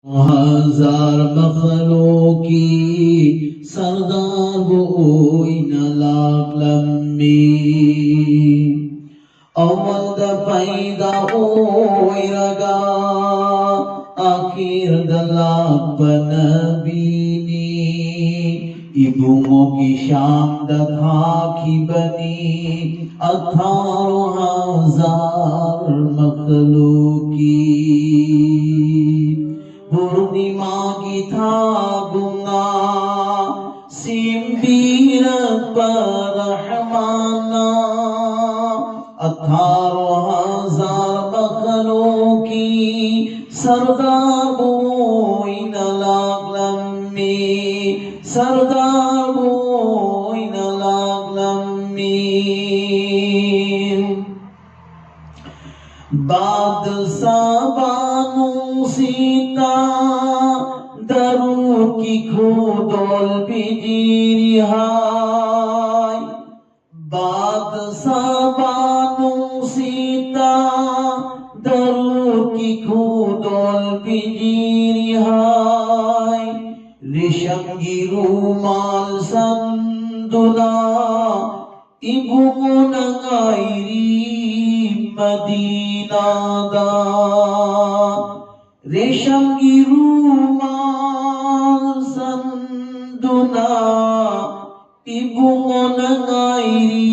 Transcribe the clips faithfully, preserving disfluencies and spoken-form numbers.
ꯍꯖꯥꯔ ꯃꯈꯂꯨꯛꯀꯤ ꯁꯔꯗꯥꯔꯕꯨ ꯑꯣꯏꯅ ꯂꯥꯛꯂꯝꯃꯤ꯫ ꯑꯋꯜꯗ ꯄꯩꯗꯥ ꯑꯣꯏꯔꯒ ꯑꯈꯤꯔꯗ ꯂꯥꯛꯄ ꯅꯕꯤꯅꯤ꯫ ꯏꯕꯨꯡꯉꯣꯒꯤ ꯁꯥꯟꯗ ꯊꯥꯈꯤꯕꯅꯤ ꯑꯊꯥꯔꯣ ꯍꯖꯥꯔ ꯃꯈꯂꯨꯛꯀꯤ꯫ ꯄꯨꯔꯅꯤꯃꯥꯒꯤ ꯊꯥꯒꯨꯝꯅ ꯁꯦꯝꯕꯤꯔꯛꯄ ꯔꯍꯃꯥꯟꯅ ꯑꯊꯥꯔꯣ ꯍꯖꯥꯔ ꯃꯈꯂꯨꯛꯀꯤ ꯁꯔꯗꯥꯔꯕꯨ ꯑꯣꯏꯅ ꯂꯥꯛꯂꯝꯃꯤ꯫ ꯁꯔꯗꯥꯔꯕꯨ ꯑꯣꯏꯅ ꯂꯥꯛꯂꯝꯃꯤ꯫ ꯕꯥꯗꯁꯥ ꯕꯥꯅꯨꯡꯁꯤꯇ ꯗꯔꯨꯗꯀꯤ ꯈꯨꯗꯣꯜ ꯄꯤꯕꯤꯔꯤ ꯍꯥꯏ꯫ ꯕꯥꯗꯁꯥ ꯕꯥꯅꯨꯡꯁꯤꯇ ꯗꯔꯨꯗꯀꯤ ꯈꯨꯗꯣꯜ ꯄꯤꯕꯤꯔꯤ ꯍꯥꯏ꯫ ꯔꯦꯁꯝꯒꯤ ꯔꯨꯃꯥꯜ ꯁꯟꯗꯨꯅ ꯏꯕꯨꯡꯉꯣꯅ ꯉꯥꯏꯔꯤ ꯃꯗꯤꯅꯥꯗ꯫ ꯔꯦꯁꯝꯒꯤ ꯔꯨꯃꯥꯜ ꯁꯟꯗꯨꯅ ꯏꯕꯨꯡꯉꯣꯅ ꯉꯥꯏꯔꯤ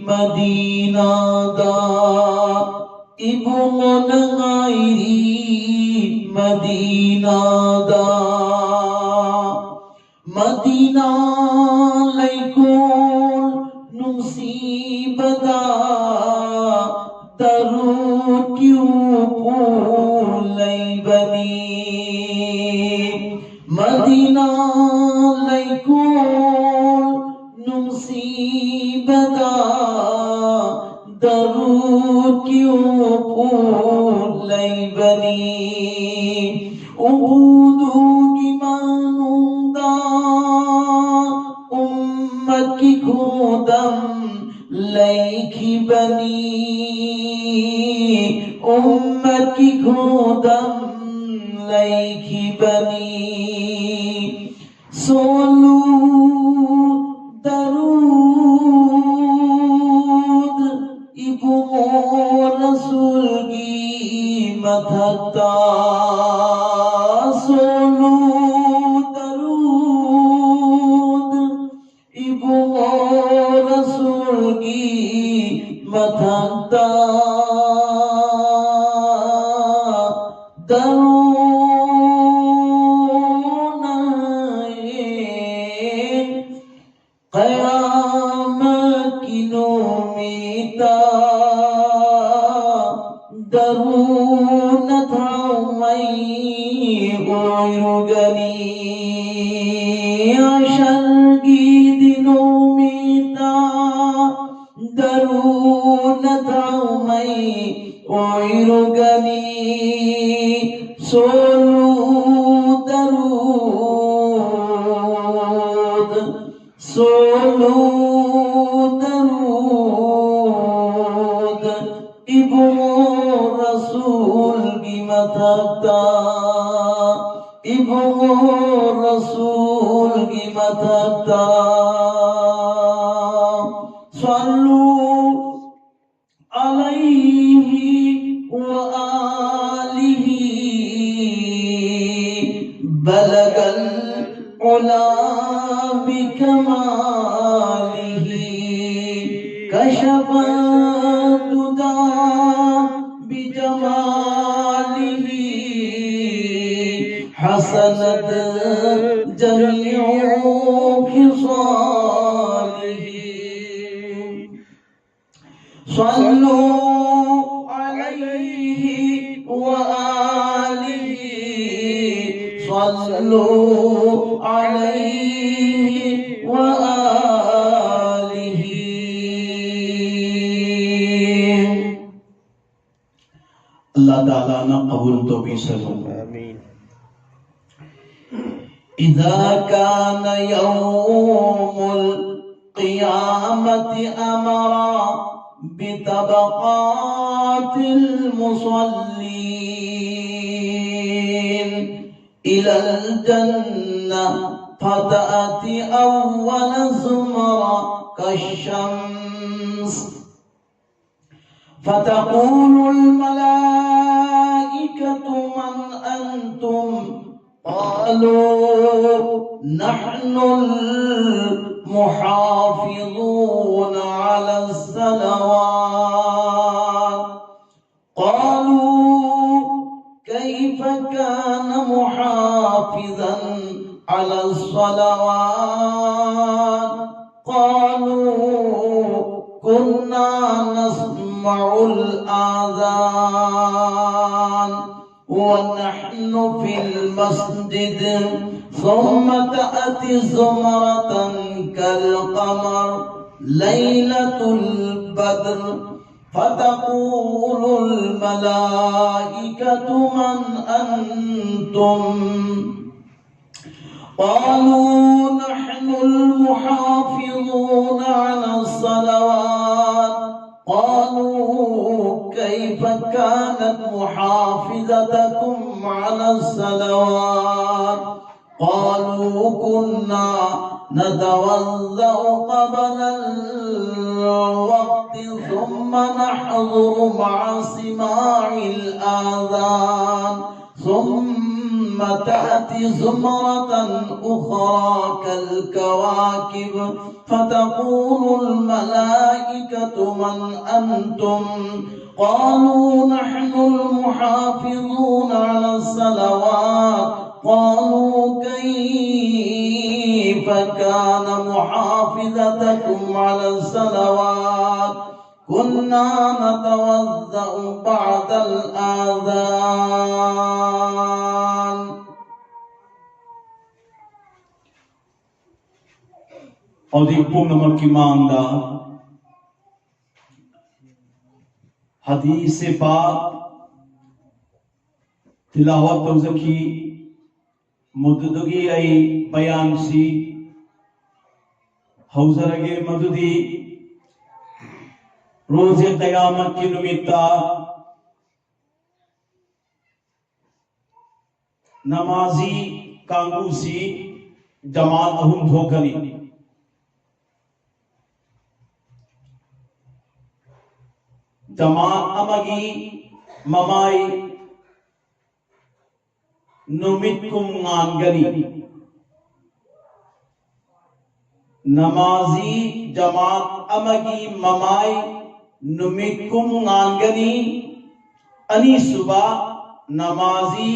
ꯃꯗꯤꯅꯥꯗ꯫ ꯏꯕꯨꯡꯉꯣꯅ ꯉꯥꯏꯔꯤ ꯃꯗꯤꯅꯥꯗ꯫ ꯃꯗꯤꯅꯥ ꯂꯩꯀꯣꯜ ꯅꯨꯡꯁꯤꯕꯗ ꯗꯔꯨꯗꯀꯤ ꯎꯄꯨ ꯂꯩꯕꯅꯤ꯫ ꯃꯗꯤꯅꯥ ꯂꯩꯀꯣꯜ ꯅꯨꯡꯁꯤꯕꯗ ꯗꯔꯨꯗꯀꯤ ꯎꯄꯨ ꯂꯩꯕꯅꯤ꯫ ꯎꯄꯨꯗꯨꯒꯤ ꯃꯅꯨꯡꯗ ꯎꯝꯃꯠꯀꯤ ꯈꯨꯗꯝ ꯂꯩꯈꯤꯕꯅꯤ꯫ ꯎꯝꯃꯠꯀꯤ ꯈꯨꯗꯝ ꯅꯤ꯫ ꯁꯣꯜꯂꯨ ꯗꯔꯨꯗ ꯏꯕꯨꯡꯉꯣ ꯔꯁꯨꯜꯒꯤ ꯃꯊꯛꯇ꯫ ꯁꯣꯜꯂꯨ ꯗꯔꯨꯗ ꯏꯕꯨꯡꯉꯣ ꯔꯁꯨꯜꯒꯤ ꯃꯊꯛꯇ꯫ ꯗꯔꯨꯅ ꯍꯌꯦꯡ ꯀꯌꯥꯃꯠꯀꯤ ꯅꯨꯃꯤꯠꯇ ꯗꯔꯨꯅ ꯊꯥꯎꯃꯩ ꯑꯣꯏꯔꯨꯒꯅꯤ꯫ ꯍꯁꯔꯒꯤ ꯅꯨꯃꯤꯠꯇ ꯗꯔꯨꯅ ꯊꯥꯎꯃꯩ ꯑꯣꯏꯔꯨꯒꯅꯤ꯫ ꯁꯣꯜꯂꯨ ꯗꯔꯨꯗ ꯁꯣꯜꯂꯨ ꯗꯔꯨꯗ ꯏꯕꯨꯡꯉꯣ ꯔꯁꯨꯜꯒꯤ ꯃꯊꯛꯇ꯫ ꯏꯕꯨꯡꯉꯣ ꯔꯁꯨꯜꯒꯤ ꯃꯊꯛꯇ꯫ ꯁꯣꯜꯂꯨ عليه وآله بلغ العلا بكماله كشف الدجى بجماله حسنت جميع خصاله صلوا عليه وآله صلوا عليه وآله الله تعالى نقبل توبي سلام. آمين. إذا كان يوم القيامة أمر بطبقات المصلين إلى الجنة فتأتي أول زمرة كالشمس، فتقول الملائكة: من أنتم؟ قالوا: نحن المحافظون على الصلوات. قالوا: كيف كان محافظا على الصلوات؟ قالوا: كنا نسمع الآذان ونحن في المسجد، ثم تأتي زمرة كالقمر ليلة البدر، فتقول الملائكة: من أنتم؟ قالوا: نحن المحافظون على الصلوات. قالوا: كيف كانت محافظتكم على الصلوات؟ قالوا: كنا نتوضأ قبل الوقت ثم نحضر مع سماع الآذان، ثم تأتي زمرة أخرى كالكواكب، فتقول الملائكة: من أنتم؟ قالوا: نحن المحافظون على الصلوات. قالوا: كيف كان محافظتكم على الصلوات؟ كنا نتوضأ بعد الآذان. ꯍꯧꯖꯤꯛ ꯄꯨꯝꯅꯃꯛꯀꯤ ꯃꯥꯡꯗ ꯍꯗꯤꯁꯦ ꯄꯥꯛ ꯇꯤꯂꯥꯋꯠ ꯇꯧꯖꯈꯤ꯫ ꯃꯗꯨꯗꯒꯤ ꯑꯩ ꯕꯌꯥꯟꯁꯤ ꯍꯧꯖꯔꯒꯦ꯫ ꯃꯗꯨꯗꯤ ꯔꯣꯖꯦ ꯀꯌꯥꯃꯠꯀꯤ ꯅꯨꯃꯤꯠꯇ ꯅꯃꯥꯖꯤ ꯀꯥꯡꯕꯨꯁꯤ ꯖꯃꯥꯠ ꯑꯍꯨꯝ ꯊꯣꯛꯀꯅꯤ꯫ ꯖꯃꯥꯠ ꯑꯃꯒꯤ ꯃꯃꯥꯏ ꯅꯨꯃꯤꯠ ꯀꯨꯝ ꯉꯥꯟꯒꯅꯤ꯫ ꯅꯃꯥꯖꯤ ꯖꯃꯥꯠ ꯑꯃꯒꯤ ꯃꯃꯥꯏ ꯅꯨꯃꯤꯠ ꯀꯨꯝ ꯉꯥꯟꯒꯅꯤ꯫ ꯑꯅꯤꯁꯨꯕ, ꯅꯃꯥꯖꯤ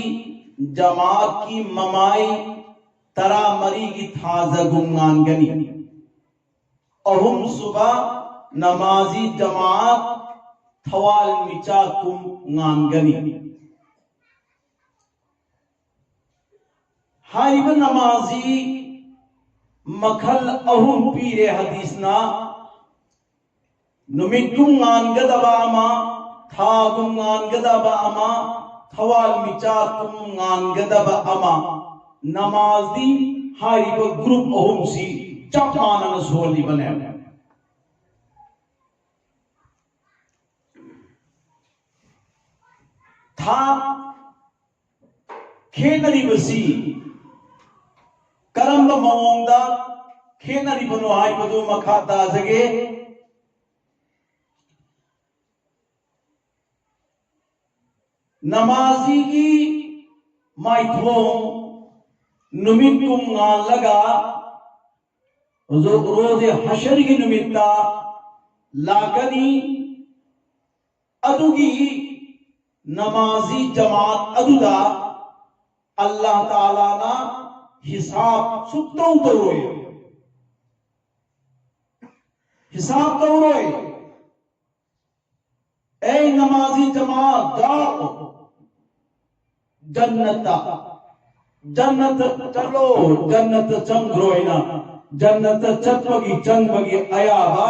ꯖꯃꯥꯠꯀꯤ ꯃꯃꯥꯏ ꯇꯔꯥꯃꯔꯤꯒꯤ ꯊꯥꯖꯒꯨꯝ ꯉꯥꯟꯒꯅꯤ꯫ ꯑꯍꯨꯝꯁꯨꯕ, ꯅꯃꯥꯖꯤ ꯖꯃꯥꯠ ꯊꯋꯥꯜ ꯃꯤꯆꯥꯛ ꯀꯨꯝ ꯉꯥꯟꯒꯅꯤ꯫ ꯍꯥꯏꯔꯤꯕ ꯅꯃꯥꯖꯤ ꯃꯈꯜ ꯑꯍꯨꯝ ꯄꯤꯔꯦ ꯍꯗꯤꯁꯅ: ꯅꯨꯃꯤꯠꯀꯨꯝ ꯉꯥꯟꯒꯗꯕ ꯑꯃ, ꯊꯥꯒꯨꯝ ꯉꯥꯟꯒꯗꯕ ꯑꯃ, ꯊꯋꯥꯜ ꯃꯤꯆꯥꯛꯀꯨꯝ ꯉꯥꯟꯒꯗꯕ ꯑꯃ꯫ ꯅꯃꯥꯖꯗꯤ ꯍꯥꯏꯔꯤꯕ ꯒ꯭ꯔꯨꯞ ꯑꯍꯨꯝꯁꯤ ꯆꯞ ꯃꯥꯟꯅꯅ ꯁꯣꯜꯂꯤꯕꯅꯦ꯫ ꯊꯥ ꯈꯦꯠꯅꯔꯤꯕꯁꯤ ꯀꯔꯝꯕ ꯃꯑꯣꯡꯗ ꯈꯦꯠꯅꯔꯤꯕꯅꯣ ꯍꯥꯏꯕꯗꯨ ꯃꯈꯥ ꯇꯥꯖꯒꯦ꯫ ꯅꯃꯥꯖꯤꯒꯤ ꯃꯥꯏꯊꯣꯡ ꯅꯨꯃꯤꯠꯀꯨꯝ ꯉꯥꯜꯂꯒ ꯍꯧꯖꯤꯛ ꯔꯣꯖꯦ ꯍꯁꯔꯒꯤ ꯅꯨꯃꯤꯠꯇ ꯂꯥꯛꯀꯅꯤ꯫ ꯑꯗꯨꯒꯤ ꯅꯃꯥꯖꯤ ꯖꯃꯥꯠ ꯑꯗꯨꯗ ꯑꯜꯂꯥꯍ ꯇꯥꯂꯥꯅ ꯍꯤꯁꯥꯕ ꯁꯨꯛꯇꯧ ꯇꯧꯔꯣꯏ꯫ ꯍꯤꯁꯥꯕ ꯇꯧꯔꯣꯏ꯫ ꯑꯦ ꯅꯃꯥꯖꯤ ꯖꯃꯥꯠ, ꯖꯥꯎ꯫ ꯖꯟꯅꯠꯇ, ꯖꯟꯅꯠꯇ ꯆꯠꯂꯣ, ꯖꯟꯅꯠꯇ ꯆꯪꯈ꯭ꯔꯣ ꯍꯥꯏꯅ ꯖꯟꯅꯠꯇ ꯆꯠꯄꯒꯤ, ꯆꯪꯕꯒꯤ ꯑꯌꯥꯕ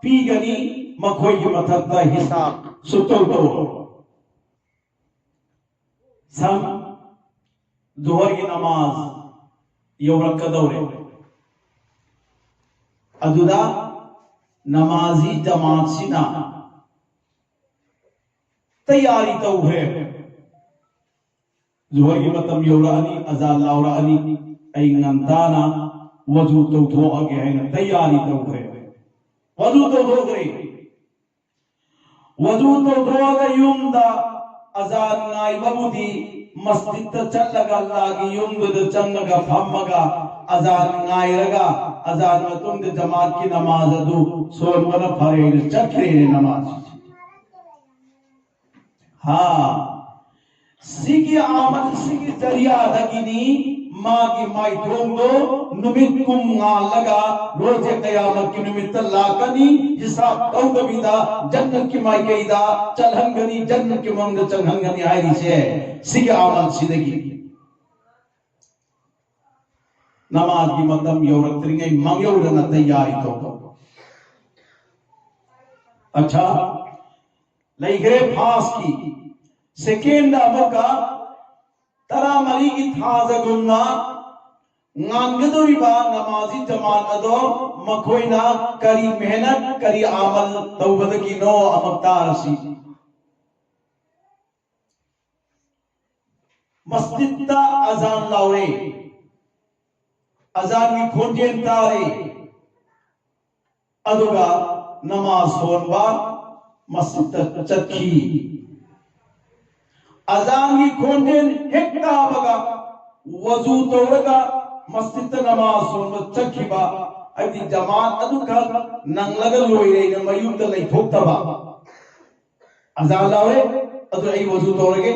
ꯄꯤꯒꯅꯤ꯫ ꯃꯈꯣꯏꯒꯤ ꯃꯊꯛꯇ ꯍꯤꯁꯥꯕ ꯁꯨꯛꯇꯧ ꯇꯧꯔꯣꯏ꯫ ꯁꯝ ꯖꯨꯍꯔꯒꯤ ꯅꯃꯥꯖ ꯌꯧꯔꯛꯀꯗꯧꯔꯦ꯫ ꯑꯗꯨꯗ ꯅꯃꯥꯖꯤ ꯖꯃꯥꯠꯁꯤꯅ ꯇꯌꯥꯔꯤ ꯇꯧꯈ꯭ꯔꯦ꯫ ꯖꯨꯍꯔꯒꯤ ꯃꯇꯝ ꯌꯧꯔꯛꯑꯅꯤ, ꯑꯖꯥꯟ ꯂꯥꯎꯔꯛꯑꯅꯤ, ꯑꯩ ꯉꯟꯇꯥꯅ ꯋꯖꯨ ꯇꯧꯊꯣꯛꯑꯒꯦ ꯍꯥꯏꯅ ꯇꯌꯥꯔꯤ ꯇꯧꯈ꯭ꯔꯦ꯫ ꯋꯖꯨ ꯇꯧꯊꯣꯛꯈ꯭ꯔꯦ꯫ ꯋꯖꯨ ꯇꯧꯊꯣꯛꯑꯒ ꯌꯨꯝꯗ ꯑꯖꯥꯟ ꯉꯥꯏꯕꯕꯨꯗꯤ, ꯃꯁꯖꯤꯗꯇ ꯆꯠꯂꯒ ꯑꯜꯂꯥꯒꯤ ꯌꯨꯝꯗꯨꯗ ꯆꯪꯉꯒ ꯐꯝꯃꯒ ꯑꯖꯥꯟ ꯉꯥꯏꯔꯒ, ꯑꯖꯥꯟ ꯃꯇꯨꯡꯗ ꯖꯃꯥꯠꯀꯤ ꯅꯃꯥꯖ ꯑꯗꯨ ꯁꯣꯟꯕꯅ ꯐꯔꯦꯅ ꯆꯠꯈ꯭ꯔꯦꯅꯦ ꯅꯃꯥꯖ꯫ ꯍꯥ, ꯁꯤꯒꯤ ꯑꯃꯜ, ꯁꯤꯒꯤ ꯖꯔꯤꯌꯥꯗꯒꯤꯅꯤ ꯃꯥꯒꯤ ꯃꯥꯏꯊꯣꯡꯗꯣ ꯅꯨꯃꯤꯠ ꯀꯨꯝ ꯉꯥꯜꯂꯒ ꯔꯣꯖꯦ ꯀꯌꯥꯃꯠꯀꯤ ꯅꯨꯃꯤꯠꯇ ꯂꯥꯛꯀꯅꯤ, ꯍꯤꯁꯥꯕ ꯇꯧꯗꯕꯤꯗ ꯖꯟꯅꯠꯀꯤ ꯃꯥꯏꯀꯩꯗ ꯆꯠꯍꯟꯒꯅꯤ, ꯖꯟꯅꯠꯀꯤ ꯃꯅꯨꯡꯗ ꯆꯪꯍꯟꯒꯅꯤ ꯍꯥꯏꯔꯤꯁꯦ ꯁꯤꯒꯤ ꯑꯃꯜꯁꯤꯗꯒꯤ꯫ ꯅꯃꯥꯖꯒꯤ ꯃꯇꯝ ꯌꯧꯔꯛꯇ꯭ꯔꯤꯉꯩ ꯃꯥꯡꯌꯧꯗꯅ ꯇꯌꯥꯔꯤ ꯇꯧꯕ꯫ ꯑꯠꯁꯥ, ꯂꯩꯈ꯭ꯔꯦ ꯐꯥꯁꯀꯤ꯫ ꯁꯦꯀꯦꯟꯗ ꯑꯃꯨꯛꯀ ꯇꯔꯥꯃꯔꯤꯒꯤ ꯊꯥꯖꯒꯨꯝꯅ ꯉꯥꯟꯒꯗꯧꯔꯤꯕ ꯅꯃꯥꯖꯤ ꯖꯃꯥꯠ ꯑꯗꯣ ꯃꯈꯣꯏꯅ ꯀꯔꯤ ꯃꯦꯍꯅꯠ, ꯀꯔꯤ ꯑꯃꯜ ꯇꯧꯕꯗꯒꯤꯅꯣ ꯑꯃꯨꯛ ꯇꯥꯔꯁꯤ꯫ ꯃꯁꯖꯤꯗꯇ ꯑꯖꯥꯟ ꯂꯥꯎꯔꯦ, ꯑꯖꯥꯟꯒꯤ ꯈꯣꯟꯖꯦꯜ ꯇꯥꯔꯦ, ꯑꯗꯨꯒ ꯅꯃꯥꯖ ꯁꯣꯟꯕ ꯃꯁꯖꯤꯗꯇ ꯆꯠꯈꯤ꯫ ꯑꯖꯥꯟꯒꯤ ꯈꯣꯟꯖꯦꯜ ꯍꯦꯛ ꯇꯥꯕꯒ ꯋꯖꯨ ꯇꯧꯔꯒ ꯃꯁꯖꯤꯗꯇ ꯅꯃꯥꯖ ꯁꯣꯟꯕ ꯆꯠꯈꯤꯕ, ꯍꯥꯏꯕꯗꯤ ꯖꯃꯥꯠ ꯑꯗꯨꯈꯛ ꯅꯪꯂꯒ ꯂꯣꯏꯔꯦꯅ ꯃꯌꯨꯝꯗ ꯂꯩꯊꯣꯛꯇꯕ꯫ ꯑꯖꯥꯟ ꯂꯥꯎꯔꯦ, ꯑꯗꯨ ꯑꯩ ꯋꯖꯨ ꯇꯧꯔꯒꯦ,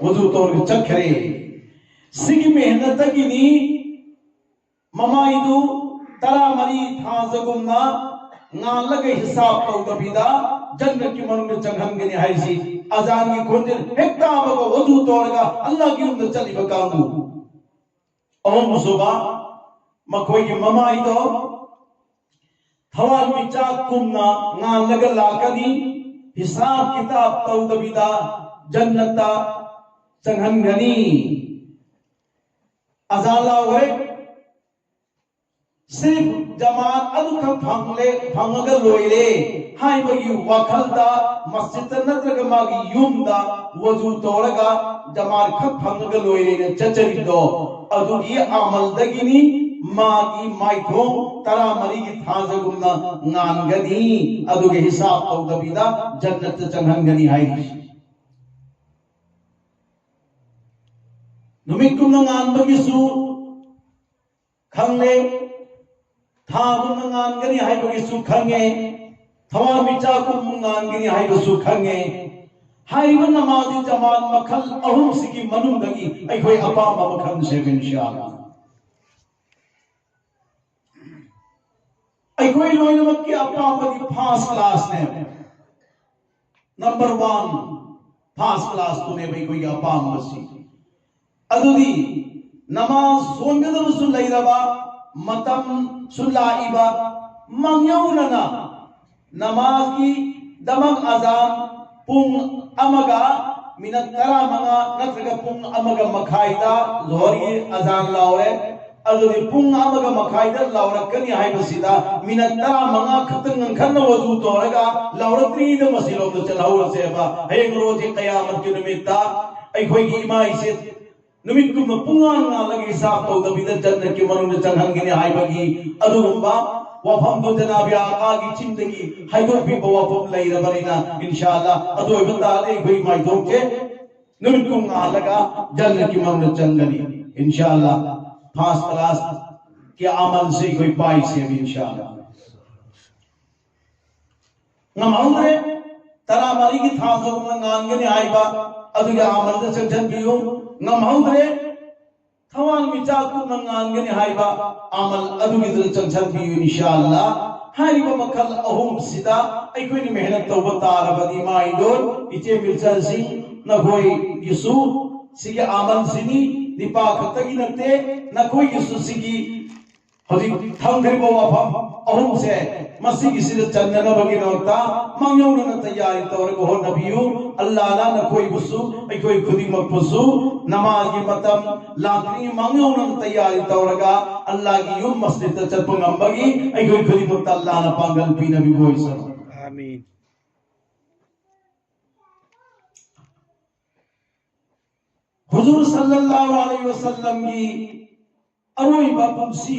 ꯋꯖꯨ ꯇꯧꯔꯒ ꯆꯠꯈ꯭ꯔꯦ꯫ ꯁꯤꯒꯤ ꯃꯦꯍꯅꯠꯇꯒꯤꯅꯤ ꯃꯃꯥꯏꯗꯨ ꯇꯔꯥꯃꯔꯤ ꯊꯥꯖꯒꯨꯝꯅ ꯉꯥꯜꯂꯒ ꯍꯤꯁꯥꯕ ꯇꯧꯗꯕꯤꯗ ꯖꯟꯅꯠꯀꯤ ꯃꯅꯨꯡꯗ ꯆꯪꯍꯟꯒꯅꯤ ꯍꯥꯏꯁꯤ꯫ ꯑꯖꯥꯟꯒꯤ ꯈꯣꯟꯖꯦꯜ ꯍꯦꯛ ꯇꯥꯕꯒ ꯋꯖꯨ ꯇꯧꯔꯒ ꯑꯜꯂꯥꯍꯒꯤ ꯌꯨꯝꯗ ꯆꯠꯂꯤꯕ ꯀꯥꯡꯕꯨ꯫ ꯑꯍꯨꯝꯁꯨꯕ, ꯃꯈꯣꯏꯒꯤ ꯃꯃꯥꯏꯗꯣ ꯊꯋꯥꯟꯃꯤꯆꯥꯛ ꯀꯨꯝꯅ ꯉꯥꯜꯂꯒ ꯂꯥꯛꯀꯅꯤ, ꯍꯤꯁꯥꯕ ꯀꯤꯇꯥꯕ ꯇꯧꯗꯕꯤꯗ ꯖꯟꯅꯠꯇ ꯆꯪꯍꯟꯒꯅꯤ꯫ ꯑꯖꯥꯟ ꯂꯥꯎꯈ꯭ꯔꯦ, ꯁꯤꯔꯐ ꯖꯃꯥꯠ ꯑꯗꯨꯈꯛ ꯐꯪꯂꯦ, ꯐꯪꯉꯒ ꯂꯣꯏꯔꯦ꯫ ꯍꯥꯏꯕꯒꯤ ꯋꯥꯈꯜꯗ ꯃꯁꯖꯤꯗꯇ ꯅꯠꯇ꯭ꯔꯒ ꯃꯥꯒꯤ ꯌꯨꯝꯗ ꯋꯖꯨ ꯇꯧꯔꯒ ꯖꯃꯥꯠ ꯈꯛ ꯐꯪꯉꯒ ꯂꯣꯏꯔꯦꯅ ꯆꯠꯆꯔꯤꯕꯗꯣ, ꯑꯗꯨꯒꯤ ꯑꯃꯜꯗꯒꯤꯅꯤ ꯃꯥꯒꯤ ꯃꯥꯏꯊꯣꯡ ꯇꯔꯥꯃꯔꯤꯒꯤ ꯊꯥꯖꯒꯨꯝꯅ ꯉꯥꯟꯒꯅꯤ, ꯑꯗꯨꯒ ꯍꯤꯁꯥꯕ ꯇꯧꯗꯕꯤꯗ ꯖꯟꯅꯠꯇ ꯆꯪꯍꯟꯒꯅꯤ ꯍꯥꯏꯔꯤꯁꯤ꯫ ꯅꯨꯃꯤꯠ ꯀꯨꯝꯅ ꯉꯥꯟꯕꯒꯤꯁꯨ ꯈꯪꯂꯦ, ꯊꯥꯒꯨꯝꯅ ꯉꯥꯟꯒꯅꯤ ꯍꯥꯏꯕꯒꯤꯁꯨ ꯈꯪꯉꯦ, ꯊꯋꯥꯟꯃꯤꯆꯥꯛꯀꯨꯝꯅ ꯉꯥꯟꯒꯅꯤ ꯍꯥꯏꯕꯁꯨ ꯈꯪꯉꯦ꯫ ꯍꯥꯏꯔꯤꯕ ꯅꯃꯥꯖꯤ ꯖꯃꯥꯠ ꯃꯈꯜ ꯑꯍꯨꯝꯁꯤꯒꯤ ꯃꯅꯨꯡꯗꯒꯤ ꯑꯩꯈꯣꯏ ꯑꯄꯥꯝꯕ ꯑꯃ ꯈꯟꯁꯦꯕ, ꯏꯟꯁꯥ ꯑꯜꯂꯥꯍ꯫ ꯑꯩꯈꯣꯏ ꯂꯣꯏꯅꯃꯛꯀꯤ ꯑꯄꯥꯝꯕꯗꯤ ꯐꯥꯔꯁ ꯀ꯭ꯂꯥꯁꯅꯦ꯫ ꯅꯝꯕꯔ ꯋꯥꯟ, ꯐꯥꯔꯁ ꯀ꯭ꯂꯥꯁꯇꯨꯅꯦꯕ ꯑꯩꯈꯣꯏꯒꯤ ꯑꯄꯥꯝꯕꯁꯤ꯫ ꯑꯗꯨꯗꯤ ꯅꯃꯥꯖ ꯁꯣꯟꯒꯗꯕꯁꯨ ꯂꯩꯔꯕ, ꯃꯇꯝꯁꯨ ꯂꯥꯛꯏꯕ, ꯃꯥꯡꯌꯧꯅꯅ ꯅꯃꯥꯖꯀꯤꯗꯃꯛ ꯑꯖꯥꯟ ꯄꯨꯡ ꯑꯃꯒ ꯃꯤꯅꯠ ꯇꯔꯥꯃꯉꯥ ꯅꯠꯇ꯭ꯔꯒ ꯄꯨꯡ ꯑꯃꯒ ꯃꯈꯥꯏꯗ ꯖꯣꯍꯔꯒꯤ ꯑꯖꯥꯟ ꯂꯥꯎꯔꯦ꯫ ꯑꯗꯨꯗꯤ ꯄꯨꯡ ꯑꯃꯒ ꯃꯈꯥꯏꯗ ꯂꯥꯎꯔꯛꯀꯅꯤ ꯍꯥꯏꯕꯁꯤꯗ ꯃꯤꯅꯠ ꯇꯔꯥꯃꯉꯥ ꯈꯛꯇꯪ ꯉꯟꯈꯠꯅ ꯋꯖꯨ ꯇꯧꯔꯒ ꯂꯥꯎꯔꯛꯇ꯭ꯔꯤꯉꯩꯗ ꯃꯁꯤꯔꯣꯝꯗ ꯆꯠꯍꯧꯔꯁꯦꯕ꯫ ꯍꯌꯦꯡ ꯔꯣꯖꯤ ꯀꯌꯥꯃꯠꯀꯤ ꯅꯨꯃꯤꯠꯇ ꯑꯩꯈꯣꯏꯒꯤ ꯏꯃꯥ ꯏꯆꯦ ꯅꯨꯃꯤꯠ ꯀꯨꯝꯅ ꯄꯨꯡꯉꯥꯟ ꯉꯥꯜꯂꯒ ꯍꯤꯁꯥꯕ ꯇꯧꯗꯕꯤꯗ ꯖꯟꯅꯠꯀꯤ ꯃꯅꯨꯡꯗ ꯆꯪꯍꯟꯒꯅꯤ ꯍꯥꯏꯕꯒꯤ ꯑꯗꯨꯒꯨꯝꯕ ꯋꯥꯐꯝꯗꯨ ꯖꯅꯥꯕꯤ ꯑꯥꯀꯥꯒꯤ ꯆꯤꯟꯗꯒꯤ ꯍꯥꯏꯗꯣꯛꯄꯤꯕ ꯋꯥꯐꯝ ꯂꯩꯔꯕꯅꯤꯅ, ꯏꯟꯁꯥ ꯑꯜꯂꯥꯍ, ꯑꯗꯨ ꯑꯣꯏꯕ ꯇꯥꯔꯗꯤ ꯑꯩꯈꯣꯏ ꯃꯥꯏꯊꯣꯡꯁꯦ ꯅꯨꯃꯤꯠ ꯀꯨꯝ ꯉꯥꯜꯂꯒ ꯖꯟꯅꯠꯀꯤ ꯃꯅꯨꯡꯗ ꯆꯪꯒꯅꯤ, ꯏꯟꯁꯥ ꯑꯜꯂꯥꯍ꯫ ꯐꯥꯔꯁ ꯀ꯭ꯂꯥꯁꯀꯤ ꯑꯃꯜꯁꯦ ꯑꯩꯈꯣꯏ ꯄꯥꯏꯁꯦꯕ, ꯏꯟꯁꯥ ꯑꯜꯂꯥꯍ꯫ ꯉꯝꯍꯧꯗ꯭ꯔꯦ, ꯇꯔꯥꯃꯔꯤꯒꯤ ꯊꯥꯖꯒꯨꯝꯅ ꯉꯥꯟꯒꯅꯤ ꯍꯥꯏꯕ ꯑꯗꯨꯒꯤ ꯑꯃꯜꯗ ꯆꯪꯁꯤꯟꯕꯤꯌꯨ꯫ ꯉꯝꯍꯧꯗ꯭ꯔꯦ, ꯊꯋꯥꯟꯃꯤꯆꯥꯛꯀꯨꯝꯅ ꯉꯥꯟꯒꯅꯤ ꯍꯥꯏꯕ ꯑꯃꯜ ꯑꯗꯨꯒꯤꯗꯨꯗ ꯆꯪꯁꯤꯟꯕꯤꯌꯨ, ꯏꯟꯁꯥ ꯑꯜꯂꯥꯍ꯫ ꯍꯥꯏꯔꯤꯕ ꯃꯈꯜ ꯑꯍꯨꯝꯁꯤꯗ ꯑꯩꯈꯣꯏꯅ ꯃꯦꯍꯅꯠ ꯇꯧꯕ ꯇꯥꯔꯕꯗꯤ, ꯏꯃꯥ ꯏꯟꯗꯣꯜ, ꯏꯆꯦ ꯃꯤꯔꯆꯜꯁꯤꯡ, ꯅꯈꯣꯏꯒꯤꯁꯨ ꯁꯤꯒꯤ ꯑꯃꯜꯁꯤꯅꯤ, ꯅꯤꯄꯥ ꯈꯛꯇꯒꯤ ꯅꯠꯇꯦ, ꯅꯈꯣꯏꯒꯤꯁꯨ ꯁꯤꯒꯤ ꯍꯧꯖꯤꯛ ꯊꯝꯈ꯭ꯔꯤꯕ ꯋꯥꯐꯝ ꯑꯍꯨꯝꯁꯦ, ꯃꯁꯤꯒꯤꯁꯤꯗ ꯆꯟꯅꯅꯕꯒꯤꯗꯃꯛꯇ ꯃꯥꯡꯌꯧꯅꯅ ꯇꯌꯥꯔꯤ ꯇꯧꯔꯒ ꯍꯣꯠꯅꯕꯤꯌꯨ꯫ ꯑꯜꯂꯥꯍꯅ ꯅꯈꯣꯏꯕꯨꯁꯨ ꯑꯩꯈꯣꯏ ꯈꯨꯗꯤꯡꯃꯛꯄꯨꯁꯨ ꯅꯃꯥꯖꯒꯤ ꯃꯇꯝ ꯂꯥꯛꯇ꯭ꯔꯤꯉꯩ ꯃꯥꯡꯌꯧꯅꯅ ꯇꯌꯥꯔꯤ ꯇꯧꯔꯒ ꯑꯜꯂꯥꯍꯒꯤ ꯌꯨꯝ ꯃꯁꯖꯤꯗꯇ ꯆꯠꯄ ꯉꯝꯕꯒꯤ ꯑꯩꯈꯣꯏ ꯈꯨꯗꯤꯡꯃꯛꯇ ꯑꯜꯂꯥꯍꯅ ꯄꯥꯡꯒꯜ ꯄꯤꯅꯕꯤꯕ ꯑꯣꯏꯁꯅꯨ꯫ ꯍꯨꯖꯨꯔ ꯁꯜꯂꯜꯂꯥꯍꯨ ꯑꯂꯩꯍꯤ ꯋꯁꯜꯂꯝꯒꯤ ꯑꯔꯣꯏꯕ ꯄꯨꯟꯁꯤ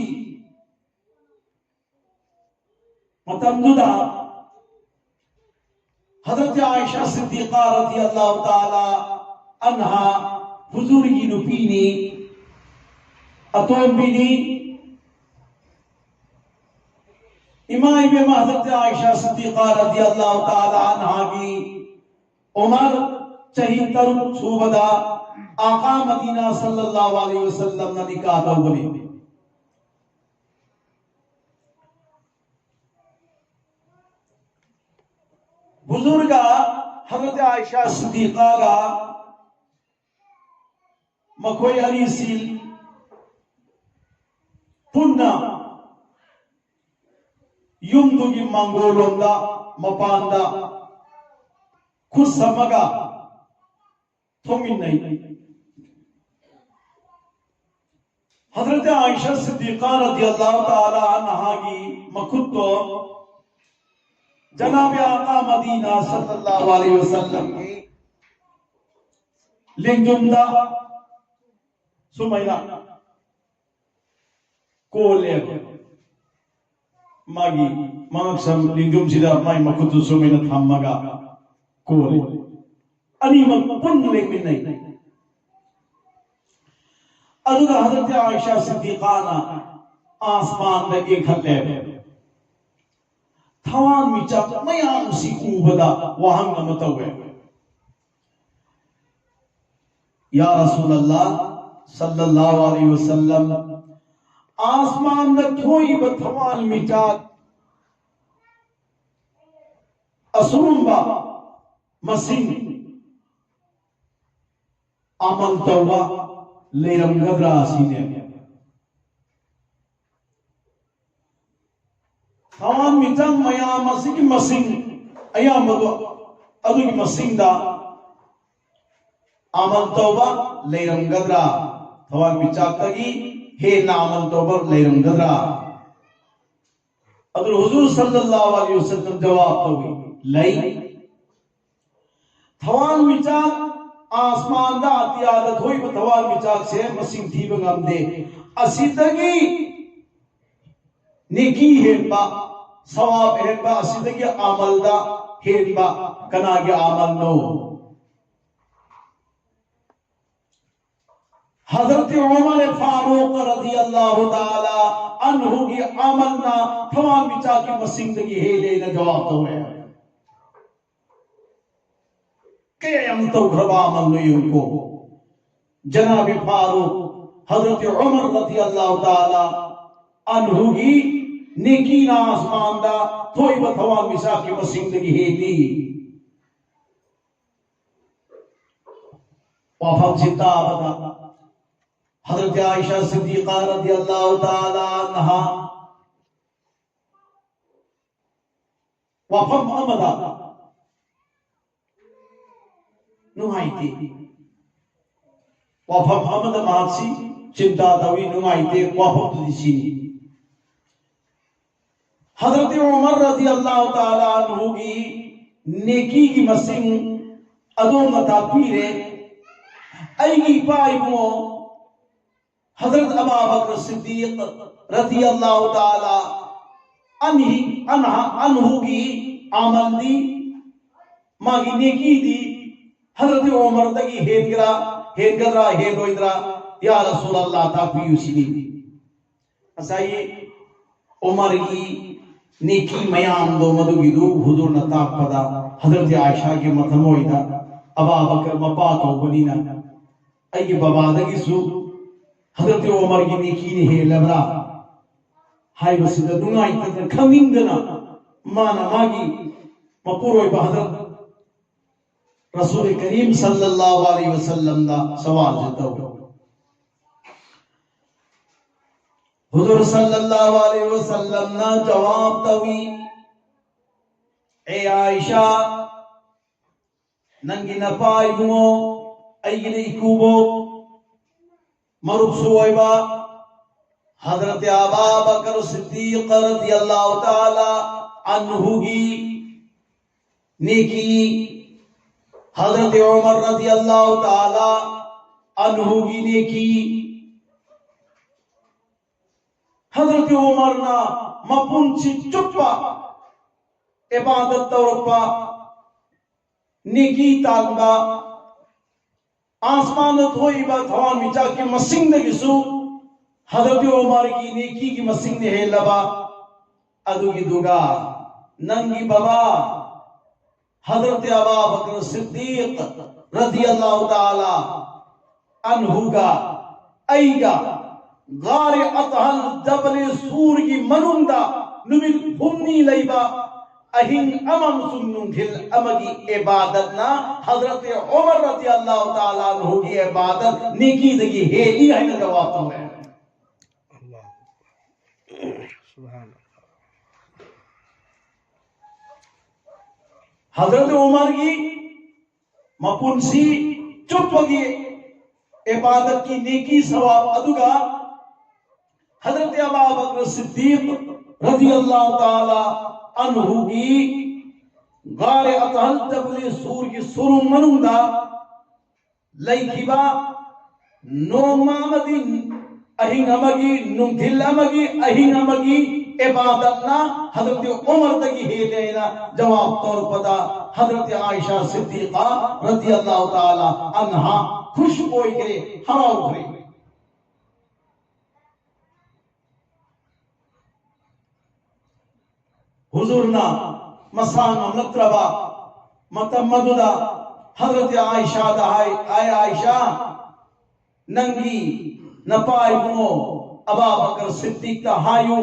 ꯃꯇꯝꯗꯨꯗ ꯍꯖꯔꯠ ꯑꯥꯏꯁꯥ ꯁꯤꯗꯤꯀꯥ ꯔꯗꯤꯌꯜꯂꯥꯍꯨ ꯇꯥꯂꯥ ꯑꯟꯍꯥ ꯍꯨꯖꯨꯔꯒꯤ ꯅꯨꯄꯤꯅꯤ, ꯑꯇꯣꯝꯕꯤꯅꯤ꯫ ꯏꯃꯥ ꯏꯕꯦꯝꯃ ꯍꯖꯔꯠ ꯑꯥꯏꯁꯥ ꯁꯤꯗꯤꯀꯥ ꯔꯗꯤꯌꯜꯂꯥꯍꯨ ꯇꯥꯂꯥ ꯑꯟꯍꯥꯒꯤ ꯎꯃꯔ ꯆꯍꯤ ꯇꯔꯨꯛ ꯁꯨꯕꯗ ꯑꯥꯀꯥ ꯃꯗꯤꯅꯥ ꯁꯜꯂꯜꯂꯥꯍꯨ ꯑꯂꯩꯍꯤ ꯋꯁꯜꯂꯝꯅ ꯅꯤꯀꯥ ꯇꯧꯕꯅꯤ꯫ ꯍꯨꯖꯨꯔꯒ ꯍꯖꯔꯠ ꯑꯥꯏꯁꯥ ꯁꯤꯗꯤꯀꯥꯒ ꯃꯈꯣꯏ ꯑꯅꯤꯁꯤ ꯄꯨꯟꯅ ꯌꯨꯝꯗꯨꯒꯤ ꯃꯥꯡꯒꯣꯜꯂꯣꯝꯗ, ꯃꯄꯥꯟꯗ ꯈꯨꯠ ꯁꯝꯃꯒ ꯊꯣꯡꯃꯤꯟꯅꯩ꯫ ꯍꯖꯔꯠ ꯑꯥꯏꯁꯥ ꯁꯤꯗꯤꯀꯥ ꯔꯗꯤꯌꯜꯂꯥꯍꯨ ꯇꯥꯂꯥ ꯑꯟꯍꯥꯒꯤ ꯃꯈꯨꯠꯇꯣ ꯖꯅꯥꯕꯦ ꯑꯥꯀꯥ ꯃꯗꯤꯅꯥ ꯁꯜꯂꯜꯂꯥꯍꯨ ꯑꯂꯩꯍꯤ ꯋꯁꯜꯂꯝꯒꯤ ꯂꯦꯡꯖꯨꯝꯗ ꯁꯨꯃꯥꯏꯅ ꯀꯣꯜꯂꯦꯕ꯫ ꯃꯥꯒꯤ ꯃꯉꯛꯁꯝ ꯂꯦꯡꯖꯨꯝꯁꯤꯗ ꯃꯥꯏ ꯃꯈꯨꯠꯇꯨ ꯁꯨꯃꯥꯏꯅ ꯊꯝꯃꯒ ꯀꯣꯜꯂꯦ꯫ ꯑꯅꯤꯃꯛ ꯄꯨꯟꯅ ꯂꯦꯡꯃꯤꯟꯅꯩ꯫ ꯑꯗꯨꯒ ꯍꯖꯔꯠ ꯑꯥꯏꯁꯥ ꯁꯤꯗꯤꯀꯥꯅ ꯑꯥꯁꯃꯥꯟꯗ ꯌꯦꯡꯈꯠꯂꯦ꯫ ꯊꯋꯥꯟꯃꯤꯆꯥꯛ ꯃꯌꯥꯝꯁꯤ ꯎꯕꯗ ꯋꯥꯍꯪ ꯑꯃ ꯇꯧꯋꯦ꯫ ꯌꯥ ꯔꯁꯨꯂꯜꯂꯥ ꯁꯜꯂꯜꯂꯥꯍꯨ ꯑꯂꯩꯍꯤ ꯋꯁꯜꯂꯝ, ꯑꯥꯁꯃꯥꯟꯗ ꯊꯣꯛꯏꯕ ꯊꯋꯥꯟꯃꯤꯆꯥꯛ ꯑꯁꯨꯝꯕ ꯃꯁꯤꯡ ꯑꯃꯜ ꯇꯧꯕ ꯂꯩꯔꯝꯒꯗ꯭ꯔꯥ ꯁꯤꯅꯦ꯫ ꯊꯋꯥꯟꯃꯤꯆꯥꯛ ꯃꯌꯥꯝ ꯑꯁꯤꯒꯤ ꯃꯁꯤꯡ ꯑꯌꯥꯝꯕꯗꯣ ꯑꯗꯨꯒꯤ ꯃꯁꯤꯡꯗ ꯑꯃꯜ ꯇꯧꯕ ꯂꯩꯔꯝꯒꯗ꯭ꯔꯥ? ꯊꯋꯥꯟꯃꯤꯆꯥꯛꯇꯒꯤ ꯍꯦꯟꯅ ꯑꯃꯜ ꯇꯧꯕ ꯂꯩꯔꯝꯒꯗ꯭ꯔꯥ? ꯑꯗꯨ ꯍꯨꯖꯨꯔ ꯁꯜꯂꯜꯂꯥꯍꯨ ꯑꯂꯩꯍꯤ ꯋꯁꯜꯂꯝ ꯖꯋꯥꯕ ꯇꯧꯏ꯫ ꯂꯩ꯫ ꯊꯋꯥꯟꯃꯤꯆꯥꯛ ꯑꯥꯁꯃꯥꯟꯗ ꯑꯇꯤꯌꯥꯗ ꯊꯣꯛꯏꯕ ꯊꯋꯥꯟꯃꯤꯆꯥꯛꯁꯦ ꯃꯁꯤꯡ ꯊꯤꯕ ꯉꯝꯗꯦ꯫ ꯑꯁꯤꯗꯒꯤ ꯅꯦꯀꯤ ꯍꯦꯟꯕ, ꯁꯋꯥꯕ ꯍꯦꯟꯕ, ꯑꯁꯤꯗꯒꯤ ꯑꯃꯜꯗ ꯍꯦꯟꯕ ꯀꯅꯥꯒꯤ ꯑꯃꯜꯅꯣ? ꯍꯖꯔꯠ ꯎꯃꯔ ꯐꯥꯔꯨꯛ ꯔꯗꯤꯌꯜꯂꯥꯍꯨ ꯇꯥꯂꯥ ꯑꯟꯍꯨꯒꯤ ꯑꯃꯜꯅ ꯊꯋꯥꯟꯃꯤꯆꯥꯛꯀꯤ ꯃꯁꯤꯡꯗꯒꯤ ꯍꯦꯜꯂꯦꯅ ꯖꯋꯥꯕ ꯇꯧꯔꯦ꯫ ꯀꯌꯥ ꯌꯥꯝ ꯇꯧꯈ꯭ꯔꯕ ꯑꯃꯜꯅꯣ ꯌꯦꯡꯉꯨꯀꯣ꯫ ꯖꯅꯥꯕꯤ ꯐꯥꯔꯨꯛ ꯍꯖꯔꯠ ꯎꯃꯔ ꯔꯗꯤꯌꯜꯂꯥꯍꯨ ꯇꯥꯂꯥ ꯑꯟꯍꯨꯒꯤ ꯅꯦꯀꯤꯅ ꯑꯁꯃꯥꯟꯗ ꯊꯣꯛꯏꯕ ꯊꯋꯥꯟꯃꯤꯆꯥꯛꯀꯤ ꯃꯁꯤꯡꯗꯒꯤ ꯍꯦꯜꯂꯤ꯫ ꯋꯥꯐꯝꯁꯤ ꯇꯥꯕꯗ ꯍꯖꯔꯠ ꯑꯥꯏꯁꯥ ꯁꯤꯗꯤꯀꯥ ꯔꯗꯤꯌꯜꯂꯥꯍꯨ ꯇꯥꯂꯥ ꯑꯟꯍꯥ ꯋꯥꯐꯝ ꯑꯃꯗ ꯅꯨꯡꯉꯥꯏꯇꯦ꯫ ꯋꯥꯐꯝ ꯑꯃꯗ ꯃꯍꯥꯛꯁꯤ ꯆꯤꯟꯇꯥ ꯇꯧꯏ, ꯅꯨꯡꯉꯥꯏꯇꯦ꯫ ꯋꯥꯐꯝꯗꯨꯗꯤ ꯁꯤꯅꯤ, ꯍꯖꯔꯠ ꯎꯃꯔ ꯔꯗꯤꯌꯜꯂꯥꯍꯨ ꯇꯥꯂꯥ ꯑꯟꯍꯨꯒꯤ ꯅꯦꯀꯤꯒꯤ ꯃꯁꯤꯡ ꯑꯗꯣꯝꯅ ꯇꯥꯛꯄꯤꯔꯦ꯫ ꯑꯩꯒꯤ ꯏꯄꯥ ꯏꯕꯨꯡꯉꯣ ꯍꯖꯔꯠ ꯑꯕꯥ ꯕꯀꯔ ꯁꯤꯗꯤꯛ ꯔꯗꯤꯌꯜꯂꯥꯍꯨ ꯇꯥꯂꯥ ꯑꯟꯍꯤ ꯑꯟꯍ ꯑꯟꯍꯨꯒꯤ ꯑꯃꯜꯗꯤ, ꯃꯥꯒꯤ ꯅꯦꯀꯤꯗꯤ ꯍꯖꯔꯠ ꯎꯃꯔꯗꯒꯤ ꯍꯦꯟꯒ꯭ꯔꯥ, ꯍꯦꯟꯒꯗ꯭ꯔꯥ, ꯍꯦꯜꯂꯣꯏꯗ꯭ꯔꯥ? ꯌꯥ ꯔꯁꯨꯂꯜꯂꯥꯍ, ꯇꯥꯛꯄꯤꯌꯨ ꯁꯤꯅꯤ꯫ ꯉꯁꯥꯏꯒꯤ ꯎꯃꯔꯒꯤ ꯅꯦꯀꯤ ꯃꯌꯥꯝꯗꯣ ꯃꯗꯨꯒꯤꯗꯨ ꯍꯨꯖꯨꯔꯅ ꯇꯥꯛꯄꯗ ꯍꯖꯔꯠ ꯑꯥꯏꯁꯥꯒꯤ ꯃꯊꯃꯣꯏꯗ, ꯑꯕꯥ ꯕꯀꯔ ꯃꯄꯥ ꯀꯧꯕꯅꯤꯅ ꯑꯩꯒꯤ ꯕꯕꯥꯗꯒꯤꯁꯨ ꯍꯖꯔꯠ ꯎꯃꯔꯒꯤ ꯅꯦꯀꯤꯅ ꯍꯦꯜꯂꯕ꯭ꯔꯥ ꯍꯥꯏꯕꯁꯤꯗ ꯅꯨꯡꯉꯥꯏꯇꯗꯅ, ꯈꯪꯅꯤꯡꯗꯅ ꯃꯥꯅ ꯃꯥꯒꯤ ꯃꯄꯨꯔꯣꯏꯕ ꯍꯖꯔꯠ ꯔꯁꯨꯜ ꯀꯔꯤꯝ ꯁꯜꯂꯜꯂꯥꯍꯨ ꯑꯂꯩꯍꯤ ꯋꯁꯜꯂꯝꯗ ꯁꯋꯥꯜꯁꯦ ꯇꯧꯏ꯫ ꯍꯨꯖꯨꯔ ꯁꯜꯂꯜꯂꯥꯍꯨ ꯑꯂꯩꯍꯤ ꯋꯁꯜꯂꯝꯅ ꯖꯋꯥꯕ ꯇꯧꯏ, ꯑꯦ ꯑꯥꯏꯁꯥ, ꯅꯪꯒꯤ ꯅꯄꯥ ꯏꯕꯨꯡꯉꯣ, ꯑꯩꯒꯤꯅ ꯏꯀꯨꯕꯣꯛ, ꯃꯔꯨꯞꯁꯨ ꯑꯣꯏꯕ ꯍꯖꯔꯠ ꯑꯕꯥ ꯕꯀꯔ ꯁꯤꯗꯤꯛ ꯔꯗꯤꯌꯜꯂꯥꯍꯨ ꯇꯥꯂꯥ ꯑꯟꯍꯨꯒꯤ ꯅꯦꯀꯤ, ꯍꯖꯔꯠ ꯎꯃꯔ ꯔꯗꯤꯌꯜꯂꯥꯍꯨ ꯇꯥꯂꯥ ꯑꯟꯍꯨꯒꯤ ꯅꯦꯀꯤ꯫ ꯍꯖꯔꯠ ꯎꯃꯔꯅ ꯃꯄꯨꯟꯁꯤ ꯆꯨꯞꯄ ꯏꯕꯥꯗꯠ ꯇꯧꯔꯛꯄ, ꯅꯦꯀꯤ ꯇꯥꯟꯕ, ꯑꯁꯃꯥꯟꯗ ꯊꯣꯛꯏꯕ ꯊꯋꯥꯟꯃꯤꯆꯥꯛꯀꯤ ꯃꯁꯤꯡꯗꯒꯤꯁꯨ ꯍꯖꯔꯠ ꯎꯃꯔꯒꯤ ꯅꯦꯀꯤꯒꯤ ꯃꯁꯤꯡꯅ ꯍꯦꯜꯂꯕ꯫ ꯑꯗꯨꯒꯤꯗꯨꯒ ꯅꯪꯒꯤ ꯕꯕꯥ ꯍꯖꯔꯠ ꯑꯕꯥ ꯕꯀꯔ ꯁꯤꯗꯤꯛ ꯔꯗꯤꯌꯜꯂꯥꯍꯨ ꯇꯥꯂꯥ ꯑꯟꯍꯨꯒ ꯑꯩꯒ ꯒꯥꯔꯦ ꯑꯇꯍꯜ ꯖꯕꯂꯦ ꯁꯨꯔꯒꯤ ꯃꯅꯨꯡꯗ ꯅꯨꯃꯤꯠ ꯍꯨꯝꯅꯤ ꯂꯩꯕ ꯑꯍꯤꯡ ꯑꯃꯁꯨꯡ ꯅꯨꯡꯊꯤꯜ ꯑꯃꯒꯤ ꯏꯕꯥꯗꯠꯅ ꯍꯖꯔꯠ ꯎꯃꯔ ꯔꯗꯤꯌꯜꯂꯥꯍꯨ ꯇꯥꯂꯥ ꯑꯟꯍꯨꯒꯤ ꯏꯕꯥꯗꯠ ꯅꯦꯀꯤꯗꯒꯤ ꯍꯦꯜꯂꯤ ꯍꯥꯏꯅ ꯖꯋꯥꯕ ꯇꯧꯔꯦ꯫ ꯍꯖꯔꯠ ꯎꯃꯔꯒꯤ ꯃꯄꯨꯟꯁꯤ ꯆꯨꯞꯄꯒꯤ ꯏꯕꯥꯗꯠꯀꯤ ꯅꯦꯀꯤ ꯁꯋꯥꯕ ꯑꯗꯨꯒ ꯍꯖꯔꯠ ꯑꯕꯥ ꯕꯀꯔ ꯁꯤꯗꯤꯛ ꯔꯗꯤꯌꯜꯂꯥꯍꯨ ꯇꯥꯂꯥ ꯑꯟꯍꯨꯒꯤ ꯒꯥꯔꯦ ꯑꯇꯍꯜ ꯖꯕꯂꯦ ꯁꯨꯔꯒꯤ ꯁꯨꯔꯨꯡ ꯃꯅꯨꯡꯗ ꯂꯩꯈꯤꯕ ꯅꯣꯡꯃ ꯑꯃꯗꯤ ꯑꯍꯤꯡ ꯑꯃꯒꯤ, ꯅꯨꯡꯊꯤꯜ ꯑꯃꯒꯤ, ꯑꯍꯤꯡ ꯑꯃꯒꯤ ꯏꯕꯥꯗꯠꯅ ꯍꯖꯔꯠ ꯎꯃꯔꯗꯒꯤ ꯍꯦꯜꯂꯦ ꯍꯥꯏꯅ ꯖꯋꯥꯕ ꯇꯧꯔꯛꯄꯗ ꯍꯖꯔꯠ ꯑꯥꯏꯁꯥ ꯁꯤꯗꯤꯀꯥ ꯔꯗꯤꯌꯜꯂꯥꯍꯨ ꯇꯥꯂꯥ ꯑꯟꯍꯥ ꯈꯨꯁ ꯑꯣꯏꯈ꯭ꯔꯦ, ꯍꯔꯥꯎꯈ꯭ꯔꯦ꯫ ꯍꯨꯖꯨꯔꯅ ꯃꯁꯥ ꯉꯝꯂꯛꯇ꯭ꯔꯕ ꯃꯇꯝ ꯑꯗꯨꯗ ꯍꯖꯔꯠ ꯑꯥꯏꯁꯥꯗ ꯍꯥꯏ, "ꯑꯥꯏ ꯑꯥꯏꯁꯥ, ꯅꯪꯒꯤ ꯅꯄꯥ ꯏꯕꯨꯡꯉꯣ ꯑꯕꯥ ꯕꯀꯔ ꯁꯤꯗꯤꯛꯇ ꯍꯥꯏꯌꯨ,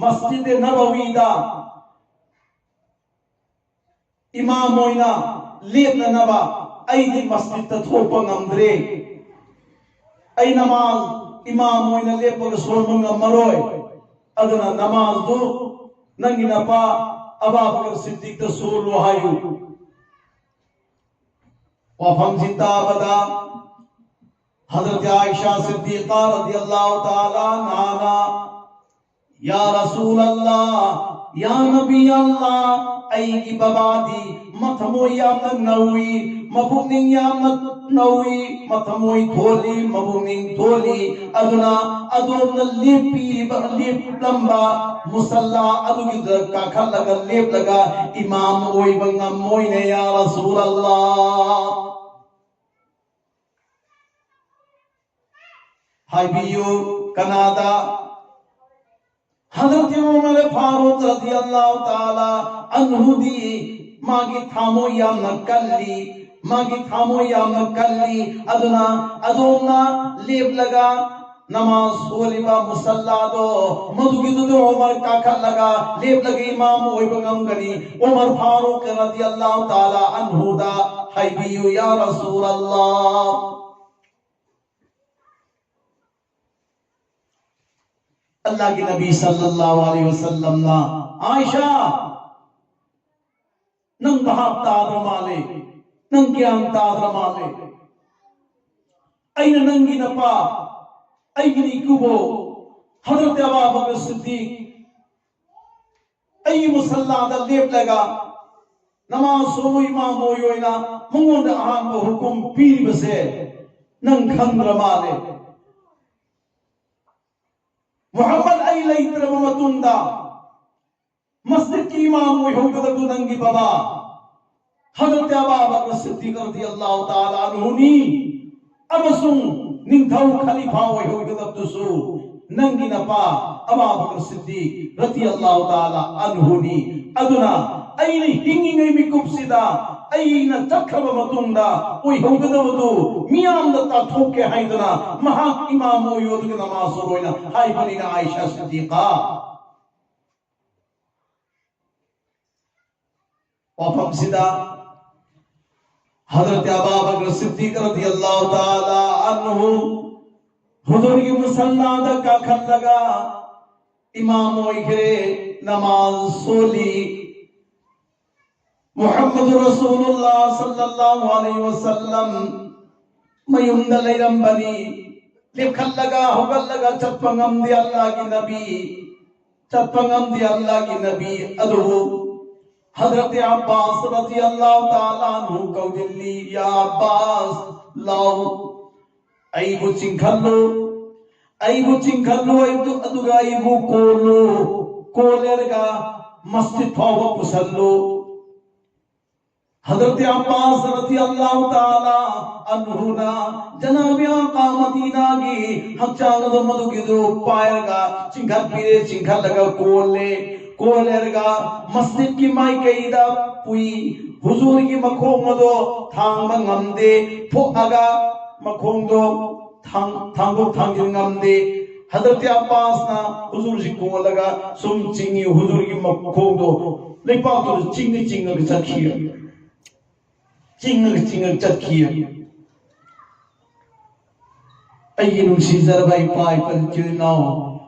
ꯃꯁꯖꯤꯗ ꯅꯕꯋꯤꯗ ꯏꯃꯥꯝ ꯑꯣꯏꯅ ꯂꯦꯞꯅꯅꯕ, ꯑꯩꯗꯤ ꯃꯁꯖꯤꯗꯇ ꯊꯣꯛꯄ ꯉꯝꯗ꯭ꯔꯦ꯫ ꯑꯩ ꯅꯃꯥꯖ ꯏꯃꯥꯝ ꯑꯣꯏꯅ ꯂꯦꯞꯄꯒ ꯁꯣꯟꯕ ꯉꯝꯃꯔꯣꯏ꯫ ꯑꯗꯨꯅ ꯅꯃꯥꯖꯗꯨ ꯅꯪꯒꯤ ꯅꯄꯥ ꯑꯕꯥ ꯕꯀꯔ ꯁꯤꯗꯤꯛꯇ ꯁꯣꯜꯂꯣ ꯍꯥꯏꯌꯨ"꯫ ꯋꯥꯐꯝꯁꯤ ꯇꯥꯕꯗ ꯍꯖꯔꯠ ꯑꯥꯏꯁꯥ ꯁꯤꯗꯤꯀꯥ ꯔꯗꯤꯌꯜꯂꯥꯍꯨ ꯇꯥꯂꯥ ꯑꯟꯍꯥꯅ, "ꯌꯥ ꯔꯁꯨꯂꯜꯂꯥꯍ, "ꯌꯥ ꯅꯕꯤ ꯑꯜꯂꯥ, ꯑꯩꯒꯤ ꯕꯕꯥꯗꯤ ꯃꯊꯃꯣꯏ ꯌꯥꯝꯅ ꯅꯧꯏ, ꯃꯄꯨꯛꯅꯤꯡ ꯌꯥꯝꯅ ꯅꯧꯏ, ꯃꯊꯃꯣꯏ ꯊꯣꯜꯂꯤ, ꯃꯄꯨꯛꯅꯤꯡ ꯊꯣꯜꯂꯤ꯫ ꯑꯗꯨꯅ ꯑꯗꯣꯝꯅ ꯂꯦꯞꯄꯤꯕ, ꯂꯦꯞꯂꯝꯕ ꯃꯨꯁꯜꯂꯥ ꯑꯗꯨꯒꯤꯗ ꯀꯥꯈꯠꯂꯒ ꯂꯦꯞꯂꯒ ꯏꯃꯥꯝ ꯑꯣꯏꯕ ꯉꯝꯃꯣꯏꯅꯦ, ꯌꯥ ꯔꯁꯨꯜ ꯑꯜꯂꯥ"꯫ ꯍꯥꯏꯕꯤꯌꯨ, ꯀꯅꯥꯗ? ꯍꯖꯔꯠ ꯎꯃꯔ ꯐꯥꯔꯨꯛ ꯔꯗꯤꯌꯜꯂꯥꯍꯨ ꯇꯥꯂꯥ ꯑꯟꯍꯨꯗꯤ ꯃꯥꯒꯤ ꯊꯃꯣꯏ ꯌꯥꯝꯅ ꯀꯜꯂꯤ, ꯃꯥꯒꯤ ꯊꯃꯣꯏ ꯌꯥꯝꯅ ꯀꯜꯂꯤ꯫ ꯑꯗꯨꯅ ꯑꯗꯣꯝꯅ ꯂꯦꯞꯂꯒ ꯅꯃꯥꯖ ꯁꯣꯜꯂꯤꯕ ꯃꯨꯁꯜꯂꯥꯗꯣ, ꯃꯗꯨꯒꯤꯗꯨꯗ ꯎꯃꯔ ꯀꯥꯈꯠꯂꯒ ꯂꯦꯞꯂꯒ ꯏꯃꯥꯝ ꯑꯣꯏꯕ ꯉꯝꯒꯅꯤ꯫ ꯎꯃꯔ ꯐꯥꯔꯨꯛ ꯔꯗꯤꯌꯜꯂꯥꯍꯨ ꯇꯥꯂꯥ ꯑꯟꯍꯨꯗ ꯍꯥꯏꯕꯤꯌꯨ, ꯌꯥ ꯔꯁꯨꯜ ꯑꯜꯂꯥ꯫ ꯑꯜꯂꯥꯍꯒꯤ ꯅꯕꯤ ꯁꯜꯂꯜꯂꯥꯍꯨ ꯑꯂꯩꯍꯤ ꯋꯁꯜꯂꯝꯅ, "ꯑꯥꯏꯁꯥ, ꯅꯪ ꯚꯥꯞ ꯇꯥꯗ꯭ꯔ ꯃꯥꯜꯂꯦ, ꯅꯪ ꯒ꯭ꯌꯥꯟ ꯇꯥꯗ꯭ꯔ ꯃꯥꯜꯂꯦ꯫ ꯑꯩꯅ ꯅꯪꯒꯤ ꯅꯄꯥ, ꯑꯩꯒꯤ ꯏꯀꯨꯕꯣꯛ ꯍꯖꯔꯠ ꯑꯕꯥ ꯕꯀꯔ ꯁꯤꯗꯤꯛ ꯑꯩꯒꯤ ꯃꯨꯁꯜꯂꯥꯗ ꯂꯦꯞꯂꯒ ꯅꯃꯥꯖ ꯁꯣꯜꯂꯨ ꯏꯃꯥꯝ ꯑꯣꯏ ꯑꯣꯏꯅ ꯃꯉꯣꯟꯗ ꯑꯍꯥꯟꯕ ꯍꯨꯀꯨꯝ ꯄꯤꯔꯤꯕꯁꯦ ꯅꯪ ꯈꯪꯗ꯭ꯔ ꯃꯥꯜꯂꯦ꯫ ꯃꯨꯍꯝꯃꯗ ꯑꯩ ꯂꯩꯇ꯭ꯔꯕ ꯃꯇꯨꯡꯗ ꯃꯁꯖꯤꯗꯀꯤ ꯏꯃꯥꯝ ꯑꯣꯏꯍꯧꯒꯗꯕꯗꯨ ꯅꯪꯒꯤ ꯕꯕꯥ ꯍꯖꯔꯠ ꯑꯕꯥ ꯕꯀꯔ ꯁꯤꯗꯤꯛ ꯔꯗꯤꯌꯜꯂꯥꯍꯨ ꯇꯥꯂꯥ ꯑꯟꯍꯨꯅꯤ꯫ ꯑꯃꯁꯨꯡ ꯅꯤꯡꯊꯧ ꯈꯂꯤꯐꯥ ꯑꯣꯏꯍꯧꯒꯗꯕꯗꯨꯁꯨ ꯅꯪꯒꯤ ꯅꯄꯥ ꯑꯕꯥ ꯕꯀꯔ ꯁꯤꯗꯤꯛ ꯔꯗꯤꯌꯜꯂꯥꯍꯨ ꯇꯥꯂꯥ ꯑꯟꯍꯨꯅꯤ꯫ ꯑꯗꯨꯅ ꯑꯩꯅ ꯍꯤꯡꯉꯤꯉꯩ ꯃꯤꯀꯨꯞꯁꯤꯗ ꯑꯩꯅ ꯆꯠꯈ꯭ꯔꯕ ꯃꯇꯨꯡꯗ ꯑꯣꯏꯍꯧꯒꯗꯕꯗꯨ ꯃꯤꯌꯥꯝꯗ ꯇꯥꯛꯊꯣꯛꯀꯦ ꯍꯥꯏꯗꯨꯅ ꯃꯍꯥꯛ ꯏꯃꯥꯝ ꯑꯣꯏꯌꯨ ꯑꯗꯨꯒ ꯅꯃꯥꯖ ꯁꯣꯜꯂꯣ ꯍꯥꯏꯅ ꯍꯥꯏꯕꯅꯤꯅ ꯑꯥꯏꯁꯥ ꯁꯤꯗꯤꯀꯥ꯫ ꯋꯥꯐꯝꯁꯤꯗ ꯍꯖꯔꯠ ꯑꯕꯥ ꯕꯀꯔ ꯁꯤꯗꯤꯛ ꯔꯗꯤꯌꯜꯂꯥꯍꯨ ꯇꯥꯂꯥ ꯑꯟꯍꯨ ꯍꯨꯖꯨꯔꯒꯤ ꯃꯨꯁꯜꯂꯥꯗ ꯀꯥꯈꯠꯂꯒ ꯏꯃꯥꯝ ꯑꯣꯏꯈ꯭ꯔꯦ, ꯅꯃꯥꯖ ꯁꯣꯜꯂꯤ꯫ ꯃꯨꯍꯝꯃꯗꯨ ꯔꯁꯨꯂꯨꯜꯂꯥꯍ ꯁꯜꯂꯜꯂꯥꯍꯨ ꯑꯂꯩꯍꯤ ꯋꯁꯜꯂꯝ ꯃꯌꯨꯝꯗ ꯂꯩꯔꯝꯕꯅꯤ꯫ ꯂꯦꯞꯈꯠꯂꯒ ꯍꯧꯒꯠꯂꯒ ꯆꯠꯄ ꯉꯝꯗꯦ ꯑꯜꯂꯥꯍꯒꯤ ꯅꯕꯤ꯫ ꯆꯠꯄ ꯉꯝꯗꯦ ꯑꯜꯂꯥꯍꯒꯤ ꯅꯕꯤ꯫ ꯑꯗꯨꯕꯨ ꯍꯖꯔꯠ ꯑꯕꯥꯁ ꯔꯗꯤꯌꯜꯂꯥꯍꯨ ꯇꯥꯂꯥ ꯑꯟꯍꯨ ꯀꯧꯁꯤꯜꯂꯤ, "ꯌꯥ ꯑꯕꯥꯁ, ꯂꯥꯎ, ꯑꯩꯕꯨ ꯆꯤꯡꯈꯠꯂꯨ, ꯑꯩꯕꯨ ꯆꯤꯡꯈꯠꯂꯨ, ꯑꯩꯕꯨ, ꯑꯗꯨꯒ ꯑꯩꯕꯨ ꯀꯣꯜꯂꯨ, ꯀꯣꯜꯂꯦꯔꯒ ꯃꯁꯖꯤꯗ ꯐꯥꯎꯕ ꯄꯨꯁꯜꯂꯨ"꯫ ꯍꯖꯔꯠ ꯑꯕꯥꯁ ꯔꯗꯤꯌꯜꯂꯥꯍꯨ ꯇꯥꯂꯥ ꯑꯟꯍꯨꯅ ꯖꯅꯥꯕꯤ ꯑꯥꯀꯥ ꯃꯗꯤꯅꯥꯒꯤ ꯍꯛꯆꯥꯡ ꯑꯗꯨ ꯃꯗꯨꯒꯤꯗꯨ ꯄꯥꯏꯔꯒ ꯆꯤꯡꯈꯠꯄꯤꯔꯦ, ꯆꯤꯡꯈꯠꯂꯒ ꯀꯣꯜꯂꯦ, ꯀꯣꯜꯂꯦꯔꯒ ꯃꯁꯖꯤꯗꯀꯤ ꯃꯥꯏꯀꯩꯗ ꯄꯨꯏ꯫ ꯍꯨꯖꯨꯔꯒꯤ ꯃꯈꯣꯡ ꯑꯗꯣ ꯊꯥꯡꯕ ꯉꯝꯗꯦ, ꯊꯣꯛꯑꯒ ꯃꯈꯣꯡꯗꯣ ꯊꯥꯡ-, ꯊꯥꯡꯗꯣꯛ ꯊꯥꯡꯖꯤꯟ ꯉꯝꯗꯦ꯫ ꯍꯖꯔꯠ ꯑꯕꯥꯁꯅ ꯍꯨꯖꯨꯔꯁꯤ ꯀꯣꯜꯂꯒ ꯁꯨꯝ ꯆꯤꯡꯉꯤ, ꯍꯨꯖꯨꯔꯒꯤ ꯃꯈꯣꯡꯗꯣ ꯂꯩꯄꯥꯛꯇꯨꯗ ꯆꯤꯡꯉ ꯆꯤꯡꯉꯒ ꯆꯠꯈꯤ, ꯆꯤꯡꯉꯒ ꯆꯤꯡꯉꯒ ꯆꯠꯈꯤ꯫ ꯑꯩꯒꯤ ꯅꯨꯡꯁꯤꯖꯔꯕ ꯏꯄꯥ ꯏꯄꯥ ꯏꯆꯤꯜ ꯏꯅꯥꯎ,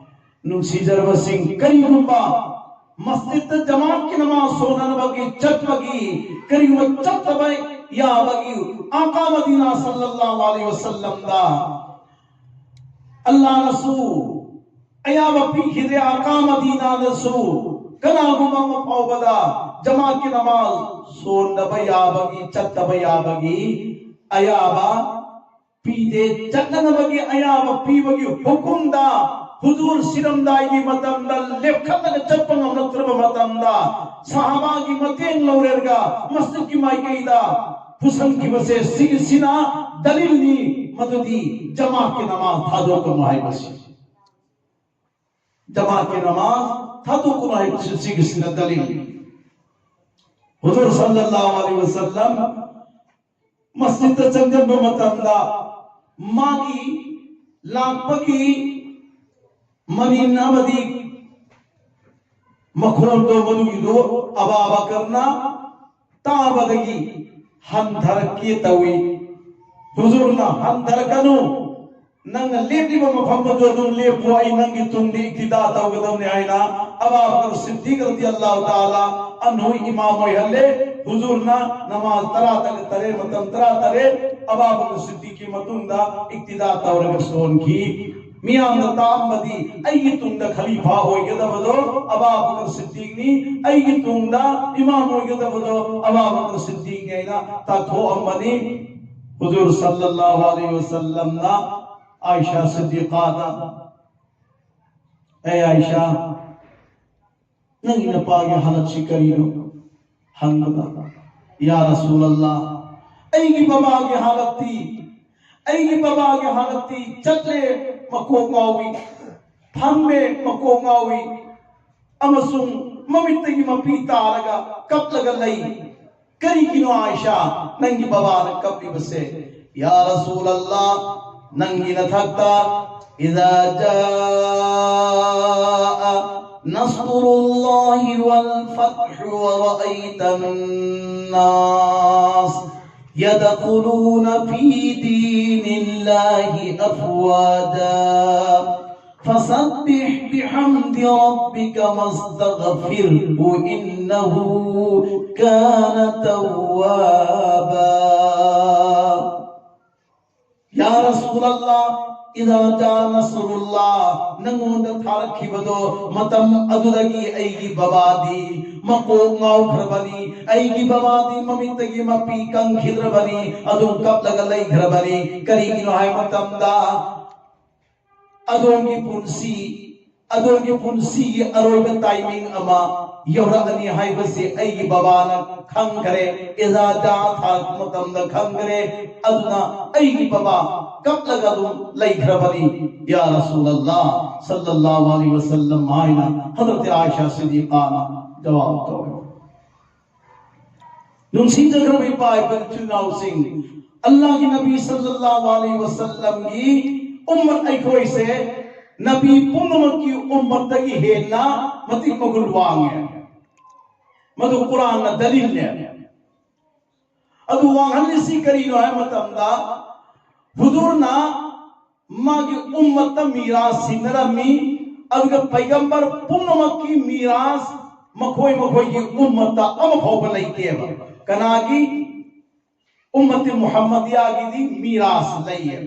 ꯅꯨꯡꯁꯤꯖꯔꯕꯁꯤꯡ, ꯀꯔꯤꯒꯨꯝꯕ ꯃꯁꯖꯤꯗꯇ ꯖꯃꯥꯠꯀꯤ ꯅꯃꯥꯖ ꯁꯣꯟꯅꯅꯕꯒꯤ ꯆꯠꯄꯒꯤ, ꯀꯔꯤꯒꯨꯝꯕ ꯆꯠꯇꯕ ꯌꯥꯕꯒꯤ ꯑꯥꯀꯥ ꯃꯗꯤꯅꯥ ꯁꯜꯂꯜꯂꯥꯍꯨ ꯑꯂꯩꯍꯤ ꯋꯁꯜꯂꯝꯗ ꯑꯜꯂꯥꯍꯅꯁꯨ ꯑꯌꯥꯕ ꯄꯤꯈꯤꯗꯦ꯫ ꯑꯥꯀꯥ ꯃꯗꯤꯅꯥꯗꯁꯨ ꯀꯅꯥꯒꯨꯝꯕ ꯑꯃ ꯐꯥꯎꯕꯗ ꯖꯃꯥꯠꯀꯤ ꯅꯃꯥꯖ ꯁꯣꯟꯗꯕ ꯌꯥꯕꯒꯤ, ꯆꯠꯇꯕ ꯌꯥꯕꯒꯤ ꯑꯌꯥꯕ ꯄꯤꯗꯦ꯫ ꯆꯠꯅꯅꯕꯒꯤ ꯑꯌꯥꯕ ꯄꯤꯕꯒꯤ ꯍꯨꯀꯨꯝꯗ ꯍꯨꯖꯨꯔ ꯁꯤꯔꯝꯗꯥꯏꯒꯤ ꯃꯇꯝꯗ ꯂꯦꯞꯈꯠꯂꯒ ꯆꯠꯄ ꯉꯝꯂꯛꯇ꯭ꯔꯕ ꯃꯇꯝꯗ ꯁꯍꯥꯕꯥꯒꯤ ꯃꯇꯦꯡ ꯂꯧꯔꯦꯔꯒ ꯃꯁꯖꯤꯗꯀꯤ ꯃꯥꯏꯀꯩꯗ ꯄꯨꯁꯟꯈꯤꯕꯁꯦ, ꯁꯤꯒꯤꯁꯤꯅ ꯗꯂꯤꯜꯅꯤ ꯃꯗꯨꯗꯤ ꯖꯃꯥꯠꯀꯤ ꯅꯃꯥꯖ ꯊꯥꯗꯣꯛꯀꯅꯨ ꯍꯥꯏꯕꯁꯤ꯫ ꯖꯃꯥꯠꯀꯤ ꯅꯃꯥꯖ ꯊꯥꯗꯣꯛꯀꯅꯨ ꯍꯥꯏꯕꯁꯤ ꯁꯤꯒꯤꯁꯤꯅ ꯗꯂꯤꯜꯅꯤ꯫ ꯍꯨꯖꯨꯔ ꯁꯜꯂꯜꯂꯥꯍꯨ ꯑꯂꯩꯍꯤ ꯋꯁꯜꯂꯝ ꯃꯁꯖꯤꯗꯇ ꯆꯪꯁꯤꯟꯕ ꯃꯇꯝꯗ ꯃꯥꯒꯤ ꯂꯥꯛꯄꯒꯤ ꯃꯅꯤꯟ ꯑꯃꯗꯤ ꯃꯈꯣꯟꯗꯣ ꯃꯗꯨꯒꯤꯗꯨ ꯑꯕꯥ ꯕꯀꯔꯅ ꯇꯥꯕꯗꯒꯤ ꯍꯟꯊꯔꯛꯀꯦ ꯇꯧꯏ꯫ ꯍꯨꯖꯨꯔꯅ, "ꯍꯟꯊꯔꯛꯀꯅꯨ, ꯅꯪꯅ ꯂꯦꯞꯂꯤꯕ ꯃꯐꯝ ꯑꯗꯨ ꯑꯗꯨꯝ ꯂꯦꯞꯄꯨ, ꯑꯩ ꯅꯪꯒꯤ ꯇꯨꯡꯗ ꯏꯛꯇꯤꯗꯥ ꯇꯧꯒꯗꯕꯅꯤ" ꯍꯥꯏꯅ ꯑꯕꯥ ꯕꯀꯔ ꯁꯤꯗꯤꯛ ꯔꯗꯤꯌꯜꯂꯥꯍꯨ ꯇꯥꯂꯥ ꯑꯟꯍꯨ ꯏꯃꯥꯝ ꯑꯣꯏꯍꯜꯂꯦ꯫ ꯍꯨꯖꯨꯔꯅ ꯅꯃꯥꯖ ꯇꯔꯥ ꯇꯔꯦꯠ, ꯃꯇꯝ ꯇꯔꯥ ꯇꯔꯦꯠ ꯑꯕꯥ ꯕꯀꯔ ꯁꯤꯗꯤꯛꯀꯤ ꯃꯇꯨꯡꯗ ꯏꯛꯇꯤꯗꯥ ꯇꯧꯔꯒ ꯁꯣꯟꯈꯤ꯫ ꯃꯤꯌꯥꯝꯅ ꯇꯥꯛꯑꯝꯕꯗꯤ ꯑꯩꯒꯤ ꯇꯨꯡꯗ ꯈꯂꯤꯐꯥ ꯑꯣꯏꯒꯗꯕꯗꯣ ꯑꯕꯥ ꯕꯀꯔ ꯁꯤꯗꯤꯛꯅꯤ, ꯑꯩꯒꯤ ꯇꯨꯡꯗ ꯏꯃꯥꯝ ꯑꯣꯏꯒꯗꯕꯗꯣ ꯑꯕꯥ ꯕꯀꯔ ꯁꯤꯗꯤꯛꯅꯤ ꯍꯥꯏꯅ ꯇꯥꯛꯊꯣꯛꯑꯝꯕꯅꯤ꯫ ꯍꯨꯖꯨꯔ ꯁꯜꯂꯜꯂꯥꯍꯨ ꯑꯂꯩꯍꯤ ꯋꯁꯜꯂꯝꯅ ꯑꯥꯏꯁꯥ ꯁꯤꯗꯤꯀꯥꯗ, "ꯑꯦ ꯑꯥꯏꯁꯥ, ꯅꯪꯒꯤ ꯅꯄꯥꯒꯤ ꯍꯥꯂꯠꯁꯤ ꯀꯔꯤꯅꯣ?" ꯍꯪꯕꯗ, "ꯌꯥ ꯔꯁꯨꯂꯜꯂꯥ, ꯑꯩꯒꯤ ꯕꯕꯥꯒꯤ ꯍꯥꯂꯠꯇꯤ, ꯑꯩꯒꯤ ꯕꯕꯥꯒꯤ ꯍꯥꯂꯠꯇꯤ ꯆꯠꯂꯦ, ꯃꯀꯣꯛ ꯉꯥꯎꯏ, ꯐꯝꯃꯦ, ꯃꯀꯣꯛ ꯉꯥꯎꯏ, ꯑꯃꯁꯨꯡ ꯃꯃꯤꯠꯇꯒꯤ ꯃꯄꯤ ꯇꯥꯔꯒ ꯀꯞꯂꯒ ꯂꯩ꯫ ꯀꯔꯤꯒꯤꯅꯣ ꯑꯥꯏꯁꯥ, ꯅꯪꯒꯤ ꯕꯕꯥꯅ ꯀꯞꯂꯤꯕꯁꯦ?" "ꯌꯥ ꯔꯁꯨꯂꯜꯂꯥ, ꯅꯪꯒꯤ ꯅꯊꯛꯇ, إذا جاء نصر الله والفتح ورأيت الناس يدخلون في دين الله أفواجا فسبح بحمد ربك واستغفره إنه كان توابا." ꯌꯥ ꯔꯁꯨꯂꯜꯂꯥ, "ꯏꯗꯥ ꯖꯥ ꯅꯁꯔꯨꯜꯂꯥ, ꯅꯪꯉꯣꯟꯗ ꯊꯥꯔꯛꯈꯤꯕꯗꯣ, ꯃꯇꯝ ꯑꯗꯨꯗꯒꯤ ꯑꯩꯒꯤ ꯕꯕꯥꯗꯤ ꯃꯀꯣꯛ ꯉꯥꯎꯈ꯭ꯔꯕꯅꯤ, ꯑꯩꯒꯤ ꯕꯕꯥꯗꯤ ꯃꯃꯤꯠꯇꯒꯤ ꯃꯄꯤ ꯀꯪꯈꯤꯗ꯭ꯔꯕꯅꯤ, ꯑꯗꯨꯝ ꯀꯞꯂꯒ ꯂꯩꯈ꯭ꯔꯕꯅꯤ꯫ ꯀꯔꯤꯒꯤꯅꯣ ꯍꯥꯏꯕ ꯃꯇꯝꯗ, ꯑꯗꯣꯝꯒꯤ ꯄꯨꯟꯁꯤ, ꯑꯗꯣꯝꯒꯤ ꯄꯨꯟꯁꯤꯒꯤ ꯑꯔꯣꯏꯕ ꯇꯥꯏꯃꯤꯡ ꯑꯃ ꯌꯧꯔꯛꯑꯅꯤ ꯍꯥꯏꯕꯁꯤ ꯑꯩꯒꯤ ꯕꯕꯥꯅ ꯈꯪꯈ꯭ꯔꯦ, ꯏꯖꯥ ꯖꯥ ꯊꯥꯔꯛꯄ ꯃꯇꯝꯗ ꯈꯪꯈ꯭ꯔꯦ꯫ ꯑꯗꯨꯅ ꯑꯩꯒꯤ ꯕꯕꯥ ꯀꯞꯂꯒ ꯑꯗꯨꯝ ꯂꯩꯈ꯭ꯔꯕꯅꯤ, ꯌꯥ ꯔꯁꯨꯂꯜꯂꯥ ꯁꯜꯂꯜꯂꯥꯍꯨ ꯑꯂꯩꯍꯤ ꯋꯁꯜꯂꯝ" ꯍꯥꯏꯅ ꯍꯖꯔꯠ ꯑꯥꯏꯁꯥ ꯁꯤꯗꯤꯀꯥꯅ ꯖꯋꯥꯕ ꯇꯧꯔꯦ꯫ ꯅꯨꯡꯁꯤꯖꯈ꯭ꯔꯕ ꯏꯄꯥ ꯏꯄꯨ ꯏꯆꯤꯜ ꯏꯅꯥꯎꯁꯤꯡ, ꯑꯜꯂꯥꯍꯒꯤ ꯅꯕꯤ ꯁꯜꯂꯜꯂꯥꯍꯨ ꯑꯂꯩꯍꯤ ꯋꯁꯜꯂꯝꯒꯤ ꯎꯝꯃꯠ ꯑꯩꯈꯣꯏꯁꯦ ꯅꯕꯤ ꯄꯨꯝꯅꯃꯛꯀꯤ ꯎꯝꯃꯠꯇꯒꯤ ꯍꯦꯟꯅ ꯃꯇꯤꯛ ꯃꯒꯨꯟ ꯋꯥꯡꯉꯦ꯫ ꯃꯗꯨ ꯀꯨꯔꯥꯟꯅ ꯗꯂꯤꯜꯅꯦ꯫ ꯑꯗꯨ ꯋꯥꯡꯍꯜꯂꯤꯁꯤ ꯀꯔꯤꯅꯣ ꯍꯥꯏꯕ ꯃꯇꯝꯗ, ꯍꯨꯖꯨꯔꯅ ꯃꯥꯒꯤ ꯎꯝꯃꯠꯇ ꯃꯤꯔꯥꯖ ꯁꯤꯟꯅꯔꯝꯃꯤ꯫ ꯑꯗꯨꯒ ꯄꯩꯒꯝꯕꯔ ꯄꯨꯝꯅꯃꯛꯀꯤ ꯃꯤꯔꯥꯖ, ꯃꯈꯣꯏ ꯃꯈꯣꯏꯒꯤ ꯎꯝꯃꯠꯇ ꯑꯃ ꯐꯥꯎꯕ ꯂꯩꯇꯦꯕ꯫ ꯀꯅꯥꯒꯤ? ꯎꯝꯃꯠꯇꯤ ꯃꯨꯍꯝꯃꯗꯤꯌꯥꯒꯤꯗꯤ ꯃꯤꯔꯥꯖ ꯂꯩꯌꯦ꯫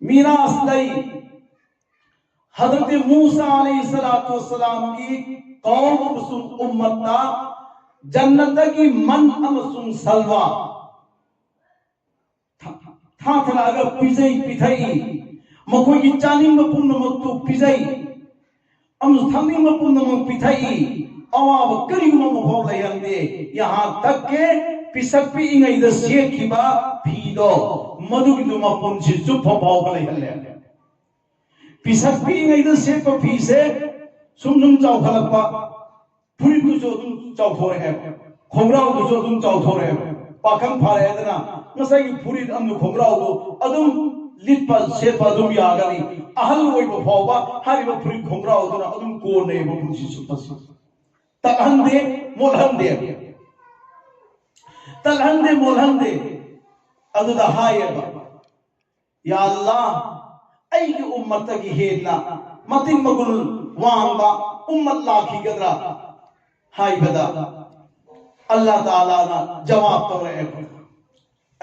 ꯃꯤꯔꯥꯁ ꯂꯩ꯫ ꯍꯖꯔꯠ ꯃꯨꯁꯥ ꯑꯂꯩꯍꯤ ꯁꯂꯥꯇꯨ ꯋꯁꯁꯂꯥꯝꯒꯤ ꯀꯧꯝ ꯑꯃꯁꯨꯡ ꯎꯝꯃꯠꯇ ꯖꯟꯅꯠꯇꯒꯤ ꯃꯟ ꯑꯃꯁꯨꯡ ꯁꯜꯋꯥ ꯊꯥ-, ꯊꯥꯊꯔꯛꯑꯒ ꯄꯤꯖꯩ, ꯄꯤꯊꯛꯏ꯫ ꯃꯈꯣꯏꯒꯤ ꯆꯥꯅꯤꯡꯕ ꯄꯨꯝꯅꯃꯛꯇꯨ ꯄꯤꯖꯩ꯫ ꯑꯃꯁꯨꯡ ꯊꯛꯅꯤꯡꯕ ꯄꯨꯝꯅꯃꯛ ꯄꯤꯊꯛꯏ꯫ ꯑꯋꯥꯕ ꯀꯔꯤꯒꯨꯝꯕ ꯑꯃꯐꯥꯎ ꯂꯩꯍꯟꯗꯦ꯫ ꯌꯥꯍꯥꯟ ꯇꯛꯀꯦ ꯄꯤꯁꯛ ꯄꯤꯛꯏꯉꯩꯗ ꯁꯦꯠꯈꯤꯕ ꯐꯤꯗꯣ, ꯃꯗꯨꯒꯤꯗꯨ ꯃꯄꯨꯟꯁꯤ ꯆꯨꯞꯄ ꯐꯥꯎꯕ ꯂꯩꯍꯜꯂꯦ꯫ ꯄꯤꯁꯛ ꯄꯤꯛꯏꯉꯩꯗ ꯁꯦꯠꯄ ꯐꯤꯁꯦ ꯁꯨꯝ ꯁꯨꯝ ꯆꯥꯎꯈꯠꯂꯛꯄ, ꯐꯨꯔꯤꯠꯇꯨꯁꯨ ꯑꯗꯨꯝ ꯆꯥꯎꯊꯣꯔꯛꯑꯦꯕ, ꯈꯣꯡꯒ꯭ꯔꯥꯎꯗꯨꯁꯨ ꯑꯗꯨꯝ ꯆꯥꯎꯊꯣꯔꯛꯑꯦꯕ꯫ ꯄꯥꯈꯪ ꯐꯥꯔꯛꯑꯦꯗꯅ, ꯉꯁꯥꯏꯒꯤ ꯐꯨꯔꯤꯠ ꯑꯃꯗꯤ ꯈꯣꯡꯒ꯭ꯔꯥꯎꯗꯣ ꯑꯗꯨꯝ ꯂꯤꯠꯄ ꯁꯦꯠꯄ ꯑꯗꯨꯝ ꯌꯥꯒꯅꯤ꯫ ꯑꯍꯜ ꯑꯣꯏꯕ ꯐꯥꯎꯕ ꯍꯥꯏꯔꯤꯕ ꯐꯨꯔꯤꯠ ꯈꯣꯡꯒ꯭ꯔꯥꯎꯗꯨꯅ ꯑꯗꯨꯝ ꯀꯣꯟꯅꯩꯑꯕ ꯄꯨꯟꯁꯤ ꯆꯨꯞꯄꯁꯤ꯫ ꯇꯠꯍꯟꯗꯦ, ꯃꯣꯠꯍꯟꯗꯦ꯫ ꯇꯠꯍꯟꯗꯦ, ꯃꯣꯠꯍꯟꯗꯦ꯫ ꯑꯗꯨꯗ ꯍꯥꯏꯌꯦꯕ, "ꯌꯥ ꯑꯜꯂꯥ, ꯑꯩꯒꯤ ꯎꯝꯃꯠꯇꯒꯤ ꯍꯦꯟꯅ ꯃꯇꯤꯛ ꯃꯒꯨꯟ ꯋꯥꯡꯕ ꯎꯝꯃꯠ ꯂꯥꯛꯈꯤꯒꯗ꯭ꯔꯥ?" ꯍꯥꯏꯕꯗ, ꯑꯜꯂꯥ ꯇꯥꯂꯥꯅ ꯖꯋꯥꯕ ꯇꯧꯔꯛꯑꯦ,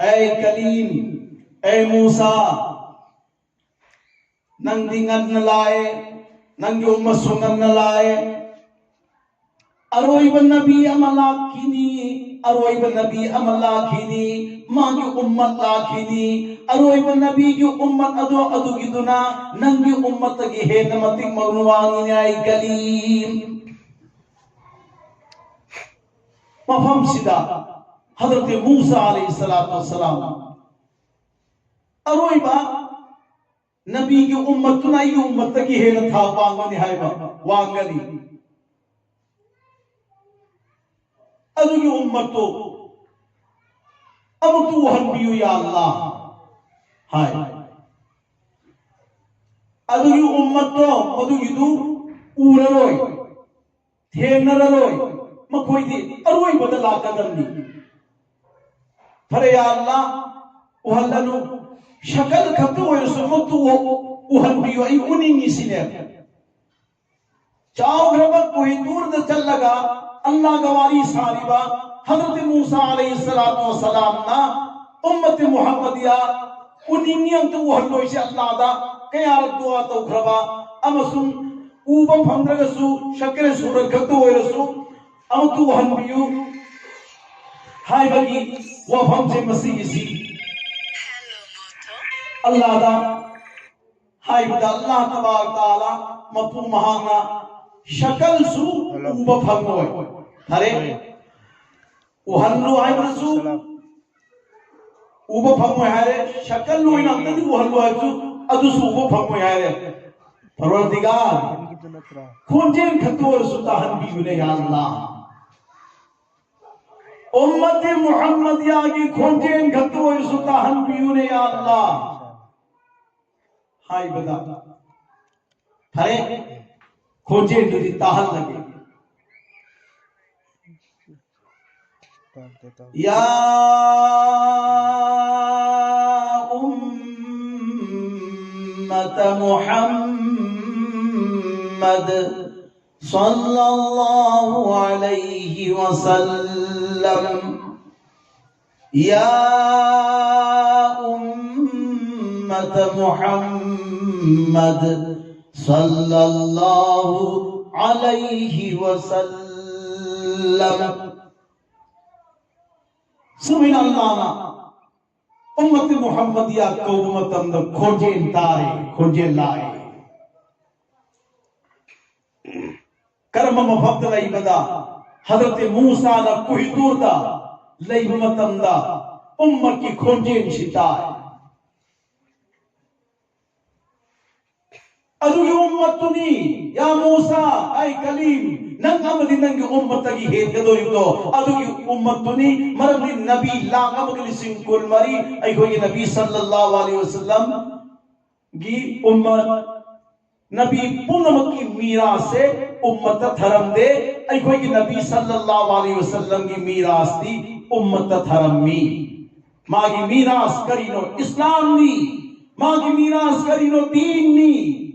"ꯑꯦ ꯀꯂꯤꯝ, ꯑꯦ ꯃꯨꯁꯥ, ꯅꯪꯗꯤ ꯉꯟꯅ ꯂꯥꯛꯑꯦ, ꯅꯪꯒꯤ ꯎꯝꯃꯠꯁꯨ ꯉꯟꯅ ꯂꯥꯛꯑꯦ꯫ ꯑꯔꯣꯏꯕ ꯅꯕꯤ ꯑꯃ ꯂꯥꯛꯈꯤꯅꯤ, ꯑꯔꯣꯏꯕ ꯅꯕꯤ ꯑꯃ ꯂꯥꯛꯈꯤꯅꯤ, ꯃꯥꯒꯤ ꯎꯝꯃꯠ ꯂꯥꯛꯈꯤꯅꯤ꯫ ꯑꯔꯣꯏꯕ ꯅꯕꯤꯒꯤ ꯎꯝꯃꯠ ꯑꯗꯣ ꯑꯗꯨꯒꯤꯗꯨꯅ ꯅꯪꯒꯤ ꯎꯝꯃꯠꯇꯒꯤ ꯍꯦꯟꯅ ꯃꯇꯤꯛ ꯃꯒꯨꯟ ꯋꯥꯡꯉꯤꯅꯦ, ꯑꯩ ꯀꯂꯤꯝ"꯫ ꯃꯐꯝꯁꯤꯗ ꯍꯖꯔꯠ ꯃꯨꯁꯥ ꯑꯂꯩꯍꯤ ꯁꯂꯥꯇꯨ ꯋꯁꯁꯂꯥꯝ, ꯑꯔꯣꯏꯕ ꯅꯕꯤꯒꯤ ꯎꯝꯃꯠꯇꯨꯅ ꯑꯩꯒꯤ ꯎꯝꯃꯠꯇꯒꯤ ꯍꯦꯟꯅ ꯊꯥꯛ ꯋꯥꯡꯒꯅꯤ ꯍꯥꯏꯕ, ꯋꯥꯡꯒꯅꯤ꯫ ꯑꯗꯨꯒꯤ ꯎꯝꯃꯠꯇꯨ ꯑꯃꯨꯛꯇ ꯎꯍꯟꯕꯤꯌꯨ, ꯌꯥ ꯑꯜꯂꯥ, ꯍꯥꯏ꯫ ꯑꯗꯨꯒꯤ ꯎꯝꯃꯠꯇꯣ, ꯃꯗꯨꯒꯤꯗꯨ ꯎꯔꯔꯣꯏ, ꯊꯦꯡꯅꯔꯔꯣꯏ꯫ ꯃꯈꯣꯏꯗꯤ ꯑꯔꯣꯏꯕꯗ ꯂꯥꯛꯀꯗꯕꯅꯤ꯫ ꯐꯔꯦ, ꯌꯥ ꯑꯜꯂꯥ, ꯎꯍꯜꯂꯅꯨ, ꯁꯀꯜ ꯈꯛꯇ ꯑꯣꯏꯔꯁꯨ ꯑꯃꯨꯛꯇ ꯎ-, ꯎꯍꯟꯕꯤꯌꯨ, ꯑꯩ ꯎꯅꯤꯡꯉꯤ ꯁꯤꯅꯦ꯫ ꯆꯥꯎꯈ꯭ꯔꯕ ꯀꯣꯍꯤꯇꯨꯔꯗ ꯆꯠꯂꯒ ꯑꯜꯂꯥꯒ ꯋꯥꯔꯤ ꯁꯥꯔꯤꯕ ꯍꯖꯔꯠ ꯃꯨꯁꯥ ꯑꯂꯩꯍꯤ ꯁꯂꯥꯇꯨ ꯋꯁꯁꯂꯥꯝꯅ ꯎꯝꯃꯠ ꯃꯨꯍꯝꯃꯗꯤꯌꯥ ꯎꯅꯤꯡꯉꯤ, ꯑꯝꯇ ꯎꯍꯜꯂꯣꯏꯁꯦ ꯑꯜꯂꯥꯗ꯫ ꯀꯌꯥꯔꯛ ꯗꯨꯋꯥ ꯇꯧꯈ꯭ꯔꯕ ꯑꯃꯁꯨꯡ ꯎꯕ ꯐꯪꯗ꯭ꯔꯒꯁꯨ ꯁꯛꯀꯦ ꯁꯨꯔꯠ ꯈꯛꯇ ꯑꯣꯏꯔꯁꯨ ꯑꯃꯇ ꯎꯍꯟꯕꯤꯌꯨ ꯍꯥꯏꯕꯒꯤ ꯋꯥꯐꯝꯁꯦ ꯃꯁꯤꯒꯤꯁꯤ ꯑꯜꯂꯥꯗ ꯍꯥꯏꯕꯗ ꯑꯜꯂꯥ ꯇꯕꯥꯔꯛ ꯇꯥꯂꯥ ꯃꯄꯨ ꯃꯍꯥꯛꯅ ꯁꯀꯜꯁꯨ ꯎꯕ ꯐꯪꯉꯣꯏ꯫ ꯐꯔꯦ, ꯎꯍꯜꯂꯨ ꯍꯥꯏꯕꯗꯁꯨ ꯎꯕ ꯐꯪꯉꯣꯏ ꯍꯥꯏꯔꯦ, ꯁꯀꯜ ꯑꯣꯏꯅ ꯑꯝꯇꯗꯤ ꯎꯍꯜꯂꯨ ꯍꯥꯏꯕꯁꯨ ꯑꯗꯨꯁꯨ ꯎꯕ ꯐꯪꯉꯣꯏ ꯍꯥꯏꯔꯦ꯫ ꯄꯔꯋꯔꯗꯤꯒꯥꯔ, ꯈꯣꯟꯖꯦꯜ ꯈꯛꯇ ꯑꯣꯏꯔꯁꯨ ꯇꯥꯍꯟꯕꯤꯌꯨꯅꯦ ꯌꯥ ꯑꯜꯂꯥ꯫ ꯎꯝꯃꯠ ꯃꯨꯍꯝꯃꯗꯤꯌꯥꯒꯤ ꯈꯣꯟꯖꯦꯜ ꯈꯛꯇ ꯑꯣꯏꯔꯁꯨ ꯇꯥꯍꯟꯕꯤꯌꯨꯅꯦ ꯌꯥ ꯑꯜꯂꯥ ꯍꯥꯏꯕꯗ, ꯐꯔꯦ, ꯈꯣꯟꯖꯦꯜꯗꯨꯗꯤ ꯇꯥꯍꯜꯂꯒꯦ꯫ يا أمة محمد صلى الله عليه وسلم، يا أمة محمد صلى الله عليه وسلم. ꯁꯨꯃꯥꯏꯅ ꯑꯜꯂꯥꯅ ꯎꯝꯃꯠ ꯃꯨꯍꯝꯃꯗꯤꯌꯥ ꯀꯧꯕ ꯃꯇꯝꯗ ꯈꯣꯟꯖꯦꯜ ꯇꯥꯔꯦ, ꯈꯣꯟꯖꯦꯜ ꯂꯥꯛꯑꯦ꯫ ꯀꯔꯝꯕ ꯃꯐꯝꯗ ꯂꯩꯕꯗ? ꯍꯖꯔꯠ ꯃꯨꯁꯥꯅ ꯀꯨꯍꯤꯇꯨꯔꯗ ꯂꯩꯕ ꯃꯇꯝꯗ ꯎꯝꯃꯠꯀꯤ ꯈꯣꯟꯖꯦꯜꯁꯤ ꯇꯥꯏ꯫ ꯑꯗꯨꯒꯤ ꯎꯝꯃꯠꯇꯨꯅꯤ, ꯌꯥ ꯃꯨꯁꯥ, ꯑꯩ ꯀꯂꯤꯝ, ꯅꯪ ꯑꯃꯗꯤ ꯅꯪꯒꯤ ꯎꯝꯃꯠꯇꯒꯤ ꯍꯦꯟꯒꯗꯧꯔꯤꯕꯗꯣ ꯑꯗꯨꯒꯤ ꯎꯝꯃꯠꯇꯨꯅꯤ꯫ ꯃꯔꯝꯗꯤ ꯅꯕꯤ ꯂꯥꯛ ꯑꯃꯒ ꯂꯤꯁꯤꯡ ꯀꯨꯟꯃꯔꯤ ꯑꯩꯈꯣꯏꯒꯤ ꯅꯕꯤ ꯁꯜꯂꯜꯂꯥꯍꯨ ꯑꯂꯩꯍꯤ ꯋꯁꯜꯂꯝꯒꯤ ꯎꯝꯃꯠ, ꯅꯕꯤ ꯄꯨꯝꯅꯃꯛꯀꯤ ꯃꯤꯔꯥꯁꯁꯦ ꯎꯝꯃꯠꯇ ꯊꯔꯝꯗꯦ꯫ ꯑꯩꯈꯣꯏꯒꯤ ꯅꯕꯤ ꯁꯜꯂꯜꯂꯥꯍꯨ ꯑꯂꯩꯍꯤ ꯋꯁꯜꯂꯝꯒꯤ ꯃꯤꯔꯥꯁꯇꯤ ꯎꯝꯃꯠꯇ ꯊꯔꯝꯃꯤ꯫ ꯃꯥꯒꯤ ꯃꯤꯔꯥꯁ ꯀꯔꯤꯅꯣ? ꯏꯁꯂꯥꯝꯅꯤ꯫ ꯃꯥꯒꯤ ꯃꯤꯔꯥꯁ ꯀꯔꯤꯅꯣ? ꯗꯤꯟꯅꯤ꯫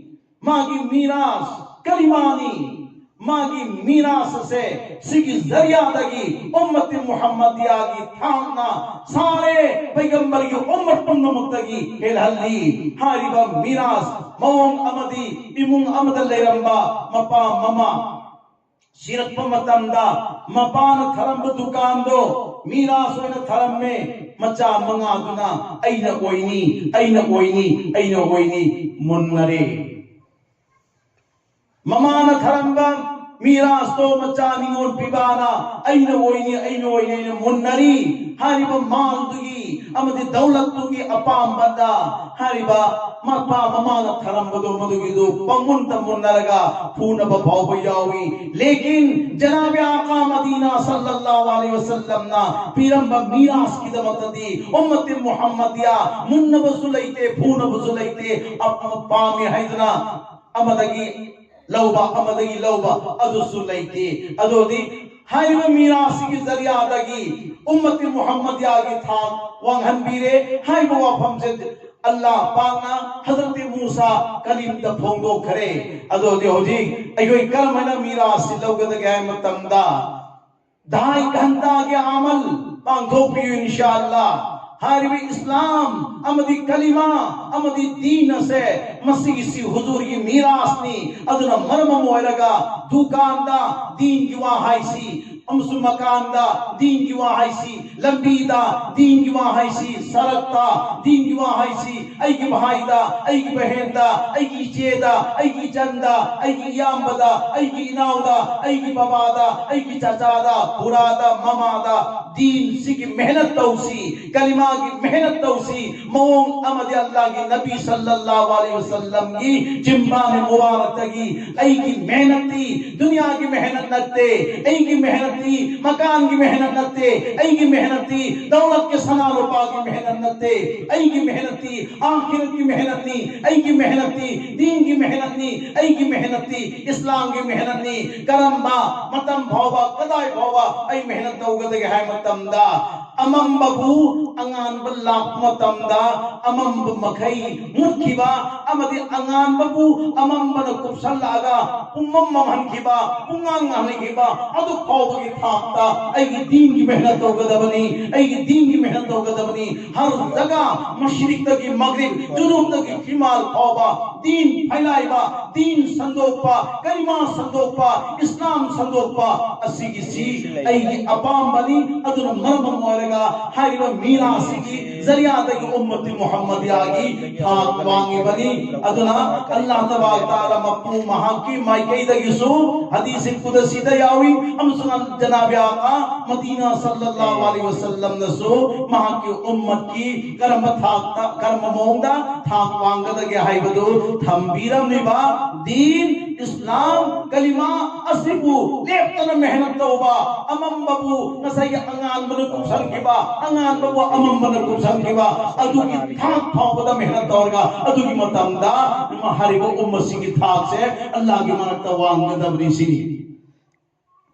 ꯃꯥꯒꯤ ꯃꯤꯔꯥꯁ ꯀꯂꯤꯃꯥꯅꯤ꯫ ꯃꯥꯒꯤ ꯃꯤꯔꯥꯁ ꯑꯁꯦ ꯁꯤꯒꯤ ꯖꯔꯤꯌꯥꯗꯒꯤ ꯎꯝꯃꯠꯇꯤ ꯃꯨꯍꯝꯃꯗꯤꯌꯥꯒꯤ ꯊꯥꯛꯅ ꯁꯥꯔꯦ, ꯄꯩꯒꯝꯕꯔꯒꯤ ꯎꯝꯃꯠ ꯄꯨꯝꯅꯃꯛꯇꯒꯤ ꯍꯦꯜꯍꯜꯂꯤ꯫ ꯍꯥꯏꯔꯤꯕ ꯃꯤꯔꯥꯁ ꯃꯑꯣꯡ ꯑꯃꯗꯤ ꯏꯃꯨꯡ ꯑꯃꯗ ꯂꯩꯔꯝꯕ ꯃꯄꯥ ꯃꯃꯥ ꯁꯤꯔꯛꯄ ꯃꯇꯝꯗ ꯃꯄꯥꯅ ꯊꯔꯝꯕ ꯗꯨꯀꯥꯟꯗꯣ ꯃꯤꯔꯥꯁ ꯑꯣꯏꯅ ꯊꯔꯝꯃꯦ꯫ ꯃꯆꯥ ꯃꯉꯥꯗꯨꯅ "ꯑꯩꯅ ꯑꯣꯏꯅꯤ, ꯑꯩꯅ ꯑꯣꯏꯅꯤ, ꯑꯩꯅ ꯑꯣꯏꯅꯤ" ꯃꯨꯟꯅꯔꯦ꯫ ꯃꯃꯥꯅ ꯊꯔꯝꯕ ꯃꯤꯔꯥꯁꯇꯣ ꯃꯆꯥ ꯅꯤꯉꯣꯜ ꯄꯤꯕꯥꯅ "ꯑꯩꯅ ꯑꯣꯏꯅꯤ, ꯑꯩꯅ ꯑꯣꯏꯅꯤ" ꯑꯩꯅ ꯃꯨꯟꯅꯔꯤ꯫ ꯍꯥꯏꯔꯤꯕ ꯃꯥꯜꯗꯨꯒꯤ ꯑꯃꯗꯤ ꯗꯧꯂꯠꯇꯨꯒꯤ ꯑꯄꯥꯝꯕꯗ ꯍꯥꯏꯔꯤꯕ ꯃꯄꯥ ꯃꯃꯥꯅ ꯊꯔꯝꯕꯗꯣ ꯃꯗꯨꯒꯤꯗꯨ ꯄꯪꯃꯨꯟꯇ ꯃꯨꯟꯅꯔꯒ ꯐꯨꯅꯕ ꯐꯥꯎꯕ ꯌꯥꯎꯏ꯫ ꯂꯦꯀꯤꯟ ꯖꯅꯥꯕꯦ ꯑꯥꯀꯥ ꯃꯗꯤꯅꯥ ꯁꯜꯂꯜꯂꯥꯍꯨ ꯑꯂꯩꯍꯤ ꯋꯁꯜꯂꯝꯅ ꯄꯤꯔꯝꯕ ꯃꯤꯔꯥꯁꯀꯤꯗꯃꯛꯇꯗꯤ ꯎꯝꯃꯠꯇꯤ ꯃꯨꯍꯝꯃꯗꯤꯌꯥ ꯃꯨꯟꯅꯕꯁꯨ ꯂꯩꯇꯦ, ꯐꯨꯅꯕꯁꯨ ꯂꯩꯇꯦ꯫ ꯑꯄꯥꯝꯃꯤ ꯍꯥꯏꯗꯨꯅ ꯑꯃꯗꯒꯤ ꯂꯧꯕ, ꯑꯃꯗꯒꯤ ꯂꯧꯕ ꯑꯗꯨꯁꯨ ꯂꯩꯇꯦ꯫ ꯑꯗꯨꯗꯤ ꯍꯥꯏꯔꯤꯕ ꯃꯤꯔꯥꯁꯤꯒꯤ ꯖꯔꯤꯌꯥꯗꯒꯤ ꯎꯝꯃꯠꯇꯤ ꯃꯨꯍꯝꯃꯗꯤꯌꯥꯒꯤ ꯊꯥꯛ ꯋꯥꯡꯍꯟꯕꯤꯔꯦ꯫ ꯍꯥꯏꯕ ꯋꯥꯐꯝꯁꯦ ꯑꯜꯂꯥꯍ ꯄꯥꯛꯅ ꯍꯖꯔꯠ ꯃꯨꯁꯥ ꯀꯂꯤꯝꯗ ꯐꯣꯡꯗꯣꯛꯈ꯭ꯔꯦ꯫ ꯑꯗꯨꯗꯤ ꯍꯧꯖꯤꯛ ꯑꯩꯈꯣꯏ ꯀꯔꯝꯍꯥꯏꯅ ꯃꯤꯔꯥꯁꯁꯤ ꯂꯧꯒꯗꯒꯦ ꯍꯥꯏꯕ ꯃꯇꯝꯗ ꯙꯥꯏ ꯘꯟꯇꯥꯒꯤ ꯑꯃꯜ ꯄꯥꯡꯊꯣꯛꯄꯤꯌꯨ ꯏꯟꯁꯥ ꯑꯜꯂꯥ꯫ ꯍꯥꯏꯔꯤꯕ ꯏꯁꯂꯥꯝ ꯑꯃꯗꯤ ꯀꯂꯤꯃꯥ ꯑꯃꯗꯤ ꯗꯤꯟ ꯑꯁꯦ ꯃꯁꯤꯒꯤꯁꯤ ꯍꯨꯖꯨꯔꯒꯤ ꯃꯤꯔꯥꯁꯅꯤ꯫ ꯑꯗꯨꯅ ꯃꯔꯝ ꯑꯃ ꯑꯣꯏꯔꯒ ꯗꯨꯀꯥꯟꯗ ꯗꯤꯟꯒꯤ ꯋꯥ ꯍꯥꯏꯁꯤ, ꯑꯃꯁꯨꯡ ꯃꯀꯥꯟꯗ ꯗꯤꯟꯒꯤ ꯋꯥ ꯍꯥꯏꯁꯤ, ꯂꯝꯕꯤꯗ ꯗꯤꯟꯒꯤ ꯋꯥ ꯍꯥꯏꯁꯤ, ꯁꯔꯛꯇ ꯗꯤꯟꯒꯤ ꯋꯥ ꯍꯥꯏꯁꯤ, ꯑꯩꯒꯤ ꯚꯥꯏꯗ, ꯑꯩꯒꯤ ꯕꯍꯦꯟꯗ, ꯑꯩꯒꯤ ꯏꯆꯦꯗ, ꯑꯩꯒꯤ ꯏꯆꯟꯗ, ꯑꯩꯒꯤ ꯏꯌꯥꯝꯕꯗ, ꯑꯩꯒꯤ ꯏꯅꯥꯎꯗ, ꯑꯩꯒꯤ ꯕꯕꯥꯗ, ꯑꯩꯒꯤ ꯆꯆꯥꯗ, ꯕꯨꯔꯥꯗ, ꯃꯃꯥꯗ ꯗꯤꯟꯁꯤꯒꯤ ꯃꯦꯍꯅꯠ ꯇꯧꯁꯤ, ꯀꯂꯤꯃꯥꯒꯤ ꯃꯦꯍꯅꯠ ꯇꯧꯁꯤ꯫ ꯃꯑꯣꯡ ꯑꯃꯗꯤ ꯑꯜꯂꯥꯍꯒꯤ ꯅꯕꯤ ꯁꯜꯂꯜꯂꯥꯍꯨ ꯑꯂꯩꯍꯤ ꯋꯁꯜꯂꯝꯒꯤ ꯆꯤꯝꯕꯥꯟ ꯃꯨꯕꯥꯔꯛꯇꯒꯤ ꯑꯩꯒꯤ ꯃꯦꯍꯅꯠꯇꯤ ꯗꯨꯅꯤꯌꯥꯒꯤ ꯃꯦꯍꯅꯠ ꯅꯠꯇꯦ, ꯑꯩꯒꯤ ꯃꯦꯍꯅꯠꯇꯤ ꯃꯀꯥꯟꯒꯤ ꯃꯦꯍꯅꯠ ꯅꯠꯇꯦ, ꯑꯩꯒꯤ ꯃꯦꯍꯅꯠꯇꯤ ꯗꯧꯂꯠꯀꯤ ꯁꯅꯥ ꯂꯨꯄꯥꯒꯤ ꯃꯦꯍꯅꯠ ꯅꯠꯇꯦ, ꯑꯩꯒꯤ ꯃꯦꯍꯅꯠꯇꯤ ꯑꯥꯈꯤꯔꯠꯀꯤ ꯃꯦꯍꯅꯠꯅꯤ, ꯑꯩꯒꯤ ꯃꯦꯍꯅꯠꯇꯤ ꯗꯤꯟꯒꯤ ꯃꯦꯍꯅꯠꯅꯤ, ꯑꯩꯒꯤ ꯃꯦꯍꯅꯠꯇꯤ ꯏꯁꯂꯥꯝꯒꯤ ꯃꯦꯍꯅꯠꯅꯤ꯫ ꯀꯔꯝꯕ ꯃꯇꯝ ꯐꯥꯎꯕ, ꯀꯗꯥꯏ ꯐꯥꯎꯕ ꯑꯩ ꯃꯦꯍꯅꯠ ꯇꯧꯒꯗꯒꯦ ꯍꯥꯏꯕ ꯃꯇꯝꯗ, ꯑꯃꯝꯕꯕꯨ ꯑꯉꯥꯟꯕ ꯂꯥꯛꯄ ꯃꯇꯝꯗ ꯑꯃꯝꯕ ꯃꯈꯩ ꯃꯨꯠꯈꯤꯕ ꯑꯃꯗꯤ ꯑꯉꯥꯟꯕꯕꯨ ꯑꯃꯝꯕꯅ ꯀꯨꯞꯁꯜꯂꯛꯑꯒ ꯄꯨꯝꯃꯝ ꯃꯝꯍꯟꯈꯤꯕ, ꯄꯨꯡꯉꯥꯡ ꯉꯥꯡꯍꯟꯈꯤꯕ, ꯑꯗꯨ ꯐꯥꯎꯕꯒꯤ ꯊꯥꯛꯇ ꯑꯩꯒꯤ ꯗꯤꯟꯒꯤ ꯃꯦꯍꯅꯠ ꯇꯧꯒꯗꯕꯅꯤ, ꯑꯩꯒꯤ ꯗꯤꯟꯒꯤ ꯃꯦꯍꯅꯠ ꯇꯧꯒꯗꯕꯅꯤ꯫ ꯍꯔ ꯖꯒꯥ, ꯃꯁꯔꯤꯛꯇꯒꯤ ꯃꯒ꯭ꯔꯤꯕ, ꯖꯨꯅꯨꯕꯇꯒꯤ ꯐꯤꯃꯥꯜ ꯐꯥꯎꯕ ꯗꯤꯟ ꯐꯩꯂꯥꯏꯕ, ꯗꯤꯟ ꯁꯟꯗꯣꯛꯄ, ꯀꯂꯤꯃꯥ ꯁꯟꯗꯣꯛꯄ, ꯏꯁꯂꯥꯝ ꯁꯟꯗꯣꯛꯄ ꯑꯁꯤꯒꯤꯁꯤ ꯑꯩꯒꯤ ꯑꯄꯥꯝꯕꯅꯤ꯫ ꯑꯗꯨꯅ ꯃꯔꯝ ꯑꯃ ꯑꯣꯏꯔꯒ ꯍꯥꯏꯔꯤꯕ ꯃꯤꯔꯥꯁꯤꯒꯤ ꯖꯔꯤꯌꯥꯗꯒꯤ ꯎꯝꯃꯇꯤ ꯃꯨꯍꯝꯃꯗꯤꯌꯥꯒꯤ ꯊꯥꯛ ꯋꯥꯡꯉꯤꯕꯅꯤ꯫ ꯑꯗꯨꯅ ꯑꯜꯂꯥꯍ ꯇꯕꯥꯔꯛ ꯇꯥꯂꯥ ꯃꯄꯨ ꯃꯍꯥꯛꯀꯤ ꯃꯥꯏꯀꯩꯗꯒꯤꯁꯨ ꯍꯗꯤꯁ ꯀꯨꯗꯁꯤꯗ ꯌꯥꯎꯏ, ꯑꯃꯁꯨꯡ ꯖꯅꯥꯕꯤ ꯑꯥꯀꯥ ꯃꯗꯤꯅꯥ ꯁꯜꯂꯜꯂꯥꯍꯨ ꯑꯂꯩꯍꯤ ꯋꯁꯜꯂꯝꯅꯁꯨ ꯃꯍꯥꯛꯀꯤ ꯎꯝꯃꯠꯀꯤ ꯀꯔꯝꯕ ꯊꯥꯛꯇ, ꯀꯔꯝꯕ ꯃꯑꯣꯡꯗ ꯊꯥꯛ ꯋꯥꯡꯒꯗꯒꯦ ꯍꯥꯏꯕꯗꯨ ꯊꯝꯕꯤꯔꯝꯂꯤꯕ ꯗꯤꯟ ꯏꯁꯂꯥꯝ ꯀꯂꯤꯃꯥ ꯑꯁꯤꯕꯨ ꯂꯦꯞꯇꯅ ꯃꯦꯍꯅꯠ ꯇꯧꯕ, ꯑꯃꯝꯕꯕꯨ ꯉꯁꯥꯏꯒꯤ ꯑꯉꯥꯟꯕꯅ ꯀꯨꯞꯁꯟꯈꯤꯕ, ꯑꯉꯥꯟꯕꯕꯨ ꯑꯃꯝꯕꯅ ꯀꯨꯞꯁꯟꯈꯤꯕ, ꯑꯗꯨꯒꯤ ꯊꯥꯛ ꯐꯥꯎꯕꯗ ꯃꯦꯍꯅꯠ ꯇꯧꯔꯒ ꯑꯗꯨꯒꯤ ꯃꯇꯝꯗ ꯍꯥꯏꯔꯤꯕ ꯎꯝꯃꯁꯤꯒꯤ ꯊꯥꯛꯁꯦ ꯑꯜꯂꯥꯍꯒꯤ ꯃꯔꯛꯇ ꯋꯥꯡꯒꯗꯕꯅꯤ ꯁꯤꯅꯤ꯫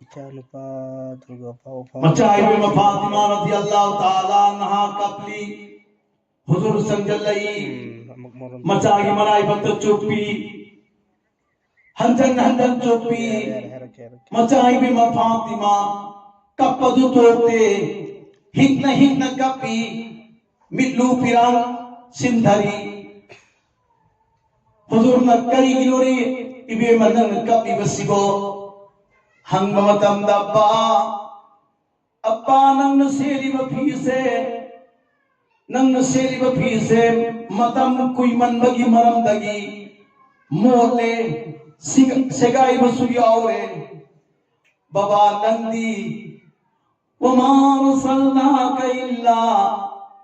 ꯏꯆꯥꯅꯨꯄꯥꯗꯨꯒ ꯄꯥꯎ ꯐꯥꯎ ꯃꯆꯥ ꯏꯕꯦꯝꯃ ꯐꯥꯇꯤꯃꯥ ꯔꯗꯤꯌꯜꯂꯥꯍꯨ ꯇꯥꯂꯥ ꯑꯟꯍꯥ ꯀꯞꯂꯤ꯫ ꯍꯨꯖꯨꯔ ꯆꯪꯁꯤꯜꯂꯛꯏ꯫ ꯎꯝ, ꯑꯃꯨꯛ ꯃꯔꯣꯟ ꯃꯆꯥꯒꯤ ꯃꯔꯥꯏꯕꯛꯇ ꯆꯨꯞꯄꯤ꯫ ꯍꯟꯖꯟ ꯍꯟꯖꯟ ꯆꯨꯞꯄꯤ꯫ ꯌꯥꯔꯦ, ꯌꯥꯔꯦ, ꯍꯥꯏꯔꯛꯀꯦ, ꯍꯥꯏꯔꯛꯀꯦ꯫ ꯃꯆꯥ ꯏꯕꯦꯝꯃ ꯐꯥꯇꯤꯃꯥ ꯀꯞꯄꯗꯨ ꯇꯣꯛꯇꯦ꯫ ꯍꯤꯛꯅ ꯍꯤꯛꯅ ꯀꯞꯄꯤ꯫ ꯃꯤꯠꯂꯨ ꯄꯤꯔꯥꯡ ꯁꯤꯟꯊꯔꯤ꯫ ꯍꯨꯖꯨꯔꯅ "ꯀꯔꯤꯒꯤꯅꯣꯅꯦ ꯏꯕꯦꯝꯃ ꯅꯪꯅ ꯀꯞꯂꯤꯕꯁꯤꯕꯣ?" ꯍꯪꯕ ꯃꯇꯝꯗ, "ꯑꯄꯥ, ꯑꯄꯥ, ꯅꯪꯅ ꯁꯦꯠꯂꯤꯕ ꯐꯤꯁꯦ, ꯅꯪꯅ ꯁꯦꯠꯂꯤꯕ ꯐꯤꯁꯦ ꯃꯇꯝ ꯀꯨꯏꯃꯟꯕꯒꯤ ꯃꯔꯝꯗꯒꯤ ꯃꯣꯠꯂꯦ, ꯁꯤꯒ-, ꯁꯦꯒꯥꯏꯕꯁꯨ ꯌꯥꯎꯔꯦ꯫ ꯕꯕꯥ, ꯅꯪꯗꯤ وما أرسلناك إلا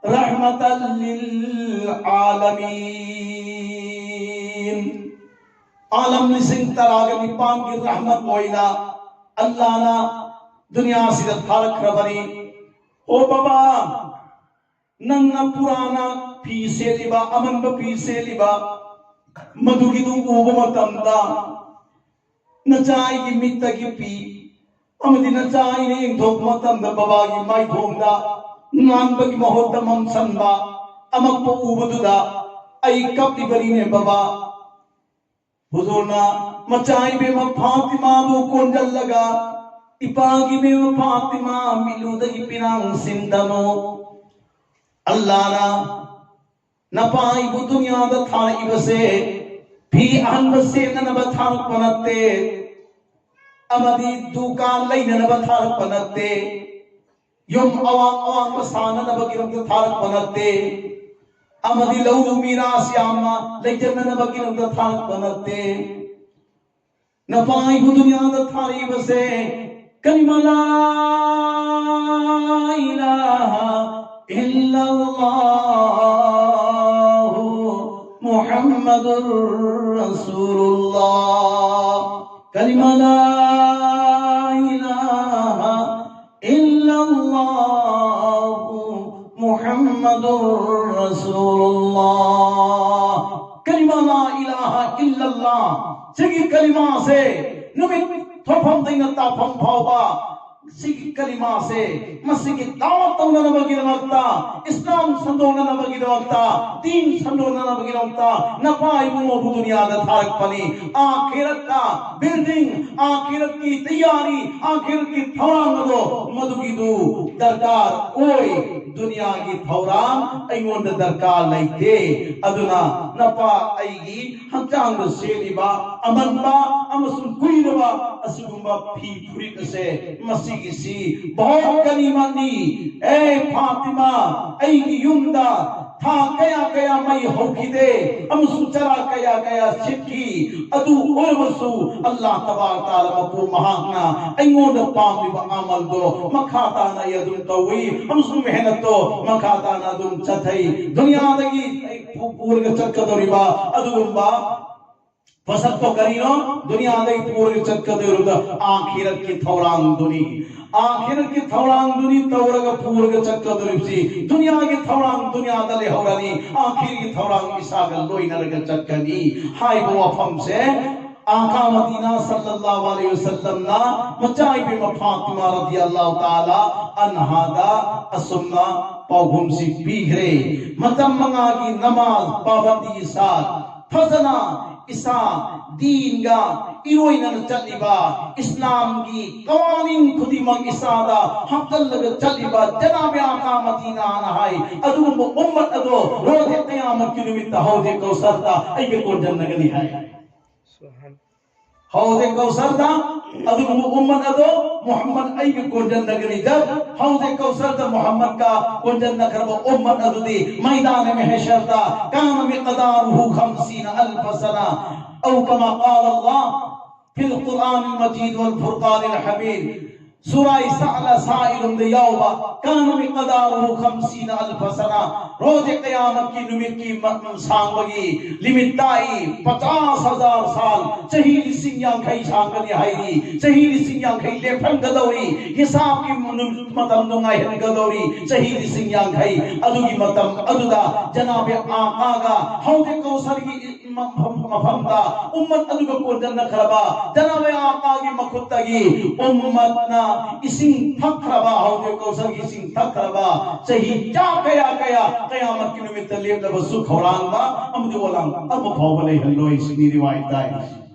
رحمة للعالمين." ꯑꯥꯂꯝ ꯂꯤꯁꯤꯡ ꯇꯔꯥꯒ ꯅꯤꯄꯥꯟꯒꯤ ꯔꯍꯃꯠ ꯑꯣꯏꯅ ꯑꯜꯂꯥꯅ ꯗꯨꯅꯤꯌꯥꯁꯤꯗ ꯊꯥꯔꯛꯈ꯭ꯔꯕꯅꯤ꯫ ꯑꯣ ꯕꯕꯥ, ꯅꯪꯅ ꯄꯨꯔꯥꯅ ꯐꯤ ꯁꯦꯠꯂꯤꯕ, ꯑꯃꯟꯕ ꯐꯤ ꯁꯦꯠꯂꯤꯕ, ꯃꯗꯨꯒꯤꯗꯨ ꯎꯕ ꯃꯇꯝꯗ ꯅꯆꯥ ꯑꯩꯒꯤ ꯃꯤꯠꯇꯒꯤ ꯄꯤ, ꯑꯃꯗꯤ ꯅꯆꯥ ꯑꯩꯅ ꯌꯦꯡꯊꯣꯛꯄ ꯃꯇꯝꯗ ꯕꯕꯥꯒꯤ ꯃꯥꯏꯊꯣꯡꯗ ꯉꯥꯟꯕꯒꯤ ꯃꯍꯨꯠꯇ ꯃꯝꯁꯟꯕ ꯑꯃꯛꯄ ꯎꯕꯗꯨꯗ ꯑꯩ ꯀꯞꯂꯤꯕꯅꯤꯅꯦ ꯕꯕꯥ꯫ ꯍꯨꯖꯨꯔꯅ ꯃꯆꯥ ꯏꯕꯦꯝꯃ ꯐꯥꯇꯤꯃꯥꯕꯨ ꯀꯣꯟꯖꯜꯂꯒ, "ꯏꯄꯥꯒꯤ ꯏꯕꯦꯝꯃ ꯐꯥꯇꯤꯃꯥ, ꯃꯤꯠꯂꯨꯗꯒꯤ ꯄꯤꯔꯥꯡ ꯁꯤꯟꯗꯅꯣ꯫ ꯑꯜꯂꯥꯅ ꯅꯄꯥ ꯑꯩꯕꯨ ꯗꯨꯅꯤꯌꯥꯗ ꯊꯥꯔꯛꯏꯕꯁꯦ ꯐꯤ ꯑꯍꯟꯕ ꯁꯦꯠꯅꯅꯕ ꯊꯥꯔꯛꯄ ꯅꯠꯇꯦ, ꯑꯃꯗꯤ ꯗꯨꯀꯥꯟ ꯂꯩꯅꯅꯕ ꯊꯥꯔꯛꯄ ꯅꯠꯇꯦ, ꯌꯨꯝ ꯑꯋꯥꯡ ꯑꯋꯥꯡꯕ ꯁꯥꯅꯅꯕꯒꯤꯗꯃꯛꯇ ꯊꯥꯔꯛꯄ ꯅꯠꯇꯦ, ꯑꯃꯗꯤ ꯂꯧ ꯃꯤꯔꯥꯁ ꯌꯥꯝꯅ ꯂꯩꯖꯅꯅꯕꯒꯤꯗꯃꯛꯇ ꯊꯥꯔꯛꯄ ꯅꯠꯇꯦ꯫ ꯅꯄꯥ ꯑꯩꯕꯨ ꯗꯨꯅꯤꯌꯥꯗ ꯊꯥꯔꯛꯏꯕꯁꯦ ꯀꯂꯤꯃꯥ ꯂꯥ ꯏꯂꯥꯍ ꯏꯜꯂꯜꯂꯥꯍꯨ ꯃꯨꯍꯝꯃꯗꯨꯔ ꯔꯁꯨꯂꯨꯜꯂꯥꯍ, ꯀꯂꯤꯃꯥ ꯂꯥ ꯏꯂꯥꯍ ꯏꯜꯂꯜꯂꯥꯍꯨ ꯃꯨꯍꯝꯃꯗꯨꯔ ꯔꯁꯨꯂꯨꯜꯂꯥꯍ꯫ ꯀꯂꯤꯃꯥ ꯂꯥ ꯏꯂꯥꯍ ꯏꯜꯂꯜꯂꯥꯍ꯫ ꯁꯤꯒꯤ ꯀꯂꯤꯃꯥꯁꯦ ꯅꯨꯃꯤꯠ ꯊꯣꯛꯐꯝꯗꯩꯅ ꯇꯥꯐꯝ ꯐꯥꯎꯕ ꯁꯤꯒꯤ ꯀꯂꯤꯃꯥꯁꯦ, ꯃꯁꯤꯒꯤ ꯗꯥꯋꯥ ꯇꯧꯅꯅꯕꯒꯤꯗꯃꯛꯇ, ꯏꯁꯂꯥꯝ ꯁꯟꯗꯣꯛꯅꯅꯕꯒꯤꯗꯃꯛꯇ, ꯗꯤꯟ ꯁꯟꯗꯣꯛꯅꯅꯕꯒꯤꯗꯃꯛꯇ ꯅꯄꯥ ꯏꯕꯨꯡꯉꯣꯕꯨ ꯗꯨꯅꯤꯌꯥꯗ ꯊꯥꯔꯛꯄꯅꯤ꯫ ꯑꯥꯈꯤꯔꯠꯇ building, ꯑꯥꯈꯤꯔꯠꯀꯤ ꯇꯌꯥꯔꯤ, ꯑꯥꯈꯤꯔꯠꯀꯤ ꯊꯧꯔꯥꯡ ꯑꯗꯣ ꯃꯗꯨꯒꯤꯗꯨ ꯗꯔꯀꯥꯔ ꯑꯣꯏ꯫ ꯗꯨꯅꯤꯌꯥꯒꯤ ꯊꯧꯔꯥꯡ ꯑꯩꯉꯣꯟꯗ ꯗꯔꯀꯥꯔ ꯂꯩꯇꯦ꯫ ꯑꯗꯨꯅ ꯅꯄꯥ ꯑꯩꯒꯤ ꯍꯛꯆꯥꯡꯗ ꯁꯦꯠꯂꯤꯕ ꯑꯃꯟꯕ ꯑꯃꯁꯨꯡ ꯀꯨꯏꯔꯕ ꯑꯁꯤꯒꯨꯝꯕ ꯐꯤ ꯐꯨꯔꯤꯠ ꯑꯁꯦ, ꯃꯁꯤꯒꯤꯁꯤ ꯕꯍꯨꯠ ꯒꯅꯤꯃꯠꯅꯤ꯫ ꯑꯦ ꯐꯥꯇꯤꯃꯥ, ꯑꯩꯒꯤ ꯌꯨꯝꯗ ꯊꯥ ꯀꯌꯥ ꯀꯌꯥ ꯃꯩ ꯍꯧꯈꯤꯗꯦ ꯑꯃꯁꯨꯡ ꯆꯔꯥ ꯀꯌꯥ ꯀꯌꯥ ꯁꯤꯠꯈꯤ꯫ ꯑꯗꯨ ꯑꯣꯏꯔꯕꯁꯨ ꯑꯜꯂꯥꯍ ꯇꯕꯥꯔꯛ ꯇꯥꯂꯥ ꯃꯄꯨ ꯃꯍꯥꯛꯅ ꯑꯩꯉꯣꯟꯗ ꯄꯥꯝꯂꯤꯕ ꯑꯃꯜꯗꯣ ꯃꯈꯥ ꯇꯥꯅ ꯑꯩ ꯑꯗꯨꯝ ꯇꯧꯏ ꯑꯃꯁꯨꯡ ꯃꯦꯍꯅꯠꯇꯣ ꯃꯈꯥ ꯇꯥꯅ ꯑꯗꯨꯝ ꯆꯠꯊꯩ꯫ ꯗꯨꯅꯤꯌꯥꯗꯒꯤ ꯑꯩ ꯄꯨ-, ꯄꯨꯔꯒ ꯆꯠꯀꯗꯧꯔꯤꯕ ꯑꯗꯨꯒꯨꯝꯕ ꯄꯣꯠꯁꯛꯇꯣ ꯀꯔꯤꯅꯣ? ꯗꯨꯅꯤꯌꯥꯗꯒꯤ ꯄꯨꯔꯒ ꯆꯠꯀꯗꯧꯔꯤꯕ ꯑꯥꯈꯤꯔꯠꯀꯤ ꯊꯧꯔꯥꯡꯗꯨꯅꯤ꯫ ꯑꯥꯈꯤꯔꯠꯀꯤ ꯊꯧꯔꯥꯡꯗꯨꯅꯤ ꯇꯧꯔꯒ ꯄꯨꯔꯒ ꯆꯠꯀꯗꯧꯔꯤꯕꯁꯤ꯫ ꯗꯨꯅꯤꯌꯥꯒꯤ ꯊꯧꯔꯥꯡ ꯗꯨꯅꯤꯌꯥꯗ ꯂꯩꯍꯧꯔꯅꯤ, ꯑꯥꯈꯤꯔꯒꯤ ꯊꯧꯔꯥꯡ ꯏꯁꯥꯒ ꯂꯣꯏꯅꯔꯒ ꯆꯠꯀꯅꯤ ꯍꯥꯏꯕ ꯋꯥꯐꯝꯁꯦ ꯑꯥꯀꯥ ꯃꯗꯤꯅꯥ ꯁꯜꯂꯜꯂꯥꯍꯨ ꯑꯂꯩꯍꯤ ꯋꯁꯜꯂꯝꯅ ꯃꯆꯥ ꯏꯕꯦꯝꯃ ꯐꯥꯇꯤꯃꯥ ꯔꯗꯤꯌꯜꯂꯥꯍꯨ ꯇꯥꯂꯥ ꯑꯟꯍꯥꯗ ꯑꯁꯨꯝꯅ ꯄꯥꯎꯈꯨꯝꯁꯤ ꯄꯤꯈ꯭ꯔꯦ꯫ ꯃꯇꯝ ꯃꯉꯥꯒꯤ ꯅꯃꯥꯖ ꯄꯥꯕꯟꯗꯤ ꯏꯁꯥ ꯐꯖꯅ ꯏꯁꯥ ꯗꯤꯟꯒ ꯏꯔꯣꯏꯅꯅ ꯆꯠꯂꯤꯕ ꯏꯁꯂꯥꯝꯒꯤ ꯀꯋꯥꯅꯤꯟ ꯈꯨꯗꯤꯡꯃꯛ ꯏꯁꯥꯗ ꯍꯥꯞꯆꯜꯂꯒ ꯆꯠꯂꯤꯕ ꯖꯅꯥꯕꯦ ꯑꯥꯀꯥ ꯃꯗꯤꯅꯥꯅ ꯍꯥꯏ, ꯑꯗꯨꯒꯨꯝꯕ ꯎꯝꯃꯠ ꯑꯗꯣ ꯔꯣꯖꯦ ꯀꯌꯥꯃꯠꯀꯤ ꯅꯨꯃꯤꯠꯇ ꯍꯧꯖꯦ ꯀꯧꯁꯔꯗ ꯑꯩꯒ ꯀꯣꯟꯖꯟꯅꯒꯅꯤ ꯍꯥꯏ꯫ ꯍꯧꯖꯤꯛ ꯀꯧꯁꯔꯗ ꯑꯗꯨꯒꯨꯝꯕ ꯎꯝꯃꯠ ꯑꯗꯣ ꯃꯨꯍꯝꯃꯗ ꯑꯩꯒ ꯀꯣꯟꯖꯟꯅꯒꯅꯤꯗ꯫ ꯍꯧꯖꯤꯛ ꯀꯧꯁꯔꯗ ꯃꯨꯍꯝꯃꯗꯀ ꯀꯣꯟꯖꯟꯅꯈ꯭ꯔꯕ ꯎꯝꯃꯠ ꯑꯗꯨꯗꯤ ꯃꯩꯗꯥꯅ ꯃꯍꯦꯁꯔꯗ كان مقداره خمسين ألف سنة أو كما قال الله في القرآن المجيد والفرقان الحميد. ꯁꯨꯔꯥ ꯏꯁꯥ ꯑꯂ ꯁꯥꯏꯔꯨꯝꯗ ꯌꯥꯎꯕ كان مقداره خمسين ألف سنة. ꯔꯣꯖꯦ ꯀꯌꯥꯃꯠꯀꯤ ꯅꯨꯃꯤꯠꯀꯤ ꯃꯇꯝ ꯁꯥꯡꯕꯒꯤ ꯂꯤꯃꯤꯠ ꯇꯥꯛꯏ ꯄꯆꯥꯁ ꯍꯖꯥꯔ ꯁꯥꯜ, ꯆꯍꯤ ꯂꯤꯁꯤꯡ ꯌꯥꯡꯈꯩ ꯁꯥꯡꯒꯅꯤ ꯍꯥꯏꯔꯤ꯫ ꯆꯍꯤ ꯂꯤꯁꯤꯡ ꯌꯥꯡꯈꯩ ꯂꯦꯞꯍꯟꯒꯗꯧꯔꯤ, ꯍꯤꯁꯥꯕꯀꯤ ꯅꯨꯃꯤꯠ ꯃꯇꯝꯗꯣ ꯉꯥꯏꯍꯟꯒꯗꯧꯔꯤ꯫ ꯆꯍꯤ ꯂꯤꯁꯤꯡ ꯌꯥꯡꯈꯩ ꯑꯗꯨꯒꯤ ꯃꯇꯝ ꯑꯗꯨꯗ ꯖꯅꯥꯕꯦ ꯑꯥꯀꯥꯒ ꯍꯧꯖꯤꯛ ꯀꯧꯁꯔꯒꯤ ꯃꯐꯝ ꯃꯐꯝꯗ ꯎꯝꯃꯠ ꯑꯗꯨꯒ ꯀꯣꯟꯖꯟꯅꯈ꯭ꯔꯕ ꯖꯅꯥꯕꯦ ꯑꯥꯀꯥꯒꯤ ꯃꯈꯨꯠꯇꯒꯤ ꯎꯝꯃꯠꯅ ꯏꯁꯤꯡ ꯊꯛꯈ꯭ꯔꯕ, ꯍꯧꯖꯤꯛ ꯀꯧꯁꯔꯒꯤ ꯏꯁꯤꯡ ꯊꯛꯈ꯭ꯔꯕ ꯆꯍꯤ ꯆꯥ ꯀꯌꯥ ꯀꯌꯥ ꯀꯌꯥꯃꯠꯀꯤ ꯅꯨꯃꯤꯠꯇ ꯂꯦꯞꯂꯕꯁꯨ ꯈꯧꯔꯥꯡꯕ ꯑꯃꯗꯤ ꯋꯥꯂꯥꯡ ꯑꯃ ꯐꯥꯎꯕ ꯂꯩꯍꯜꯂꯣꯏ ꯁꯤꯅꯤ ꯔꯤꯋꯥꯌꯠ ꯇꯥꯏ꯫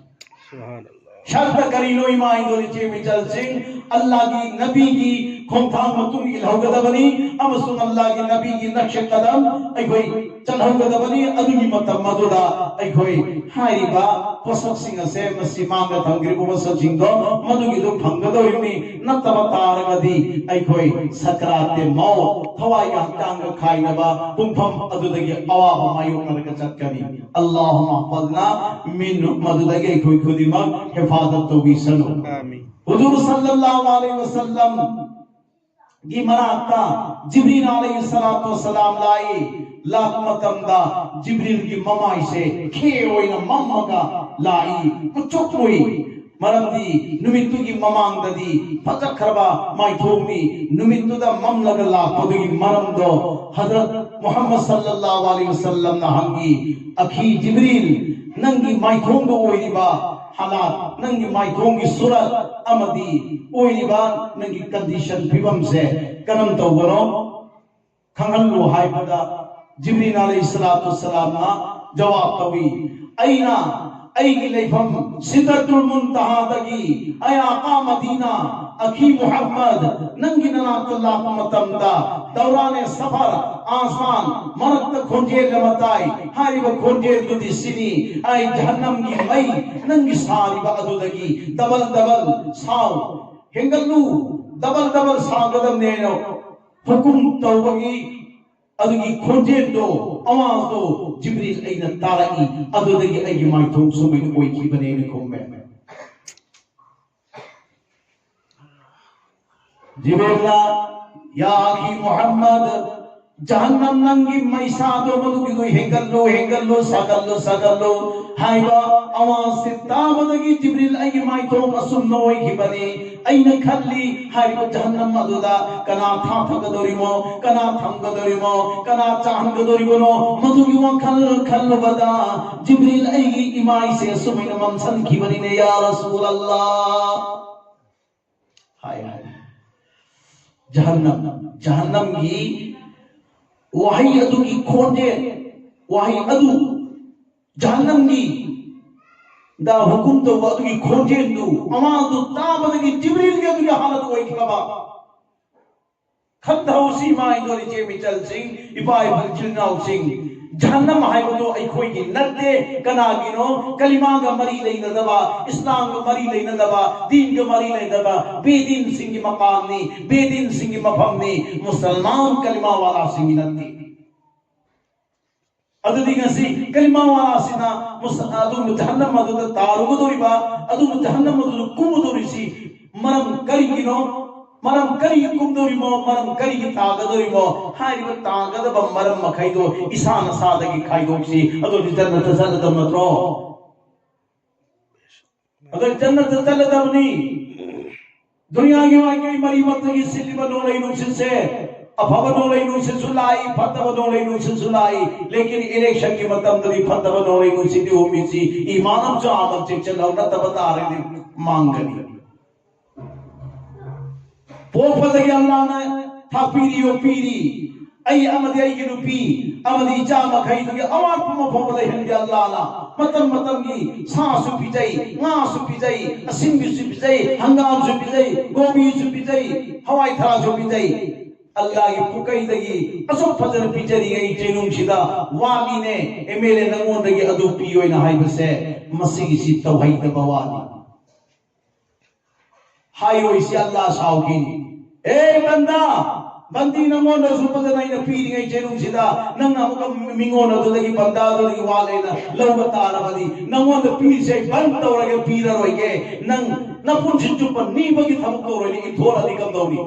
ꯁꯨꯕꯍꯥꯅꯜꯂꯥꯍ꯫ ꯁꯔꯇ ꯀꯔꯤꯅꯣ ꯏꯃꯥ ꯏꯟꯗꯣꯜ ꯏꯆꯦ ꯃꯤꯆꯜꯁꯤꯡ? ꯑꯜꯂꯥꯍꯒꯤ ꯅꯕꯤꯒꯤ ꯈꯣꯡꯊꯥꯡ ꯃꯇꯨꯡ ꯏꯜꯍꯧꯒꯗꯕꯅꯤ ꯑꯃꯁꯨꯡ ꯑꯜꯂꯥꯍꯒꯤ ꯅꯕꯤꯒꯤ ꯅꯛꯁꯦ ꯀꯗꯝ ꯑꯩꯈꯣꯏ ꯆꯠꯍꯧꯒꯗꯕꯅꯤ꯫ ꯑꯗꯨꯒꯤ ꯃꯇꯝ ꯑꯗꯨꯗ ꯑꯩꯈꯣꯏ ꯍꯥꯏꯔꯤꯕ ꯄꯣꯠꯁꯛꯁꯤꯡ ꯑꯁꯦ ꯃꯁꯤ ꯃꯥꯡꯗ ꯊꯝꯈ꯭ꯔꯤꯕ ꯄꯣꯠꯁꯛꯁꯤꯡꯗꯣ ꯃꯗꯨꯒꯤꯗꯨ ꯐꯪꯒꯗꯧꯔꯤꯕꯅꯤ꯫ ꯅꯠꯇꯕ ꯇꯥꯔꯒꯗꯤ ꯑꯩꯈꯣꯏ ꯁꯀ꯭ꯔꯥꯠꯇꯦ ꯃꯧ, ꯊꯋꯥꯏꯒ ꯍꯛꯆꯥꯡꯒ ꯈꯥꯏꯅꯕ ꯄꯨꯡꯐꯝ ꯑꯗꯨꯗꯒꯤ ꯑꯋꯥꯕ ꯃꯥꯌꯣꯛꯅꯔꯒ ꯆꯠꯀꯅꯤ꯫ اللهم احفظنا منه. ꯃꯗꯨꯗꯒꯤ ꯑꯩꯈꯣꯏ ꯈꯨꯗꯤꯡꯃꯛ ꯍꯤꯐꯥꯖꯠ ꯇꯧꯕꯤꯁꯅꯨ꯫ ꯍꯨꯖꯨꯔ ꯁꯜꯂꯜꯂꯥꯍꯨ ꯑꯂꯩꯍꯤ ꯋꯁꯜꯂꯝꯒꯤ ꯃꯅꯥꯛꯇ ꯖꯤꯕ꯭ꯔꯤꯜ ꯑꯂꯩꯍꯤ ꯁꯂꯥꯇꯨ ꯋꯁꯁꯂꯥꯝ ꯂꯥꯛꯏ꯫ ꯂꯥꯛꯄ ꯃꯇꯝꯗ ꯖꯤꯕ꯭ꯔꯤꯜꯒꯤ ꯃꯃꯥꯏꯁꯦ ꯈꯦ ꯑꯣꯏꯅ ꯃꯝꯃꯒ ꯂꯥꯛꯏ꯫ ꯃꯨꯁꯨꯛ ꯃꯨꯏ꯫ ꯃꯔꯝꯗꯤ ꯅꯨꯃꯤꯠꯇꯨꯒꯤ ꯃꯃꯥꯡꯗꯗꯤ ꯐꯖꯈ꯭ꯔꯕ ꯃꯥꯏꯊꯣꯡꯅꯤ꯫ ꯅꯨꯃꯤꯠꯇꯨꯗ ꯃꯝꯂꯒ ꯂꯥꯛꯄꯗꯨꯒꯤ ꯃꯔꯝꯗꯣ ꯍꯖꯔꯠ ꯃꯨꯍꯝꯃꯗ ꯁꯜꯂꯜꯂꯥꯍꯨ ꯑꯂꯩꯍꯤ ꯋꯁꯜꯂꯝꯅ ꯍꯪꯉꯤ, "ꯑꯈꯤ ꯖꯤꯕ꯭ꯔꯤꯜ, ꯅꯪꯒꯤ ꯃꯥꯏꯊꯣꯡꯗ ꯑꯣꯏꯔꯤꯕ ꯍꯥꯂꯥꯠ, ꯅꯪꯒꯤ ꯃꯥꯏꯊꯣꯡꯒꯤ ꯁꯨꯔꯠ ꯑꯃꯗꯤ ꯑꯣꯏꯔꯤꯕ ꯅꯪꯒꯤ ꯀꯟꯗꯤꯁꯟ, ꯐꯤꯕꯝꯁꯦ ꯀꯔꯝ ꯇꯧꯕꯅꯣ? ꯈꯪꯍꯜꯂꯨ" ꯍꯥꯏꯕꯗ, ꯖꯤꯕ꯭ꯔꯤꯜ ꯑꯂꯩꯍꯤ ꯁꯂꯥꯇꯨ ꯁꯂꯥꯝꯅ ꯖꯋꯥꯕ ꯇꯧꯏ, "ꯑꯩꯅ ꯑꯩꯒꯤ ꯂꯩꯐꯝ ꯁꯤꯗ꯭ꯔꯇꯨꯜ ꯃꯨꯟꯇꯍꯥꯗꯒꯤ, ꯑꯩ ꯑꯥꯀꯥ ꯃꯗꯤꯅꯥ, ꯑꯈꯤ ꯃꯨꯍꯝꯃꯗ, ꯅꯪꯒꯤ ꯅꯅꯥꯛꯇ ꯂꯥꯛꯄ ꯃꯇꯝꯗ, ꯗꯧꯔꯥꯅꯦ ꯁꯐꯔ, ꯑꯥꯁꯃꯥꯟ ꯃꯔꯛꯇ ꯈꯣꯟꯖꯦꯜ ꯑꯃ ꯇꯥꯏ꯫ ꯍꯥꯏꯔꯤꯕ ꯈꯣꯟꯖꯦꯜꯗꯨꯗꯤ ꯁꯤꯅꯤ, ꯑꯩ ꯖꯍꯟꯅꯝꯒꯤ ꯃꯩ ꯅꯪꯒꯤ ꯁꯥꯔꯤꯕ ꯑꯗꯨꯗꯒꯤ ꯗꯕꯜ ꯗꯕꯜ ꯁꯥꯎ, ꯍꯦꯟꯒꯠꯂꯨ, ꯗꯕꯜ ꯗꯕꯜ ꯁꯥꯒꯗꯕꯅꯦꯅ ꯍꯨꯀꯨꯝ ꯇꯧꯕꯒꯤ ꯑꯗꯨꯒꯤ ꯈꯣꯟꯖꯦꯜꯗꯣ, ꯑꯋꯥꯖꯗꯣ ꯖꯤꯕ꯭ꯔꯤꯜ ꯑꯩꯅ ꯇꯥꯔꯛꯏ, ꯑꯗꯨꯗꯒꯤ ꯑꯩꯒꯤ ꯃꯥꯏꯊꯣꯡ ꯁꯨꯃꯥꯏꯅ ꯑꯣꯏꯈꯤꯕꯅꯦꯅ" ꯈꯨꯝꯃꯦ꯫ ꯖꯤꯕ꯭ꯔꯤꯜꯅ, "ꯌꯥ ꯑꯈꯤ ꯃꯨꯍꯝꯃꯗ, ꯖꯍꯟꯅꯝ ꯅꯪꯒꯤ ꯃꯩꯁꯥꯗꯣ ꯃꯗꯨꯒꯤꯗꯣ ꯍꯦꯟꯒꯠꯂꯨ, ꯍꯦꯟꯒꯠꯂꯨ, ꯁꯥꯒꯠꯂꯨ, ꯁꯥꯒꯠꯂꯨ" ꯍꯥꯏꯕ ꯑꯋꯥꯖꯁꯤ ꯇꯥꯕꯗꯒꯤ ꯖꯤꯕ꯭ꯔꯤꯜ ꯑꯩꯒꯤ ꯃꯥꯏꯊꯣꯡ ꯑꯁꯨꯝꯅ ꯑꯣꯏꯈꯤꯕꯅꯤ꯫ ꯑꯩꯅ ꯈꯜꯂꯤ, ꯍꯥꯏꯔꯤꯕ ꯖꯍꯟꯅꯝ ꯑꯗꯨꯗ ꯀꯅꯥ ꯊꯥꯊꯒꯗꯧꯔꯤꯃꯣ, ꯀꯅꯥ ꯊꯝꯒꯗꯧꯔꯤꯃꯣ, ꯀꯅꯥ ꯆꯥꯍꯟꯒꯗꯧꯔꯤꯕꯅꯣ, ꯃꯗꯨꯒꯤ ꯋꯥꯈꯜ ꯈꯜꯂꯨꯕꯗ ꯖꯤꯕ꯭ꯔꯤꯜ ꯑꯩꯒꯤ ꯏꯃꯥꯏꯁꯦ ꯁꯨꯃꯥꯏꯅ ꯃꯝꯁꯟꯈꯤꯕꯅꯤꯅꯦ, "ꯌꯥ ꯔꯁꯨꯜ ꯑꯜꯂꯥꯍ" ꯍꯥꯏ, ꯍꯥꯏ꯫ ꯖꯍꯟꯅꯝ, ꯖꯍꯟꯅꯝꯒꯤ ꯋꯥꯍꯩ ꯑꯗꯨꯒꯤ ꯈꯣꯟꯖꯦꯜ, ꯋꯥꯍꯩ ꯑꯗꯨ, ꯖꯍꯟꯅꯝꯒꯤ ꯗ ꯍꯨꯀꯨꯝ ꯇꯧꯕ ꯑꯗꯨꯒꯤ ꯈꯣꯟꯖꯦꯜꯗꯨ, ꯑꯋꯥꯖꯗꯨ ꯇꯥꯕꯗꯒꯤ ꯖꯤꯕ꯭ꯔꯤꯜꯒꯤ ꯑꯗꯨꯒꯤ ꯍꯥꯂꯠ ꯑꯣꯏꯈ꯭ꯔꯕ꯫ ꯈꯟꯊꯍꯧꯁꯤ, ꯏꯃꯥ ꯏꯟꯗꯣꯜ ꯏꯆꯦ ꯃꯤꯆꯜꯁꯤꯡ, ꯏꯄꯥ ꯏꯄꯨ ꯏꯆꯤꯜ ꯏꯅꯥꯎꯁꯤꯡ, ꯖꯍꯟꯅꯝ ꯍꯥꯏꯕꯗꯨ ꯑꯩꯈꯣꯏꯒꯤ ꯅꯠꯇꯦ꯫ ꯀꯅꯥꯒꯤꯅꯣ? ꯀꯂꯤꯃꯥꯒ ꯃꯔꯤ ꯂꯩꯅꯗꯕ, ꯏꯁꯂꯥꯝꯒ ꯃꯔꯤ ꯂꯩꯅꯗꯕ, ꯗꯤꯟꯒ ꯃꯔꯤ ꯂꯩꯅꯗꯕ, ꯕꯦꯗꯤꯟꯁꯤꯡꯒꯤ ꯃꯄꯥꯝꯅꯤ, ꯕꯦꯗꯤꯟꯁꯤꯡꯒꯤ ꯃꯐꯝꯅꯤ, ꯃꯨꯁꯜꯃꯥꯟ ꯀꯂꯤꯃꯥ ꯋꯥꯂꯥꯁꯤꯡꯒꯤ ꯅꯠꯇꯦ꯫ ꯑꯗꯨꯗꯤ ꯉꯁꯤ ꯀꯂꯤꯃꯥ ꯋꯥꯂꯥꯁꯤꯅ ꯃꯨꯁ-, ꯑꯗꯨꯒꯨꯝꯕ ꯖꯍꯟꯅꯝ ꯑꯗꯨꯗ ꯇꯥꯔꯨꯒꯗꯧꯔꯤꯕ, ꯑꯗꯨꯒꯨꯝꯕ ꯖꯍꯟꯅꯝ ꯑꯗꯨꯗ ꯀꯨꯝꯒꯗꯧꯔꯤꯁꯤ ꯃꯔꯝ ꯀꯔꯤꯒꯤꯅꯣ? ꯃꯔꯝ ꯀꯔꯤ ꯀꯨꯝꯗꯧꯔꯤꯃꯣ? ꯃꯔꯝ ꯀꯔꯤꯒꯤ ꯇꯥꯒꯗꯧꯔꯤꯃꯣ? ꯍꯥꯏꯔꯤꯕ ꯇꯥꯒꯗꯕ ꯃꯔꯝ ꯃꯈꯩꯗꯣ ꯏꯁꯥ ꯅꯁꯥꯗꯒꯤ ꯈꯥꯏꯗꯣꯛꯁꯤ꯫ ꯑꯗꯨꯗꯤ ꯖꯟꯅꯠꯇ ꯆꯠꯂꯗꯕ ꯅꯠꯇ꯭ꯔꯣ? ꯑꯗꯣ ꯖꯟꯅꯠꯇ ꯆꯠꯂꯗꯕꯅꯤ꯫ ꯗꯨꯅꯤꯌꯥꯒꯤ ꯃꯥꯏꯀꯩ ꯃꯔꯤꯃꯛꯇꯒꯤ ꯁꯤꯠꯂꯤꯕ ꯅꯣꯡꯂꯩ ꯅꯨꯡꯁꯤꯠꯁꯦ, ꯑꯐꯕ ꯅꯣꯡꯂꯩ ꯅꯨꯡꯁꯤꯠꯁꯨ ꯂꯥꯛꯏ, ꯐꯠꯇꯕ ꯅꯣꯡꯂꯩ ꯅꯨꯡꯁꯤꯠꯁꯨ ꯂꯥꯛꯏ꯫ ꯂꯦꯀꯤꯟ ꯏꯂꯦꯛꯁꯟꯒꯤ ꯃꯇꯝꯗꯗꯤ ꯐꯠꯇꯕ ꯅꯣꯡꯂꯩ ꯅꯨꯡꯁꯤꯠꯇꯤ ꯍꯨꯝꯃꯤꯁꯤ ꯏꯃꯥꯟ ꯑꯃꯁꯨ ꯑꯃ ꯆꯦꯛꯁꯤꯜꯍꯧ, ꯅꯠꯇꯕ ꯇꯥꯔꯒꯗꯤ ꯃꯥꯡꯒꯅꯤ꯫ ꯄꯣꯛꯄꯗꯒꯤ ꯑꯜꯂꯥꯅ ꯊꯥꯛꯄꯤꯔꯤ, ꯌꯣꯛꯄꯤꯔꯤ꯫ ꯑꯩ ꯑꯃꯗꯤ ꯑꯩꯒꯤ ꯅꯨꯄꯤ ꯑꯃꯗꯤ ꯏꯆꯥ ꯃꯈꯩꯗꯨꯒꯤ ꯑꯋꯥꯠꯄ ꯑꯃ ꯐꯥꯎꯕ ꯂꯩꯍꯟꯗꯦ ꯑꯜꯂꯥꯅ꯫ ꯃꯇꯝ ꯃꯇꯝꯒꯤ ꯁꯥꯁꯨ ꯄꯤꯖꯩ, ꯉꯥꯁꯨ ꯄꯤꯖꯩ, ꯑꯁꯤꯟꯕꯤꯁꯨ ꯄꯤꯖꯩ, ꯍꯪꯒꯥꯝꯁꯨ ꯄꯤꯖꯩ, ꯀꯣꯕꯤꯁꯨ ꯄꯤꯖꯩ, ꯍꯋꯥꯏ ꯊꯔꯥꯛꯁꯨ ꯄꯤꯖꯩ꯫ ꯑꯜꯂꯥꯒꯤ ꯄꯨꯀꯩꯗꯒꯤ ꯑꯁꯨꯛ ꯐꯖꯅ ꯄꯤꯖꯔꯤꯉꯩ ꯆꯩꯅꯨꯡꯁꯤꯗ ꯋꯥꯠꯂꯤꯅꯦ, ꯑꯦꯝ ꯑꯦꯜ ꯑꯦ ꯅꯪꯉꯣꯟꯗꯒꯤ ꯑꯗꯨ ꯄꯤꯌꯣꯅ ꯍꯥꯏꯕꯁꯦ ꯃꯁꯤꯒꯤꯁꯤ ꯇꯧꯍꯩꯗꯕ ꯋꯥꯅꯤ꯫ ꯍꯥꯏꯔꯣꯏꯁꯤ ꯑꯜꯂꯥ ꯁꯥꯎꯈꯤꯅꯤ꯫ ꯑꯦ ꯕꯟꯗꯥ, ꯕꯟꯗꯤ ꯅꯪꯉꯣꯟꯗꯁꯨ ꯐꯖꯅ ꯑꯩꯅ ꯄꯤꯔꯤꯉꯩ ꯆꯩꯅꯨꯡꯁꯤꯗ ꯅꯪꯅ ꯑꯃꯨꯛꯀ ꯃꯤꯉꯣꯟ ꯑꯗꯨꯗꯒꯤ ꯕꯟꯗꯥ ꯑꯗꯨꯗꯒꯤ ꯋꯥꯠꯂꯦꯅ ꯂꯧꯕ ꯇꯥꯔꯕꯗꯤ ꯅꯪꯉꯣꯟꯗ ꯄꯤꯔꯤꯁꯦ ꯑꯩ ꯕꯟ ꯇꯧꯔꯒꯦ, ꯄꯤꯔꯔꯣꯏꯒꯦ꯫ ꯅꯪ ꯅꯄꯨꯟꯁꯤ ꯆꯨꯞꯄ ꯅꯤꯕꯒꯤ ꯊꯕꯛ ꯇꯧꯔꯣꯏꯅꯦ, ꯏꯟꯊꯣꯔꯛꯑꯗꯤ ꯀꯝꯗꯧꯅꯤ?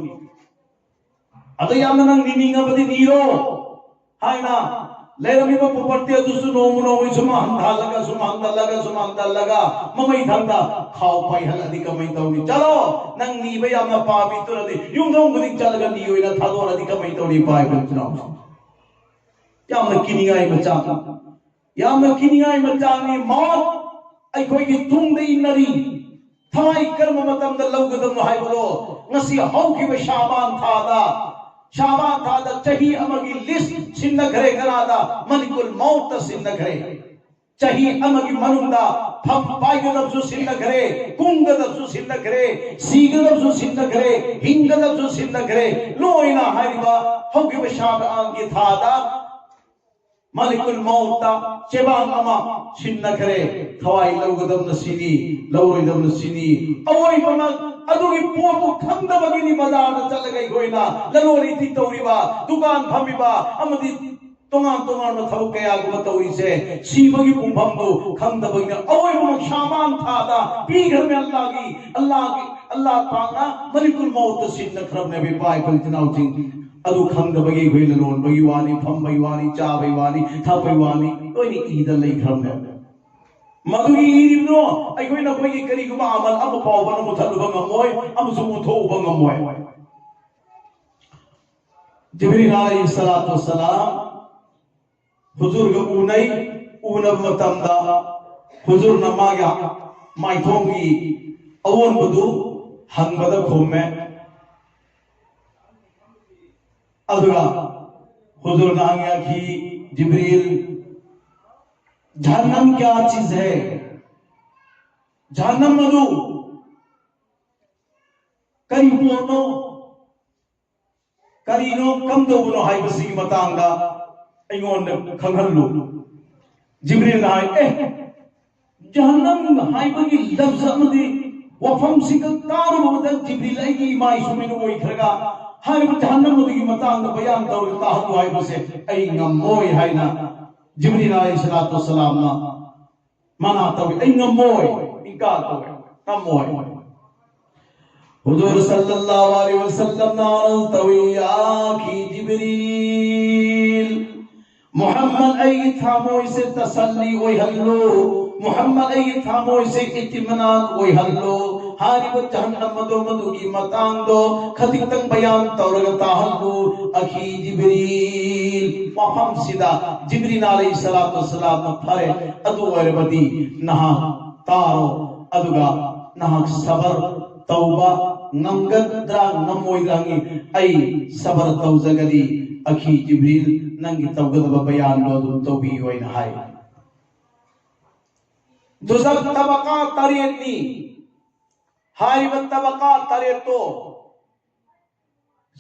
ꯑꯗ ꯌꯥꯝꯅ ꯅꯪ ꯅꯤꯅꯤꯡꯉꯕꯗꯤ ꯅꯤꯔꯣ ꯍꯥꯏꯅ ꯂꯩꯔꯝꯃꯤꯕ ꯄ꯭ꯔꯣꯄꯔꯇꯤ ꯑꯗꯨꯁꯨ ꯅꯣꯡꯃ ꯅꯣꯡꯃꯒꯤ ꯁꯨꯝ ꯍꯟꯊꯍꯜꯂꯒ, ꯁꯨꯝ ꯍꯟꯊꯍꯜꯂꯒ, ꯁꯨꯝ ꯍꯟꯊꯍꯜꯂꯒ ꯃꯃꯩ ꯊꯪꯗ ꯈꯥꯎ ꯄꯥꯏꯍꯜꯂꯗꯤ ꯀꯃꯥꯏꯅ ꯇꯧꯅꯤ? ꯆꯠꯂꯣ, ꯅꯪ ꯅꯤꯕ ꯌꯥꯝꯅ ꯄꯥꯝꯃꯤ ꯇꯨꯔꯗꯤ ꯌꯨꯝꯊꯣꯡ ꯈꯨꯗꯤꯡ ꯆꯠꯂꯒ ꯅꯤꯌꯣꯅ ꯊꯥꯗꯣꯛꯑꯗꯤ ꯀꯃꯥꯏꯅ ꯇꯧꯅꯤ? ꯏꯄꯥ ꯏꯄꯨ ꯏꯆꯤꯟ ꯏꯅꯥꯎꯁꯤꯡ, ꯌꯥꯝꯅ ꯀꯤꯅꯤꯡꯉꯥꯏ ꯃꯆꯥꯛ, ꯌꯥꯝꯅ ꯀꯤꯅꯤꯡꯉꯥꯏ ꯃꯆꯥꯛꯅꯤ꯫ ꯃꯧꯠ ꯑꯩꯈꯣꯏꯒꯤ ꯇꯨꯡꯗ ꯏꯟꯅꯔꯤ꯫ ꯊꯋꯥꯏ ꯀꯔꯝꯕ ꯃꯇꯝꯗ ꯂꯧꯒꯗꯕꯅꯣ ꯍꯥꯏꯕꯗꯣ ꯉꯁꯤ ꯍꯧꯈꯤꯕ ꯁꯥꯕꯥꯟ ꯊꯥꯗ, ꯁꯥꯕꯥꯟ ꯊꯥꯗ ꯆꯍꯤ ꯑꯃꯒꯤ ꯂꯤꯁ ꯁꯤꯟꯅꯈ꯭ꯔꯦ꯫ ꯀꯅꯥꯗ? ꯃꯂꯤꯀꯨꯜ ꯃꯧꯠꯇ ꯁꯤꯟꯅꯈ꯭ꯔꯦ꯫ ꯆꯍꯤ ꯑꯃꯒꯤ ꯃꯅꯨꯡꯗ ꯐꯝ ꯄꯥꯏꯒꯗꯕꯁꯨ ꯁꯤꯟꯅꯈ꯭ꯔꯦ, ꯀꯨꯝꯒꯗꯕꯁꯨ ꯁꯤꯟꯅꯈ꯭ꯔꯦ, ꯁꯤꯒꯗꯕꯁꯨ ꯁꯤꯟꯅꯈ꯭ꯔꯦ, ꯍꯤꯡꯒꯗꯕꯁꯨ ꯁꯤꯟꯅꯈ꯭ꯔꯦ꯫ ꯂꯣꯏꯅ ꯍꯥꯏꯔꯤꯕ ꯍꯧꯈꯤꯕ ꯁꯥꯕꯥꯟꯒꯤ ꯊꯥꯗ ꯃꯂꯤꯀꯨꯜ ꯃꯧꯠꯇ ꯆꯦꯕꯥꯡ ꯑꯃ ꯁꯤꯟꯅꯈ꯭ꯔꯦ꯫ ꯊꯋꯥꯏ ꯂꯧꯒꯗꯕꯅ ꯁꯤꯅꯤ, ꯂꯧꯔꯣꯏꯗꯕꯅ ꯁꯤꯅꯤ꯫ ꯑꯋꯣꯏꯕꯃꯛ ꯑꯗꯨꯒꯤ ꯄꯣꯠꯇꯨ ꯈꯪꯗꯕꯒꯤꯅꯤ ꯕꯖꯥꯔꯗ ꯆꯠꯂꯒ ꯑꯩꯈꯣꯏꯅ ꯂꯂꯣꯟ ꯏꯇꯤꯛ ꯇꯧꯔꯤꯕ, ꯗꯨꯀꯥꯟ ꯐꯝꯃꯤꯕ ꯑꯃꯗꯤ ꯇꯣꯉꯥꯟ ꯇꯣꯉꯥꯟꯕ ꯊꯕꯛ ꯀꯌꯥꯒꯨꯝꯕ ꯇꯧꯔꯤꯁꯦ꯫ ꯁꯤꯕꯒꯤ ꯄꯨꯡꯐꯝꯗꯨ ꯈꯪꯗꯕꯒꯤꯅ ꯑꯋꯣꯏꯕꯃꯛ ꯁꯥꯕꯥꯟ ꯊꯥꯗ ꯄꯤꯈ꯭ꯔꯕꯅꯤ꯫ ꯑꯜꯂꯥꯒꯤ, ꯑꯜꯂꯥꯒꯤ, ꯑꯜꯂꯥ ꯄꯥꯛꯅ ꯃꯂꯤꯀꯨꯜ ꯃꯧꯠꯇ ꯁꯤꯟꯅꯈ꯭ꯔꯕꯅꯦꯕ ꯏꯄꯥ ꯏꯄꯨ ꯏꯆꯤꯟ ꯏꯅꯥꯎꯁꯤꯡ꯫ ꯑꯗꯨ ꯈꯪꯗꯕꯒꯤ ꯑꯩꯈꯣꯏꯅ ꯂꯣꯟꯕꯒꯤ ꯋꯥꯅꯤ, ꯐꯝꯕꯒꯤ ꯋꯥꯅꯤ, ꯆꯥꯕꯒꯤ ꯋꯥꯅꯤ, ꯊꯛꯄꯒꯤ ꯋꯥꯅꯤ, ꯂꯣꯏꯅ ꯏꯗ ꯂꯩꯈ꯭ꯔꯕꯅꯦꯕ꯫ ꯃꯗꯨꯒꯤ ꯏꯔꯤꯕꯅꯣ, ꯑꯩꯈꯣꯏꯅ ꯑꯩꯈꯣꯏꯒꯤ ꯀꯔꯤꯒꯨꯝꯕ ꯑꯃꯜ ꯑꯃ ꯐꯥꯎꯕ ꯃꯨꯊꯠꯂꯨꯕ ꯉꯝꯃꯣꯏ, ꯑꯃꯁꯨꯡ ꯃꯨꯊꯣꯛꯎꯕ ꯉꯝꯃꯣꯏ꯫ ꯖꯤꯕ꯭ꯔꯤꯜ ꯑꯂꯩꯍꯤ ꯁꯂꯥꯇꯨ ꯋꯁꯁꯂꯥꯝ ꯍꯨꯖꯨꯔꯒ ꯎꯅꯩ꯫ ꯎꯅꯕ ꯃꯇꯝꯗ ꯍꯨꯖꯨꯔꯅ ꯃꯥꯒꯤ ꯃꯥꯏꯊꯣꯡꯒꯤ ꯑꯑꯣꯟꯕꯗꯨ ꯍꯪꯕꯗ ꯈꯨꯝꯃꯦ꯫ ꯑꯗꯨꯒ ꯍꯨꯖꯨꯔꯅ ꯍꯪꯉꯛꯈꯤ, ꯖꯤꯕ꯭ꯔꯤꯜ, ꯖꯍꯟꯅꯝ ꯀꯌꯥ ꯆꯤꯖ ꯍꯦ? ꯖꯍꯟꯅꯝ ꯑꯗꯨ ꯀꯔꯤ ꯄꯣꯠꯅꯣ, ꯀꯔꯤꯅꯣ, ꯀꯝꯗꯧꯕꯅꯣ ꯍꯥꯏꯕꯁꯤꯒꯤ ꯃꯇꯥꯡꯗ ꯑꯩꯉꯣꯟꯗ ꯈꯪꯍꯜꯂꯨ꯫ ꯖꯤꯕ꯭ꯔꯤꯜꯅ ꯍꯥꯏ, ꯑꯦ, ꯖꯍꯟꯅꯝ ꯍꯥꯏꯕꯒꯤ ꯂꯐꯖ ꯑꯃꯗꯤ ꯋꯥꯐꯝꯁꯤꯒ ꯇꯥꯔꯨꯕꯗ ꯖꯤꯕ꯭ꯔꯤꯜ ꯑꯩꯒꯤ ꯏꯃꯥ ꯏꯁꯨꯃꯤꯅ ꯑꯣꯏꯈ꯭ꯔꯒ ꯍꯥꯏꯔꯤꯕ ꯖꯍꯟꯅꯝ ꯑꯗꯨꯒꯤ ꯃꯇꯥꯡꯗ ꯕꯌꯥꯟ ꯇꯧꯔꯒ ꯇꯥꯍꯜꯂꯨ ꯍꯥꯏꯕꯁꯦ ꯑꯩ ꯉꯝꯃꯣꯏ ꯍꯥꯏꯅ ꯖꯤꯕ꯭ꯔꯤꯜ ꯑꯂꯩꯍꯤ ꯁꯂꯥꯇꯨ ꯋꯁꯁꯂꯥꯝꯅ ꯃꯅꯥ ꯇꯧꯏ꯫ ꯑꯩ ꯉꯝꯃꯣꯏ, ꯏꯟꯀꯥꯔ ꯇꯧꯏ, ꯉꯝꯃꯣꯏ꯫ ꯍꯨꯖꯨꯔ ꯁꯜꯂꯜꯂꯥꯍꯨ ꯑꯂꯩꯍꯤ ꯋꯁꯜꯂꯝꯅ ꯑꯔꯖ ꯇꯧꯏ, ꯌꯥꯈꯤ ꯖꯤꯕ꯭ꯔꯤꯜ, ꯃꯨꯍꯝꯃꯗ ꯑꯩꯒꯤ ꯊꯃꯣꯏꯁꯦ ꯇꯁꯜꯂꯤ ꯑꯣꯏꯍꯜꯂꯨ, ꯃꯨꯍꯝꯃꯗ ꯑꯩꯒꯤ ꯊꯃꯣꯏꯁꯦ ꯏꯇꯤꯃꯅꯥꯟ ꯑꯣꯏꯍꯜꯂꯨ꯫ ꯍꯥꯏꯔꯤꯕ ꯖꯍꯟꯅꯝ ꯑꯗꯣ ꯃꯗꯨꯒꯤ ꯃꯇꯥꯡꯗꯣ ꯈꯖꯤꯛꯇꯪ ꯕꯌꯥꯟ ꯇꯧꯔꯒ ꯇꯥꯍꯜꯂꯨ, ꯑꯈꯤ ꯖꯤꯕ꯭ꯔꯤꯜ꯫ ꯃꯐꯝꯁꯤꯗ ꯖꯤꯕ꯭ꯔꯤꯜ ꯑꯂꯩꯍꯤ ꯁꯂꯥꯇꯨ ꯋꯁꯁꯂꯥꯝꯅ ꯐꯔꯦ, ꯑꯗꯨ ꯑꯣꯏꯔꯕꯗꯤ ꯅꯍꯥꯛ ꯇꯥꯔꯣ, ꯑꯗꯨꯒ ꯅꯍꯥꯛ ꯁꯕꯔ ꯇꯧꯕ ꯉꯝꯒꯗ꯭ꯔꯥ ꯉꯝꯃꯣꯏꯗ꯭ꯔꯥ ꯍꯪꯉꯤ꯫ ꯑꯩ ꯁꯕꯔ ꯇꯧꯖꯒꯅꯤ, ꯑꯈꯤ ꯖꯤꯕ꯭ꯔꯤꯜ, ꯅꯪꯒꯤ ꯇꯧꯒꯗꯕ ꯕꯌꯥꯟꯗꯣ ꯑꯗꯨꯝ ꯇꯧꯕꯤꯌꯨ ꯍꯥꯏꯅ ꯍꯥꯏ꯫ ꯗꯨꯖꯈ ꯇꯕꯀꯥ ꯇꯔꯦꯠꯅꯤ꯫ ꯍꯥꯏꯔꯤꯕ ꯇꯕꯀꯥ ꯇꯔꯦꯠꯇꯣ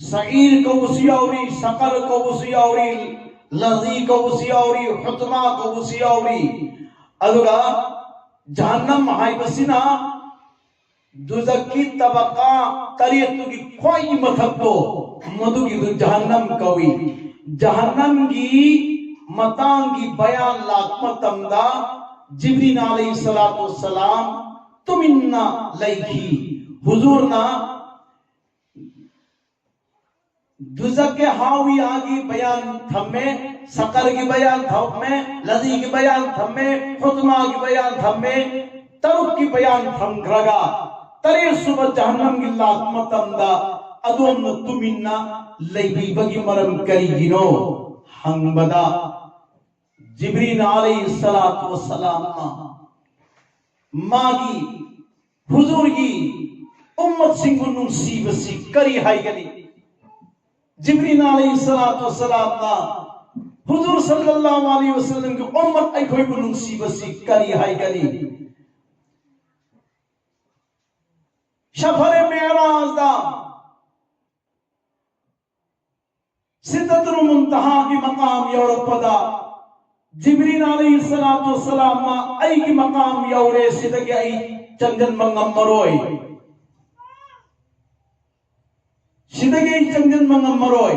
ꯁꯏꯔ ꯀꯧꯕꯁꯨ ꯌꯥꯎꯔꯤ, ꯁꯀꯔ ꯀꯧꯕꯁꯨ ꯌꯥꯎꯔꯤ, ꯂꯖꯤ ꯀꯧꯕꯁꯨ ꯌꯥꯎꯔꯤ, ꯍꯨꯇꯃꯥ ꯀꯧꯕꯁꯨ ꯌꯥꯎꯔꯤ꯫ ꯑꯗꯨꯒ ꯖꯍꯟꯅꯝ ꯍꯥꯏꯕꯁꯤꯅ ꯗꯨꯖꯈꯀꯤ ꯇꯕꯀꯥ ꯇꯔꯦꯠꯇꯨꯒꯤ ꯈ꯭ꯋꯥꯏꯒꯤ ꯃꯊꯛꯇꯣ, ꯃꯗꯨꯒꯤꯗꯨ ꯖꯍꯟꯅꯝ ꯀꯧꯏ꯫ ꯖꯍꯟꯅꯝꯒꯤ ꯃꯇꯥꯡꯒꯤ ꯕꯌꯥꯟ ꯂꯥꯛꯄ ꯃꯇꯝꯗ ꯖꯤꯕ꯭ꯔꯤꯜ ꯑꯂꯩꯍꯤ ꯁꯂꯥꯇꯨ ꯋꯁꯁꯂꯥꯝ ꯇꯨꯃꯤꯟꯅ ꯂꯩꯈꯤ꯫ ꯍꯨꯖꯨꯔꯅ ꯗꯨꯖꯛꯀꯤ ꯍꯥꯋꯤꯌꯥꯒꯤ ꯕꯌꯥꯟ ꯊꯝꯃꯦ, ꯁꯀꯔꯒꯤ ꯕꯌꯥꯟ ꯊꯝꯃꯦ, ꯂꯖꯤꯒꯤ ꯕꯌꯥꯟ ꯊꯝꯃꯦ, ꯍꯨꯇꯃꯥꯒꯤ ꯕꯌꯥꯟ ꯊꯝꯃꯦ, ꯇꯔꯨꯛꯀꯤ ꯕꯌꯥꯟ ꯊꯝꯈ꯭ꯔꯒ, ꯇꯔꯦꯠꯁꯨꯕ ꯖꯍꯟꯅꯝꯒꯤ ꯂꯥꯛꯄ ꯃꯇꯝꯗ ꯑꯗꯣꯝꯅ ꯇꯨꯃꯤꯟꯅ ꯂꯩꯕꯤꯕꯒꯤ ꯃꯔꯝ ꯀꯔꯤꯒꯤꯅꯣ ꯍꯪꯕꯗ, ꯖꯤꯕ꯭ꯔꯤꯜ ꯑꯂꯩꯍꯤ ꯁꯂꯥꯇꯨ ꯋꯁꯁꯂꯥꯝꯅ ꯃꯥꯒꯤ ꯍꯨꯖꯨꯔꯒꯤ ꯎꯝꯃꯠꯁꯤꯡꯕꯨ ꯅꯨꯡꯁꯤꯕꯁꯤ ꯀꯔꯤ ꯍꯥꯏꯒꯅꯤ? ꯖꯤꯕ꯭ꯔꯤꯜ ꯑꯂꯩꯍꯤ ꯁꯂꯥꯇꯨ ꯋꯁꯁꯂꯥꯝꯅ ꯍꯨꯖꯨꯔ ꯁꯜꯂꯜꯂꯥꯍꯨ ꯑꯂꯩꯍꯤ ꯋꯁꯜꯂꯝꯒꯤ ꯎꯝꯃꯠ ꯑꯩꯈꯣꯏꯕꯨ ꯅꯨꯡꯁꯤꯕꯁꯤ ꯀꯔꯤ ꯍꯥꯏꯒꯅꯤ? ꯁꯐꯔ ꯃꯦꯔꯥꯖꯗ ꯁꯤꯗ꯭ꯔꯥꯇꯨꯜ ꯃꯨꯟꯇꯍꯥꯒꯤ ꯃꯀꯥꯝ ꯌꯧꯔꯛꯄꯗ, ꯖꯤꯕ꯭ꯔꯤꯜ ꯑꯂꯩꯍꯤ ꯁꯂꯥꯇꯨ ꯋꯁꯁꯂꯥꯝꯅ "ꯑꯩꯒꯤ ꯃꯀꯥꯝ ꯌꯧꯔꯦ, ꯁꯤꯗꯒꯤ ꯑꯩ ꯆꯪꯁꯤꯟꯕ ꯉꯝꯃꯔꯣꯏ, ꯁꯤꯗꯒꯤ ꯑꯩ ꯆꯪꯁꯤꯟꯕ ꯉꯝꯃꯔꯣꯏ"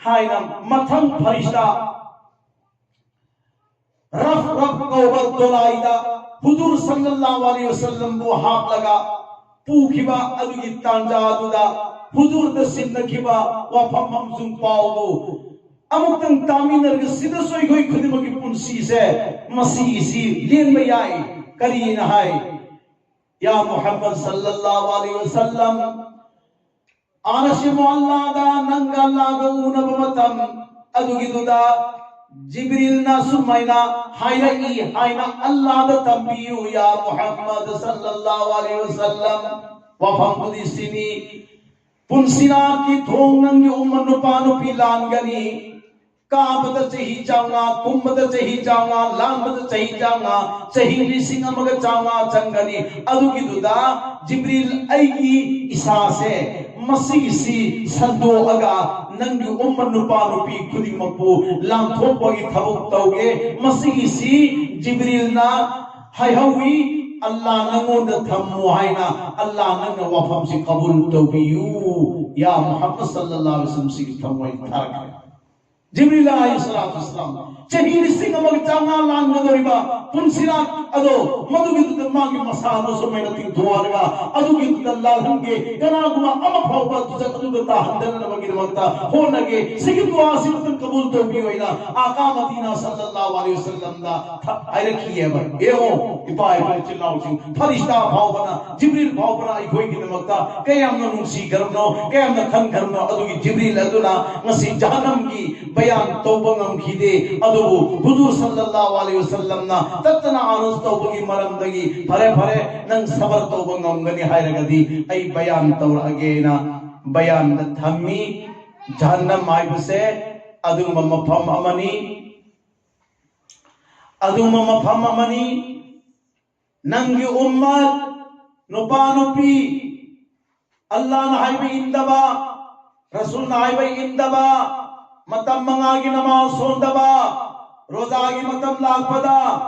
ꯍꯥꯏꯅ ꯃꯊꯪ ꯐꯔꯤꯁꯇꯥ ꯔꯐ ꯔꯐ ꯀꯧꯕ ꯗꯣꯂꯥꯏꯗ ꯍꯨꯖꯨꯔ ꯁꯜꯂꯜꯂꯥꯍꯨ ꯑꯂꯩꯍꯤ ꯋꯁꯜꯂꯝꯕꯨ ꯍꯥꯞꯂꯒ ꯄꯨꯈꯤꯕ ꯑꯗꯨꯒꯤ ꯇꯥꯟꯖꯥ ꯑꯗꯨꯗ ꯍꯨꯖꯨꯔꯗ ꯁꯤꯟꯅꯈꯤꯕ ꯋꯥꯐꯝ ꯑꯃꯁꯨꯡ ꯄꯥꯎꯗꯨ ꯑꯃꯨꯛꯇꯪ ꯇꯥꯃꯤꯟꯅꯔꯒ, ꯁꯤꯗꯁꯨ ꯑꯩꯈꯣꯏ ꯈꯨꯗꯤꯡꯃꯛꯀꯤ ꯄꯨꯟꯁꯤꯁꯦ ꯃꯁꯤꯒꯤꯁꯤ ꯂꯦꯟꯕ ꯌꯥꯏ꯫ ꯀꯔꯤꯅ ꯍꯥꯏ? ꯌꯥ ꯃꯨꯍꯝꯃꯗ ꯁꯜꯂꯜꯂꯥꯍꯨ ꯑꯂꯩꯍꯤ ꯋꯁꯜꯂꯝ, ꯑꯔꯁ ꯃꯨꯑꯜꯂꯥꯗ ꯅꯪꯒ ꯑꯜꯂꯥꯒ ꯎꯅꯕ ꯃꯇꯝ ꯑꯗꯨꯒꯤꯗꯨꯗ ꯖꯤꯕ꯭ꯔꯤꯜꯅ ꯁꯨꯃꯥꯏꯅ ꯍꯥꯏꯔꯛꯏ ꯍꯥꯏꯅ ꯑꯜꯂꯥꯗ ꯇꯝꯕꯤꯌꯨ, ꯌꯥ ꯃꯨꯍꯝꯃꯗ ꯁꯜꯂꯜꯂꯥꯍꯨ ꯑꯂꯩꯍꯤ ꯋꯁꯜꯂꯝ꯫ ꯋꯥꯐꯝꯗꯨꯗꯤ ꯁꯤꯅꯤ, ꯄꯨꯟꯁꯤꯔꯥꯠꯀꯤ ꯊꯣꯡ ꯅꯪꯒꯤ ꯎꯝꯃ ꯅꯨꯄꯥ ꯅꯨꯄꯤ ꯂꯥꯟꯒꯅꯤ꯫ ꯀꯥꯕꯗ ꯆꯍꯤ ꯆꯥꯝꯃꯉꯥ, ꯀꯨꯝꯕꯗ ꯆꯍꯤ ꯆꯥꯝꯃꯉꯥ, ꯂꯥꯟꯕꯗ ꯆꯍꯤ ꯆꯥꯝꯃꯉꯥ, ꯆꯍꯤ ꯂꯤꯁꯤꯡ ꯑꯃꯒ ꯆꯥꯝꯃꯉꯥ ꯆꯪꯒꯅꯤ꯫ ꯑꯗꯨꯒꯤꯗꯨꯗ ꯖꯤꯕ꯭ꯔꯤꯜ, ꯑꯩꯒꯤ ꯏꯁꯥꯁꯦ ꯃꯁꯤꯒꯤꯁꯤ ꯁꯟꯗꯣꯛꯑꯒ ꯅꯪꯒꯤ ꯎꯝꯃ ꯅꯨꯄꯥ ꯅꯨꯄꯤ ꯈꯨꯗꯤꯡꯃꯛꯄꯨ ꯂꯥꯟꯊꯣꯛꯄꯒꯤ ꯊꯕꯛ ꯇꯧꯒꯦ꯫ ꯃꯁꯤꯒꯤꯁꯤ ꯖꯤꯕ꯭ꯔꯤꯜꯅ ꯍꯥꯏꯍꯧꯋꯤ, "ꯑꯜꯂꯥ ꯅꯪꯉꯣꯟꯗ ꯊꯝꯃꯨ" ꯍꯥꯏꯅ꯫ "ꯑꯜꯂꯥ ꯅꯪꯅ ꯋꯥꯐꯝꯁꯤ ꯀꯕꯨꯜ ꯇꯧꯕꯤꯌꯨ, ꯌꯥ ꯃꯨꯍꯝꯃꯗ ꯁꯜꯂꯜꯂꯥꯍꯨ ꯑꯂꯩꯍꯤ ꯋꯁꯜꯂꯝ", ꯁꯤꯒꯤ ꯊꯝꯃꯣꯏ ꯊꯥꯔꯛꯈ꯭ꯔꯦ꯫ ꯖꯤꯕ꯭ꯔꯤꯜ ꯑꯂꯩꯍꯤ ꯁꯂꯥꯇꯨ ꯋꯁꯁꯂꯥꯝ ꯆꯍꯤ ꯂꯤꯁꯤꯡ ꯑꯃꯒ ꯆꯥꯝꯃꯉꯥ ꯂꯥꯟꯒꯗꯧꯔꯤꯕ ꯄꯨꯟꯁꯤꯔꯥꯠ ꯑꯗꯣ, ꯃꯗꯨꯒꯤꯗꯨꯗ ꯃꯥꯒꯤ ꯃꯁꯥꯗꯣ ꯁꯨꯃꯥꯏꯅ ꯇꯤꯡꯊꯣꯛꯍꯜꯂꯒ, ꯑꯗꯨꯒꯤꯗꯨꯗ ꯂꯥꯜꯍꯟꯒꯦ, ꯀꯅꯥꯒꯨꯝꯕ ꯑꯃ ꯐꯥꯎꯕ ꯇꯨꯖꯛ ꯑꯗꯨꯗ ꯇꯥꯍꯟꯗꯅꯕꯒꯤꯗꯃꯛꯇ ꯍꯣꯠꯅꯒꯦ, ꯁꯤꯒꯤ ꯗꯨꯋꯥꯁꯤ ꯑꯃꯇꯪ ꯀꯕꯨꯜ ꯇꯧꯕꯤꯌꯨ ꯍꯥꯏꯅ ꯑꯥꯀꯥ ꯃꯗꯤꯅꯥ ꯁꯜꯂꯜꯂꯥꯍꯨ ꯑꯂꯩꯍꯤ ꯋꯁꯜꯂꯝꯗ ꯊ-, ꯍꯥꯏꯔꯛꯈꯤꯑꯕ꯫ ꯌꯦꯡꯉꯣ, ꯏꯄꯥ ꯏꯄꯨ ꯏꯆꯤꯜ ꯏꯅꯥꯎꯁꯤꯡ, ꯐꯔꯤꯁꯇꯥ ꯐꯥꯎꯕꯅ, ꯖꯤꯕ꯭ꯔꯤꯜ ꯐꯥꯎꯕꯅ ꯑꯩꯈꯣꯏꯒꯤꯗꯃꯛꯇ ꯀꯌꯥꯝꯅ ꯅꯨꯡꯁꯤꯈ꯭ꯔꯕꯅꯣ, ꯀꯌꯥꯝꯅ ꯈꯟꯈ꯭ꯔꯕꯅꯣ꯫ ꯑꯗꯨꯒꯤ ꯖꯤꯕ꯭ꯔꯤꯜ ꯑꯗꯨꯅ ꯉꯁꯤ ꯖꯍꯟꯅꯝꯒꯤ ꯕꯌꯥꯟ ꯇꯧꯕ ꯉꯝꯈꯤꯗꯦ꯫ ꯑꯗꯨꯕꯨ ꯍꯨꯖꯨꯔ ꯁꯜꯂꯜꯂꯥꯍꯨ ꯑꯂꯩꯍꯤ ꯋꯁꯜꯂꯝꯅ ꯇꯠꯇꯅ ꯑꯔꯖ ꯇꯧꯕꯒꯤ ꯃꯔꯝꯗꯒꯤ, "ꯐꯔꯦ, ꯐꯔꯦ, ꯅꯪ ꯁꯕꯔ ꯇꯧꯕ ꯉꯝꯒꯅꯤ ꯍꯥꯏꯔꯒꯗꯤ ꯑꯩ ꯕꯌꯥꯟ ꯇꯧꯔꯛꯑꯒꯦꯅ" ꯕꯌꯥꯟꯗ ꯊꯝꯃꯤ꯫ ꯖꯍꯟꯅꯝ ꯍꯥꯏꯕꯁꯦ ꯑꯗꯨꯒꯨꯝꯕ ꯃꯐꯝ ꯑꯃꯅꯤ, ꯑꯗꯨꯒꯨꯝꯕ ꯃꯐꯝ ꯑꯃꯅꯤ꯫ ꯅꯪꯒꯤ ꯎꯝꯃꯠ, ꯅꯨꯄꯥ ꯅꯨꯄꯤ, ꯑꯜꯂꯥꯍꯅ ꯍꯥꯏꯕ ꯏꯟꯗꯕ, ꯔꯁꯨꯜꯅ ꯍꯥꯏꯕ ꯏꯟꯗꯕ, ꯃꯇꯝ ꯃꯉꯥꯒꯤ ꯅꯃꯥꯖ ꯁꯣꯟꯗꯕ, ꯔꯣꯖꯥꯒꯤ ꯃꯇꯝ ꯂꯥꯛꯄꯗ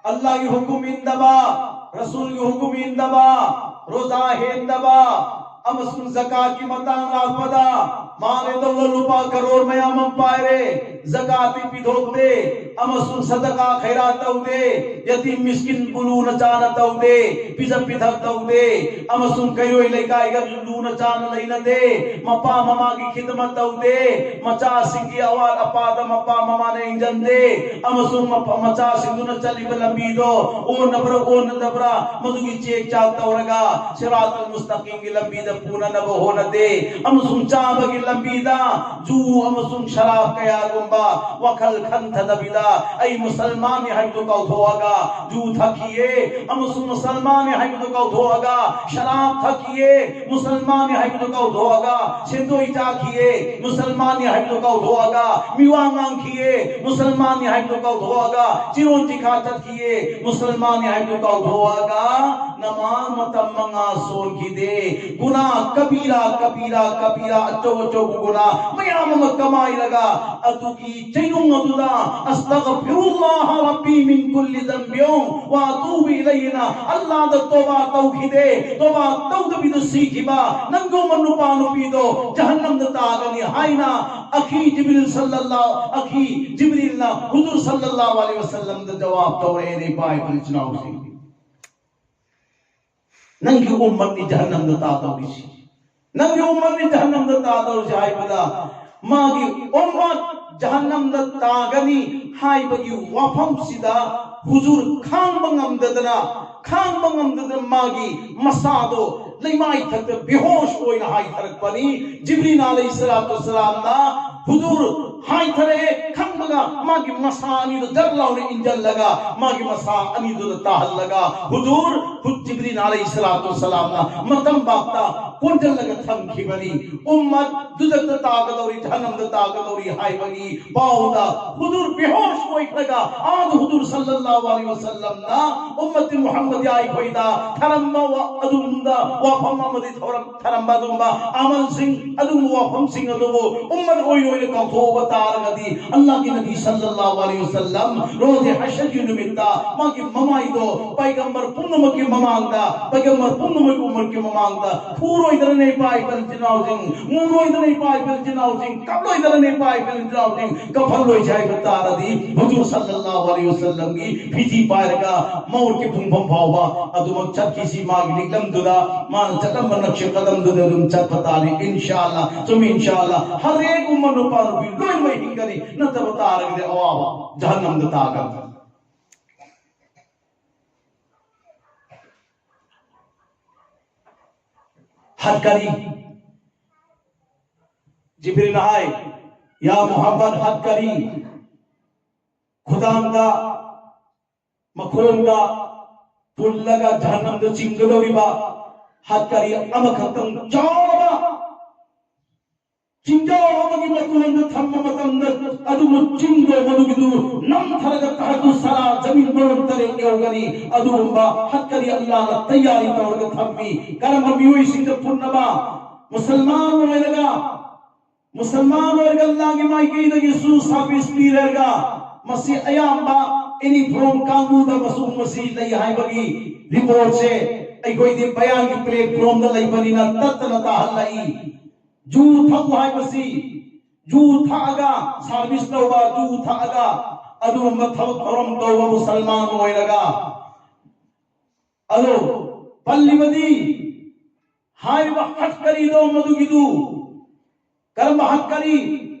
ꯑꯜꯂꯥꯍꯒꯤ ꯍꯨꯀꯨꯝ ꯏꯟꯗꯕ, ꯔꯁꯨꯜꯒꯤ ꯍꯨꯀꯨꯝ ꯏꯟꯗꯕ, ꯔꯣꯖꯥ ꯍꯦꯟꯗꯕ, ꯑꯃꯁꯨꯡ ꯖꯀꯥꯠꯀꯤ ꯃꯇꯥꯡ ꯂꯥꯛꯄꯗ ꯃꯥꯜꯂꯦ ꯇꯧꯅ ꯂꯨꯄꯥ ꯀꯔꯣꯔ ꯃꯌꯥꯝ ꯑꯃ ꯄꯥꯏꯔꯦ, ꯖꯀꯥꯠꯇꯤ ꯄꯤꯊꯣꯛꯇꯦ, ꯑꯃꯁꯨꯡ ꯁꯗꯀꯥ ꯈꯩꯔꯥꯠ ꯇꯧꯗꯦ, ꯌꯇꯤꯝ ꯃꯤꯁꯀꯤꯟꯕꯨ ꯂꯨꯅ ꯆꯥꯅ ꯇꯧꯗꯦ, ꯄꯤꯖ ꯄꯤꯊꯛ ꯇꯧꯗꯦ, ꯑꯃꯁꯨꯡ ꯀꯩꯔꯣꯏ ꯂꯩꯀꯥꯏꯒ ꯂꯨꯅ ꯆꯥꯅ ꯂꯩꯅꯗꯦ, ꯃꯄꯥ ꯃꯃꯥꯒꯤ ꯈꯤꯗꯃꯠ ꯇꯧꯗꯦ, ꯃꯆꯥꯁꯤꯡꯒꯤ ꯑꯋꯥꯠ ꯑꯄꯥꯗ ꯃꯄꯥ ꯃꯃꯥꯅ ꯌꯦꯡꯁꯤꯟꯗꯦ, ꯑꯃꯁꯨꯡ ꯃꯄꯥ-, ꯃꯆꯥꯁꯤꯡꯗꯨꯅ ꯆꯠꯂꯤꯕ ꯂꯝꯕꯤꯗꯣ ꯑꯣꯟꯅꯕ꯭ꯔꯥ ꯑꯣꯟꯅꯗꯕ꯭ꯔꯥ ꯃꯗꯨꯒꯤ ꯆꯦꯛ ꯆꯥꯛ ꯇꯧꯔꯒ ꯁꯤꯔꯥꯇꯨꯜ ꯃꯨꯁꯇꯀꯤꯝꯒꯤ ꯂꯝꯕꯤꯗ ꯄꯨꯅꯅꯕ ꯍꯣꯠꯅꯗꯦ, ꯑꯃꯁꯨꯡ ꯆꯥꯕꯒꯤ ꯂꯝꯕꯤꯗ ꯖꯨ ꯑꯃꯁꯨꯡ ꯁꯔꯥꯕ ꯀꯌꯥꯒꯨꯝꯕ ꯋꯥꯈꯜ ꯈꯟꯊꯗꯕꯤꯗ ꯑꯩ ꯃꯨꯁꯜꯃꯥꯟꯅꯤ ꯍꯥꯏꯕꯗꯨ ꯀꯥꯎꯊꯣꯛꯑꯒ ꯖꯨ ꯊꯛꯈꯤꯌꯦ, ꯑꯃꯁꯨꯡ ꯃꯨꯁꯜꯃꯥꯟꯅꯤ ꯍꯥꯏꯕꯗꯨ ꯀꯥꯎꯊꯣꯛꯑꯒ ꯁꯔꯥꯕ ꯊꯛꯈꯤꯌꯦ, ꯃꯨꯁꯜꯃꯥꯟꯅꯤ ꯍꯥꯏꯕꯗꯨ ꯀꯥꯎꯊꯣꯛꯑꯒ ꯁꯦꯟꯗꯣꯏ ꯆꯥꯈꯤꯌꯦ, ꯃꯨꯁꯜꯃꯥꯟꯅꯤ ꯍꯥꯏꯕꯗꯨ ꯀꯥꯎꯊꯣꯛꯑꯒ ꯃꯤꯋꯥ ꯉꯥꯡꯈꯤꯌꯦ, ꯃꯨꯁꯜꯃꯥꯟꯅꯤ ꯍꯥꯏꯕꯗꯨ ꯀꯥꯎꯊꯣꯛꯑꯒ ꯆꯤꯔꯣꯟ ꯆꯤꯈꯥ ꯆꯠꯈꯤꯌꯦ, ꯃꯨꯁꯜꯃꯥꯟꯅꯤ ꯍꯥꯏꯕꯗꯨ ꯀꯥꯎꯊꯣꯛꯑꯒ ꯅꯃꯥꯖ ꯃꯇꯝ ꯃꯉꯥ ꯁꯣꯟꯈꯤꯗꯦ꯫ ꯒꯨꯅꯥ ꯀꯕꯤꯔꯥ, ꯀꯕꯤꯔꯥ, ꯀꯕꯤꯔꯥ, ꯑꯆꯧ ꯆꯧꯕꯒꯨꯅ ꯃꯌꯥꯝ ꯑꯃ ꯀꯃꯥꯏꯔꯒ ꯑꯗꯨꯒꯤ ꯆꯩꯅꯨꯡ ꯑꯗꯨꯗ "ꯑꯁꯇꯒꯐꯤꯔꯨꯜꯂꯥꯍ ꯔꯕꯤ ꯃꯤꯟ ꯀꯨꯜꯂꯤ ꯗꯝꯕꯤꯌꯣ ꯋꯥ ꯑꯇꯨꯕꯨ ꯏꯂꯩꯍꯤꯅ" ꯑꯜꯂꯥꯗ ꯇꯣꯕꯥ ꯇꯧꯈꯤꯗꯦ, ꯇꯣꯕꯥ ꯇꯧꯗꯕꯤꯗ ꯁꯤꯈꯤꯕ ꯅꯪꯒꯨꯝꯕ ꯅꯨꯄꯥ ꯅꯨꯄꯤꯗꯣ ꯖꯍꯟꯅꯝꯗ ꯇꯥꯒꯅꯤ ꯍꯥꯏꯅ ꯑꯈꯤ ꯖꯤꯕ꯭ꯔꯤꯜ ꯁꯜꯂꯜꯂꯥꯍꯨ ꯑꯈꯤ ꯖꯤꯕ꯭ꯔꯤꯜꯅ ꯍꯨꯖꯨꯔ ꯁꯜꯂꯜꯂꯥꯍꯨ ꯑꯂꯩꯍꯤ ꯋꯁꯜꯂꯝꯗ ꯖꯋꯥꯕ ꯇꯧꯔꯛꯑꯦꯅꯦ ꯏꯄꯥ ꯏꯄꯨ ꯏꯆꯤꯟ ꯏꯅꯥꯎꯁꯤꯡ꯫ ꯅꯪꯒꯤ ꯎꯝꯃꯠꯅꯤ ꯖꯍꯟꯅꯝꯗ ꯇꯥꯗꯧꯔꯤꯁꯤ꯫ ꯅꯪꯒꯤ ꯎꯝꯃꯠꯅꯤ ꯖꯍꯟꯅꯝꯗ ꯇꯥꯗꯧꯔꯤꯁꯤ ꯍꯥꯏꯕꯗ ꯃꯥꯒꯤ ꯎꯝꯃꯠ ꯖꯍꯟꯅꯝꯗ ꯇꯥꯒꯅꯤ ꯍꯥꯏꯕꯒꯤ ꯋꯥꯐꯝꯁꯤꯗ ꯍꯨꯖꯨꯔ ꯈꯥꯡꯕ ꯉꯝꯗꯗꯅ, ꯈꯥꯡꯕ ꯉꯝꯗꯗꯅ ꯃꯥꯒꯤ ꯃꯁꯥꯗꯣ ꯂꯩꯃꯥꯏ ꯊꯛꯇ ꯕꯦꯍꯣꯁ ꯑꯣꯏꯅ ꯍꯥꯏꯊꯔꯛꯄꯅꯤ꯫ ꯖꯤꯕ꯭ꯔꯤꯜ ꯑꯂꯩꯍꯤ ꯁꯂꯥꯇꯨ ꯋꯁꯁꯂꯥꯝꯅ ꯍꯨꯖꯨꯔ ꯍꯥꯏꯊꯔꯛꯑꯦ ꯈꯪꯕꯒ ꯃꯥꯒꯤ ꯃꯁꯥ ꯑꯅꯤꯗꯨ ꯗꯛ ꯂꯥꯎꯅ ꯏꯟꯖꯜꯂꯒ ꯃꯥꯒꯤ ꯃꯁꯥ ꯑꯅꯤꯗꯨꯗ ꯇꯥꯍꯜꯂꯒ ꯍꯨꯖꯨꯔ ꯍꯨ-, ꯖꯤꯕ꯭ꯔꯤꯜ ꯑꯂꯩꯍꯤ ꯁꯂꯥꯇꯨ ꯋꯁꯁꯂꯥꯝꯅ ꯃꯇꯝ ꯕꯥꯞꯇ ꯀꯣꯟꯖꯜꯂꯒ ꯊꯝꯈꯤꯕꯅꯤ꯫ ꯎꯝꯃꯠ ꯗꯨꯖꯛꯇ ꯇꯥꯒꯗꯧꯔꯤ, ꯖꯍꯟꯅꯝꯗ ꯇꯥꯒꯗꯧꯔꯤ ꯍꯥꯏꯕꯒꯤ ꯄꯥꯎꯗ ꯍꯨꯖꯨꯔ ꯕꯦꯍꯣꯁ ꯑꯣꯏꯈ꯭ꯔꯒ ꯑꯥꯗ ꯍꯨꯖꯨꯔ ꯁꯜꯂꯜꯂꯥꯍꯨ ꯑꯂꯩꯍꯤ ꯋꯁꯜꯂꯝꯅ ꯎꯝꯃꯠꯇꯤ ꯃꯨꯍꯝꯃꯗꯤꯌꯥ ꯑꯩꯈꯣꯏꯗ ꯊꯔꯝꯕ ꯋꯥ-, ꯑꯗꯨꯒꯨꯝꯕ ꯋꯥꯐꯝ ꯑꯃꯗꯤ ꯊꯧꯔꯝ ꯊꯔꯝꯕ ꯑꯗꯨꯒꯨꯝꯕ ꯑꯃꯜꯁꯤꯡ, ꯑꯗꯨꯒꯨꯝꯕ ꯋꯥꯐꯝꯁꯤꯡ ꯑꯗꯨꯕꯨ ꯎꯝꯃꯠ ꯑꯣꯏꯅ ꯑꯣꯏꯅ ꯀꯥꯎꯊꯣꯛꯑꯕ ꯇꯥꯔꯒꯗꯤ, ꯑꯜꯂꯥꯍꯒꯤ ꯅꯕꯤ ꯁꯜꯂꯜꯂꯥꯍꯨ ꯑꯂꯩꯍꯤ ꯋꯁꯜꯂꯝ ꯔꯣꯖꯦ ꯍꯁꯔꯒꯤ ꯅꯨꯃꯤꯠꯇ ꯃꯥꯒꯤ ꯃꯃꯥꯏꯗꯣ ꯄꯩꯒꯝꯕꯔ ꯄꯨꯝꯅꯃꯛꯀꯤ ꯃꯃꯥꯡꯗ, ꯄꯩꯒꯝꯕꯔ ꯄꯨꯝꯅꯃꯛꯀꯤ ꯎꯝꯃꯠꯀꯤ ꯃꯃꯥꯡꯗ ꯐꯨꯔꯣꯏꯗ꯭ꯔꯅꯦ ꯏꯄꯥ ꯏꯄꯟ ꯏꯆꯤꯟ ꯏꯅꯥꯎꯁꯤꯡ? ꯃꯨꯔꯣꯏꯗ꯭ꯔꯅꯦ ꯏꯄꯥ ꯏꯄꯟ ꯏꯆꯤꯟ ꯏꯅꯥꯎꯁꯤꯡ? ꯀꯞꯂꯣꯏꯗ꯭ꯔꯅꯦ ꯏꯄꯥ ꯏꯄꯟ ꯏꯆꯤꯟ ꯏꯅꯥꯎꯁꯤꯡ? ꯀꯞꯍꯜꯂꯣꯏꯁꯦ ꯍꯥꯏꯕ ꯇꯥꯔꯗꯤ, ꯍꯨꯖꯨꯔ ꯁꯜꯂꯜꯂꯥꯍꯨ ꯑꯂꯩꯍꯤ ꯋꯁꯜꯂꯝꯒꯤ ꯐꯤꯖꯤ ꯄꯥꯏꯔꯒ ꯃꯧꯠꯀꯤ ꯄꯨꯡꯐꯝ ꯐꯥꯎꯕ ꯑꯗꯨꯃꯛ ꯆꯠꯈꯤꯁꯤ꯫ ꯃꯥꯒꯤ ꯂꯤꯛꯂꯝꯗꯨꯗ, ꯃꯥꯅ ꯆꯠꯂꯝꯕ ꯅꯛꯁꯦ ꯀꯗꯝꯗꯨꯗ ꯑꯗꯨꯝ ꯆꯠꯄ ꯇꯥꯔꯤ, ꯏꯟꯁꯥ ꯑꯜꯂꯥ꯫ ꯆꯨꯝꯃꯤ, ꯏꯟꯁꯥ ꯑꯜꯂꯥ꯫ ꯍꯔꯦꯛ ꯎꯝꯃꯠ ꯅꯨꯄꯥ ꯅꯨꯄꯤ ꯂꯣꯏꯅꯃꯛ ꯍꯤꯡꯒꯅꯤ, ꯅꯠꯇꯕ ꯇꯥꯔꯒꯗꯤ ꯑꯋꯥꯕ ꯖꯍꯟꯅꯝꯗ ꯇꯥꯒꯅꯤ꯫ ꯍꯠ ꯀꯔꯤ? ꯖꯤꯕ꯭ꯔꯤꯜꯅ ꯍꯥꯏ, "ꯌꯥ ꯃꯨꯍꯝꯃꯗ, ꯍꯠ ꯀꯔꯤ?" ꯈꯨꯗꯥꯡꯗ, ꯃꯈꯣꯡꯗ ꯄꯨꯜꯂꯒ ꯖꯍꯟꯅꯝꯗ ꯆꯤꯡꯒꯗꯧꯔꯤꯕ ꯍꯠ ꯀꯔꯤ ꯑꯃꯈꯛꯇꯪ ꯆꯥꯎꯔꯕ ꯆꯤꯡꯖꯥꯎ ꯑꯃꯒꯤ ꯃꯇꯣꯟꯗ ꯊꯝꯕ ꯃꯇꯝꯗ, ꯑꯗꯨꯕꯨ ꯆꯤꯡꯗꯣ ꯃꯗꯨꯒꯤꯗꯨ ꯅꯝꯊꯔꯒ ꯇꯍꯠꯇꯨ ꯁꯔꯥ ꯖꯃꯤꯟ ꯃꯔꯣꯟ ꯇꯔꯦꯠ ꯌꯧꯒꯅꯤ꯫ ꯑꯗꯨꯒꯨꯝꯕ ꯍꯠ ꯀꯔꯤ ꯑꯜꯂꯥꯍꯅ ꯇꯌꯥꯔꯤ ꯇꯧꯔꯒ ꯊꯝꯃꯤ꯫ ꯀꯔꯝꯕ ꯃꯤꯑꯣꯏꯁꯤꯡꯗ ꯄꯨꯟꯅꯕ? ꯃꯨꯁꯜꯃꯥꯟ ꯑꯣꯏꯔꯒ ꯃꯨꯁꯜꯃꯥꯟ ꯑꯣꯏꯔꯒ ꯑꯜꯂꯥꯍꯒꯤ ꯃꯥꯏꯀꯩꯗꯒꯤꯁꯨ ꯁꯥꯔꯚꯤꯁ ꯄꯤꯔꯒ, ꯃꯁꯤ ꯑꯌꯥꯝꯕ ꯑꯦꯅꯤ ꯐ꯭ꯔꯣꯝ ꯀꯥꯡꯕꯨꯗ ꯃꯁꯤꯒꯨꯝꯕꯁꯤ ꯂꯩ ꯍꯥꯏꯕꯒꯤ ꯔꯤꯄꯣꯔꯠꯁꯦ ꯑꯩꯈꯣꯏꯗꯤ ꯕꯌꯥꯟꯒꯤ ꯄ꯭ꯂꯦꯠꯐꯣꯝꯗ ꯂꯩꯕꯅꯤꯅ ꯇꯠꯇꯅ ꯇꯥꯍꯜꯂꯛꯏ꯫ ꯖꯨ ꯊꯛꯄ ꯍꯥꯏꯕꯁꯤ, ꯖꯨ ꯊꯛꯑꯒ ꯁꯥꯔꯚꯤꯁ ꯇꯧꯕ, ꯖꯨ ꯊꯛꯑꯒ ꯑꯗꯨꯒꯨꯝꯕ ꯊꯕꯛ ꯊꯧꯔꯝ ꯇꯧꯕ ꯃꯨꯁꯜꯃꯥꯟ ꯑꯣꯏꯔꯒ, ꯑꯗꯣ ꯄꯜꯂꯤꯕꯗꯤ ꯍꯥꯏꯔꯤꯕ ꯍꯠ ꯀꯔꯤꯗꯣ ꯃꯗꯨꯒꯤꯗꯨ ꯀꯔꯝꯕ ꯍꯠ ꯀꯔꯤ?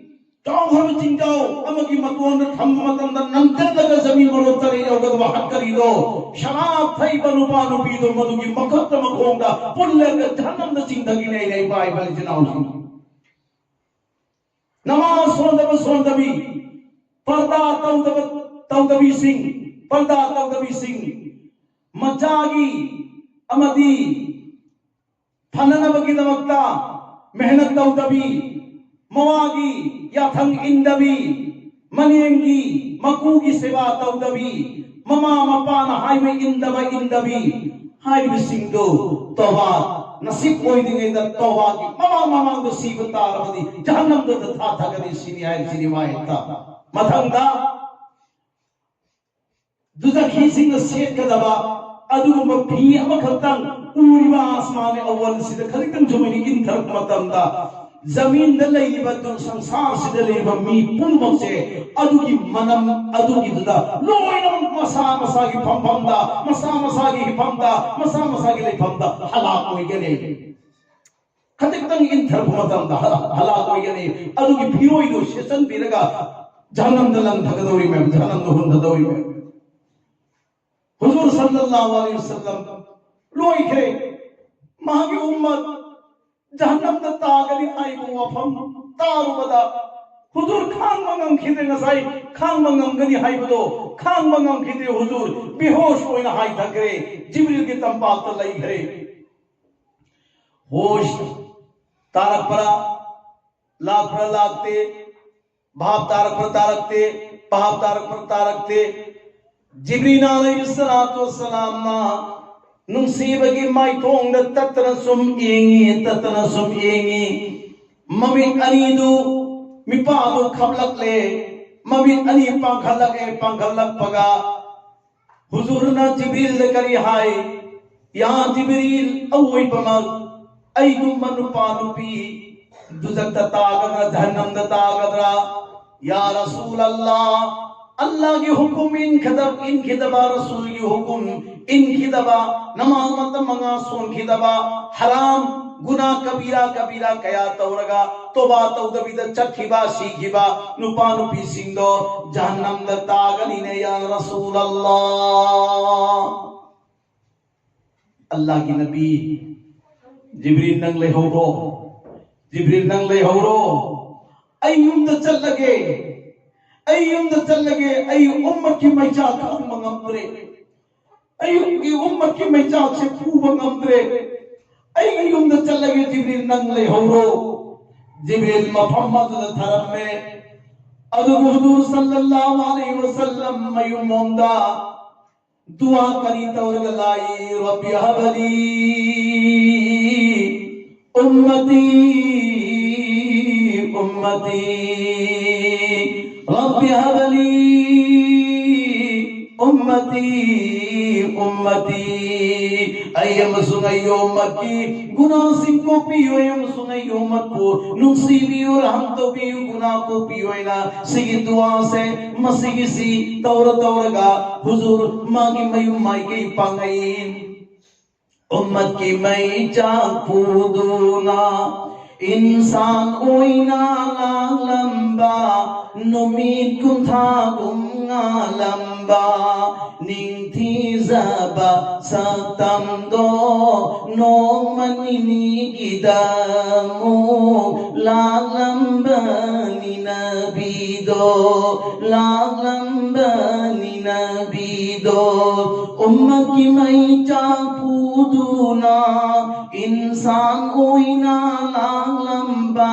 ꯆꯥꯎꯈ꯭ꯔꯕ ꯆꯤꯡꯖꯥꯎ ꯑꯃꯒꯤ ꯃꯇꯣꯟꯗ ꯊꯝꯕ ꯃꯇꯝꯗ ꯅꯝꯖꯜꯂꯒ ꯖꯃꯤꯟ ꯃꯔꯣꯟ ꯇꯔꯦꯠ ꯌꯧꯒꯗꯕ ꯍꯠ ꯀꯔꯤꯗꯣ, ꯁꯔꯥꯞ ꯊꯛꯏꯕ ꯅꯨꯄꯥ ꯅꯨꯄꯤꯗꯣ ꯃꯗꯨꯒꯤ ꯃꯈꯛꯇ ꯃꯈꯣꯡꯗ ꯄꯨꯜꯂꯒ ꯖꯍꯟꯅꯝꯗ ꯆꯤꯡꯊꯈꯤꯅꯦ꯫ ꯑꯩꯅ ꯏꯄꯥ ꯏꯄꯥ ꯏꯆꯤꯟ ꯏꯅꯥꯎꯁꯤꯡ, ꯅꯃꯥꯖ ꯁꯣꯟꯗꯕ ꯁꯣꯟꯗꯕꯤ, ꯄꯔꯗꯥ ꯇꯧꯗꯕ ꯇꯧꯗꯕꯤꯁꯤꯡ, ꯄꯔꯗꯥ ꯇꯧꯗꯕꯤꯁꯤꯡ, ꯃꯆꯥꯒꯤ ꯑꯃꯗꯤ ꯐꯅꯅꯕꯒꯤꯗꯃꯛꯇ ꯃꯦꯍꯅꯠ ꯇꯧꯗꯕꯤ, ꯃꯋꯥꯒꯤ ꯌꯥꯊꯪ ꯏꯟꯗꯕꯤ, ꯃꯅꯦꯝꯒꯤ ꯃꯀꯨꯒꯤ ꯁꯦꯕꯥ ꯇꯧꯗꯕꯤ, ꯃꯃꯥ ꯃꯄꯥꯅ ꯍꯥꯏꯕ ꯏꯟꯗꯕ ꯏꯟꯗꯕꯤ ꯍꯥꯏꯔꯤꯕꯁꯤꯡꯗꯨ ꯇꯧꯕ ꯅꯁꯤꯕ ꯑꯣꯏꯗ꯭ꯔꯤꯉꯩꯗ ꯇꯧꯕꯒꯤ ꯃꯃꯥꯡ ꯃꯃꯥꯡꯗ ꯁꯤꯕ ꯇꯥꯔꯕꯗꯤ ꯖꯍꯟꯅꯝꯗꯨꯗ ꯊꯥꯊꯒꯅꯤ ꯁꯤꯅꯤ ꯍꯥꯏꯔꯤꯁꯤꯅꯤ ꯋꯥꯍꯦꯛꯇ꯫ ꯃꯊꯪꯗ ꯗꯨꯖꯈꯤꯁꯤꯡꯅ ꯁꯦꯠꯀꯗꯕ ꯑꯗꯨꯒꯨꯝꯕ ꯐꯤ ꯑꯃꯈꯛꯇꯪ ꯎꯔꯤꯕ ꯑꯁꯃꯥꯅꯦ ꯑꯋꯜꯁꯤꯗ ꯈꯖꯤꯛꯇꯪ ꯁꯨꯃꯥꯏꯅ ꯏꯟꯊꯔꯛꯄ ꯃꯇꯝꯗ ꯖꯃꯤꯟꯗ ꯂꯩꯔꯤꯕ ꯁꯪꯁꯥꯔꯁꯤꯗ ꯂꯩꯔꯤꯕ ꯃꯤ ꯄꯨꯝꯅꯃꯛꯁꯦ ꯑꯗꯨꯒꯤ ꯃꯅꯝ ꯑꯗꯨꯒꯤꯗꯨꯗ ꯂꯣꯏꯅꯃꯛ ꯃꯁꯥ ꯃꯁꯥꯒꯤ ꯐꯝꯐꯝꯗ, ꯃꯁꯥ ꯃꯁꯥꯒꯤ ꯍꯤꯐꯝꯗ, ꯃꯁꯥ ꯃꯁꯥꯒꯤ ꯂꯩꯐꯝꯗ ꯍꯂꯥꯛ ꯑꯣꯏꯒꯅꯤ꯫ ꯈꯖꯤꯛꯇꯪ ꯏꯟꯊꯔꯛꯄ ꯃꯇꯝꯗ ꯍꯂꯥꯛ ꯑꯣꯏꯒꯅꯤ꯫ ꯑꯗꯨꯒꯤ ꯐꯤꯔꯣꯏꯗꯨ ꯁꯦꯠꯆꯟꯕꯤꯔꯒ ꯖꯍꯟꯅꯝꯗ ꯂꯪꯊꯒꯗꯧꯔꯤꯃꯦ, ꯖꯍꯟꯅꯝꯗ ꯍꯨꯟꯊꯗꯧꯔꯤꯃꯦ꯫ ꯍꯨꯖꯨꯔ ꯁꯜꯂꯜꯂꯥꯍꯨ ꯑꯂꯩꯍꯤ ꯋꯁꯜꯂꯝ ꯂꯣꯏꯈ꯭ꯔꯦ꯫ ꯃꯍꯥꯛꯀꯤ ꯎꯝꯃꯠ ꯖꯍꯟꯅꯝꯗ ꯇꯥꯒꯅꯤ ꯍꯥꯏꯕ ꯋꯥꯐꯝ ꯇꯥꯔꯨꯕꯗ ꯍꯨꯖꯨꯔ ꯈꯥꯡꯕ ꯉꯝꯈꯤꯗ꯭ꯔꯦ꯫ ꯉꯁꯥꯏ ꯈꯥꯡꯕ ꯉꯝꯒꯅꯤ ꯍꯥꯏꯕꯗꯣ ꯈꯥꯡꯕ ꯉꯝꯈꯤꯗ꯭ꯔꯦ꯫ ꯍꯨꯖꯨꯔ ꯕꯦꯍꯣꯁ ꯑꯣꯏꯅ ꯍꯥꯏꯊꯈ꯭ꯔꯦ, ꯖꯤꯕ꯭ꯔꯤꯜꯒꯤ ꯇꯝꯄꯥꯛꯇ ꯂꯩꯈ꯭ꯔꯦ꯫ ꯍꯣꯁ ꯇꯥꯔꯛꯄ꯭ꯔꯥ ꯂꯥꯛꯄ꯭ꯔꯥ ꯂꯥꯛꯇꯦ, ꯚꯥꯞ ꯇꯥꯔꯛꯄ꯭ꯔꯥ ꯇꯥꯔꯛꯇꯦ, ꯚꯥꯞ ꯇꯥꯔꯛꯄ꯭ꯔꯥ ꯇꯥꯔꯛꯇꯦ꯫ ꯖꯤꯕ꯭ꯔꯤꯜ ꯑꯂꯩꯍꯤ ꯁꯂꯥꯇꯨ ꯋꯁꯁꯂꯥꯝꯅ ꯅꯨꯡꯁꯤꯕꯒꯤ ꯃꯥꯏꯊꯣꯡꯗ ꯇꯠꯇꯅ ꯁꯨꯝ ꯌꯦꯡꯉꯤ, ꯇꯠꯇꯅ ꯁꯨꯝ ꯌꯦꯡꯉꯤ꯫ ꯃꯃꯤꯠ ꯑꯅꯤꯗꯨ ꯃꯤꯄꯥꯗꯨ ꯈꯞꯂꯛꯂꯦ꯫ ꯃꯃꯤꯠ ꯑꯅꯤ ꯄꯥꯡꯈꯠꯂꯛꯑꯦ꯫ ꯄꯥꯡꯈꯠꯂꯛꯄꯒ ꯍꯨꯖꯨꯔꯅ ꯖꯤꯕ꯭ꯔꯤꯜꯗ ꯀꯔꯤ ꯍꯥꯏ? "ꯌꯥ ꯖꯤꯕ꯭ꯔꯤꯜ, ꯑꯋꯣꯏꯕꯃꯛ ꯑꯩꯒꯨꯝꯕ ꯅꯨꯄꯥ ꯅꯨꯄꯤ ꯗꯨꯖꯛꯇ ꯇꯥꯒꯗ꯭ꯔꯥ, ꯖꯍꯟꯅꯝꯗ ꯇꯥꯒꯗ꯭ꯔꯥ? ꯌꯥ ꯔꯁꯨꯂꯜꯂꯥ, ꯑꯜꯂꯥꯒꯤ ꯍꯨꯀꯨꯝ ꯏꯟꯈꯤꯗꯕ, ꯏꯟꯈꯤꯗꯕ, ꯔꯁꯨꯜꯒꯤ ꯍꯨꯀꯨꯝ ꯏꯟꯈꯤꯗꯕ, ꯅꯃꯥꯖ ꯃꯇꯝ ꯃꯉꯥ ꯁꯣꯟꯈꯤꯗꯕ, ꯍꯔꯥꯝ, ꯒꯨꯅꯥ ꯀꯕꯤꯔꯥ ꯀꯕꯤꯔꯥ ꯀꯌꯥ ꯇꯧꯔꯒ ꯇꯣꯕꯥ ꯇꯧꯗꯕꯤꯗ ꯆꯠꯈꯤꯕ, ꯁꯤꯈꯤꯕ ꯅꯨꯄꯥ ꯅꯨꯄꯤꯁꯤꯡꯗꯣ ꯖꯍꯟꯅꯝꯗ ꯇꯥꯒꯅꯤꯅꯦ, ꯌꯥ ꯔꯁꯨꯂꯜꯂꯥ"꯫ ꯑꯜꯂꯥꯒꯤ ꯅꯕꯤ, ꯖꯤꯕ꯭ꯔꯤꯜ ꯅꯪ ꯂꯩꯍꯧꯔꯣ, ꯖꯤꯕ꯭ꯔꯤꯜ ꯅꯪ ꯂꯩꯍꯧꯔꯣ, ꯑꯩ ꯌꯨꯝꯗ ꯆꯠꯂꯒꯦ, ꯑꯩ ꯌꯨꯝꯗ ꯆꯠꯂꯒꯦ, ꯑꯩ ꯎꯝꯃꯠꯀꯤ ꯃꯩꯆꯥꯛ ꯈꯥꯡꯕ ꯉꯝꯗ꯭ꯔꯦ, ꯑꯩꯒꯤ ꯎꯝꯃꯠꯀꯤ ꯃꯩꯆꯥꯛꯁꯦ ꯐꯨꯕ ꯉꯝꯗ꯭ꯔꯦ, ꯑꯩꯒꯤ ꯌꯨꯝꯗ ꯆꯠꯂꯒꯦ, ꯖꯤꯕ꯭ꯔꯤꯜ ꯅꯪ ꯂꯩꯍꯧꯔꯣ꯫ ꯖꯤꯕ꯭ꯔꯤꯜ ꯃꯐꯝ ꯑꯗꯨꯗ ꯊꯔꯝꯃꯦ꯫ ꯑꯗꯨꯕꯨ ꯍꯨꯖꯨꯔ ꯁꯜꯂꯜꯂꯥꯍꯨ ꯑꯂꯩꯍꯤ ꯋꯁꯜꯂꯝ ꯃꯌꯨꯝꯂꯣꯝꯗ ꯗꯨꯋꯥ ꯀꯔꯤ ꯇꯧꯔꯒ ꯂꯥꯛꯏ? "ꯔꯕꯤ ꯍꯕꯂꯤ ꯎꯝꯃꯇꯤ ꯎꯝꯃꯇꯤ, ꯔꯕꯤ ꯍꯕꯂꯤ ꯎꯝꯃꯇꯤ ꯎꯝꯃꯇꯤ"꯫ ꯑꯩ ꯑꯃꯁꯨꯡ ꯑꯩꯒꯤ ꯎꯝꯃꯠꯀꯤ ꯒꯨꯅꯥꯁꯤꯡ ꯀꯣꯛꯄꯤꯌꯨ, ꯑꯩ ꯑꯃꯁꯨꯡ ꯑꯩꯒꯤ ꯎꯝꯃꯠꯄꯨ ꯅꯨꯡꯁꯤꯕꯤꯌꯨ, ꯔꯍꯝ ꯇꯧꯕꯤꯌꯨ, ꯒꯨꯅꯥ ꯀꯣꯛꯄꯤꯌꯨ ꯍꯥꯏꯅ ꯁꯤꯒꯤ ꯗꯨꯋꯥꯁꯦ, ꯃꯁꯤꯒꯤꯁꯤ ꯇꯧꯔ ꯇꯧꯔꯒ ꯍꯨꯖꯨꯔ ꯃꯥꯒꯤ ꯃꯌꯨꯝ ꯃꯥꯏꯀꯩ ꯄꯥꯡꯉꯛꯏ꯫ ꯎꯝꯃꯠꯀꯤ ꯃꯩꯆꯥꯛ ꯄꯨꯗꯨꯅ ꯏꯟꯁꯥꯟ ꯑꯣꯏꯅ ꯂꯥꯛꯂꯝꯕ, ꯅꯨꯃꯤꯠ ꯀꯨꯟꯊ꯭ꯔꯥꯒꯨꯝ ꯉꯥꯜꯂꯝꯕ, ꯅꯤꯡꯊꯤꯖꯕ ꯁꯛꯇꯝꯗꯣ ꯅꯣꯡꯃ ꯅꯤꯅꯤꯒꯤꯗꯃꯨꯛ ꯂꯥꯛꯂꯝꯕꯅꯤ ꯅꯕꯤꯗꯣ, ꯂꯥꯛꯂꯝꯕꯅꯤ ꯅꯕꯤꯗꯣ꯫ ꯎꯝꯃꯠꯀꯤ ꯃꯩꯆꯥꯛ ꯄꯨꯗꯨꯅ ꯏꯟꯁꯥꯟ ꯑꯣꯏꯅ ꯂꯥꯛꯂꯝꯕ,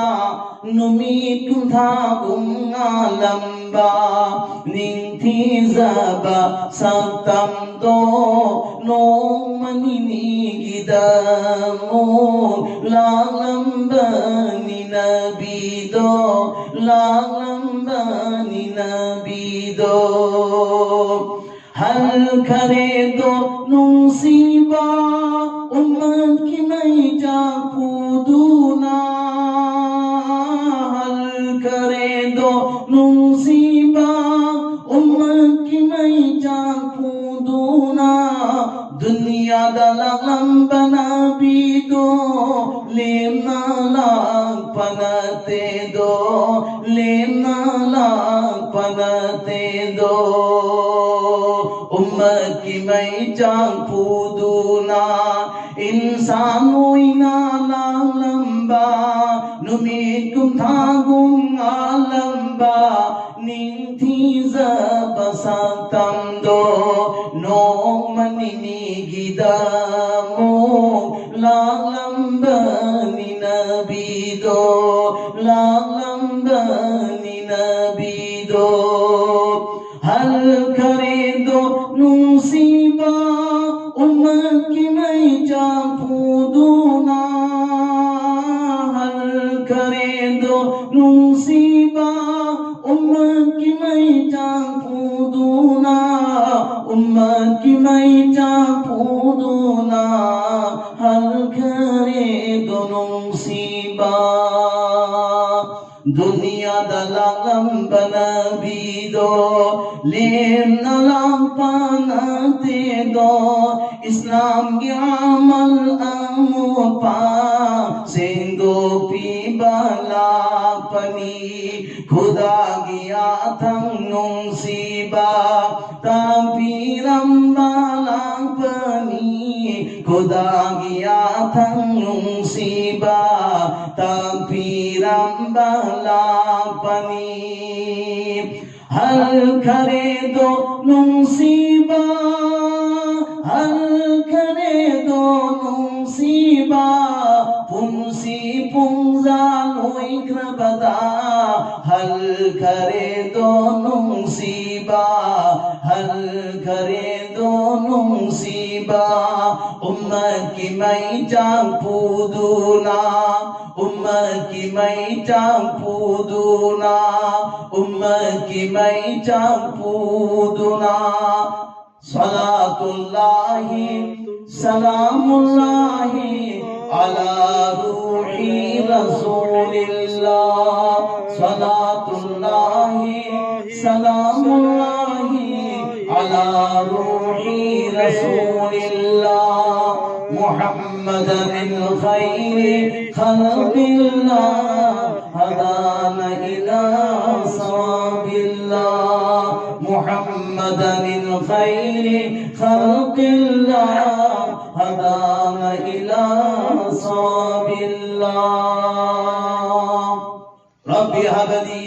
ꯅꯨꯃꯤꯠ ꯀꯨꯟꯊ꯭ꯔꯥꯒꯨꯝ ꯉꯥꯜꯂꯝꯕ, ꯅꯤꯡꯊꯤꯖꯕ ꯁꯛꯇꯝꯗꯣ ꯅꯣꯡꯃ ꯅꯤꯅꯤꯒꯤꯗꯃꯨꯛ ꯂꯥꯛꯂꯝꯕꯅꯤ ꯅꯕꯤꯗꯣ, ꯂꯥꯛꯂꯝꯕꯅꯤ ꯅꯕꯤꯗꯣ꯫ ꯍꯜꯈꯔꯦꯗꯣ ꯅꯨꯡꯁꯤꯕ, ꯎꯝꯃꯠꯀꯤ ꯃꯩꯆꯥꯛ ꯄꯨꯗꯨꯅ꯫ ꯍꯜꯈꯔꯦꯗꯣ ꯅꯨꯡꯁꯤꯕ, ꯎꯝꯃꯠꯀꯤ ꯃꯩꯆꯥꯛ ꯄꯨꯗꯨꯅ꯫ ꯗꯨꯅꯤꯌꯥꯗ ꯂꯥꯛꯂꯝꯕ ꯅꯕꯤꯗꯣ, ꯂꯦꯝꯅ ꯂꯥꯛꯄ ꯅꯠꯇꯦꯗꯣ, ꯂꯦꯝꯅ ꯂꯥꯛꯄ ꯅꯠꯇꯦꯗꯣ꯫ ꯎꯝꯃꯠꯀꯤ ꯃꯩꯆꯥꯛ ꯄꯨꯗꯨꯅ, ꯏꯟꯁꯥꯟ ꯑꯣꯏꯅ ꯂꯥꯛꯂꯝꯕ, ꯅꯨꯃꯤꯠ ꯀꯨꯝꯊꯥꯒꯨꯝ ꯉꯥꯜꯂꯝꯕ, ꯅꯤꯡꯊꯤꯖꯕ ꯁꯛꯇꯝꯗꯣ, ꯅꯣꯡꯃ ꯅꯤꯅꯤꯒꯤꯗꯃꯨꯛ ꯂꯥꯛꯂꯝꯕꯅꯤ ꯅꯕꯤꯗꯣ, ꯂꯥꯛꯂꯝꯕꯅꯤ ꯅꯕꯤꯗꯣ꯫ ꯍꯜꯈꯔꯦꯗꯣ ꯅꯨꯡꯁꯤꯕ, ꯎꯝꯃꯠꯀꯤ ꯃꯩꯆꯥꯛ ꯄꯨꯗꯨꯅ꯫ ꯍꯜꯈꯔꯦꯗꯣ ꯅꯨꯡꯁꯤꯕ, ꯎꯝꯃꯠꯀꯤ ꯃꯩꯆꯥꯛ ꯄꯨꯗꯨꯅ, ꯎꯝꯃꯠꯀꯤ ꯃꯩꯆꯥꯛ ꯄꯨꯗꯨꯅ꯫ ꯍꯜꯈꯔꯦꯗꯣ ꯅꯨꯡꯁꯤꯕ꯫ ꯗꯨꯅꯤꯌꯥꯗ ꯂꯥꯛꯂꯝꯕ ꯅꯕꯤꯗꯣ, ꯂꯦꯝꯅ ꯂꯥꯛꯄ ꯅꯠꯇꯦꯗꯣ꯫ ꯏꯁꯂꯥꯝꯒꯤ ꯑꯃꯜ ꯑꯃꯣꯠꯄ ꯁꯦꯡꯗꯣꯛꯄꯤꯕ ꯂꯥꯛꯄꯅꯤ꯫ ꯈꯨꯗꯥꯒꯤ ꯑꯊꯪ ꯅꯨꯡꯁꯤꯕ ꯇꯥꯛꯄꯤꯔꯝꯕ ꯂꯥꯛꯄꯅꯤ꯫ ꯈꯨꯗꯥꯒꯤ ꯑꯊꯪ ꯅꯨꯡꯁꯤꯕ ꯇꯥꯛꯄꯤꯔꯝꯕ ꯂꯥꯛꯄꯅꯤ꯫ ꯍꯜꯈꯔꯦꯗꯣ ꯅꯨꯡꯁꯤꯕ, ꯍꯜꯈꯔꯦꯗꯣ ꯅꯨꯡꯁꯤꯕ, ꯄꯨꯟꯁꯤ ꯄꯨꯡꯖꯥ ꯂꯣꯏꯈ꯭ꯔꯕꯗ꯫ ꯍꯜꯈꯔꯦꯗꯣ ꯅꯨꯡꯁꯤꯕ, ꯍꯜꯈꯔꯦꯗꯣ ꯅꯨꯡ ꯅꯨꯡꯁꯤꯕ ꯎꯝꯃꯠꯀꯤ ꯃꯩꯆꯥꯛ ꯄꯨꯗꯨꯅ, ꯎꯝꯃꯠꯀꯤ ꯃꯩꯆꯥꯛ ꯄꯨꯗꯨꯅ, ꯎꯝꯃꯠꯀꯤ ꯃꯩꯆꯥꯛ ꯄꯨꯗꯨꯅ. صلاة الله سلام الله على روح رسول الله. صلاة الله سلام الله على روح رسول الله. محمدا الخير خلق الله هدانا إلى صواب الله. محمدا الخير خلق الله هدانا إلى صواب الله. رب هب لي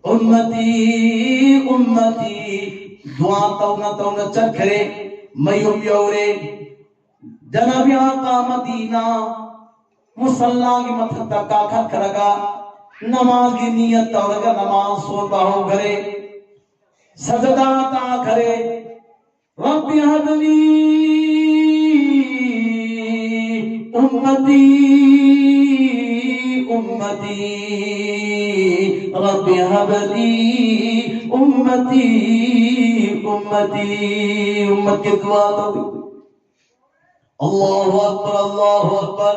أمتي أمتي. ꯗꯨꯋꯥ ꯇꯧꯅ ꯇꯧꯅ ꯆꯠꯈ꯭ꯔꯦ꯫ ꯃꯌꯨꯝ ꯌꯧꯔꯦ꯫ ꯖꯅꯥꯕꯤ ꯑꯥꯀꯥ ꯃꯗꯤꯅꯥ ꯃꯨꯁꯜꯂꯥꯒꯤ ꯃꯊꯛꯇ ꯀꯥꯈꯠꯈ꯭ꯔꯒ ꯅꯃꯥꯖꯒꯤ ꯅꯤꯌꯠ ꯇꯧꯔꯒ ꯅꯃꯥꯖ ꯁꯣꯟꯕ ꯍꯧꯈ꯭ꯔꯦ꯫ ꯁꯖꯗꯥ ꯇꯥꯈ꯭ꯔꯦ꯫ رب هب لي أمتي أمتي، رب هب لي أمتي أمتي. ꯎꯝꯃꯠꯀꯤ ꯗꯨꯋꯥ ꯇꯧꯏ꯫ الله أكبر، الله أكبر.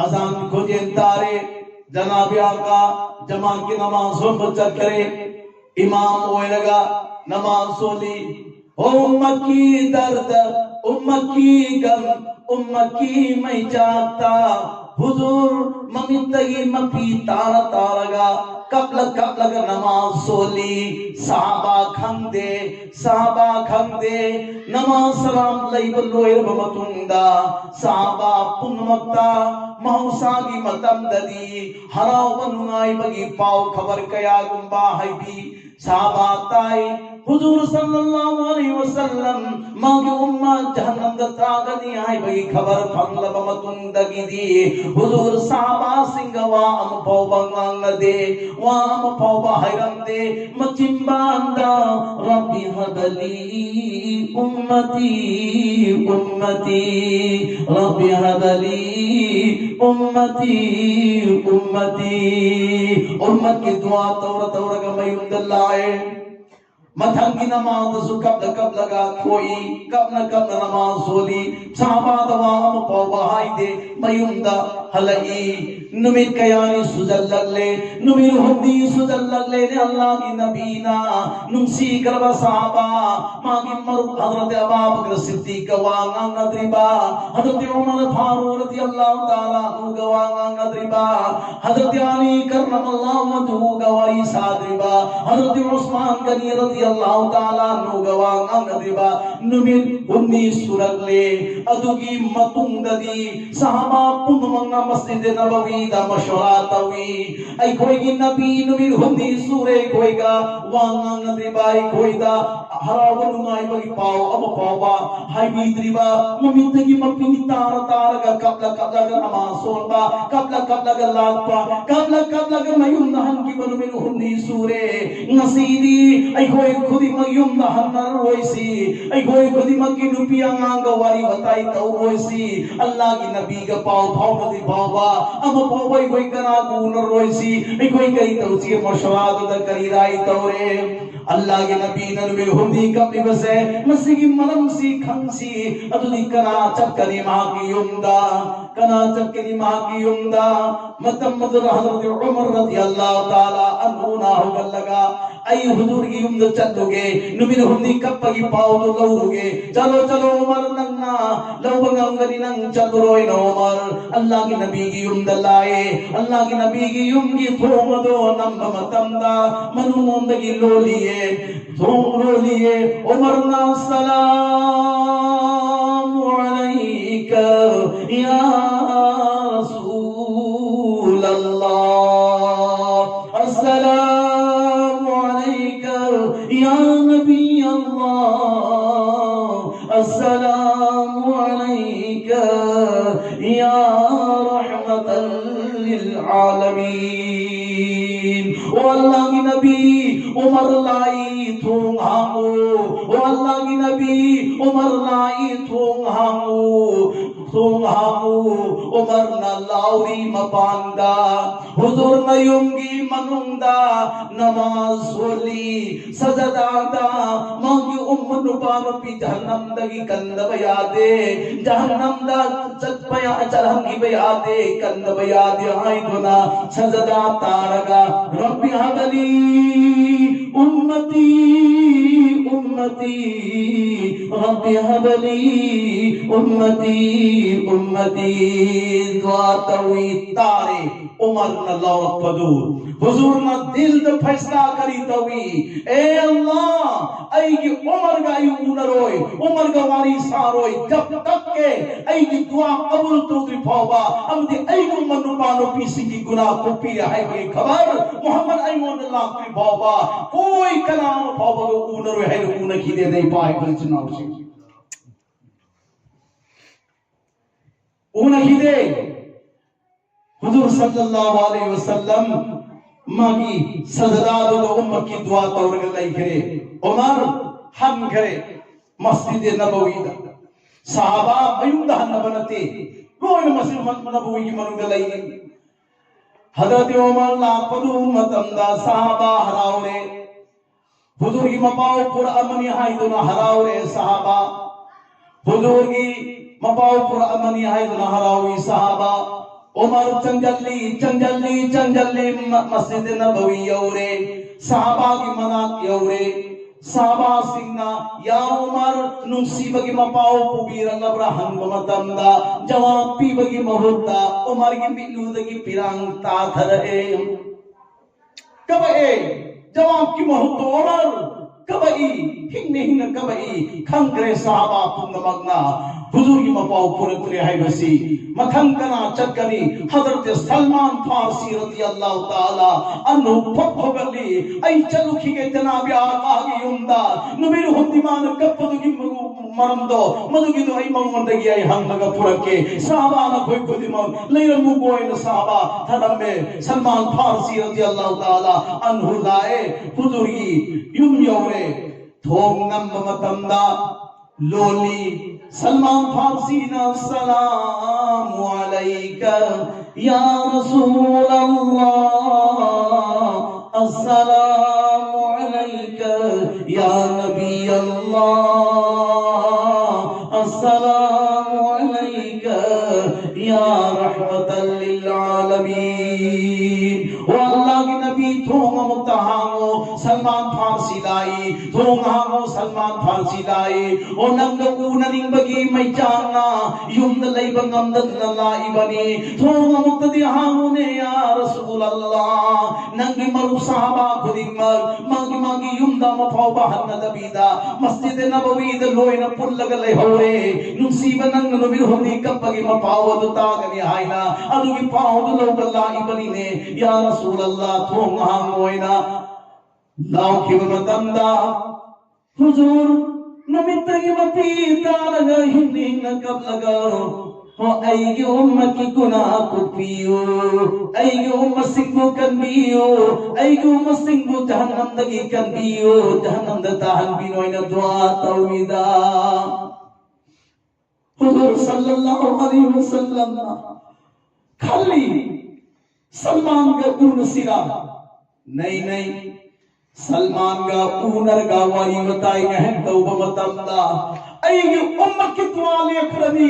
ꯑꯖꯥꯟ ꯈꯣꯟꯖꯦꯜ ꯇꯥꯔꯦ꯫ ꯖꯅꯥꯕꯤ ꯑꯥꯀꯥ ꯖꯃꯥꯠꯀꯤ ꯅꯃꯥꯖ ꯁꯣꯟꯕ ꯆꯠꯈ꯭ꯔꯦ꯫ ꯏꯃꯥꯝ ꯑꯣꯏꯔꯒ ꯅꯃꯥꯖ ꯁꯣꯜꯂꯤ꯫ ꯍꯣ ꯎꯝꯃꯠꯀꯤ ꯗꯔꯗ, ꯎꯝꯃꯠꯀꯤ ꯒꯝ, ꯎꯝꯃꯠꯀꯤ ꯃꯩꯆꯥꯛꯇ ꯍꯨꯖꯨꯔ ꯃꯃꯤꯠꯇꯒꯤ ꯃꯄꯤ ꯇꯥꯔ ꯇꯥꯔꯒ ꯀꯞꯂ ꯀꯞꯂꯒ ꯅꯃꯥꯖ ꯁꯣꯜꯂꯤ꯫ ꯁꯍꯥꯕꯥ ꯈꯪꯗꯦ, ꯁꯍꯥꯕꯥ ꯈꯪꯗꯦ꯫ ꯅꯃꯥꯖ ꯁꯂꯥꯝ ꯂꯩꯕ ꯂꯣꯏꯔꯕ ꯃꯇꯨꯡꯗ ꯁꯍꯥꯕꯥ ꯄꯨꯝꯅꯃꯛꯇ ꯃꯍꯧꯁꯥꯒꯤ ꯃꯇꯝꯗꯗꯤ ꯍꯔꯥꯎꯕ ꯅꯨꯡꯉꯥꯏꯕꯒꯤ ꯄꯥꯎ ꯈꯕꯔ ꯀꯌꯥꯒꯨꯝꯕ ꯍꯥꯏꯕꯤ ꯁꯍꯥꯕꯥ ꯇꯥꯏ꯫ ꯍꯨꯖꯨꯔ ꯁꯜꯂꯜꯂꯥꯍꯨ ꯑꯂꯩꯍꯤ ꯋꯁꯜꯂꯝ ꯃꯥꯒꯤ ꯎꯝꯃ ꯖꯍꯟꯅꯝꯗ ꯇꯥꯒꯅꯤ ꯍꯥꯏꯕꯒꯤ ꯈꯕꯔ ꯐꯪꯂꯕ ꯃꯇꯨꯡꯗꯒꯤꯗꯤ ꯍꯨꯖꯨꯔ ꯁꯍꯥꯕꯥꯁꯤꯡꯒ ꯋꯥ ꯑꯃ ꯐꯥꯎꯕ ꯉꯥꯡꯅꯗꯦ, ꯋꯥ ꯑꯃ ꯐꯥꯎꯕ ꯍꯥꯏꯔꯝꯗꯦ꯫ ꯃꯆꯤꯟꯕꯥꯟꯗ "ꯔꯕꯤ ꯍꯕꯂꯤ ꯎꯝꯃꯇꯤ ꯎꯝꯃꯇꯤ, ꯔꯕꯤ ꯍꯕꯂꯤ ꯎꯝꯃꯇꯤ ꯎꯝꯃꯇꯤ", ꯎꯝꯃꯠꯀꯤ ꯗꯨꯋꯥ ꯇꯧꯔ ꯇꯧꯔꯒ ꯃꯌꯨꯝꯗ ꯂꯥꯛꯑꯦ꯫ ꯃꯊꯪꯒꯤ ꯅꯃꯥꯖꯗꯁꯨ ꯀꯞꯂ ꯀꯞꯂꯒ ꯊꯣꯛꯏ, ꯀꯞꯅ ꯀꯞꯅ ꯅꯃꯥꯖ ꯁꯣꯜꯂꯤ꯫ ꯁꯍꯥꯕꯥꯗ ꯋꯥ ꯑꯃ ꯐꯥꯎꯕ ꯍꯥꯏꯗꯦ꯫ ꯃꯌꯨꯝꯗ ꯍꯜꯂꯛꯏ꯫ ꯅꯨꯃꯤꯠ ꯀꯌꯥꯅꯤ ꯁꯨꯖꯜꯂꯛꯂꯦ, ꯅꯨꯃꯤꯠ ꯍꯨꯝꯅꯤ ꯁꯨꯖꯜꯂꯛꯂꯦꯅꯦ꯫ ꯑꯜꯂꯥꯍꯒꯤ ꯅꯕꯤꯅ ꯅꯨꯡꯁꯤꯈ꯭ꯔꯕ ꯁꯍꯥꯕꯥ, ꯃꯥꯒꯤ ꯃꯔꯨꯞ ꯍꯖꯔꯠ ꯑꯕꯥ ꯕꯀꯔ ꯁꯤꯗꯤꯛꯀ ꯋꯥ ꯉꯥꯡꯅꯗ꯭ꯔꯤꯕ, ꯍꯖꯔꯠ ꯎꯃꯔ ꯐꯥꯔꯨꯛ ꯔꯗꯤꯌꯜꯂꯥꯍꯨ ꯇꯥꯂꯥ ꯑꯟꯍꯨꯒ ꯋꯥ ꯉꯥꯡꯅꯗ꯭ꯔꯤꯕ, ꯍꯖꯔꯠ ꯑꯂꯤ ꯀꯔꯔꯃꯜꯂꯥꯍꯨ ꯋꯖꯍꯨꯒ ꯋꯥꯔꯤ ꯁꯥꯗ꯭ꯔꯤꯕ, ꯍꯖꯔꯠ ꯎꯁꯃꯥꯟ ꯒꯅꯤ ꯔꯗꯤꯌꯜꯂꯥꯍꯨ ꯇꯥꯂꯥ ꯑꯟꯍꯨꯒ ꯋꯥ ꯉꯥꯡꯅꯗ꯭ꯔꯤꯕ ꯅꯨꯃꯤꯠ ꯍꯨꯝꯅꯤ ꯁꯨꯔꯛꯂꯦ꯫ ꯑꯗꯨꯒꯤ ꯃꯇꯨꯡꯗꯗꯤ ꯁꯍꯥꯕꯥ ꯄꯨꯝꯅꯃꯛꯅ ꯃꯁꯖꯤꯗ ꯅꯕꯋꯤꯗ ꯃꯁꯋꯥꯔꯥ ꯇꯧꯏ꯫ ꯑꯩꯈꯣꯏꯒꯤ ꯅꯕꯤ ꯅꯨꯃꯤꯠ ꯍꯨꯝꯅꯤ ꯁꯨꯔꯦ ꯑꯩꯈꯣꯏꯒ ꯋꯥ ꯉꯥꯡꯅꯗ꯭ꯔꯤꯕ, ꯑꯩꯈꯣꯏꯗ ꯍꯔꯥꯎꯕ ꯅꯨꯡꯉꯥꯏꯕꯒꯤ ꯄꯥꯎ ꯑꯃ ꯐꯥꯎꯕ ꯍꯥꯏꯕꯤꯗ꯭ꯔꯤꯕ, ꯃꯃꯤꯠꯇꯒꯤ ꯃꯄꯤ ꯇꯥꯔ ꯇꯥꯔꯒ ꯀꯞꯂ ꯀꯞꯂꯒ ꯅꯃꯥꯖ ꯁꯣꯟꯕ, ꯀꯞꯂ ꯀꯞꯂꯒ ꯂꯥꯛꯄ, ꯀꯞꯂ ꯀꯞꯂꯒ ꯃꯌꯨꯝꯗ ꯍꯟꯈꯤꯕ ꯅꯨꯃꯤꯠ ꯍꯨꯝꯅꯤ ꯁꯨꯔꯦ꯫ ꯉꯁꯤꯗꯤ ꯑꯩꯈꯣꯏ ꯈꯨꯗꯤꯡꯃꯛ ꯌꯨꯝꯗ ꯍꯟꯅꯔꯔꯣꯏꯁꯤ, ꯑꯩꯈꯣꯏ ꯈꯨꯗꯤꯡꯃꯛꯀꯤ ꯅꯨꯄꯤ ꯑꯉꯥꯡꯒ ꯋꯥꯔꯤ ꯋꯥꯇꯥꯏ ꯇꯧꯔꯣꯏꯁꯤ, ꯑꯜꯂꯥꯍꯒꯤ ꯅꯕꯤꯒ ꯄꯥꯎ ꯐꯥꯎꯅꯗ꯭ꯔꯤ ꯐꯥꯎꯕ ꯑꯃ ꯐꯥꯎꯕ ꯑꯩꯈꯣꯏ ꯀꯅꯥꯒ ꯎꯅꯔꯣꯏꯁꯤ, ꯑꯩꯈꯣꯏ ꯀꯔꯤ ꯇꯧꯁꯤ? ꯃꯁꯋꯥꯔꯥꯗꯨꯗ ꯀꯔꯤ ꯔꯥꯏ ꯇꯧꯔꯦ? ꯑꯜꯂꯥꯍꯒꯤ ꯅꯕꯤꯅ ꯅꯨꯃꯤꯠ ꯍꯨꯝꯅꯤ ꯀꯞꯂꯤꯕꯁꯦ, ꯃꯁꯤꯒꯤ ꯃꯔꯝꯁꯤ ꯈꯪꯁꯤ꯫ ꯑꯗꯨꯗꯤ ꯀꯅꯥ ꯆꯠꯀꯅꯤ ꯃꯍꯥꯛꯀꯤ ꯌꯨꯝꯗ? ꯀꯅꯥ ꯆꯠꯀꯅꯤ ꯃꯍꯥꯛꯀꯤ ꯌꯨꯝꯗ? ꯃꯇꯝ ꯑꯗꯨꯗ ꯍꯖꯔꯠ ꯎꯃꯔ ꯔꯗꯤꯌꯜꯂꯥꯍꯨ ꯇꯥꯂꯥ ꯑꯟꯍꯨꯅ ꯍꯧꯒꯠꯂꯒ, "ꯑꯩ ꯍꯨꯖꯨꯔꯒꯤ ꯌꯨꯝꯗ ꯆꯠꯂꯨꯒꯦ, ꯅꯨꯃꯤꯠ ꯍꯨꯝꯅꯤ ꯀꯞꯄꯒꯤ ꯄꯥꯎꯗꯨ ꯂꯧꯔꯨꯒꯦ꯫ ꯆꯠꯂꯣ, ꯆꯠꯂꯣ ꯎꯃꯔ, ꯅꯪꯅ ꯂꯧꯕ ꯉꯝꯒꯅꯤ, ꯅꯪ ꯆꯠꯂꯨꯔꯣꯏꯅ" ꯎꯃꯔ ꯑꯜꯂꯥꯍꯒꯤ ꯅꯕꯤꯒꯤ ꯌꯨꯝꯗ ꯂꯥꯛꯑꯦ꯫ ꯑꯜꯂꯥꯍꯒꯤ ꯅꯕꯤꯒꯤ ꯌꯨꯝꯒꯤ ꯊꯣꯡ ꯑꯗꯣ ꯅꯝꯕ ꯃꯇꯝꯗ ꯃꯅꯨꯡꯂꯣꯝꯗꯒꯤ ꯂꯣꯜꯂꯤꯌꯦ꯫ ꯊꯣꯡ ꯂꯣꯜꯂꯤꯌꯦ꯫ ꯎꯃꯔꯅ "ꯑꯁꯁꯂꯥꯃꯨ ꯑꯂꯩꯀ ꯌꯥ ꯔꯁꯨꯂꯜꯂꯥꯍ, ꯑꯁꯁꯂꯥꯃꯨ ꯑꯂꯩꯀ ꯌꯥ ꯅꯕꯤ" السلام عليك يا رحمة للعالمين. O Allah gi Nabi, Umar lai thung hang u. O Allah gi Nabi, Umar lai thung hang u. Thung hang u. Umar na lauri mapanda. Huzur na yumgi manungda namaz soli. Sajadada magi umma nupa nupi jahannamdagi kandaba yade. Jahannamda chatpa ya-, chalhanggiba yade, kandaba yade haiduna sajada taraga, "Rabbi habali ummati, ummati, Rabbi habali ummati, ummati," dua tawi tare. Umar na laurapadu. Huzur na dil da faisla kari tawi. E Allah, aigi Umar ga ai unaroi, Umar ga wari saroi, jab tak ke aigi dua kabul todri phauba, amdi aigi umma nupa nupi singgi guna kopi haibagi khabar Muhammad aingon lakri phauba, koi kana phauba ga unaroi hai una khide dei pai kun chinau si. Una khide. Huzur sallallahu alaihi wasallam magi sajada do umma ki dua tauraga laikhre. Umar hankre Masjid Nabawi da. Sahaba mayung da hanna banate. Loi Masjid Nabawi ki manung da lai. Hazrat Umar la padu matam da sahaba haraure. Huzurgi mapau pura amani haiduna haraure sahaba. Huzurgi mapau pura amani haiduna haraui sahaba. Umar chanjalli, chanjalli, chanjalli ma-, Masjid Nabawi yaure. Sahaba gi manak yaure. Sahaba singna, "Ya Umar, nungsibagi mapau pubira labra?" hangba matamda, jawab pibagi mahutta, Umar gi milu dagi pirang ta thara e. Kaba e, jawab ki mahut to Umar, kaba i, ꯍꯤꯡꯅ ꯍꯤꯡꯅ ꯀꯞꯄꯛꯏ꯫ ꯈꯪꯈ꯭ꯔꯦ ꯁꯍꯥꯕꯥ ꯄꯨꯝꯅꯃꯛꯅ ꯍꯨꯖꯨꯔꯒꯤ ꯃꯄꯥꯎ ꯄꯨꯔꯛꯇ꯭ꯔꯦ ꯍꯥꯏꯕꯁꯤ꯫ ꯃꯊꯪ ꯀꯅꯥ ꯆꯠꯀꯅꯤ? ꯍꯖꯔꯠ ꯁꯜꯃꯥꯟ ꯐꯥꯔꯁꯤ ꯔꯗꯤꯌꯜꯂꯥꯍꯨ ꯇꯥꯂꯥ ꯑꯟꯍꯨ ꯐꯛ ꯍꯧꯒꯠꯂꯤ꯫ "ꯑꯩ ꯆꯠꯂꯨꯈꯤꯒꯦ ꯖꯅꯥꯕꯤ ꯑꯥꯀꯥꯒꯤ ꯌꯨꯝꯗ꯫ ꯅꯨꯃꯤꯠ ꯍꯨꯝꯅꯤ ꯃꯥꯅ ꯀꯞꯄꯗꯨꯒꯤ ꯃꯔꯝꯗꯣ, ꯃꯗꯨꯒꯤꯗꯣ ꯑꯩ ꯃꯉꯣꯟꯗꯒꯤ ꯑꯩ ꯍꯪꯂꯒ ꯄꯨꯔꯛꯀꯦ꯫" ꯁꯍꯥꯕꯥꯅ ꯑꯩꯈꯣꯏ ꯈꯨꯗꯤꯡꯃꯛ ꯂꯩꯔꯝꯃꯨꯀꯣ ꯍꯥꯏꯅ ꯁꯍꯥꯕꯥ ꯊꯔꯝꯃꯦ꯫ ꯁꯜꯃꯥꯟ ꯐꯥꯔꯁꯤ ꯔꯗꯤꯌꯜꯂꯥꯍꯨ ꯇꯥꯂꯥ ꯑꯟꯍꯨ ꯂꯥꯛꯑꯦ, ꯍꯨꯖꯨꯔꯒꯤ ꯌꯨꯝ ꯌꯧꯔꯦ꯫ ꯊꯣꯡ ꯅꯝꯕ ꯃꯇꯝꯗ ꯂꯣꯜꯂꯤ꯫ ꯁꯜꯃꯥꯟ ꯐꯥꯔꯁꯤꯅ, "ꯑꯁꯁꯂꯥꯃꯨ ꯑꯂꯩꯀ ꯌꯥ ꯔꯁꯨꯂꯜꯂꯥꯍ, ꯑꯁꯁꯂꯥꯃꯨ ꯑꯂꯩꯀ ꯌꯥ ꯅꯕꯤꯌꯜꯂꯥꯍ, ꯑꯁꯁꯂꯥꯃꯨ ꯑꯂꯩꯀ ꯌꯥ ꯔꯍꯃꯇꯜ ꯂꯤꯜ ꯑꯥꯂꯃꯤꯟ꯫ ꯑꯣ ꯑꯜꯂꯥꯍꯒꯤ ꯅꯕꯤ, ꯊꯣꯡ ꯑꯃꯨꯛꯇ ꯍꯥꯡꯉꯣ, ꯁꯜꯃꯥꯟ ꯐꯥꯔꯁꯤ ꯂꯥꯛꯏ꯫ ꯊꯣꯡ ꯍꯥꯡꯉꯣ, ꯁꯜꯃꯥꯟ ꯐꯥꯔꯁꯤ ꯂꯥꯛꯏ꯫ ꯑꯣ ꯅꯪꯒ ꯎꯅꯅꯤꯡꯕꯒꯤ ꯃꯩꯆꯥꯛꯅ ꯌꯨꯝꯗ ꯂꯩꯕ ꯉꯝꯗꯗꯅ ꯂꯥꯛꯏꯕꯅꯤ꯫ ꯊꯣꯡ ꯑꯃꯨꯛꯇꯗꯤ ꯍꯥꯡꯉꯨꯅꯦ ꯌꯥ ꯔꯁꯨꯂꯜꯂꯥꯍ꯫ ꯅꯪꯒꯤ ꯃꯔꯨꯞ ꯁꯍꯥꯕꯥ ꯈꯨꯗꯤꯡꯃꯛ ꯃꯥꯒꯤ ꯃꯥꯒꯤ ꯌꯨꯝꯗ ꯑꯃ ꯐꯥꯎꯕ ꯍꯟꯅꯗꯕꯤꯗ ꯃꯁꯖꯤꯗ ꯅꯕꯋꯤꯗ ꯂꯣꯏꯅ ꯄꯨꯜꯂꯒ ꯂꯩꯍꯧꯔꯦ꯫ ꯅꯨꯡꯁꯤꯕ ꯅꯪꯅ ꯅꯨꯃꯤꯠ ꯍꯨꯝꯅꯤ ꯀꯞꯄꯒꯤ ꯃꯄꯥꯎ ꯑꯗꯨ ꯇꯥꯒꯅꯤ ꯍꯥꯏꯅ ꯑꯗꯨꯒꯤ ꯄꯥꯎꯗꯨ ꯂꯧꯕ ꯂꯥꯛꯏꯕꯅꯤꯅꯦ ꯌꯥ ꯔꯁꯨꯂꯜꯂꯥꯍ, ꯊꯣꯡ ꯍꯥꯡꯉꯣ" ꯍꯥꯏꯅ ꯂꯥꯎꯈꯤꯕ ꯃꯇꯝꯗ ꯍꯨꯖꯨꯔ ꯅꯨꯃꯤꯠꯇꯒꯤ ꯃꯄꯤ ꯇꯥꯔꯒ ꯍꯤꯡꯅ ꯍꯤꯡꯅ ꯀꯞꯂꯒ, "ꯍꯣ, ꯑꯩꯒꯤ ꯎꯝꯃꯠꯀꯤ ꯒꯨꯅꯥ ꯀꯣꯛꯄꯤꯌꯨ, ꯑꯩꯒꯤ ꯎꯝꯃꯠꯁꯤꯡꯕꯨ ꯀꯟꯕꯤꯌꯨ, ꯑꯩꯒꯤ ꯎꯝꯃꯠꯁꯤꯡꯕꯨ ꯖꯍꯟꯅꯝꯗꯒꯤ ꯀꯟꯕꯤꯌꯨ, ꯖꯍꯟꯅꯝꯗ ꯇꯥꯍꯟꯕꯤꯅꯨ" ꯍꯥꯏꯅ ꯗꯨꯋꯥ ꯇꯧꯏꯗ꯫ ꯍꯨꯖꯨꯔ ꯁꯜꯂꯜꯂꯥꯍꯨ ꯑꯂꯩꯍꯤ ꯋꯁꯜꯂꯝꯅ ꯈꯜꯂꯤ, ꯁꯜꯃꯥꯟꯒ ꯎꯅꯁꯤꯔꯥ? ꯅꯩ ꯅꯩ, ꯁꯜꯃꯥꯟꯒ ꯎꯅꯔꯒ ꯋꯥꯔꯤ ꯋꯥꯇꯥꯏ ꯉꯥꯏꯍꯥꯛ ꯇꯧꯕ ꯃꯇꯝꯗ ꯑꯩꯒꯤ ꯎꯝꯃꯠꯀꯤ ꯗꯨꯋꯥ ꯂꯦꯞꯈ꯭ꯔꯅꯤ꯫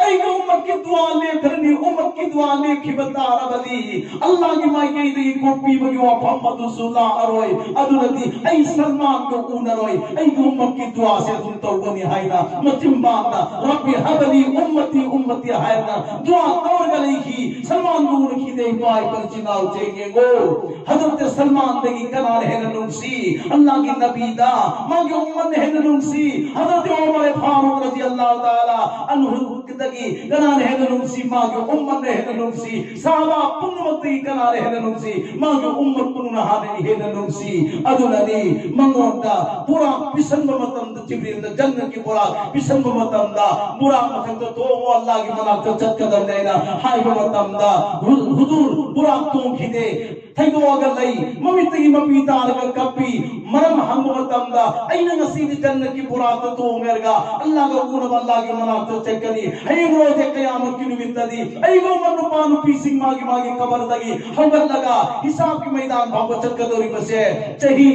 ꯑꯩꯒꯤ ꯎꯝꯃꯠꯀꯤ ꯗꯨꯋꯥ ꯂꯦꯞꯈ꯭ꯔꯅꯤ, ꯎꯝꯃꯠꯀꯤ ꯗꯨꯋꯥ ꯂꯦꯞꯈꯤꯕ ꯇꯥꯔꯕꯗꯤ ꯑꯜꯂꯥꯍꯒꯤ ꯃꯥꯏꯀꯩꯗꯒꯤ ꯀꯣꯛꯄꯤꯕꯒꯤ ꯋꯥꯐꯝ ꯑꯗꯨꯁꯨ ꯂꯥꯛꯑꯔꯣꯏ꯫ ꯑꯗꯨꯅꯗꯤ ꯑꯩ ꯁꯜꯃꯥꯟꯒ ꯎꯅꯔꯣꯏ, ꯑꯩꯒꯤ ꯎꯝꯃꯠꯀꯤ ꯗꯨꯋꯥꯁꯦ ꯑꯗꯨꯝ ꯇꯧꯒꯅꯤ ꯍꯥꯏꯅ ꯃꯆꯤꯟꯕꯥꯟꯗ "ꯔꯕꯤ ꯍꯕꯂꯤ ꯎꯝꯃꯇꯤ ꯎꯝꯃꯇꯤ" ꯍꯥꯏꯅ ꯗꯨꯋꯥ ꯇꯧꯔꯒ ꯂꯩꯈꯤ꯫ ꯁꯜꯃꯥꯟꯒ ꯎꯅꯈꯤꯗꯦ꯫ ꯏꯄꯥ ꯏꯄꯟ ꯏꯆꯤꯟ ꯏꯅꯥꯎ ꯆꯦꯡ ꯌꯦꯡꯉꯣ, ꯍꯖꯔꯠ ꯁꯜꯃꯥꯟꯗꯒꯤ ꯀꯅꯥꯅ ꯍꯦꯟꯅ ꯅꯨꯡꯁꯤ? ꯑꯜꯂꯥꯍꯒꯤ ꯅꯕꯤꯗ ꯃꯥꯒꯤ ꯎꯝꯃꯠꯅ ꯍꯦꯟꯅ ꯅꯨꯡꯁꯤ꯫ ꯍꯖꯔꯠ ꯎꯃꯔ ꯐꯥꯔꯨꯛ ꯔꯖꯤꯌꯜꯂꯥꯍꯨ ꯇꯥꯂꯥ ꯑꯟꯍꯨꯗꯒꯤ ꯀꯅꯥꯅ ꯍꯦꯟꯅ ꯅꯨꯡꯁꯤ? ꯃꯥꯒꯤ ꯎꯝꯃꯠꯅ ꯍꯦꯟꯅ ꯅꯨꯡꯁꯤ꯫ ꯁꯍꯥꯕꯥ ꯄꯨꯝꯅꯃꯛꯇꯒꯤ ꯀꯅꯥꯅ ꯍꯦꯟꯅ ꯅꯨꯡꯁꯤ? ꯃꯥꯒꯤ ꯎꯝꯃꯠ ꯄꯨꯝꯅꯃꯛꯅ ꯍꯥꯟꯅ ꯍꯦꯟꯅ ꯅꯨꯡꯁꯤ꯫ ꯑꯗꯨꯅꯅꯤ ꯃꯉꯣꯟꯗ ꯕꯨꯔꯥꯛ ꯄꯤꯁꯟꯕ ꯃꯇꯝꯗ, ꯖꯤꯕ꯭ꯔꯤꯜꯅ ꯖꯟꯅꯠꯀꯤ ꯕꯨꯔꯥꯛ ꯄꯤꯁꯟꯕ ꯃꯇꯝꯗ, "ꯕꯨꯔꯥꯛ ꯃꯊꯛꯇ ꯇꯣꯡꯉꯣ, ꯑꯜꯂꯥꯍꯒꯤ ꯃꯅꯥꯛꯇ ꯆꯠꯀꯗꯕꯅꯦꯅ" ꯍꯥꯏꯕ ꯃꯇꯝꯗ, ꯍꯨ-, ꯍꯨꯖꯨꯔ ꯕꯨꯔꯥꯛ ꯇꯣꯡꯈꯤꯗꯦ꯫ ꯊꯩꯗꯣꯛꯑꯒ ꯂꯩ, ꯃꯃꯤꯠꯇꯒꯤ ꯃꯄꯤ ꯇꯥꯔꯒ ꯀꯞꯄꯤ꯫ ꯃꯔꯝ ꯍꯪꯕ ꯃꯇꯝꯗ, "ꯑꯩꯅ ꯉꯁꯤꯗꯤ ꯖꯟꯅꯠꯀꯤ ꯕꯨꯔꯥꯛꯇ ꯇꯣꯡꯉꯦꯔꯒ ꯑꯜꯂꯥꯍꯒ ꯎꯅꯕ ꯑꯜꯂꯥꯍꯒꯤ ꯃꯅꯥꯛꯇ ꯆꯠꯀꯅꯤ꯫ ꯍꯌꯦꯡ ꯔꯣꯖꯦ ꯀꯌꯥꯃꯠꯀꯤ ꯅꯨꯃꯤꯠꯇꯗꯤ ꯑꯩꯒꯨꯝꯕ ꯅꯨꯄꯥ ꯅꯨꯄꯤꯁꯤꯡ ꯃꯥꯒꯤ ꯃꯥꯒꯤ ꯀꯕꯔꯗꯒꯤ ꯍꯧꯒꯠꯂꯒ ꯍꯤꯁꯥꯕꯀꯤ ꯃꯩꯗꯥꯟ ꯐꯥꯎꯕ ꯆꯠꯀꯗꯧꯔꯤꯕꯁꯦ ꯆꯍꯤ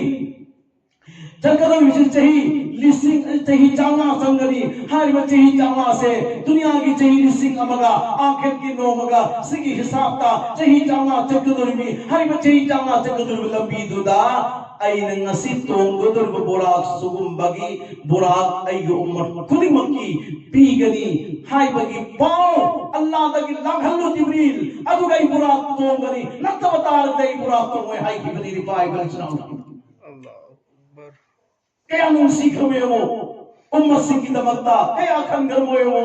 ꯆꯠꯀꯗꯧꯔꯤꯕꯁꯤ ꯆꯍꯤ ꯂꯤꯁꯤꯡ, ꯆꯍꯤ ꯆꯥꯝꯃꯉꯥ ꯆꯪꯒꯅꯤ꯫ ꯍꯥꯏꯔꯤꯕ ꯆꯍꯤ ꯆꯥꯝꯃꯉꯥꯁꯦ ꯗꯨꯅꯤꯌꯥꯒꯤ ꯆꯍꯤ ꯂꯤꯁꯤꯡ ꯑꯃꯒ, ꯑꯥꯈꯤꯔꯠꯀꯤ ꯅꯣꯡꯃꯒ, ꯁꯤꯒꯤ ꯍꯤꯁꯥꯕꯇ ꯆꯍꯤ ꯆꯥꯝꯃꯉꯥ ꯆꯠꯀꯗꯧꯔꯤꯕꯅꯤ꯫ ꯍꯥꯏꯔꯤꯕ ꯆꯍꯤ ꯆꯥꯝꯃꯉꯥ ꯆꯠꯀꯗꯧꯔꯤꯕ ꯂꯝꯕꯤꯗꯨꯗ ꯑꯩꯅ ꯉꯁꯤ ꯇꯣꯡꯒꯗꯧꯔꯤꯕ ꯕꯣꯔꯥꯛ, ꯁꯤꯒꯨꯝꯕꯒꯤ ꯕꯣꯔꯥꯛ ꯑꯩꯒꯤ ꯎꯝꯃꯠ ꯈꯨꯗꯤꯡꯃꯛꯀꯤ ꯄꯤꯒꯅꯤ" ꯍꯥꯏꯕꯒꯤ ꯄꯥꯎ ꯑꯜꯂꯥꯍꯗꯒꯤ ꯂꯥꯛꯍꯜꯂꯨ ꯖꯤꯕ꯭ꯔꯤꯜ, ꯑꯗꯨꯒ ꯑꯩ ꯕꯣꯔꯥꯛ ꯇꯣꯡꯒꯅꯤ, ꯅꯠꯇꯕ ꯇꯥꯔꯒꯗꯤ ꯑꯩ ꯕꯣꯔꯥꯛ ꯇꯣꯡꯉꯣꯏ ꯍꯥꯏꯈꯤꯕꯅꯤ꯫ ꯏꯄꯥ ꯏꯄꯟ ꯏꯆꯤꯟ ꯏꯅꯥꯎ, ꯑꯜꯂꯥꯍꯨ ꯑꯛꯕꯔ꯫ ꯀꯌꯥ ꯅꯨꯡꯁꯤꯈ꯭ꯔꯕ ꯌꯦꯡꯉꯣ, ꯎꯝꯃꯠꯁꯤꯡꯒꯤꯗꯃꯛꯇ ꯀꯌꯥ ꯈꯟꯈ꯭ꯔꯕ ꯌꯦꯡꯉꯣ꯫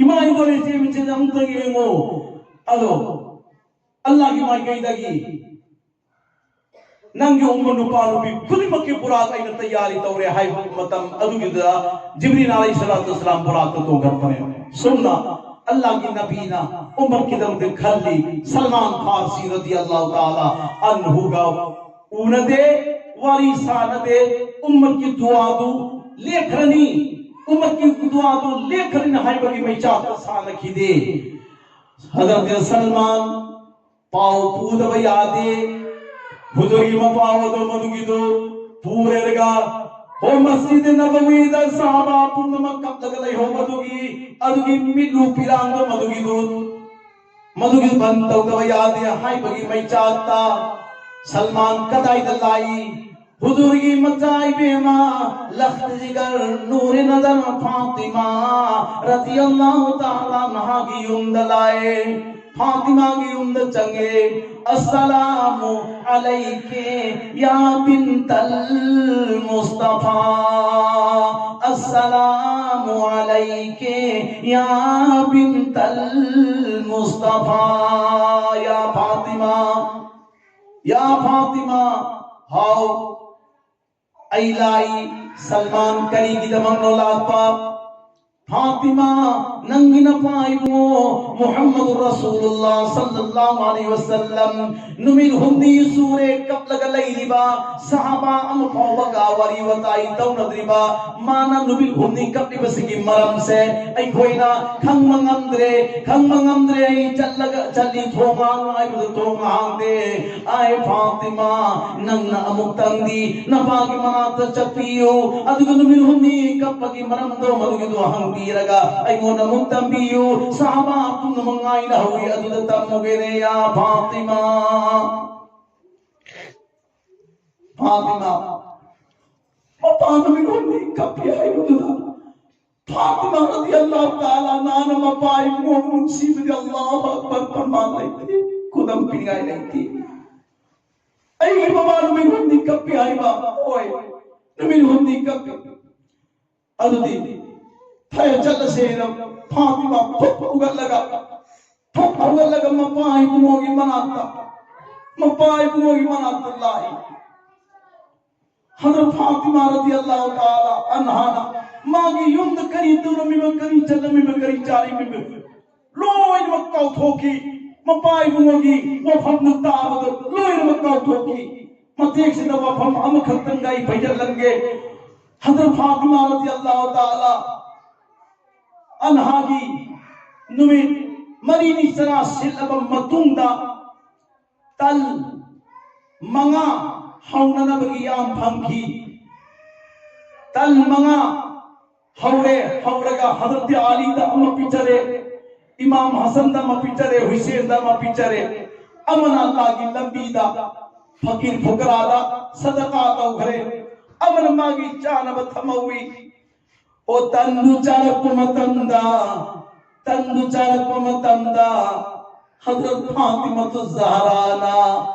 ꯏꯃꯥ ꯏꯕꯣꯅꯦ, ꯏꯆꯦ ꯏꯆꯤꯟ ꯑꯝꯇ ꯌꯦꯡꯉꯣ꯫ ꯑꯗꯣ ꯑꯜꯂꯥꯍꯒꯤ ꯃꯥꯏꯀꯩꯗꯒꯤ ꯅꯪꯒꯤ ꯎꯝꯃꯠ ꯅꯨꯄꯥ ꯅꯨꯄꯤ ꯈꯨꯗꯤꯡꯃꯛꯀꯤ ꯕꯨꯔꯥꯛ ꯑꯩꯅ ꯇꯌꯥꯔꯤ ꯇꯧꯔꯦ ꯍꯥꯏꯕ ꯃꯇꯝ ꯑꯗꯨꯒꯤꯗ ꯖꯤꯕ꯭ꯔꯤꯜ ꯑꯂꯩꯍꯤ ꯁꯂꯥꯇꯨ ꯋꯁꯁꯂꯥꯝ ꯕꯨꯔꯥꯛꯇ ꯇꯣꯡꯈꯠꯄꯅꯦ꯫ ꯁꯨꯝꯅ ꯑꯜꯂꯥꯍꯒꯤ ꯅꯕꯤꯅ ꯎꯝꯃꯠꯀꯤꯗꯃꯛꯇ ꯈꯜꯂꯤ꯫ ꯁꯜꯃꯥꯟ ꯐꯥꯔꯁꯤ ꯔꯗꯤꯌꯜꯂꯥꯍꯨ ꯇꯥꯂꯥ ꯑꯟꯍꯨꯒ ꯎꯅꯗꯦ, ꯋꯥꯔꯤ ꯁꯥꯅꯗꯦ, ꯎꯝꯃꯠꯀꯤ ꯗꯨꯋꯥꯗꯨ ꯂꯦꯞꯈ꯭ꯔꯅꯤ, ꯎꯝꯃꯠꯀꯤ ꯗꯨꯋꯥꯗꯨ ꯂꯦꯞꯈ꯭ꯔꯅꯤ ꯍꯥꯏꯕꯒꯤ ꯃꯩꯆꯥꯛꯇ ꯁꯥꯅꯈꯤꯗꯦ꯫ ꯍꯖꯔꯠ ꯁꯜꯃꯥꯟ ꯄꯥꯎ ꯄꯨꯗꯕ ꯌꯥꯗꯦ꯫ ꯍꯨꯖꯨꯔꯒꯤ ꯃꯄꯥꯎ ꯑꯗꯨ ꯃꯗꯨꯒꯤꯗꯨ ꯄꯨꯔꯦꯔꯒ ꯑꯣ, ꯃꯁꯖꯤꯗ ꯅꯕꯋꯤꯗ ꯁꯍꯥꯕꯥ ꯄꯨꯝꯅꯃꯛ ꯀꯞꯂꯒ ꯂꯩꯍꯧꯕꯗꯨꯒꯤ, ꯑꯗꯨꯒꯤ ꯃꯤꯠꯂꯨ ꯄꯤꯔꯥꯡꯗꯣ ꯃꯗꯨꯒꯤꯗꯨ, ꯃꯗꯨꯒꯤ ꯕꯟ ꯇꯧꯗꯕ ꯌꯥꯗꯦ ꯍꯥꯏꯕꯒꯤ ꯃꯩꯆꯥꯛꯇ ꯁꯜꯃꯥꯟ ꯀꯗꯥꯏꯗ ꯂꯥꯛꯏ? ꯍꯨꯖꯨꯔꯒꯤ ꯃꯆꯥ ꯏꯕꯦꯝꯃ, ꯂꯈꯠ ꯖꯤꯒꯔ, ꯅꯨꯔꯦ ꯅꯖꯔ ꯐꯥꯇꯤꯃꯥ ꯔꯗꯤꯌꯜꯂꯥꯍꯨ ꯇꯥꯂꯥ ꯑꯟꯍꯥꯒꯤ ꯌꯨꯝꯗ ꯂꯥꯛꯑꯦ꯫ ꯐꯥꯇꯤꯃꯥꯒꯤ ꯌꯨꯝꯗ ꯆꯪꯉꯦ꯫ "ꯑꯁꯁꯂꯥꯃꯨ ꯑꯂꯩꯀꯤ ꯌꯥ ꯕꯤꯟꯇꯜ ꯃꯨꯁꯇꯐꯥ, ꯑꯁꯁꯂꯥꯃꯨ ꯑꯂꯩꯀꯤ ꯌꯥ ꯕꯤꯟꯇꯜ ꯃꯨꯁꯇꯐꯥ, ꯌꯥ ꯐꯥꯇꯤꯃꯥ, ꯌꯥ ꯐꯥꯇꯤꯃꯥ, ꯍꯥꯎ, ꯑꯩ ꯂꯥꯛꯏ꯫ ꯁꯜꯃꯥꯟ ꯀꯔꯤꯒꯤꯗꯃꯛꯅꯣ ꯂꯥꯛꯄ? ꯐꯥꯇꯤꯃꯥ, ꯅꯪꯒꯤ ꯅꯄꯥ ꯏꯕꯨꯡꯉꯣ ꯃꯨꯍꯝꯃꯗꯨ ꯔꯁꯨꯂꯨꯜꯂꯥ ꯁꯜꯂꯜꯂꯥꯍꯨ ꯑꯂꯩꯍꯤ ꯋꯁꯜꯂꯝ ꯅꯨꯃꯤꯠ ꯍꯨꯝꯅꯤ ꯁꯨꯔꯦ ꯀꯞꯂꯒ ꯂꯩꯔꯤꯕ, ꯁꯍꯥꯕꯥ ꯑꯃ ꯐꯥꯎꯕꯒ ꯋꯥꯔꯤ ꯋꯥꯇꯥꯏ ꯇꯧꯅꯗ꯭ꯔꯤꯕ, ꯃꯥꯅ ꯅꯨꯃꯤꯠ ꯍꯨꯝꯅꯤ ꯀꯞꯂꯤꯕꯁꯤꯒꯤ ꯃꯔꯝꯁꯦ ꯑꯩꯈꯣꯏꯅ ꯈꯪꯕ ꯉꯝꯗ꯭ꯔꯦ, ꯈꯪꯕ ꯉꯝꯗ꯭ꯔꯦ꯫ ꯑꯩ ꯆꯠꯂꯒ, ꯆꯠꯂꯤ, ꯊꯣꯡ ꯍꯥꯡꯉꯨ ꯍꯥꯏꯕꯗ ꯊꯣꯡ ꯍꯥꯡꯗꯦ꯫ ꯑꯥꯏ ꯐꯥꯇꯤꯃꯥ, ꯅꯪꯅ ꯑꯃꯨꯛꯇꯪꯗꯤ ꯅꯄꯥꯒꯤ ꯃꯅꯥꯛꯇ ꯆꯠꯄꯤꯌꯨ, ꯑꯗꯨꯒ ꯅꯨꯃꯤꯠ ꯍꯨꯝꯅꯤ ꯀꯞꯄꯒꯤ ꯃꯔꯝꯗꯣ ꯃꯗꯨꯒꯤꯗꯣ ꯍꯪꯕꯤꯔꯒ ꯑꯩꯉꯣꯟꯗ ꯑꯃꯨꯛ ꯇꯝꯕꯤꯌꯨ꯫ ꯁꯍꯥꯕꯥ ꯄꯨꯝꯅꯃꯛ ꯉꯥꯏꯅ ꯍꯧꯏ, ꯑꯗꯨꯗ ꯇꯝꯃꯨꯒꯦꯅꯦ, ꯌꯥ ꯐꯥꯇꯤꯃꯥ꯫ ꯐꯥꯇꯤꯃꯥ, ꯃꯄꯥ ꯅꯨꯃꯤꯠ ꯍꯨꯝꯅꯤ ꯀꯞꯄꯤ ꯍꯥꯏꯕꯗꯨꯗ ꯐꯥꯇꯤꯃꯥ ꯔꯗꯤꯌꯜꯂꯥꯍꯨ ꯇꯥꯂꯥ ꯑꯟꯍꯥꯅ ꯃꯄꯥ ꯏꯕꯨꯡꯉꯣꯕꯨ ꯅꯨꯡꯁꯤꯕꯗꯤ ꯑꯜꯂꯥꯍꯨ ꯑꯛꯕꯔ ꯄ꯭ꯔꯃꯥꯟ ꯂꯩꯇꯦ, ꯈꯨꯗꯝ ꯄꯤꯅꯤꯡꯉꯥꯏ ꯂꯩꯇꯦ꯫ ꯑꯩꯒꯤ ꯃꯃꯥ ꯅꯨꯃꯤꯠ ꯍꯨꯝꯅꯤ ꯀꯞꯄꯤ ꯍꯥꯏꯕ? ꯍꯣꯏ, ꯅꯨꯃꯤꯠ ꯍꯨꯝꯅꯤ ꯀꯞꯄꯤ꯫ ꯑꯗꯨꯗꯤ ꯐꯔꯦ, ꯆꯠꯂꯁꯦꯅ ꯐꯥꯇꯤꯃꯥ ꯐꯨꯛ ꯍꯧꯒꯠꯂꯒ, ꯐꯨꯛ ꯍꯧꯒꯠꯂꯒ ꯃꯄꯥ ꯏꯕꯨꯡꯉꯣꯒꯤ ꯃꯅꯥꯛꯇ, ꯃꯄꯥ ꯏꯕꯨꯡꯉꯣꯒꯤ ꯃꯅꯥꯛꯇ ꯂꯥꯛꯏ꯫ ꯍꯖꯔꯠ ꯐꯥꯇꯤꯃꯥ ꯔꯗꯤꯌꯜꯂꯥꯍꯨ ꯇꯥꯂꯥ ꯑꯟꯍꯥꯅ ꯃꯥꯒꯤ ꯌꯨꯝꯗ ꯀꯔꯤ ꯇꯧꯔꯝꯃꯤꯕ, ꯀꯔꯤ ꯆꯠꯂꯝꯃꯤꯕ, ꯀꯔꯤ ꯆꯥꯔꯝꯃꯤꯕ ꯂꯣꯏꯅꯃꯛ ꯀꯥꯎꯊꯣꯛꯈꯤ꯫ ꯃꯄꯥ ꯏꯕꯨꯡꯉꯣꯒꯤ ꯋꯥꯐꯝꯗꯨ ꯇꯥꯕꯗ ꯂꯣꯏꯅꯃꯛ ꯀꯥꯎꯊꯣꯛꯈꯤ꯫ ꯃꯇꯦꯛꯁꯤꯗ ꯋꯥꯐꯝ ꯑꯃꯈꯛꯇꯪꯒ ꯑꯩ ꯄꯩꯖꯜꯂꯝꯒꯦ꯫ ꯍꯖꯔꯠ ꯐꯥꯇꯤꯃꯥ ꯔꯗꯤꯌꯜꯂꯥꯍꯨ ꯇꯥꯂꯥ ꯑꯟꯍꯥꯒꯤ ꯅꯨꯃꯤꯠ ꯃꯔꯤꯅꯤ ꯆꯔꯥ ꯁꯤꯠꯂꯕ ꯃꯇꯨꯡꯗ ꯇꯟ ꯃꯉꯥ ꯍꯧꯅꯅꯕꯒꯤ ꯌꯥꯝ ꯐꯪꯈꯤ꯫ ꯇꯟ ꯃꯉꯥ ꯍꯧꯔꯦ꯫ ꯍꯧꯔꯒ ꯍꯖꯔꯠ ꯑꯂꯤꯗ ꯑꯃ ꯄꯤꯖꯔꯦ, ꯏꯃꯥꯝ ꯍꯁꯟꯗ ꯑꯃ ꯄꯤꯖꯔꯦ, ꯍꯨꯁꯦꯟꯗ ꯑꯃ ꯄꯤꯖꯔꯦ꯫ ꯑꯃꯅ ꯑꯜꯂꯥꯍꯒꯤ ꯂꯝꯕꯤꯗ, ꯐꯀꯤꯔ ꯐꯨꯀꯔꯥꯗ ꯁꯗꯀꯥ ꯇꯧꯈ꯭ꯔꯦ꯫ ꯑꯃꯅ ꯃꯥꯒꯤ ꯆꯥꯅꯕ ꯊꯝꯍꯧꯏ꯫ ꯑꯣ, ꯇꯟꯗꯨ ꯆꯥꯔꯛꯄ ꯃꯇꯝꯗ, ꯇꯟꯗꯨ ꯆꯥꯔꯛꯄ ꯃꯇꯝꯗ ꯍꯖꯔꯠ ꯐꯥꯇꯤꯃꯥꯇꯨ ꯖꯍꯔꯥꯅ,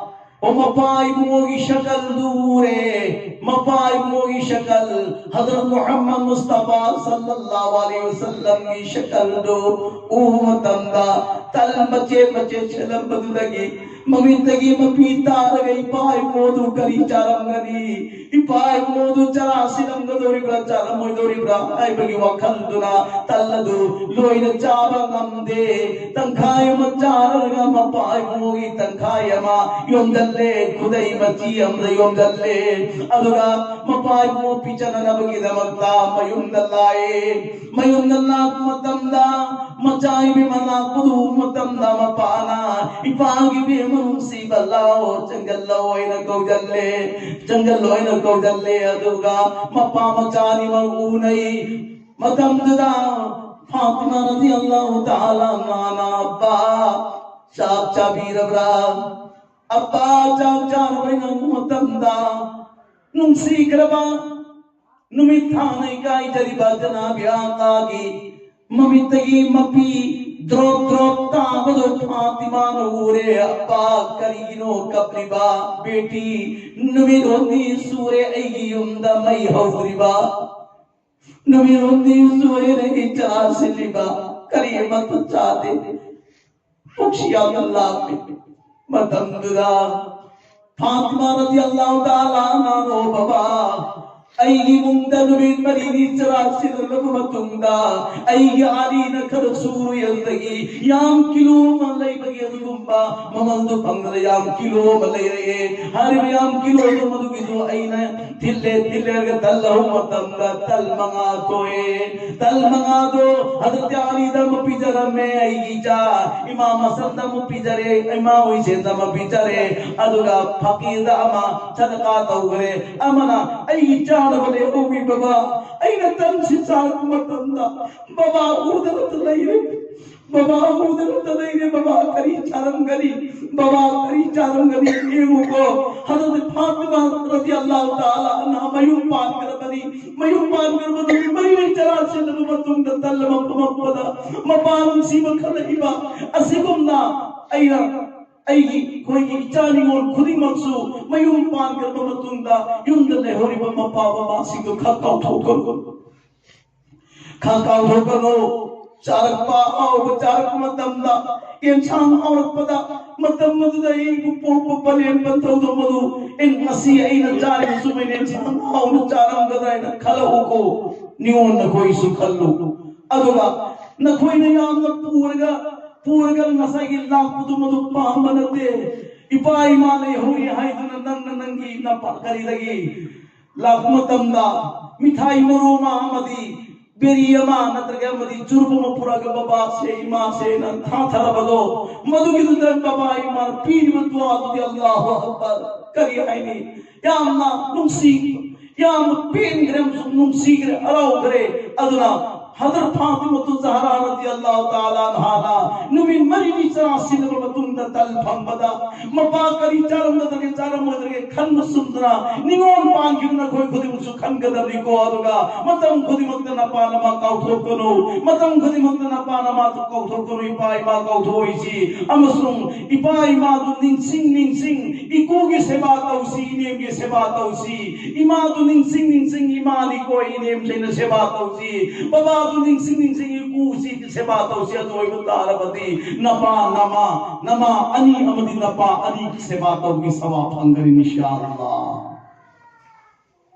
ꯑꯣ, ꯃꯄꯥ ꯏꯕꯨꯡꯉꯣꯒꯤ ꯁꯀꯜꯗꯨ ꯎꯔꯦ꯫ ꯃꯄꯥ ꯏꯕꯨꯡꯉꯣꯒꯤ ꯁꯀꯜ, ꯍꯖꯔꯠ ꯃꯨꯍꯝꯃꯗ ꯃꯨꯁꯇꯐꯥ ꯁꯜꯂꯜꯂꯥꯍꯨ ꯑꯂꯩꯍꯤ ꯋꯁꯜꯂꯝꯒꯤ ꯁꯀꯜꯗꯨ ꯎꯕ ꯃꯇꯝꯗ, ꯇꯟ ꯃꯆꯦꯠ ꯃꯆꯦꯠ ꯁꯦꯠꯂꯝꯕꯗꯨꯗꯒꯤ ꯃꯃꯤꯠꯇꯒꯤ ꯃꯄꯤ ꯇꯥꯔꯒ ꯏꯄꯥ ꯏꯕꯨꯡꯉꯣꯗꯨ ꯀꯔꯤ ꯆꯥꯔꯝꯒꯅꯤ? ꯏꯄꯥ ꯏꯕꯨꯡꯉꯣꯗꯨ ꯆꯔꯥ ꯁꯤꯜꯂꯝꯒꯗꯧꯔꯤꯕ꯭ꯔꯥ, ꯆꯥꯔꯝꯃꯣꯏꯗꯧꯔꯤꯕ꯭ꯔꯥ ꯍꯥꯏꯕꯒꯤ ꯋꯥꯈꯜꯗꯨꯅ ꯇꯜ ꯑꯗꯨ ꯂꯣꯏꯅ ꯆꯥꯕ ꯉꯝꯗꯦ꯫ ꯇꯪꯈꯥꯏ ꯑꯃ ꯆꯥꯔꯒ ꯃꯄꯥ ꯏꯕꯨꯡꯉꯣꯒꯤ ꯇꯪꯈꯥꯏ ꯑꯃ ꯌꯣꯝꯖꯜꯂꯦ, ꯈꯨꯗꯩ ꯃꯆꯤ ꯑꯃꯗ ꯌꯣꯝꯖꯜꯂꯦ꯫ ꯑꯗꯨꯒ ꯃꯄꯥ ꯏꯕꯨꯡꯉꯣ ꯄꯤꯖꯅꯅꯕꯒꯤꯗꯃꯛꯇ ꯃꯌꯨꯝꯗ ꯂꯥꯛꯑꯦ꯫ ꯃꯌꯨꯝꯗ ꯂꯥꯛꯄ ꯃꯇꯝꯗ, ꯃꯆꯥ ꯏꯕꯦꯝꯃ ꯂꯥꯛꯄꯗꯨ ꯎꯕ ꯃꯇꯝꯗ, ꯃꯄꯥꯅ, "ꯏꯄꯥꯒꯤ ꯏꯕꯦꯝꯃ ꯅꯨꯡꯁꯤꯕ, ꯂꯥꯛꯑꯣ, ꯆꯪꯒꯜꯂꯣ" ꯍꯥꯏꯅ ꯀꯧꯖꯜꯂꯦ꯫ ꯆꯪꯒꯜꯂꯣ ꯍꯥꯏꯅ ꯀꯧꯖꯜꯂꯦ꯫ ꯑꯗꯨꯒ ꯃꯄꯥ ꯃꯆꯥ ꯑꯅꯤꯃꯛ ꯎꯅꯩ꯫ ꯃꯇꯝꯗꯨꯗ ꯐꯥꯇꯤꯃꯥ ꯔꯗꯤꯌꯜꯂꯥꯍꯨ ꯇꯥꯂꯥ ꯑꯟꯍꯥꯅ, "ꯑꯄꯥ, ꯆꯥꯛ ꯆꯥꯕꯤꯔꯕ꯭ꯔꯥ? ꯑꯄꯥ, ꯆꯥꯛ ꯆꯥꯔꯕ꯭ꯔꯥ?" ꯍꯥꯏꯅ ꯍꯪꯕ ꯃꯇꯝꯗ, ꯅꯨꯡꯁꯤꯈ꯭ꯔꯕ ꯅꯨꯃꯤꯠ ꯊꯥꯅ ꯏꯀꯥꯏꯖꯔꯤꯕ ꯖꯅꯥꯕꯤ ꯑꯥꯀꯥꯒꯤ ꯃꯃꯤꯠꯇꯒꯤ ꯃꯄꯤ drop drop ꯇꯥꯕꯗꯣ ꯐꯥꯇꯤꯃꯥꯅ ꯎꯔꯦ꯫ "ꯑꯄꯥ, ꯀꯔꯤꯒꯤꯅꯣ ꯀꯞꯂꯤꯕ? ꯕꯦꯇꯤ, ꯅꯨꯃꯤꯠ ꯍꯨꯝꯅꯤ ꯁꯨꯔꯦ ꯑꯩꯒꯤ ꯌꯨꯝꯗ ꯃꯩ ꯍꯧꯗ꯭ꯔꯤꯕ꯫ ꯅꯨꯃꯤꯠ ꯍꯨꯝꯅꯤ ꯁꯨꯔꯦ ꯑꯩꯒꯤ ꯆꯔꯥ ꯁꯤꯜꯂꯤꯕ꯫ ꯀꯔꯤ ꯑꯃꯠꯇ ꯆꯥꯗꯦ꯫ ꯄꯨꯛꯁꯤ ꯌꯥꯝꯅ ꯂꯥꯝꯃꯤ꯫" ꯃꯇꯝꯗꯨꯗ ꯐꯥꯇꯤꯃꯥ ꯔꯗꯤꯌꯜꯂꯥꯍꯨ ꯇꯥꯂꯥ ꯑꯟꯍꯥꯅ, "ꯑꯣ ꯕꯕꯥ, ꯑꯩꯒꯤ ꯏꯃꯨꯡꯗ ꯅꯨꯃꯤꯠ ꯃꯔꯤꯅꯤ ꯆꯔꯥ ꯁꯤꯜꯂꯕ ꯃꯇꯨꯡꯗ ꯑꯩꯒꯤ ꯑꯥꯂꯤꯅ ꯈꯔ ꯁꯨꯔꯨꯏ, ꯑꯗꯨꯗꯒꯤ ꯌꯥꯝ ꯀꯤꯂꯣ ꯑꯃ ꯂꯩꯕꯒꯤ ꯑꯗꯨꯒꯨꯝꯕ ꯃꯃꯜꯗꯨ ꯐꯪꯗꯅ ꯌꯥꯝ ꯀꯤꯂꯣ ꯑꯃ ꯂꯩꯔꯛꯑꯦ꯫ ꯍꯥꯏꯔꯤꯕ ꯌꯥꯝ ꯀꯤꯂꯣꯗꯣ ꯃꯗꯨꯒꯤꯗꯣ ꯑꯩꯅ ꯊꯤꯜꯂꯦ, ꯊꯤꯜꯂꯦ ꯍꯥꯏꯔꯒ ꯇꯜ ꯂꯧꯕ ꯃꯇꯝꯗ ꯇꯜ ꯃꯉꯥ ꯊꯣꯛꯑꯦ꯫ ꯇꯜ ꯃꯉꯥꯗꯣ ꯍꯖꯔꯠ ꯑꯂꯤꯗ ꯑꯃ ꯄꯤꯖꯔꯝꯃꯦ, ꯑꯩꯒꯤ ꯏꯆꯥ ꯏꯃꯥꯝ ꯍꯁꯟꯗ ꯑꯃ ꯄꯤꯖꯔꯦ, ꯏꯃꯥꯝ ꯍꯨꯁꯦꯟꯗ ꯑꯃ ꯄꯤꯖꯔꯦ, ꯑꯗꯨꯒ ꯐꯀꯤꯔꯗ ꯑꯃ ꯁꯗꯀꯥ ꯇꯧꯈ꯭ꯔꯦ꯫ ꯑꯃꯅ ꯑꯩꯒꯤ ꯏꯆꯥ ꯆꯥꯅꯕ ꯂꯦꯞꯍꯧꯏ ꯕꯕꯥ꯫ ꯑꯩꯅ ꯇꯟꯁꯤ ꯆꯥꯔꯛꯄ ꯃꯇꯝꯗ ꯕꯕꯥ ꯎꯗꯅꯇ ꯂꯩꯔꯦ꯫ ꯕꯕꯥ ꯎꯗꯅꯇ ꯂꯩꯔꯦ꯫ ꯕꯕꯥ ꯀꯔꯤ ꯆꯥꯔꯝꯒꯅꯤ? ꯕꯕꯥ ꯀꯔꯤ ꯆꯥꯔꯝꯒꯅꯤ? ꯌꯦꯡꯉꯨꯀꯣ, ꯍꯖꯔꯠ ꯐꯥꯇꯤꯃꯥ ꯔꯗꯤꯌꯜꯂꯥꯍꯨ ꯇꯥꯂꯥ ꯑꯟꯍꯥ ꯃꯌꯨꯝ ꯄꯥꯟꯈ꯭ꯔꯕꯅꯤ꯫ ꯃꯌꯨꯝ ꯄꯥꯟꯈ꯭ꯔꯕ ꯅꯨꯃꯤꯠ ꯃꯔꯤꯅꯤ ꯆꯔꯥ ꯁꯤꯜꯂꯕ ꯃꯇꯨꯡꯗ ꯇꯜ ꯑꯃ ꯐꯝꯃꯛꯄꯗ ꯃꯄꯥ ꯅꯨꯡꯁꯤꯕ ꯈꯜꯂꯛꯏꯕ ꯑꯁꯤꯒꯨꯝꯅ ꯑꯩꯅ ꯑꯩꯒꯤ, ꯑꯩꯈꯣꯏꯒꯤ ꯏꯆꯥ ꯅꯤꯉꯣꯜ ꯈꯨꯗꯤꯡꯃꯛꯁꯨ ꯃꯌꯨꯝ ꯄꯥꯟꯈ꯭ꯔꯕ ꯃꯇꯨꯡꯗ ꯌꯨꯝꯗ ꯂꯩꯍꯧꯔꯤꯕ ꯃꯄꯥ ꯃꯃꯥꯁꯤꯡꯗꯨ ꯈꯛ ꯀꯥꯎꯊꯣꯛꯀꯅꯨ꯫ ꯈꯛ ꯀꯥꯎꯊꯣꯛꯀꯅꯨ꯫ ꯆꯥꯔꯛꯄ ꯑꯍꯥꯎꯕ ꯆꯥꯔꯛꯄ ꯃꯇꯝꯗ, ꯌꯦꯟꯁꯥꯡ ꯍꯥꯎꯔꯛꯄꯗ, ꯃꯇꯝ ꯑꯗꯨꯗ ꯑꯩꯕꯨ ꯄꯣꯛꯄ ꯄꯂꯦꯝ ꯄꯟꯊꯧꯗꯣ ꯃꯗꯨ, ꯑꯦ, ꯉꯁꯤ ꯑꯩꯅ ꯆꯥꯔꯤꯕ ꯁꯨꯃꯥꯏꯅ ꯌꯦꯟꯁꯥꯡ ꯍꯥꯎꯅ ꯆꯥꯔꯝꯒꯗ꯭ꯔꯥ ꯍꯥꯏꯅ ꯈꯜꯂꯛꯎꯀꯣ꯫ ꯅꯤꯉꯣꯜ ꯅꯈꯣꯏꯁꯨ ꯈꯜꯂꯨ꯫ ꯑꯗꯨꯒ ꯅꯈꯣꯏꯅ ꯌꯥꯝꯅ ꯄꯨꯔꯒ, ꯄꯨꯔꯒ ꯉꯁꯥꯏꯒꯤ ꯂꯥꯛꯄꯗꯨ ꯃꯗꯨ ꯄꯥꯝꯕ ꯅꯠꯇꯦ꯫ ꯏꯄꯥ ꯏꯃꯥ ꯂꯩꯍꯧꯔꯤ ꯍꯥꯏꯗꯨꯅ ꯅꯪꯅ ꯅꯪꯒꯤ ꯅꯄꯥ ꯀꯔꯤꯗꯒꯤ ꯂꯥꯛꯄ ꯃꯇꯝꯗ ꯃꯤꯊꯥꯏ ꯃꯔꯨ ꯑꯃ ꯑꯃꯗꯤ ꯕꯦꯔꯤ ꯑꯃ ꯅꯠꯇ꯭ꯔꯒ ꯑꯃꯗꯤ ꯆꯨꯔꯨꯞ ꯑꯃ ꯄꯨꯔꯛꯑꯒ ꯕꯕꯥꯁꯦ, ꯏꯃꯥꯁꯦꯅ ꯊꯥꯊꯔꯕꯗꯣ, ꯃꯗꯨꯒꯤꯗꯨꯗ ꯕꯕꯥ ꯏꯃꯥꯅ ꯄꯤꯔꯤꯕ ꯗꯨꯋꯥꯗꯨꯗꯤ ꯑꯜꯂꯥꯍꯨ ꯑꯛꯕꯔ꯫ ꯀꯔꯤ ꯍꯥꯏꯅꯤ? ꯌꯥꯝꯅ ꯅꯨꯡꯁꯤ, ꯌꯥꯝꯅ ꯄꯦꯟꯈ꯭ꯔꯦ ꯑꯃꯁꯨꯡ ꯅꯨꯡꯁꯤꯈ꯭ꯔꯦ, ꯍꯔꯥꯎꯈ꯭ꯔꯦ꯫ ꯑꯗꯨꯅ ꯍꯖꯔꯠ ꯐꯥꯇꯤꯃꯥꯇꯨ ꯖꯍꯔꯥ ꯔꯗꯤꯌꯜꯂꯥꯍꯨ ꯇꯥꯂꯥ ꯑꯟꯍꯥꯅ ꯅꯨꯃꯤꯠ ꯃꯔꯤꯅꯤ ꯆꯔꯥ ꯁꯤꯜꯂꯕ ꯃꯇꯨꯡꯗ ꯇꯜ ꯐꯪꯕꯗ ꯃꯄꯥ ꯀꯔꯤ ꯆꯥꯔꯝꯒꯗꯒꯦ, ꯆꯥꯔꯝꯃꯣꯏꯗꯒꯦ ꯈꯟꯕ ꯆꯨꯝꯗꯅ ꯅꯤꯉꯣꯜ ꯄꯥꯟꯈꯤꯕ ꯅꯈꯣꯏ ꯈꯨꯗꯤꯡꯃꯛꯁꯨ ꯈꯟꯒꯗꯕꯅꯤꯀꯣ꯫ ꯑꯗꯨꯒ ꯃꯇꯝ ꯈꯨꯗꯤꯡꯃꯛꯇ ꯅꯄꯥ ꯅꯃꯥ ꯀꯥꯎꯊꯣꯛꯀꯅꯨ, ꯃꯇꯝ ꯈꯨꯗꯤꯡꯃꯛꯇ ꯅꯄꯥ ꯅꯃꯥ ꯀꯥꯎꯊꯣꯛꯀꯅꯨ, ꯏꯄꯥ ꯏꯃꯥ ꯀꯥꯎꯊꯣꯛꯑꯣꯏꯁꯤ꯫ ꯑꯃꯁꯨꯡ ꯏꯄꯥ ꯏꯃꯥꯗꯨ ꯅꯤꯡꯁꯤꯡ ꯅꯤꯡꯁꯤꯡ ꯏꯀꯨꯒꯤ ꯁꯦꯕꯥ ꯇꯧꯁꯤ, ꯏꯅꯦꯝꯒꯤ ꯁꯦꯕꯥ ꯇꯧꯁꯤ꯫ ꯏꯃꯥꯗꯨ ꯅꯤꯡꯁꯤꯡ ꯅꯤꯡꯁꯤꯡ ꯏꯃꯥꯅꯤꯀꯣ ꯏꯅꯦꯝꯁꯤꯅ ꯁꯦꯕꯥ ꯇꯧꯁꯤ꯫ ꯕꯕꯥꯗꯨ ꯅꯤꯡꯁꯤꯡ ꯅꯤꯡꯁꯤꯡ ꯏꯀꯨꯁꯤ ꯁꯦꯕꯥ ꯇꯧꯁꯤ꯫ ꯑꯗꯨ ꯑꯣꯏꯕ ꯇꯥꯔꯕꯗꯤ ꯅꯄꯥ ꯅꯃꯥ, ꯅꯃꯥ ꯑꯅꯤ ꯑꯃꯗꯤ ꯅꯄꯥ ꯑꯅꯤꯒꯤ ꯁꯦꯕꯥ ꯇꯧꯕꯒꯤ ꯁꯋꯥꯕ ꯐꯪꯒꯅꯤ ꯏꯟꯁꯥ ꯑꯜꯂꯥꯍ꯫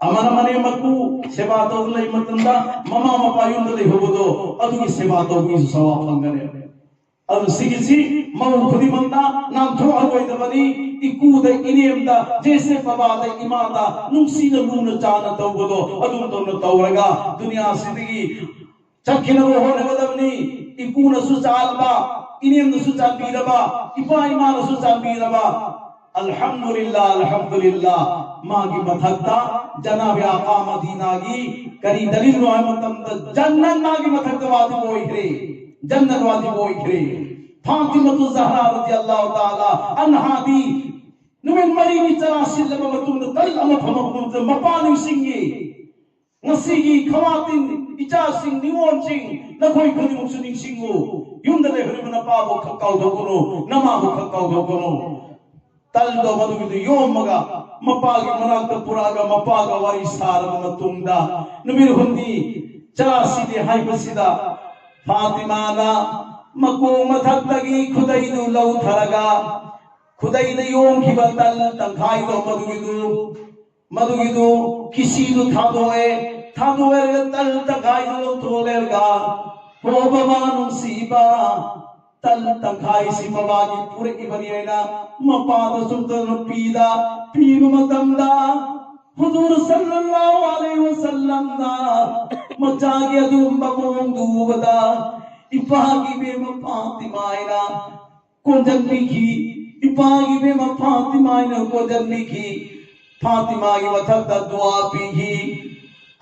ꯑꯃꯅ ꯃꯅꯦꯝ ꯃꯀꯨ ꯁꯦꯕꯥ ꯇꯧꯗꯨꯅ ꯂꯩꯕ ꯃꯇꯝꯗ ꯃꯃꯥ ꯃꯄꯥ ꯌꯨꯝꯗ ꯂꯩꯍꯧꯕꯗꯣ ꯑꯗꯨꯒꯤ ꯁꯦꯕꯥ ꯇꯧꯕꯒꯤꯁꯨ ꯁꯋꯥꯕ ꯐꯪꯒꯅꯤ꯫ ꯑꯗꯨ ꯁꯤꯒꯤꯁꯤ ꯃꯧ ꯈꯨꯗꯤꯡꯃꯛꯅ ꯅꯥꯟꯊꯣꯛꯍꯜꯂꯣꯏꯗꯕꯅꯤ꯫ ꯏꯀꯨꯗ ꯏꯅꯦꯝꯗ, ꯖꯦꯁꯦ ꯕꯕꯥꯗ ꯏꯃꯥꯗ ꯅꯨꯡꯁꯤꯅ ꯂꯨꯅ ꯆꯥꯅ ꯇꯧꯕꯗꯣ ꯑꯗꯨꯝ ꯇꯧꯅ ꯇꯧꯔꯒ ꯗꯨꯅꯤꯌꯥꯁꯤꯗꯒꯤ ꯆꯠꯈꯤꯅꯕ ꯍꯣꯠꯅꯒꯗꯕꯅꯤ꯫ ꯏꯀꯨꯅꯁꯨ ꯆꯥꯟꯕ, ꯏꯅꯦꯝꯅꯁꯨ ꯆꯥꯟꯕꯤꯔꯕ, ꯏꯄꯥ ꯏꯃꯥꯅꯁꯨ ꯆꯥꯟꯕꯤꯔꯕ, ꯑꯜꯍꯝꯗꯨꯂꯤꯜꯂꯥ, ꯑꯜꯍꯝꯗꯨꯂꯤꯜꯂꯥ꯫ ꯃꯥꯒꯤ ꯃꯊꯛꯇ ꯖꯅꯥꯕꯦ ꯑꯥꯀꯥ ꯃꯗꯤꯅꯥꯒꯤ ꯀꯔꯤ ꯗꯂꯤꯜꯅꯣ ꯍꯥꯏꯕ ꯃꯇꯝꯗ, ꯖꯟꯅꯠ ꯃꯥꯒꯤ ꯃꯊꯛꯇ ꯋꯥꯖꯤꯕ ꯑꯣꯏꯈ꯭ꯔꯦ, ꯖꯟꯅꯠ ꯋꯥꯖꯤꯕ ꯑꯣꯏꯈ꯭ꯔꯦ꯫ ꯐꯥꯇꯤꯃꯥꯇꯨ ꯖꯍꯔꯥ ꯔꯗꯤꯌꯜꯂꯥꯍꯨ ꯇꯥꯂꯥ ꯑꯟꯍꯥꯗꯤ ꯅꯨꯃꯤꯠ ꯃꯔꯤꯅꯤ ꯆꯔꯥ ꯁꯤꯜꯂꯕ ꯃꯇꯨꯡꯗ ꯇꯜ ꯑꯃ ꯐꯪꯉꯛꯄ ꯃꯇꯝꯗ ꯃꯄꯥ ꯅꯤꯡꯁꯤꯡꯉꯤ꯫ ꯉꯁꯤꯒꯤ ꯈꯋꯥꯇꯤꯟ, ꯏꯆꯥꯁꯤꯡ, ꯅꯤꯉꯣꯜꯁꯤꯡ, ꯅꯈꯣꯏ ꯈꯨꯗꯤꯡꯃꯛꯁꯨ ꯅꯤꯡꯁꯤꯡꯉꯨ꯫ ꯌꯨꯝꯗ ꯂꯩꯍꯧꯔꯤꯕ ꯅꯄꯥꯕꯨ ꯈꯛ ꯀꯥꯎꯊꯣꯛꯀꯅꯨ, ꯅꯃꯥꯕꯨ ꯈꯛ ꯀꯥꯎꯊꯣꯛꯀꯅꯨ꯫ ꯇꯜꯗꯣ ꯃꯗꯨꯒꯤꯗꯨ ꯌꯣꯝꯃꯒ ꯃꯄꯥꯒꯤ ꯃꯅꯥꯛꯇ ꯄꯨꯔꯛꯑꯒ ꯃꯄꯥꯒ ꯋꯥꯔꯤ ꯁꯥꯔꯕ ꯃꯇꯨꯡꯗ, ꯅꯨꯃꯤꯠ ꯍꯨꯝꯅꯤ ꯆꯔꯥ ꯁꯤꯗꯦ ꯍꯥꯏꯕꯁꯤꯗ, ꯐꯥꯇꯤꯃꯥꯅ ꯃꯀꯣꯛ ꯃꯊꯛꯇꯒꯤ ꯈꯨꯗꯩꯗꯨ ꯂꯧꯊꯔꯒ, ꯈꯨꯗꯩꯗ ꯌꯣꯝꯈꯤꯕ ꯇꯜ ꯇꯪꯈꯥꯏꯗꯣ ꯃꯗꯨꯒꯤꯗꯨ, ꯃꯗꯨꯒꯤꯗꯨ ꯀꯤꯁꯤꯗꯨ ꯊꯥꯗꯣꯛꯑꯦ꯫ ꯊꯥꯗꯣꯛꯑꯦ, ꯇꯜ ꯇꯪꯈꯥꯏꯗꯨ ꯂꯧꯊꯣꯛꯂꯦꯔꯒ, "ꯍꯣ ꯕꯕꯥ ꯅꯨꯡꯁꯤꯕ, ꯇꯜ ꯇꯪꯈꯥꯏꯁꯤ ꯕꯕꯥꯒꯤ ꯄꯨꯔꯛꯏꯕꯅꯤ" ꯍꯥꯏꯅ ꯃꯄꯥꯗ ꯁꯨꯝ ꯇꯧꯅ ꯄꯤꯗ, ꯄꯤꯕ ꯃꯇꯝꯗ ꯍꯨꯖꯨꯔ ꯁꯜꯂꯜꯂꯥꯍꯨ ꯑꯂꯩꯍꯤ ꯋꯁꯜꯂꯝꯅ ꯃꯆꯥꯒꯤ ꯑꯗꯨꯒꯨꯝꯕ ꯃꯑꯣꯡꯗꯨ ꯎꯕꯗ, "ꯏꯄꯥꯒꯤ ꯏꯕꯦꯝꯃ ꯐꯥꯇꯤꯃꯥ" ꯍꯥꯏꯅ ꯀꯣꯟꯖꯟꯕꯤꯈꯤ꯫ "ꯏꯄꯥꯒꯤ ꯏꯕꯦꯝꯃ ꯐꯥꯇꯤꯃꯥ" ꯍꯥꯏꯅ ꯀꯣꯟꯖꯟꯕꯤꯈꯤ꯫ ꯐꯥꯇꯤꯃꯥꯒꯤ ꯃꯊꯛꯇ ꯗꯨꯋꯥ ꯄꯤꯈꯤ꯫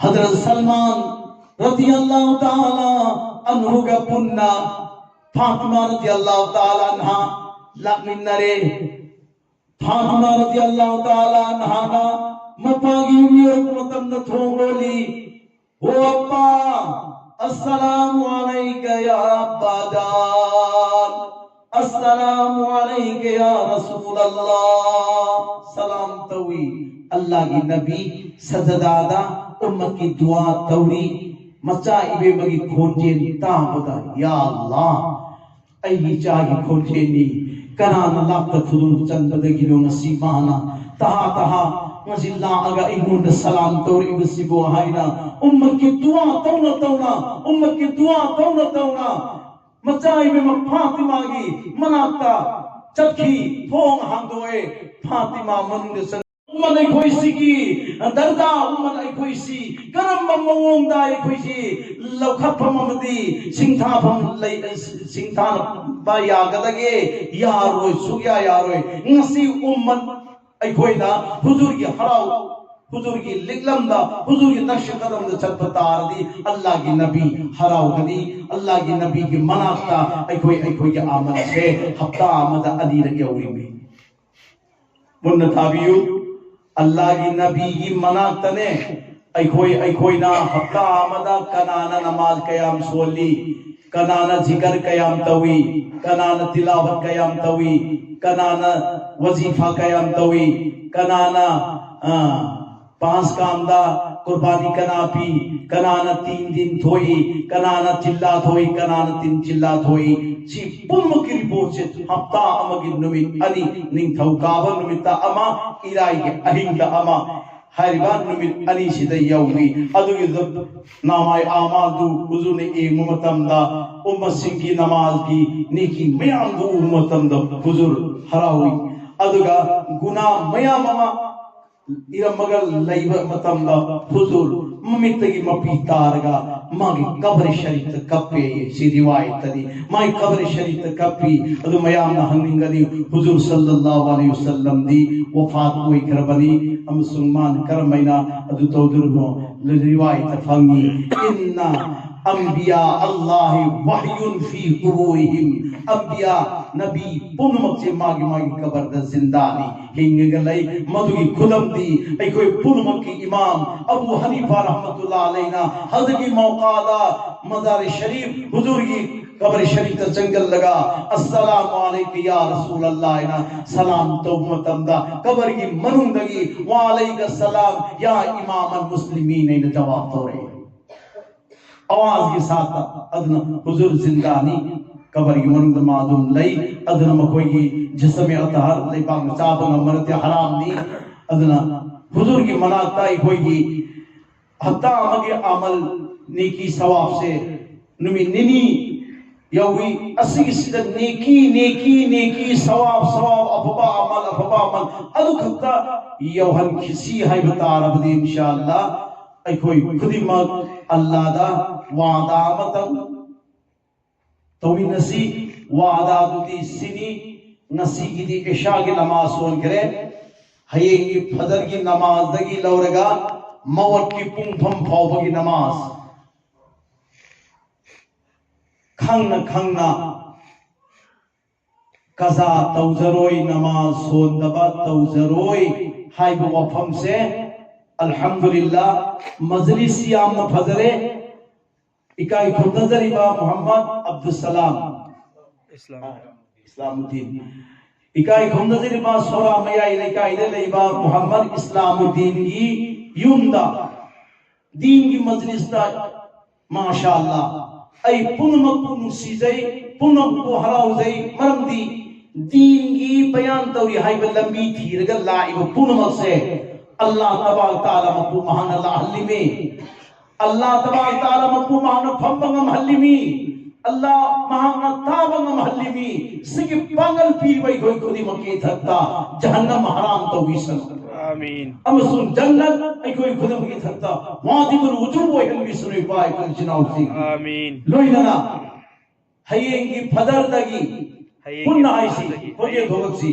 ꯍꯖꯔꯠ ꯁꯜꯃꯥꯟ ꯔꯗꯤꯌꯜꯂꯥꯍꯨ ꯇꯥꯂꯥ ꯑꯟꯍꯨꯒ ꯄꯨꯟꯅ ꯐꯥꯇꯤꯃꯥ ꯔꯗꯤꯌꯜꯂꯥꯍꯨ ꯇꯥꯂꯥ ꯑꯟꯍꯥ ꯂꯥꯛꯃꯤꯟꯅꯔꯦ꯫ ꯐꯥꯇꯤꯃꯥ ꯔꯗꯤꯌꯜꯂꯥꯍꯨ ꯇꯥꯂꯥ ꯑꯟꯍꯥꯅ ꯃꯄꯥꯒꯤ ꯌꯨꯝ ꯌꯧꯔꯛꯄ ꯃꯇꯝꯗ ꯊꯣꯡ ꯂꯣꯜꯂꯤ꯫ "ꯑꯣ ꯑꯄꯥ, ꯑꯁꯁꯂꯥꯃꯨ ꯑꯂꯩꯀ ꯌꯥ ꯑꯕꯥꯖꯥꯟ, ꯑꯁꯁꯂꯥꯃꯨ ꯑꯂꯩꯀ ꯌꯥ ꯔꯁꯨꯂꯜꯂꯥꯍ"꯫ ꯁꯂꯥꯝ ꯇꯧꯏ꯫ ꯑꯜꯂꯥꯍꯒꯤ ꯅꯕꯤ ꯁꯖꯗꯥꯗ ꯎꯝꯃꯠꯀꯤ ꯗꯨꯋꯥ ꯇꯧꯔꯤ꯫ ꯃꯆꯥ ꯏꯕꯦꯝꯃꯒꯤ ꯈꯣꯟꯖꯦꯜ ꯇꯥꯕꯗ, "ꯌꯥ ꯑꯜꯂꯥꯍ, ꯑꯩꯒꯤ ꯏꯆꯥꯒꯤ ꯈꯣꯟꯖꯦꯜꯅꯤ, ꯀꯅꯥꯅ ꯂꯥꯛꯇ ꯈꯨꯗꯨꯝ ꯆꯟꯕꯗꯒꯤꯅꯣ ꯉꯁꯤ ꯃꯥꯅ ꯇꯍꯥ ꯇꯍꯥ ꯉꯁꯤ ꯂꯥꯛꯑꯒ ꯑꯩꯉꯣꯟꯗ ꯁꯂꯥꯝ ꯇꯧꯔꯛꯏꯕꯁꯤꯕꯣ?" ꯍꯥꯏꯅ ꯎꯝꯃꯠꯀꯤ ꯗꯨꯋꯥ ꯇꯧꯅ ꯇꯧꯅ, ꯎꯝꯃꯠꯀꯤ ꯗꯨꯋꯥ ꯇꯧꯅ ꯇꯧꯅ ꯃꯆꯥ ꯏꯕꯦꯝꯃ ꯐꯥꯇꯤꯃꯥꯒꯤ ꯃꯅꯥꯛꯇ ꯆꯠꯈꯤ꯫ ꯊꯣꯡ ꯍꯥꯡꯗꯣꯛꯑꯦ, ꯐꯥꯇꯤꯃꯥ ꯃꯅꯨꯡꯗ ꯆꯪ ꯎꯝꯃꯠ ꯑꯩꯈꯣꯏꯁꯤꯒꯤ ꯗꯔꯖꯥ, ꯎꯝꯃꯠ ꯑꯩꯈꯣꯏꯁꯤ ꯀꯔꯝꯕ ꯃꯑꯣꯡꯗ ꯑꯩꯈꯣꯏꯁꯤ ꯂꯧꯈꯠꯐꯝ ꯑꯃꯗꯤ ꯁꯤꯡꯊꯥꯐꯝ ꯂꯩ, ꯁꯤꯡꯊꯥꯅꯕ ꯌꯥꯒꯗꯒꯦ? ꯌꯥꯔꯣꯏ, ꯁꯨꯛꯌꯥ ꯌꯥꯔꯣꯏ꯫ ꯉꯁꯤ ꯎꯝꯃꯠ ꯑꯩꯈꯣꯏꯅ ꯍꯨꯖꯨꯔꯒꯤ ꯍꯔꯥꯎ, ꯍꯨꯖꯨꯔꯒꯤ ꯂꯤꯛꯂꯝꯗ, ꯍꯨꯖꯨꯔꯒꯤ ꯅꯛꯁ ꯀꯗꯝꯗ ꯆꯠꯄ ꯇꯥꯔꯗꯤ ꯑꯜꯂꯥꯍꯒꯤ ꯅꯕꯤ ꯍꯔꯥꯎꯒꯅꯤ꯫ ꯑꯜꯂꯥꯍꯒꯤ ꯅꯕꯤꯒꯤ ꯃꯅꯥꯛꯇ ꯑꯩꯈꯣꯏ ꯑꯩꯈꯣꯏꯒꯤ ꯑꯃꯜꯁꯦ ꯍꯞꯇꯥ ꯑꯃꯗ ꯑꯅꯤꯔꯛ ꯌꯧꯔꯤꯃꯤ꯫ ꯃꯨꯟꯅ ꯇꯥꯕꯤꯌꯨ, ꯑꯜꯂꯥꯍꯒꯤ ꯅꯕꯤꯒꯤ ꯃꯅꯥꯛꯇꯅꯦ ꯑꯩꯈꯣꯏ ꯑꯩꯈꯣꯏꯅ ꯍꯞꯇꯥ ꯑꯃꯗ ꯀꯅꯥꯅ ꯅꯃꯥꯖ ꯀꯌꯥꯝ ꯁꯣꯜꯂꯤ, ꯀꯅꯥꯅ ꯖꯤꯀꯔ ꯀꯌꯥꯝ ꯇꯧꯏ, ꯀꯅꯥꯅ ꯇꯤꯂꯥꯋꯠ ꯀꯌꯥꯝ ꯇꯧꯏ, ꯀꯅꯥꯅ ꯋꯖꯤꯐꯥ ꯀꯌꯥꯝ ꯇꯧꯏ, ꯀꯅꯥꯅ, ꯑ, ꯄꯥꯟꯁ ꯀꯥꯝꯗ ꯀꯨꯔꯕꯥꯅꯤ ꯀꯅꯥ ꯄꯤ, ꯀꯅꯥꯅ ꯇꯤꯟ ꯗꯤꯟ ꯊꯣꯛꯏ, ꯀꯅꯥꯅ ꯆꯤꯜꯂꯥ ꯊꯣꯛꯏ, ꯀꯅꯥꯅ ꯇꯤꯟ ꯆꯤꯜꯂꯥ ꯊꯣꯛꯏ, ꯁꯤ ꯄꯨꯝꯅꯃꯛꯀꯤ ꯔꯤꯄꯣꯔꯠꯁꯦ ꯍꯞꯇꯥ ꯑꯃꯒꯤ ꯅꯨꯃꯤꯠ ꯑꯅꯤ, ꯅꯤꯡꯊꯧꯀꯥꯕ ꯅꯨꯃꯤꯠꯇ ꯑꯃ, ꯏꯔꯥꯏꯒꯤ ꯑꯍꯤꯡꯗ ꯑꯃ, ꯍꯥꯏꯔꯤꯕ ꯅꯨꯃꯤꯠ ꯑꯅꯤꯁꯤꯗ ꯌꯧꯏ꯫ ꯑꯗꯨꯒꯤꯗꯨ ꯅꯃꯥꯏ ꯑꯃꯥꯜꯗꯨ ꯍꯨꯖꯨꯔꯅ ꯌꯦꯡꯕ ꯃꯇꯝꯗ ꯎꯝꯃꯁꯤꯡꯒꯤ ꯅꯃꯥꯖꯒꯤ ꯅꯤꯀꯤ ꯃꯌꯥꯝꯗꯨ ꯎꯕ ꯃꯇꯝꯗ ꯍꯨꯖꯨꯔ ꯍꯔꯥꯎꯏ꯫ ꯑꯗꯨꯒ ꯒꯨꯅꯥ ꯃꯌꯥꯝ ꯑꯃ ꯏꯔꯝꯃꯒ ꯂꯩꯕ ꯃꯇꯝꯗ ꯍꯨꯖꯨꯔ ꯃꯃꯤꯠꯇꯒꯤ ꯃꯄꯤ ꯇꯥꯔꯒ ꯃꯥꯒꯤ ꯀꯕꯔ ꯁꯔꯤꯐꯇ ꯀꯞꯄꯦ꯫ ꯁꯤ ꯔꯤꯋꯥꯌꯠꯇꯅꯤ꯫ ꯃꯥꯒꯤ ꯀꯕꯔ ꯁꯔꯤꯐꯇ ꯀꯞꯄꯤ꯫ ꯑꯗꯨ ꯃꯌꯥꯝꯅ ꯍꯪꯅꯤꯡꯒꯅꯤ, ꯍꯨꯖꯨꯔ ꯁꯜꯂꯜꯂꯥꯍꯨ ꯑꯂꯩꯍꯤ ꯋꯁꯜꯂꯝꯗꯤ ꯋꯐꯥꯠ ꯑꯣꯏꯈ꯭ꯔꯕꯅꯤ ꯑꯃꯁꯨꯡ ꯃꯥꯅ ꯀꯔꯝꯍꯥꯏꯅ ꯑꯗꯨ ꯇꯧꯗꯣꯔꯤꯕꯅꯣ? ꯔꯤꯋꯥꯌꯠꯇ ꯐꯪꯉꯤ, "ꯏꯟꯅ ꯑꯝꯕꯤꯌꯥ ꯑꯜꯂꯥꯍꯤ ꯋꯥꯍꯌꯨꯟ ꯐꯤ ꯀꯨꯕꯨꯔꯤꯍꯤꯝ", ꯑꯝꯕꯤꯌꯥ, ꯅꯕꯤ ꯄꯨꯝꯅꯃꯛꯁꯦ ꯃꯥꯒꯤ ꯃꯥꯒꯤ ꯀꯕꯔꯗ ꯖꯤꯟꯗꯥꯅꯤ, ꯍꯤꯡꯉꯒ ꯂꯩ꯫ ꯃꯗꯨꯒꯤ ꯈꯨꯗꯝꯗꯤ ꯑꯩꯈꯣꯏ ꯄꯨꯝꯅꯃꯛꯀꯤ ꯏꯃꯥꯝ ꯑꯕꯨ ꯍꯅꯤꯐꯥ ꯔꯍꯃꯇꯨꯜꯂꯥꯍ ꯑꯂꯩꯅ ꯍꯖꯒꯤ ꯃꯧꯀꯥꯗ ꯃꯖꯥꯔꯤ ꯁꯔꯤꯐ ꯍꯨꯖꯨꯔꯒꯤ ꯀꯕꯔ ꯁꯔꯤꯐꯇ ꯆꯪꯁꯤꯜꯂꯒ, "ꯑꯁꯁꯂꯥꯃꯨ ꯑꯂꯩꯀ ꯌꯥ ꯔꯁꯨꯂꯜꯂꯥꯍ" ꯍꯥꯏꯅ ꯁꯂꯥꯝ ꯇꯧꯕ ꯃꯇꯝꯗ ꯀꯕꯔꯒꯤ ꯃꯅꯨꯡꯗꯒꯤ, "ꯋꯥ ꯑꯂꯩꯀ ꯁꯂꯥꯝ ꯌꯥ ꯏꯃꯥꯝ ꯑꯜ ꯃꯨꯁꯂꯤꯃꯤꯟ" ꯍꯥꯏꯅ ꯖꯋꯥꯕ ꯇꯧꯔꯛꯏ꯫ ꯑꯋꯥꯖꯒꯤ ꯁꯥꯠꯇ꯫ ꯑꯗꯨꯅ ꯍꯨꯖꯨꯔ ꯖꯤꯟꯗꯥꯅꯤ, ꯀꯕꯔꯒꯤ ꯃꯅꯨꯡꯗ ꯃꯥ ꯑꯗꯨꯝ ꯂꯩ꯫ ꯑꯗꯨꯅ ꯃꯈꯣꯏꯒꯤ ꯖꯤꯁꯃꯦ ꯑꯇꯍꯔ, ꯂꯩꯕꯥꯛꯅ ꯆꯥꯕ ꯉꯝꯕ ꯅꯠꯇꯦ, ꯍꯔꯥꯝꯅꯤ꯫ ꯑꯗꯨꯅ ꯍꯨꯖꯨꯔꯒꯤ ꯃꯅꯥꯛꯇ ꯑꯩꯈꯣꯏꯒꯤ ꯍꯞꯇꯥ ꯑꯃꯒꯤ ꯑꯃꯜ ꯅꯤꯀꯤ ꯁꯋꯥꯕꯁꯦ ꯅꯨꯃꯤꯠ ꯅꯤꯅꯤ ꯌꯧꯏ꯫ ꯑꯁꯤꯒꯤꯁꯤꯗ ꯅꯦꯀꯤ, ꯅꯦꯀꯤ, ꯅꯦꯀꯤ, ꯁꯋꯥꯕ, ꯁꯋꯥꯕ, ꯑꯐꯕ ꯑꯃꯜ, ꯑꯐꯕ ꯑꯃꯜ, ꯑꯗꯨ ꯈꯛꯇ ꯌꯧꯍꯟꯈꯤꯁꯤ ꯍꯥꯏꯕ ꯇꯥꯔꯕꯗꯤ, ꯏꯟꯁꯥ ꯑꯜꯂꯥ, ꯑꯩꯈꯣꯏ ꯈꯨꯗꯤꯡꯃꯛ ꯑꯜꯂꯥꯗ ꯋꯥꯗꯥ ꯑꯃꯇꯪ ꯇꯧꯃꯤꯟꯅꯁꯤ꯫ ꯋꯥꯗꯥꯗꯨꯗꯤ ꯁꯤꯅꯤ: ꯉꯁꯤꯒꯤꯗꯤ ꯏꯁꯥꯒꯤ ꯅꯃꯥꯖ ꯁꯣꯟꯈ꯭ꯔꯦ, ꯍꯌꯦꯡꯒꯤ ꯐꯖꯔꯒꯤ ꯅꯃꯥꯖꯗꯒꯤ ꯂꯧꯔꯒ ꯃꯋꯠꯀꯤ ꯄꯨꯡꯐꯝ ꯐꯥꯎꯕꯒꯤ ꯅꯃꯥꯖ ꯈꯪꯅ ꯈꯪꯅ ꯀꯖꯥ ꯇꯧꯖꯔꯣꯏ, ꯅꯃꯥꯖ ꯁꯣꯟꯗꯕ ꯇꯧꯖꯔꯣꯏ ꯍꯥꯏꯕ ꯋꯥꯐꯝꯁꯦ, ꯑꯜꯍꯝꯗꯨꯂꯤꯜꯂꯥ, ꯃꯖꯂꯤꯁ ꯌꯥꯝꯅ ꯐꯖꯔꯦ꯫ ꯏꯀꯥꯏ ꯈꯨꯝꯅꯖꯔꯤꯕ ꯃꯨꯍꯝꯃꯗ ꯑꯕꯗꯨꯁꯂꯥꯝ ꯏꯁꯂꯥꯝ꯫ ꯏꯁꯂꯥꯃꯨꯗꯗꯤꯟ, ꯏꯀꯥꯏ ꯈꯨꯝꯅꯖꯔꯤꯕ ꯁꯣꯔꯥ ꯃꯌꯥꯏ ꯂꯩꯀꯥꯏꯗ ꯂꯩꯕ ꯃꯨꯍꯝꯃꯗ ꯏꯁꯂꯥꯃꯨꯗꯗꯤꯟꯒꯤ ꯌꯨꯝꯗ ꯗꯤꯟꯒꯤ ꯃꯖꯂꯤꯁꯇ, ꯃꯥꯁꯥ ꯑꯜꯂꯥ, ꯑꯩ ꯄꯨꯝꯅꯃꯛꯄꯨ ꯅꯨꯡꯁꯤꯖꯩ, ꯄꯨꯝꯅꯃꯛꯄꯨ ꯍꯔꯥꯎꯖꯩ꯫ ꯃꯔꯝꯗꯤ ꯗꯤꯟꯒꯤ ꯕꯌꯥꯟ ꯇꯧꯔꯤ ꯍꯥꯏꯕ ꯂꯝꯕꯤ ꯊꯤꯔꯒ ꯂꯥꯛꯏꯕ ꯄꯨꯝꯅꯃꯛꯁꯦ ꯑꯜꯂꯥ ꯇꯕꯥꯔꯛ ꯇꯥꯂꯥ ꯃꯄꯨ ꯃꯍꯥꯛꯅ ꯂꯥꯛꯍꯜꯂꯤꯃꯤ꯫ ꯑꯜꯂꯥ ꯇꯕꯥꯔꯛ ꯇꯥꯂꯥ ꯃꯄꯨ ꯃꯍꯥꯛꯅ ꯐꯝꯕ ꯉꯝꯍꯜꯂꯤꯃꯤ꯫ ꯑꯜꯂꯥ ꯃꯍꯥꯛꯅ ꯇꯥꯕ ꯉꯝꯍꯜꯂꯤꯃꯤ꯫ ꯁꯤꯒꯤ ꯄꯥꯡꯒꯜ ꯄꯤꯔꯤꯕ ꯑꯩꯈꯣꯏ ꯈꯨꯗꯤꯡꯃꯛꯀꯤ ꯏꯊꯛꯇ ꯖꯍꯟꯅꯝ ꯍꯔꯥꯝ ꯇꯧꯕꯤꯁꯅꯨ꯫ ꯑꯥꯃꯤꯟ꯫ ꯑꯃꯁꯨꯡ ꯖꯟꯅꯠ ꯑꯩꯈꯣꯏ ꯈꯨꯗꯤꯡꯃꯛꯀꯤ ꯏꯊꯛꯇ ꯋꯥꯖꯤꯕꯨꯜ ꯋꯨꯖꯨꯕ ꯑꯣꯏꯍꯟꯕꯤꯁꯅꯨ, ꯏꯄꯥ ꯏꯄꯨ ꯏꯆꯤꯟ ꯏꯅꯥꯎꯁꯤꯡ꯫ ꯑꯥꯃꯤꯟ꯫ ꯂꯣꯏꯅꯅ ꯍꯌꯦꯡꯒꯤ ꯐꯖꯔꯗꯒꯤ ꯍꯌꯦꯡꯒꯤ ꯄꯨꯟꯅ ꯍꯥꯏꯁꯤ, ꯐꯖꯔꯗꯒꯤ ꯈꯣꯟꯖꯦꯜ ꯊꯣꯛꯂꯛꯁꯤ꯫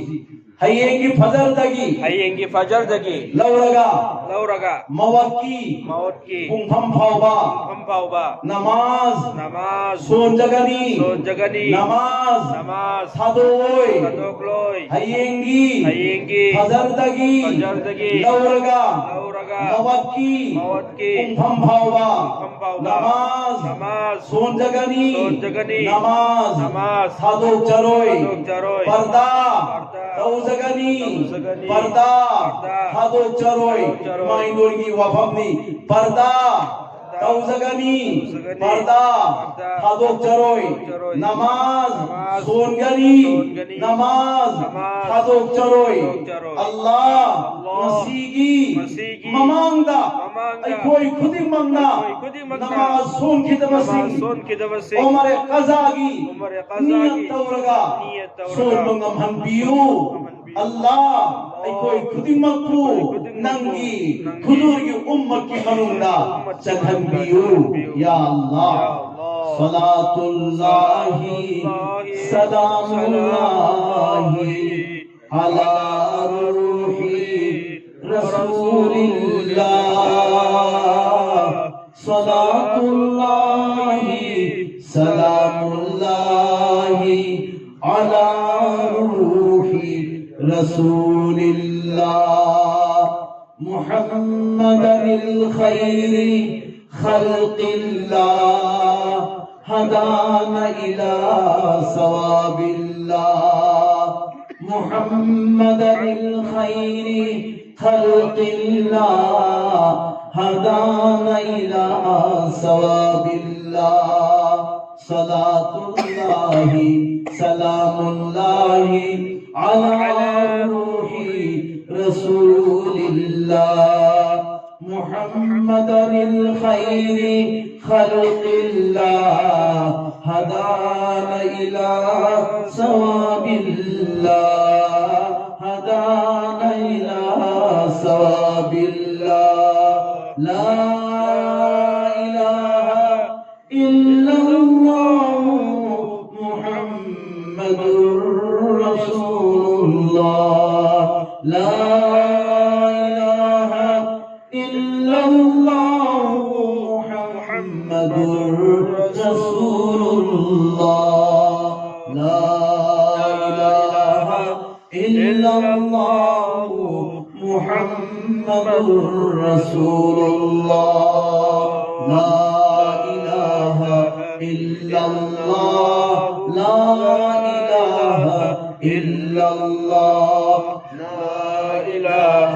ꯍꯌꯦꯡꯒꯤ ꯐꯖꯔꯗꯒꯤ ꯍꯌꯦꯡꯒꯤ ꯐꯖꯔꯗꯒꯤ ꯂꯧꯔꯒ ꯂꯧꯔꯒ ꯃꯋꯠꯀꯤ ꯃꯋꯠꯀꯤ ꯄꯨꯡꯐꯝ ꯐꯥꯎꯕ ꯄꯨꯡꯐꯝ ꯐꯥꯎꯕ ꯅꯃꯥꯖ ꯅꯃꯥꯖ ꯁꯣꯟꯖꯒꯅꯤ꯫ ꯁꯣꯟꯖꯒꯅꯤ꯫ ꯅꯃꯥꯖ ꯅꯃꯥꯖ ꯊꯥꯗꯣꯛꯑꯣꯏ꯫ ꯊꯥꯗꯣꯛꯂꯣꯏ꯫ ꯍꯌꯦꯡꯒꯤ ꯍꯌꯦꯡꯒꯤ ꯐꯖꯔꯗꯒꯤ ꯐꯖꯔꯗꯒꯤ ꯂꯧꯔꯒ ꯂꯧꯔꯒ ꯃꯋꯠꯀꯤ ꯃꯋꯠꯀꯤ ꯄꯨꯡꯐꯝ ꯐꯥꯎꯕ ꯄꯨꯡꯐꯝ ꯐꯥꯎꯕ ꯅꯃꯥꯖ ꯅꯃꯥꯖ ꯁꯣꯟꯖꯒꯅꯤ꯫ ꯁꯣꯟꯖꯒꯅꯤ꯫ ꯅꯃꯥꯖ ꯅꯃꯥꯖ ꯊꯥꯗꯣꯛꯆꯔꯣꯏ꯫ ꯊꯥꯗꯣꯛꯆꯔꯣꯏ꯫ ꯄꯔꯗꯥ ꯄꯔꯗꯥ ꯇꯧꯖꯒꯅꯤ꯫ ꯇꯧꯖꯒꯅꯤ꯫ ꯄꯔꯗꯥ ꯄꯔꯗꯥ ꯊꯥꯗꯣꯛꯆꯔꯣꯏ꯫ ꯊꯥꯗꯣꯛꯆꯔꯣꯏ꯫ ꯏꯃꯥ ꯏꯟꯗꯣꯔꯒꯤ ꯋꯥꯐꯝꯅꯤ꯫ ꯄꯔꯗꯥ ꯇꯧꯖꯒꯅꯤ꯫ ꯄꯔꯗꯥ ꯊꯥꯗꯣꯛꯆꯔꯣꯏ꯫ ꯅꯃꯥꯖ ꯁꯣꯟꯒꯅꯤ꯫ ꯅꯃꯥꯖ ꯊꯥꯗꯣꯛꯆꯔꯣꯏ꯫ ꯑꯜꯂꯥꯍ, ꯉꯁꯤꯒꯤ ꯃꯃꯥꯡꯗ ꯑꯩꯈꯣꯏ ꯈꯨꯗꯤꯡꯃꯛꯅ ꯅꯃꯥꯖ ꯁꯣꯟꯈꯤꯗꯕꯁꯤꯡ, ꯎꯃꯔ ꯀꯖꯥꯒꯤ ꯅꯤꯌꯠ ꯇꯧꯔꯒ ꯁꯣꯟꯕ ꯉꯝꯍꯟꯕꯤꯌꯨ꯫ ꯑꯜꯂꯥꯍ, ꯑꯩꯈꯣꯏ ꯈꯨꯗꯤꯡꯃꯛꯄꯨ ꯅꯪꯒꯤ ꯍꯨꯖꯨꯔꯒꯤ ꯎꯝꯃꯠꯀꯤ ꯃꯅꯨꯡꯗ ꯆꯪꯍꯟꯕꯤꯌꯨ꯫ ꯌꯥ ꯑꯜꯂꯥꯍ. صلاة الله سلام الله على روح رسول الله. صلاة الله سلام الله على روح رسول الله. محمدا الخير خلق الله، هدانا إلى صواب الله. محمدا الخير خلق الله، هدانا إلى صواب الله. صلاة الله سلام الله على روح رسول الله. محمدا الخير خلق الله، هدانا إلى صواب الله، هدانا إلى صواب الله. لا إله إلا الله محمد رسول الله. لا إله إلا الله محمد رسول الله. لا إله إلا الله محمد رسول الله. لا إله إلا الله. لا إله إلا الله. لا إله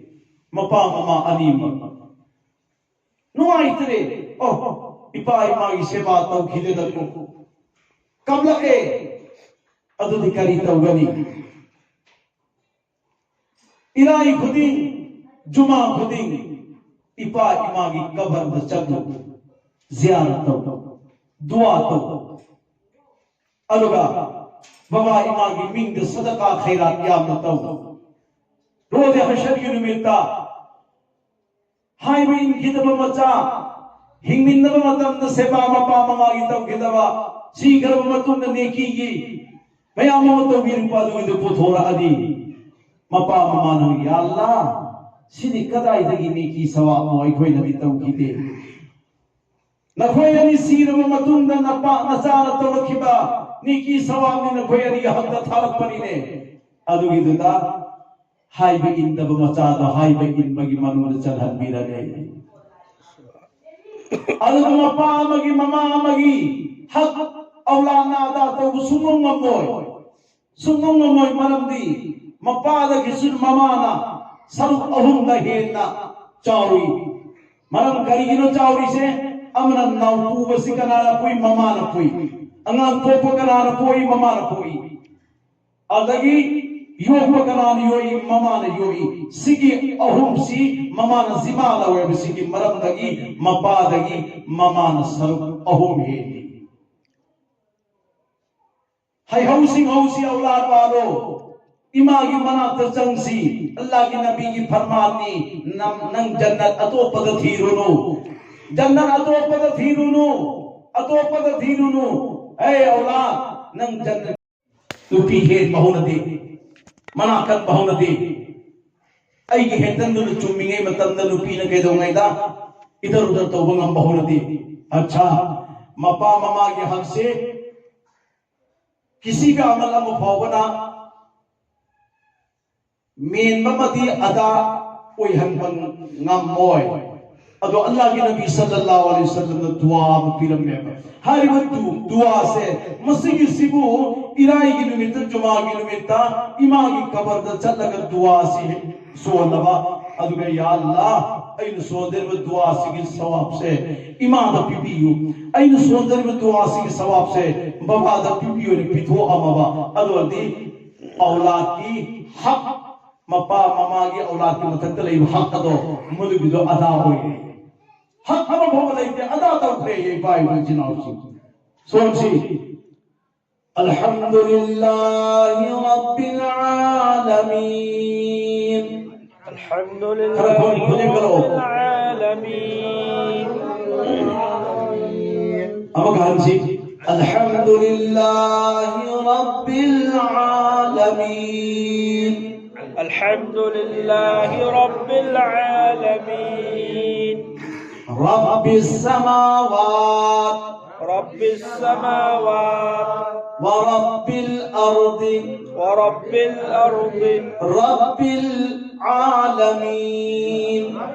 ꯃꯄꯥ ꯃꯃꯥ ꯑꯅꯤꯃꯛ ꯅꯨꯡꯉꯥꯏꯇ꯭ꯔꯦ꯫ ꯑꯣ, ꯏꯄꯥ ꯏꯃꯥꯒꯤ ꯁꯦꯕꯥ ꯇꯧꯈꯤꯗꯦꯗꯀꯣ, ꯀꯞꯂꯛꯑꯦ꯫ ꯑꯗꯨꯗꯤ ꯀꯔꯤ ꯇꯧꯒꯅꯤ? ꯏꯔꯥꯏ ꯈꯨꯗꯤꯡ, ꯖꯨꯃꯥ ꯈꯨꯗꯤꯡ ꯏꯄꯥ ꯏꯃꯥꯒꯤ ꯀꯕꯔꯗ ꯆꯠꯂꯨ, ꯖꯤꯌꯥꯔ ꯇꯧ, ꯗꯨꯋꯥ ꯇꯧ꯫ ꯑꯗꯨꯒ ꯕꯕꯥ ꯏꯃꯥꯒꯤ ꯃꯤꯡꯗ ꯁꯗꯀꯥ ꯈꯩꯔꯥꯠ ꯌꯥꯝꯅ ꯇꯧ꯫ ꯔꯣꯖꯦ ꯍꯁꯔꯒꯤ ꯅꯨꯃꯤꯠꯇ ꯍꯥꯏꯕ ꯏꯟꯈꯤꯗꯕ ꯃꯆꯥ, ꯍꯤꯡꯃꯤꯟꯅꯕ ꯃꯇꯝꯗ ꯁꯦꯕꯥ ꯃꯄꯥ ꯃꯃꯥꯒꯤ ꯇꯧꯈꯤꯗꯕ, ꯁꯤꯈ꯭ꯔꯕ ꯃꯇꯨꯡꯗ ꯅꯦꯀꯤꯒꯤ ꯃꯌꯥꯝ ꯑꯃ ꯇꯧꯕꯤꯔꯛꯄ ꯑꯗꯨꯒꯤꯗꯨ ꯄꯨꯊꯣꯔꯛꯑꯗꯤ, ꯃꯄꯥ ꯃꯃꯥꯅ, "ꯌꯥ ꯑꯜꯂꯥ, ꯁꯤꯗꯤ ꯀꯗꯥꯏꯗꯒꯤ ꯅꯦꯀꯤ ꯁꯋꯥꯕꯅꯣ? ꯑꯩꯈꯣꯏꯅꯗꯤ ꯇꯧꯈꯤꯗꯦ꯫ ꯅꯈꯣꯏ ꯑꯅꯤ ꯁꯤꯔꯕ ꯃꯇꯨꯡꯗ ꯅꯄꯥ ꯅꯆꯥꯅ ꯇꯧꯔꯛꯈꯤꯕ ꯅꯦꯀꯤ ꯁꯋꯥꯕꯅꯤ, ꯅꯈꯣꯏ ꯑꯅꯤꯒꯤ ꯍꯛꯇ ꯊꯥꯔꯛꯄꯅꯤꯅꯦ"꯫ ꯑꯗꯨꯒꯤꯗꯨꯗ ꯍꯥꯏꯕ ꯏꯟꯗꯕ ꯃꯆꯥꯗꯣ ꯍꯥꯏꯕ ꯏꯟꯕꯒꯤ ꯃꯅꯨꯡꯗ ꯆꯜꯍꯟꯕꯤꯔꯒꯦ꯫ ꯑꯗꯨꯒ ꯃꯄꯥ ꯑꯃꯒꯤ ꯃꯃꯥ ꯑꯃꯒꯤ ꯍꯛ ꯑꯧꯂꯥꯗꯅ ꯑꯗꯥ ꯇꯧꯕ ꯁꯨꯡꯉꯝ ꯉꯝꯃꯣꯏ, ꯁꯨꯡꯉꯝ ꯉꯝꯃꯣꯏ꯫ ꯃꯔꯝꯗꯤ ꯃꯄꯥꯗꯒꯤꯁꯨ ꯃꯃꯥꯅ ꯁꯔꯨꯛ ꯑꯍꯨꯝꯗ ꯍꯦꯟꯅ ꯆꯥꯎꯏ꯫ ꯃꯔꯝ ꯀꯔꯤꯒꯤꯅꯣ ꯆꯥꯎꯔꯤꯁꯦ? ꯑꯃꯅ ꯅꯥꯎ ꯄꯨꯕꯁꯤ ꯀꯅꯥꯅ ꯄꯨꯏ? ꯃꯃꯥꯅ ꯄꯨꯏ꯫ ꯑꯉꯥꯡ ꯄꯣꯛꯄ ꯀꯅꯥꯅ ꯄꯣꯛꯏ? ꯃꯃꯥꯅ ꯄꯣꯛꯏ꯫ ꯑꯗꯒꯤ ꯌꯣꯛꯄ ꯀꯅꯥꯅ ꯌꯣꯛꯏ? ꯃꯃꯥꯅ ꯌꯣꯛꯏ꯫ ꯁꯤꯒꯤ ꯑꯍꯨꯝꯁꯤ ꯃꯃꯥꯅ ꯖꯤꯃꯥ ꯂꯧꯋꯦꯕ꯫ ꯁꯤꯒꯤ ꯃꯔꯝꯗꯒꯤ ꯃꯄꯥꯗꯒꯤ ꯃꯃꯥꯅ ꯁꯔꯨꯛ ꯑꯍꯨꯝ ꯍꯦꯜꯂꯤ꯫ ꯍꯩꯍꯧ ꯁꯤꯡꯍꯧꯁꯤ ꯑꯧꯂꯥꯗ ꯋꯥꯂꯣ, ꯏꯃꯥꯒꯤ ꯃꯅꯥꯛꯇ ꯆꯪꯁꯤ꯫ ꯑꯜꯂꯥꯍꯒꯤ ꯅꯕꯤꯒꯤ ꯐꯔꯃꯥꯟꯅꯤ, "ꯅꯪ, ꯅꯪ ꯖꯟꯅꯠ ꯑꯇꯣꯞꯄꯗ ꯊꯤꯔꯨꯅꯨ, ꯖꯟꯅꯠ ꯑꯇꯣꯞꯄꯗ ꯊꯤꯔꯨꯅꯨ, ꯑꯇꯣꯞꯄꯗ ꯊꯤꯔꯨꯅꯨ꯫ ꯑꯦ ꯑꯧꯂꯥꯗ, ꯅꯪ ꯖꯟꯅꯠ"꯫ ꯅꯨꯄꯤ ꯍꯦꯟꯕ ꯍꯧꯅꯗꯦ, ꯃꯅꯥ ꯀꯟꯕ ꯍꯧꯅꯗꯦ꯫ ꯑꯩꯒꯤ ꯍꯦꯟꯗꯟꯗꯨꯅ ꯆꯨꯝꯃꯤꯉꯩ ꯃꯇꯝꯗ ꯅꯨꯄꯤꯅ ꯀꯩꯗꯧꯉꯩꯗ ꯏꯗꯔ ꯎꯗꯔ ꯇꯧꯕ ꯉꯝꯕ ꯍꯧꯅꯗꯦ꯫ ꯑꯠꯁꯥ, ꯃꯄꯥ ꯃꯃꯥꯒꯤ ꯍꯛꯁꯦ ꯀꯤꯁꯤꯒ ꯑꯃꯜ ꯑꯃ ꯐꯥꯎꯕꯅ ꯃꯦꯟꯕ ꯑꯃꯗꯤ ꯑꯗꯥ ꯑꯣꯏꯍꯟꯕ ꯉꯝꯃꯣꯏ꯫ ꯑꯗꯣ ꯑꯜꯂꯥꯍꯒꯤ ꯅꯕꯤ ꯁꯜꯂꯜꯂꯥꯍꯨ ꯑꯂꯩꯍꯤ ꯋꯁꯜꯂꯝꯅ ꯗꯨꯋꯥ ꯑꯃ ꯄꯤꯔꯝꯃꯦꯕ꯫ ꯍꯥꯏꯔꯤꯕ ꯗꯨ-, ꯗꯨꯋꯥꯁꯦ, ꯃꯁꯤꯒꯤꯁꯤꯕꯨ ꯏꯔꯥꯏꯒꯤ ꯅꯨꯃꯤꯠꯇ, ꯖꯨꯃꯥꯒꯤ ꯅꯨꯃꯤꯠꯇ ꯏꯃꯥꯒꯤ ꯀꯕꯔꯗ ꯆꯠꯂꯒ ꯗꯨꯋꯥꯁꯤ ꯁꯣꯟꯅꯕ, ꯑꯗꯨꯒ ꯌꯥ ꯑꯜꯂꯥ, ꯑꯩꯅ ꯁꯣꯟꯖꯔꯤꯕ ꯗꯨꯋꯥꯁꯤꯒꯤ ꯁꯋꯥꯕꯁꯦ ꯏꯃꯥꯗ ꯄꯤꯕꯤꯌꯨ, ꯑꯩꯅ ꯁꯣꯟꯖꯔꯤꯕ ꯗꯨꯋꯥꯁꯤꯒꯤ ꯁꯋꯥꯕꯁꯦ ꯕꯕꯥꯗ ꯄꯤꯕꯤꯌꯨꯅ ꯄꯤꯊꯣꯛꯑꯝꯃꯕ꯫ ꯑꯗꯨ ꯑꯣꯏꯔꯗꯤ ꯑꯧꯂꯥꯗꯀꯤ ꯍꯛ, ꯃꯄꯥ ꯃꯃꯥꯒꯤ ꯑꯧꯂꯥꯗꯀꯤ ꯃꯊꯛꯇ ꯂꯩꯕ ꯍꯛ ꯑꯗꯣ ꯃꯗꯨꯒꯤꯗꯣ ꯑꯗꯥ ꯑꯣꯏꯔꯦ꯫ ꯍꯛ ꯑꯃ ꯐꯥꯎꯕ ꯂꯩꯇꯦ, ꯑꯗꯥ ꯇꯧꯈ꯭ꯔꯦ ꯏꯄꯥ ꯏꯄꯨ ꯏꯆꯤꯟ ꯏꯅꯥꯎꯁꯤꯡ꯫ ꯁꯣꯝꯁꯤ الحمد لله رب العالمين. الحمد لله رب العالمين. ꯑꯃꯨꯛꯀ ꯍꯟꯁꯤ. الحمد لله رب العالمين. الحمد لله رب العالمين. رب السماوات. رب السماوات. ورب الأرض. ورب الأرض. رب العالمين.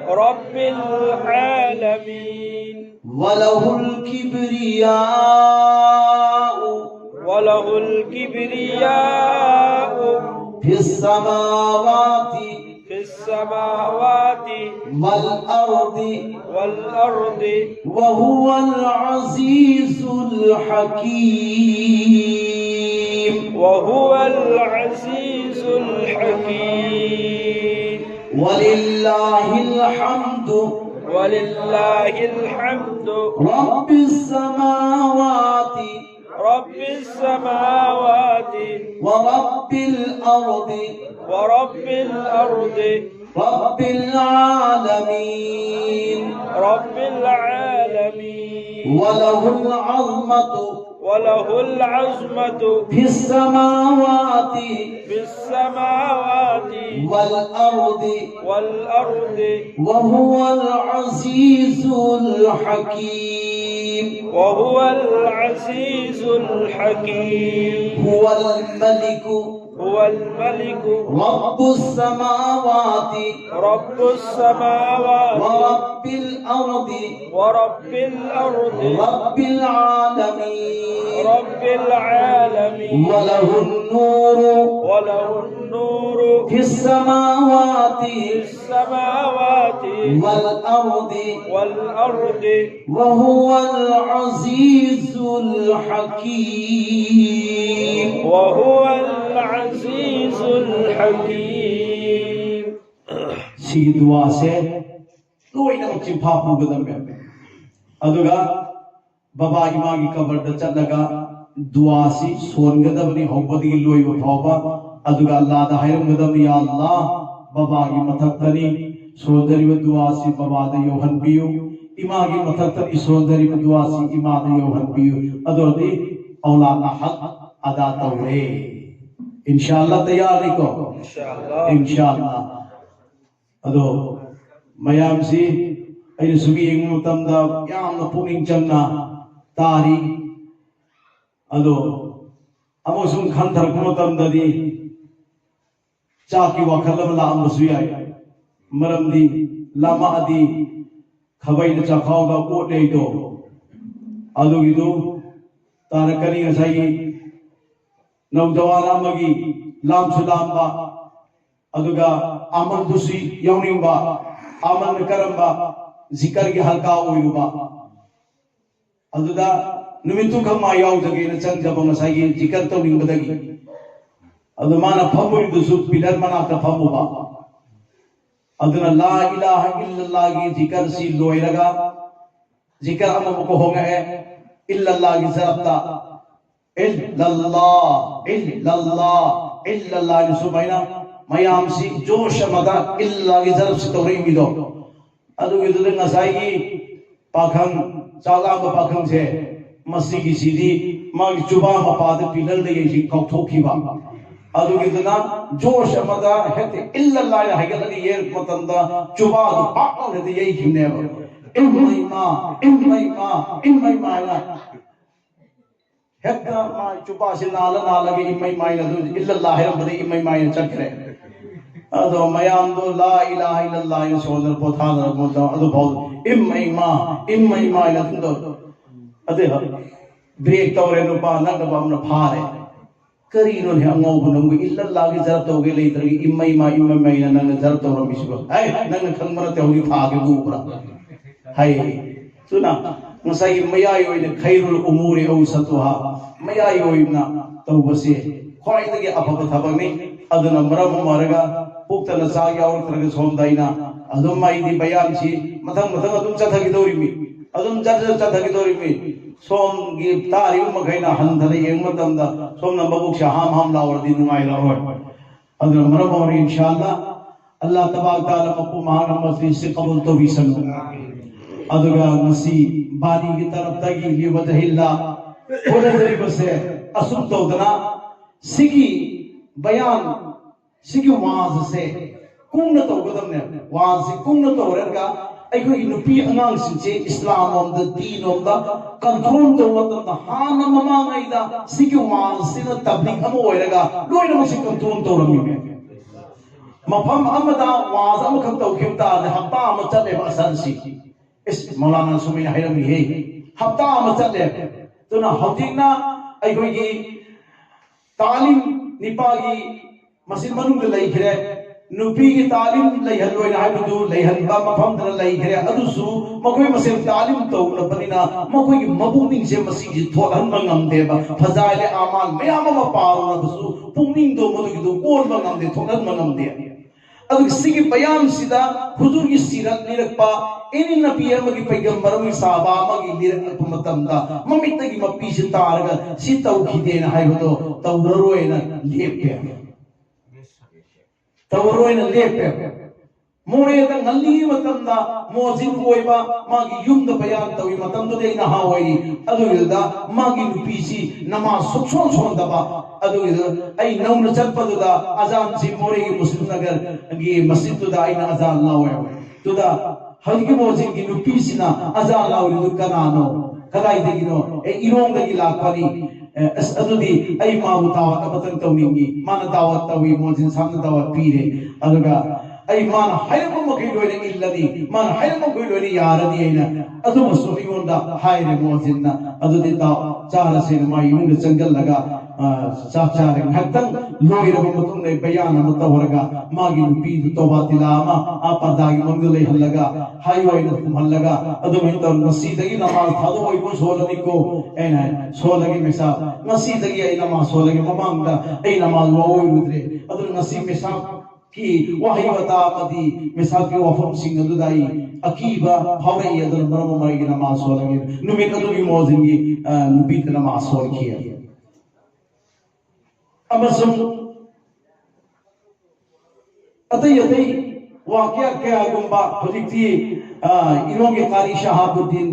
رب العالمين. وله الكبرياء. وله الكبرياء. في السماوات. في السماوات. والأرض. والأرض. وهو العزيز الحكيم. وهو العزيز الحكيم. ولله الحمد. ولله الحمد. رب السماوات. رب السماوات. ورب الأرض. ورب الأرض. رب العالمين. رب العالمين. وله العظمة. وله العظمة. في السماوات. في السماوات. والأرض. والأرض. وهو العزيز الحكيم. وهو العزيز الحكيم. هو الملك. هو الملك رب السماوات رب السماوات ورب الأرض ورب الأرض رب العالمين رب العالمين وله النور وله النور في السماوات في السماوات والأرض والأرض وهو العزيز الحكيم وهو العزيز الحكيم ꯁꯤꯒꯤ ꯗꯨꯋꯥꯁꯦ ꯂꯣꯏꯅꯃꯛ ꯆꯤꯟꯐꯥ ꯄꯨꯒꯗꯕꯅꯦ꯫ ꯑꯗꯨꯒ ꯕꯕꯥ ꯏꯃꯥꯒꯤ ꯀꯕꯔꯗ ꯆꯠꯂꯒ ꯗꯨꯋꯥꯁꯤ ꯁꯣꯟꯒꯗꯕꯅꯤ, ꯍꯧꯕꯗꯒꯤ ꯂꯣꯏꯕ ꯐꯥꯎꯕ꯫ ꯑꯗꯨꯒ ꯑꯜꯂꯥꯗ ꯍꯥꯏꯔꯝꯒꯗꯕꯅꯤ, "ꯌꯥ ꯑꯜꯂꯥ, ꯕꯕꯥꯒꯤ ꯃꯊꯛꯇꯅꯤ ꯁꯣꯟꯖꯔꯤꯕ ꯗꯨꯋꯥꯁꯤ ꯕꯕꯥꯗ ꯌꯧꯍꯟꯕꯤꯌꯨ, ꯏꯃꯥꯒꯤ ꯃꯊꯛꯇꯅꯤ ꯁꯣꯟꯖꯔꯤꯕ ꯗꯨꯋꯥꯁꯤ ꯏꯃꯥꯗ ꯌꯧꯍꯟꯕꯤꯌꯨ"꯫ ꯑꯗꯨ ꯑꯣꯏꯔꯗꯤ ꯑꯧꯂꯥꯗꯅ ꯍꯛ ꯑꯗꯥ ꯇꯧꯔꯦ꯫ ꯏꯟꯁꯥ ꯑꯜꯂꯥ ꯇꯌꯥꯔꯅꯤꯀꯣ? إن شاء الله ꯏꯟꯁꯥ ꯑꯜꯂꯥ꯫ ꯑꯗꯣ ꯃꯌꯥꯝꯁꯤ ꯑꯩꯅ ꯁꯨꯝ ꯌꯦꯡꯕ ꯃꯇꯝꯗ ꯌꯥꯝꯅ ꯄꯨꯛꯅꯤꯡ ꯆꯪꯅ ꯇꯥꯔꯤ꯫ ꯑꯗꯣ ꯑꯃꯁꯨꯡ ꯈꯟꯊꯔꯛꯄ ꯃꯇꯝꯗꯗꯤ ꯆꯥꯛꯀꯤ ꯋꯥꯈꯜ ꯑꯃ ꯂꯥꯛꯑꯝꯕꯁꯨ ꯌꯥꯏ꯫ ꯃꯔꯝꯗꯤ ꯂꯥꯝꯃꯛꯑꯗꯤ ꯈꯥꯕꯩꯅ ꯆꯥꯛꯈꯥꯎꯗ ꯑꯣꯠꯅꯩꯗꯣ, ꯑꯗꯨꯒꯤꯗꯨ ꯇꯥꯔꯛꯀꯅꯤ꯫ ꯉꯁꯥꯏꯒꯤ ꯅꯧꯖꯋꯥꯟ ꯑꯃꯒꯤ ꯂꯥꯝꯁꯨ ꯂꯥꯝꯕ, ꯑꯗꯨꯒ ꯑꯃꯜꯗꯨꯁꯨ ꯌꯥꯎꯅꯤꯡꯕ, ꯑꯃꯜꯅ ꯀꯔꯝꯕ? ꯖꯤꯀꯔꯒꯤ ꯍꯜꯀꯥ ꯑꯣꯏꯔꯨꯕ꯫ ꯑꯗꯨꯗ ꯅꯨꯃꯤꯠꯇꯨ ꯈꯛ ꯃꯥ ꯌꯥꯎꯖꯒꯦꯅ ꯆꯪꯖꯕ, ꯉꯁꯥꯏꯒꯤ ꯖꯤꯀꯔ ꯇꯧꯅꯤꯡꯕꯗꯒꯤ꯫ ꯑꯗꯨ ꯃꯥꯅ ꯐꯝꯃꯨꯔꯤꯗꯨꯁꯨ ꯄꯤꯂꯔ ꯃꯅꯥꯛꯇ ꯐꯝꯃꯨꯕ꯫ ꯑꯗꯨꯅ ꯂꯥ ꯏꯂꯥꯍ ꯏꯜꯂꯜꯂꯥꯍꯒꯤ ꯖꯤꯀꯔꯁꯤ ꯂꯣꯏꯔꯒ ꯖꯤꯀꯔ ꯑꯃꯃꯨꯛꯀ ꯍꯣꯡꯉꯛꯑꯦ, ꯏꯜꯂꯜꯂꯥꯍꯒꯤ ꯖꯔꯞꯇ꯫ ꯏꯜꯂꯜꯂꯥ, ꯏꯜꯂꯜꯂꯥ, ꯏꯜꯂꯜꯂꯥ ꯍꯥꯏꯅ ꯁꯨꯃꯥꯏꯅ ꯃꯌꯥꯝꯁꯤ ꯖꯣꯁ ꯑꯃꯗ ꯏꯜꯂꯜꯂꯥꯍꯒꯤ ꯖꯔꯞꯁꯤ ꯇꯧꯔꯛꯏ ꯃꯤꯗꯣ꯫ ꯑꯗꯨꯒꯤꯗꯨꯗ ꯉꯁꯥꯏꯒꯤ ꯄꯥꯈꯪ, ꯆꯥꯛ ꯂꯥꯝꯕ ꯄꯥꯈꯪꯁꯦ, ꯃꯁꯤꯒꯤꯁꯤꯗꯤ ꯃꯥꯒꯤ ꯆꯨꯕꯥ ꯃꯄꯥꯗ ꯄꯤꯂꯔꯗ ꯌꯩꯁꯤ ꯀꯥꯎꯊꯣꯛꯈꯤꯕ꯫ ꯑꯗꯨꯒꯤꯗꯨꯅ ꯖꯣꯁ ꯑꯃꯗ ꯍꯦꯛꯇ ꯏꯜꯂꯜꯂꯥꯍ ꯍꯥꯏꯅ ꯍꯥꯏꯒꯠꯂꯒ ꯌꯩꯔꯛꯄ ꯃꯇꯝꯗ ꯆꯨꯕꯥꯗꯨ ꯄꯥꯛ ꯂꯥꯎꯅ ꯍꯦꯛꯇ ꯌꯩꯈꯤꯕꯅꯦꯕ꯫ "ꯏꯃꯩꯃ, ꯏꯃꯩꯃ, ꯏꯃꯩꯃ" ꯍꯥꯏꯅ꯫ ꯍꯦꯛꯇ ꯃꯥ ꯆꯨꯄꯥꯁꯤ ꯅꯥꯜꯂ ꯅꯥꯜꯂꯒ ꯏꯃꯩ ꯃꯥꯏꯅ ꯑꯗꯨ ꯏꯜꯂꯜꯂꯥ ꯍꯥꯏꯔꯝꯕꯗꯒꯤ ꯏꯃꯩ ꯃꯥꯏꯅ ꯆꯠꯈ꯭ꯔꯦ꯫ ꯑꯗꯣ ꯃꯌꯥꯝꯗꯣ ꯂꯥ ꯏꯂꯥꯍ ꯏꯜꯂꯜꯂꯥ ꯍꯥꯏꯅ ꯁꯣꯟꯗꯅ ꯄꯣꯊꯥꯅꯔꯕ ꯃꯇꯝ ꯑꯗꯨꯐꯥꯎ ꯏꯃꯩ ꯃꯥ ꯏꯃꯩ ꯃꯥꯏꯅ ꯑꯗꯨꯝ ꯇꯧ꯫ ꯑꯗꯨ ꯕ꯭ꯔꯦꯛ ꯇꯧꯔꯦ, ꯅꯨꯄꯥ ꯅꯛꯅꯕ ꯑꯃꯅ ꯐꯥꯔꯦ꯫ ꯀꯔꯤꯅꯣꯅꯦ ꯑꯉꯥꯎꯕ ꯅꯪꯕꯨ ꯏꯜꯂꯜꯂꯥꯒꯤ ꯖꯔ ꯇꯧꯒꯦ ꯂꯩꯇ꯭ꯔꯒ ꯏꯃꯩ ꯃꯥ ꯏꯃꯩ ꯃꯥꯏꯅ ꯅꯪꯅ ꯖꯔ ꯇꯧꯔꯝꯃꯤꯁꯤꯕꯣ? ꯑꯦ, ꯅꯪꯅ ꯈꯪꯕ ꯅꯠꯇꯦ, ꯍꯧꯖꯤꯛ ꯊꯥꯒꯦ ꯎꯕ꯭ꯔꯥ? ꯍꯥꯏ꯫ ꯑꯗꯨꯅ ꯉꯁꯥꯏꯒꯤ ꯃꯌꯥꯏ ꯑꯣꯏꯅ ꯈꯩꯔꯨꯜ ꯎꯃꯨꯔꯤ ꯑꯧꯁꯇꯨꯍꯥ, ꯃꯌꯥꯏ ꯑꯣꯏꯅ ꯇꯧꯕꯁꯦ ꯈ꯭ꯋꯥꯏꯗꯒꯤ ꯑꯐꯕ ꯊꯕꯛꯅꯤ꯫ ꯑꯗꯨꯅ ꯃꯔꯝ ꯑꯣꯏꯔꯒ ꯄꯨꯛꯇꯅ ꯆꯥꯛ ꯌꯥꯎꯔꯛꯇ꯭ꯔꯒ ꯁꯣꯝꯗ ꯑꯩꯅ ꯑꯗꯨꯝ ꯑꯩꯗꯤ ꯕꯌꯥꯟꯁꯤ ꯃꯊꯪ ꯃꯊꯪ ꯑꯗꯨꯝ ꯆꯠꯊꯈꯤꯗꯧꯔꯤꯃꯤ, ꯑꯗꯨꯝ ꯆꯠꯊ ꯆꯠꯊꯈꯤꯗꯧꯔꯤꯃꯤ꯫ ꯁꯣꯝꯒꯤ ꯇꯥꯔꯤꯕ ꯃꯈꯩꯅ ꯍꯟꯊꯅ ꯌꯦꯡꯕ ꯃꯇꯝꯗ ꯁꯣꯝꯅ ꯃꯕꯨꯛꯁꯦ ꯍꯥꯝ ꯍꯥꯝ ꯂꯥꯎꯔꯗꯤ ꯅꯨꯡꯉꯥꯏꯔꯛꯑꯔꯣꯏ꯫ ꯑꯗꯨꯅ ꯃꯔꯝ ꯑꯣꯏꯔꯒ ꯏꯟꯁꯥ ꯑꯜꯂꯥ, ꯑꯜꯂꯥ ꯇꯕꯥꯔꯛ ꯇꯥꯂꯥ ꯃꯄꯨ ꯃꯍꯥꯛꯅ ꯃꯁꯤꯁꯤ ꯀꯕꯨꯜ ꯇꯧꯕꯤꯁꯅꯨ꯫ ꯑꯗꯨꯒ ꯉꯁꯤ ꯕꯥꯅꯤꯒꯤ ꯇꯔꯞꯇꯒꯤ ꯂꯤꯕꯗꯍꯤꯜꯂꯥ ꯍꯣꯠꯅꯖꯔꯤꯕꯁꯦ ꯑꯁꯨꯝ ꯇꯧꯗꯅ ꯁꯤꯒꯤ ꯕꯌꯥꯟ, ꯁꯤꯒꯤ ꯋꯥꯖꯁꯦ ꯀꯨꯡꯅ ꯇꯧꯒꯗꯕꯅꯦ꯫ ꯋꯥꯁꯤ ꯀꯨꯡꯅ ꯇꯧꯔꯒ ꯑꯩꯈꯣꯏꯒꯤ ꯅꯨꯄꯤ ꯑꯉꯥꯡꯁꯤꯡꯁꯦ ꯏꯁꯂꯥꯝ ꯂꯣꯝꯗ, ꯗꯤꯟ ꯂꯣꯝꯗ ꯀꯟꯇ꯭ꯔꯣꯜ ꯇꯧꯕ ꯃꯇꯝꯗ ꯍꯥꯟꯅ ꯃꯃꯥꯡꯉꯩꯗ ꯁꯤꯒꯤ ꯋꯥꯁꯤꯅ ꯇꯕ꯭ꯂꯤꯛ ꯑꯃ ꯑꯣꯏꯔꯒ ꯂꯣꯏꯅꯃꯛꯁꯤ ꯀꯟꯇ꯭ꯔꯣꯜ ꯇꯧꯔꯝꯃꯤꯅꯦ꯫ ꯃꯐꯝ ꯑꯃꯗ ꯋꯥꯖ ꯑꯃꯈꯛ ꯇꯧꯈꯤꯕ ꯇꯥꯔꯗꯤ ꯍꯞꯇꯥ ꯑꯃ ꯆꯠꯂꯦꯕ ꯑꯁꯔꯁꯤ꯫ ꯏꯁ, ꯃꯧꯂꯥꯅꯥ ꯁꯨꯃꯩꯅ ꯍꯥꯏꯔꯝꯃꯤꯍꯦ, ꯍꯞꯇꯥ ꯑꯃ ꯆꯠꯂꯦ꯫ ꯑꯗꯨꯅ ꯍꯧꯖꯤꯛꯅ ꯑꯩꯈꯣꯏꯒꯤ ꯇꯥꯂꯤꯝ ꯅꯤꯄꯥꯒꯤ ꯃꯁꯤ ꯃꯅꯨꯡꯗ ꯂꯩꯈ꯭ꯔꯦ, ꯅꯨꯄꯤꯒꯤ ꯇꯥꯂꯤꯝ ꯂꯩꯍꯜꯂꯣꯏꯅ ꯍꯥꯏꯕꯗꯨ ꯂꯩꯍꯟꯕ ꯃꯐꯝꯗꯅ ꯂꯩꯈ꯭ꯔꯦ꯫ ꯑꯗꯨꯁꯨ ꯃꯈꯣꯏ ꯃꯁꯦꯟ ꯇꯥꯂꯤꯝ ꯇꯧꯔꯕꯅꯤꯅ ꯃꯈꯣꯏꯒꯤ ꯃꯄꯨꯛꯅꯤꯡꯁꯦ ꯃꯁꯤꯒꯤ ꯊꯣꯛꯍꯟꯕ ꯉꯝꯗꯦꯕ꯫ ꯐꯖꯥꯏꯂꯦ ꯑꯃꯥꯟ ꯃꯌꯥꯝ ꯑꯃ ꯄꯥꯔꯨꯔꯕꯁꯨ ꯄꯨꯛꯅꯤꯡꯗꯣ ꯃꯗꯨꯒꯤꯗꯨ ꯑꯣꯟꯕ ꯉꯝꯗꯦ, ꯊꯣꯛꯍꯟꯕ ꯉꯝꯗꯦ꯫ ꯑꯗꯨꯒ ꯁꯤꯒꯤ ꯕꯌꯥꯟꯁꯤꯗ ꯍꯨꯖꯨꯔꯒꯤ ꯁꯤꯔꯠ ꯂꯤꯔꯛꯄ, ꯑꯦꯅꯤ ꯅꯕꯤ ꯑꯃꯒꯤ ꯄꯩꯒꯝꯕꯔ ꯑꯃꯒꯤ ꯁꯍꯥꯕꯥ ꯑꯃꯒꯤ ꯂꯤꯔꯛꯄ ꯃꯇꯝꯗ ꯃꯃꯤꯠꯇꯒꯤ ꯃꯄꯤꯁꯤ ꯇꯥꯔꯒ ꯁꯤ ꯇꯧꯈꯤꯗꯦꯅ ꯍꯥꯏꯕꯗꯣ ꯇꯧꯔꯔꯣꯏꯅ ꯂꯦꯞꯄꯦ꯫ ꯇꯧꯔꯔꯣꯏꯅ ꯂꯦꯞꯄꯦ꯫ ꯃꯣꯔꯦꯗ ꯉꯜꯂꯤꯉꯩ ꯃꯇꯝꯗ ꯃꯣꯖꯤꯟ ꯑꯣꯏꯕ ꯃꯥꯒꯤ ꯌꯨꯝꯗ ꯕꯌꯥꯟ ꯇꯧꯏ꯫ ꯃꯇꯝꯗꯨꯗꯤ ꯑꯩ ꯅꯍꯥ ꯑꯣꯏꯔꯤ꯫ ꯑꯗꯨꯒꯤꯗꯨꯗ ꯃꯥꯒꯤ ꯅꯨꯄꯤꯁꯤ ꯅꯃꯥꯖ ꯁꯨꯛꯁꯣꯟ ꯁꯣꯟꯗꯕ꯫ ꯑꯗꯨꯒꯤꯗꯨ ꯑꯩ ꯅꯧꯅ ꯆꯠꯄꯗꯨꯗ ꯑꯖꯥꯟꯁꯤ ꯃꯣꯔꯦꯒꯤ ꯃꯨꯁꯂꯤꯝ ꯅꯒꯔꯒꯤ ꯃꯁꯖꯤꯗꯇꯨꯗ ꯑꯩꯅ ꯑꯖꯥꯟ ꯂꯥꯎꯋꯦ꯫ ꯑꯗꯨꯗ ꯍꯧꯖꯤꯛꯀꯤ ꯃꯣꯖꯤꯟꯒꯤ ꯅꯨꯄꯤꯁꯤꯅ ꯑꯖꯥꯟ ꯂꯥꯎꯔꯤꯗꯨ ꯀꯅꯥꯅꯣ? ꯀꯗꯥꯏꯗꯒꯤꯅꯣ? ꯑꯦ, ꯏꯔꯣꯡꯗꯒꯤ ꯂꯥꯛꯄꯅꯤ꯫ ꯑꯦ, ꯑꯁ, ꯑꯗꯨꯗꯤ ꯑꯩ ꯃꯥꯕꯨ ꯗꯥꯋꯠ ꯑꯃꯇꯪ ꯇꯧꯅꯤꯡꯉꯤ꯫ ꯃꯥꯅ ꯗꯥꯋꯠ ꯇꯧꯏ, ꯃꯣꯖꯤꯟ ꯁꯥꯕꯅ ꯗꯥꯋꯠ ꯄꯤꯔꯦ꯫ ꯑꯗꯨꯒ ꯑꯩ, ꯃꯥꯅ ꯍꯥꯏꯔꯛꯄ ꯃꯈꯩ ꯂꯣꯏꯅ ꯏꯜꯂꯅꯤ, ꯃꯥꯅ ꯍꯥꯏꯔꯛꯄ ꯃꯈꯩ ꯂꯣꯏꯅ ꯌꯥꯔꯅꯤ ꯍꯥꯏꯅ ꯑꯗꯨꯃꯁꯨ ꯑꯩꯉꯣꯟꯗ ꯍꯥꯏꯔꯦ ꯃꯣꯖꯤꯟꯅ꯫ ꯑꯗꯨꯗꯤ ꯇꯥꯎ, ꯆꯥꯔꯁꯦꯅ ꯃꯥ ꯏꯃꯨꯡꯗ ꯆꯪꯁꯤꯜꯂꯒ, ꯑ, ꯆꯥꯛ ꯆꯥꯔꯦ꯫ ꯉꯥꯏꯍꯥꯛꯇꯪ ꯂꯣꯏꯔꯕ ꯃꯇꯨꯡꯗ ꯕꯌꯥꯟ ꯑꯃ ꯇꯧꯔꯒ ꯃꯥꯒꯤ ꯅꯨꯄꯤꯗꯨ ꯇꯣꯕꯥ ꯇꯤꯂꯥ ꯑꯃ ꯑꯥ ꯄꯔꯗꯥꯒꯤ ꯃꯅꯨꯡꯗ ꯂꯩꯍꯜꯂꯒ, ꯍꯥꯏ ꯑꯣꯏꯅ ꯈꯨꯝꯍꯜꯂꯒ, ꯑꯗꯨꯃꯥꯏꯅ ꯇꯧꯔꯒ ꯉꯁꯤꯗꯒꯤ ꯅꯃꯥꯖ ꯊꯥꯗꯣꯛꯑꯣꯏꯀꯣ, ꯁꯣꯜꯂꯅꯤꯀꯣ꯫ ꯑꯩꯅ ꯍꯥꯏ, "ꯁꯣꯜꯂꯒꯦ ꯃꯦꯁꯥꯕ, ꯉꯁꯤꯗꯒꯤ ꯑꯩ ꯅꯃꯥꯖ ꯁꯣꯜꯂꯒꯦ, ꯃꯃꯥꯡꯗ ꯑꯩ ꯅꯃꯥꯖ ꯋꯥꯑꯣꯏꯔꯨꯗ꯭ꯔꯦ꯫ ꯑꯗꯨꯅ ꯉꯁꯤ ꯃꯦꯁꯥꯕꯀꯤ ꯋꯥꯍꯩ ꯋꯥꯇꯥ ꯑꯃꯗꯤ ꯃꯦꯁꯥꯕꯀꯤ ꯋꯥꯐꯝꯁꯤꯡ ꯑꯗꯨꯗ ꯑꯩ ꯑꯀꯤꯕ ꯐꯥꯎꯔꯛꯏ, ꯑꯗꯨꯅ ꯃꯔꯝ ꯑꯃ ꯑꯩꯒꯤ ꯅꯃꯥꯖ ꯁꯣꯜꯂꯒꯦ"꯫ ꯅꯨꯃꯤꯠ ꯑꯗꯨꯒꯤ ꯃꯣꯖꯤꯟꯒꯤ, ꯑ, ꯅꯨꯄꯤꯗ ꯅꯃꯥꯖ ꯁꯣꯜꯈꯤ꯫ ꯑꯃꯁꯨꯡ ꯑꯇꯩ ꯑꯇꯩ ꯋꯥꯀꯤꯌꯥ ꯀꯌꯥꯒꯨꯝꯕ ꯍꯧꯖꯤꯛꯇꯤ, ꯑ, ꯏꯔꯣꯡꯒꯤ ꯀꯥꯔꯤ ꯁꯍꯥꯕꯨꯗꯤꯟ,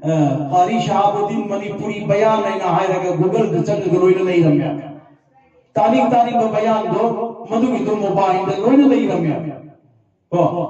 ꯑ, ꯀꯥꯔꯤ ꯁꯍꯥꯕꯨꯗꯤꯟ ꯃꯅꯤꯄꯨꯔꯤ ꯕꯌꯥꯟ ꯍꯥꯏꯅ ꯍꯥꯏꯔꯒ Google-ꯗ ꯆꯪꯉꯒ ꯂꯣꯏꯅ ꯂꯩꯔꯝꯃꯦ꯫ ꯇꯥꯅꯤꯡ ꯇꯥꯅꯤꯡꯕ ꯕꯌꯥꯟꯗꯣ ꯃꯗꯨꯒꯤꯗꯣ mobile-ꯗ ꯂꯣꯏꯅ ꯂꯩꯔꯝꯃꯦ꯫ ꯀꯣ?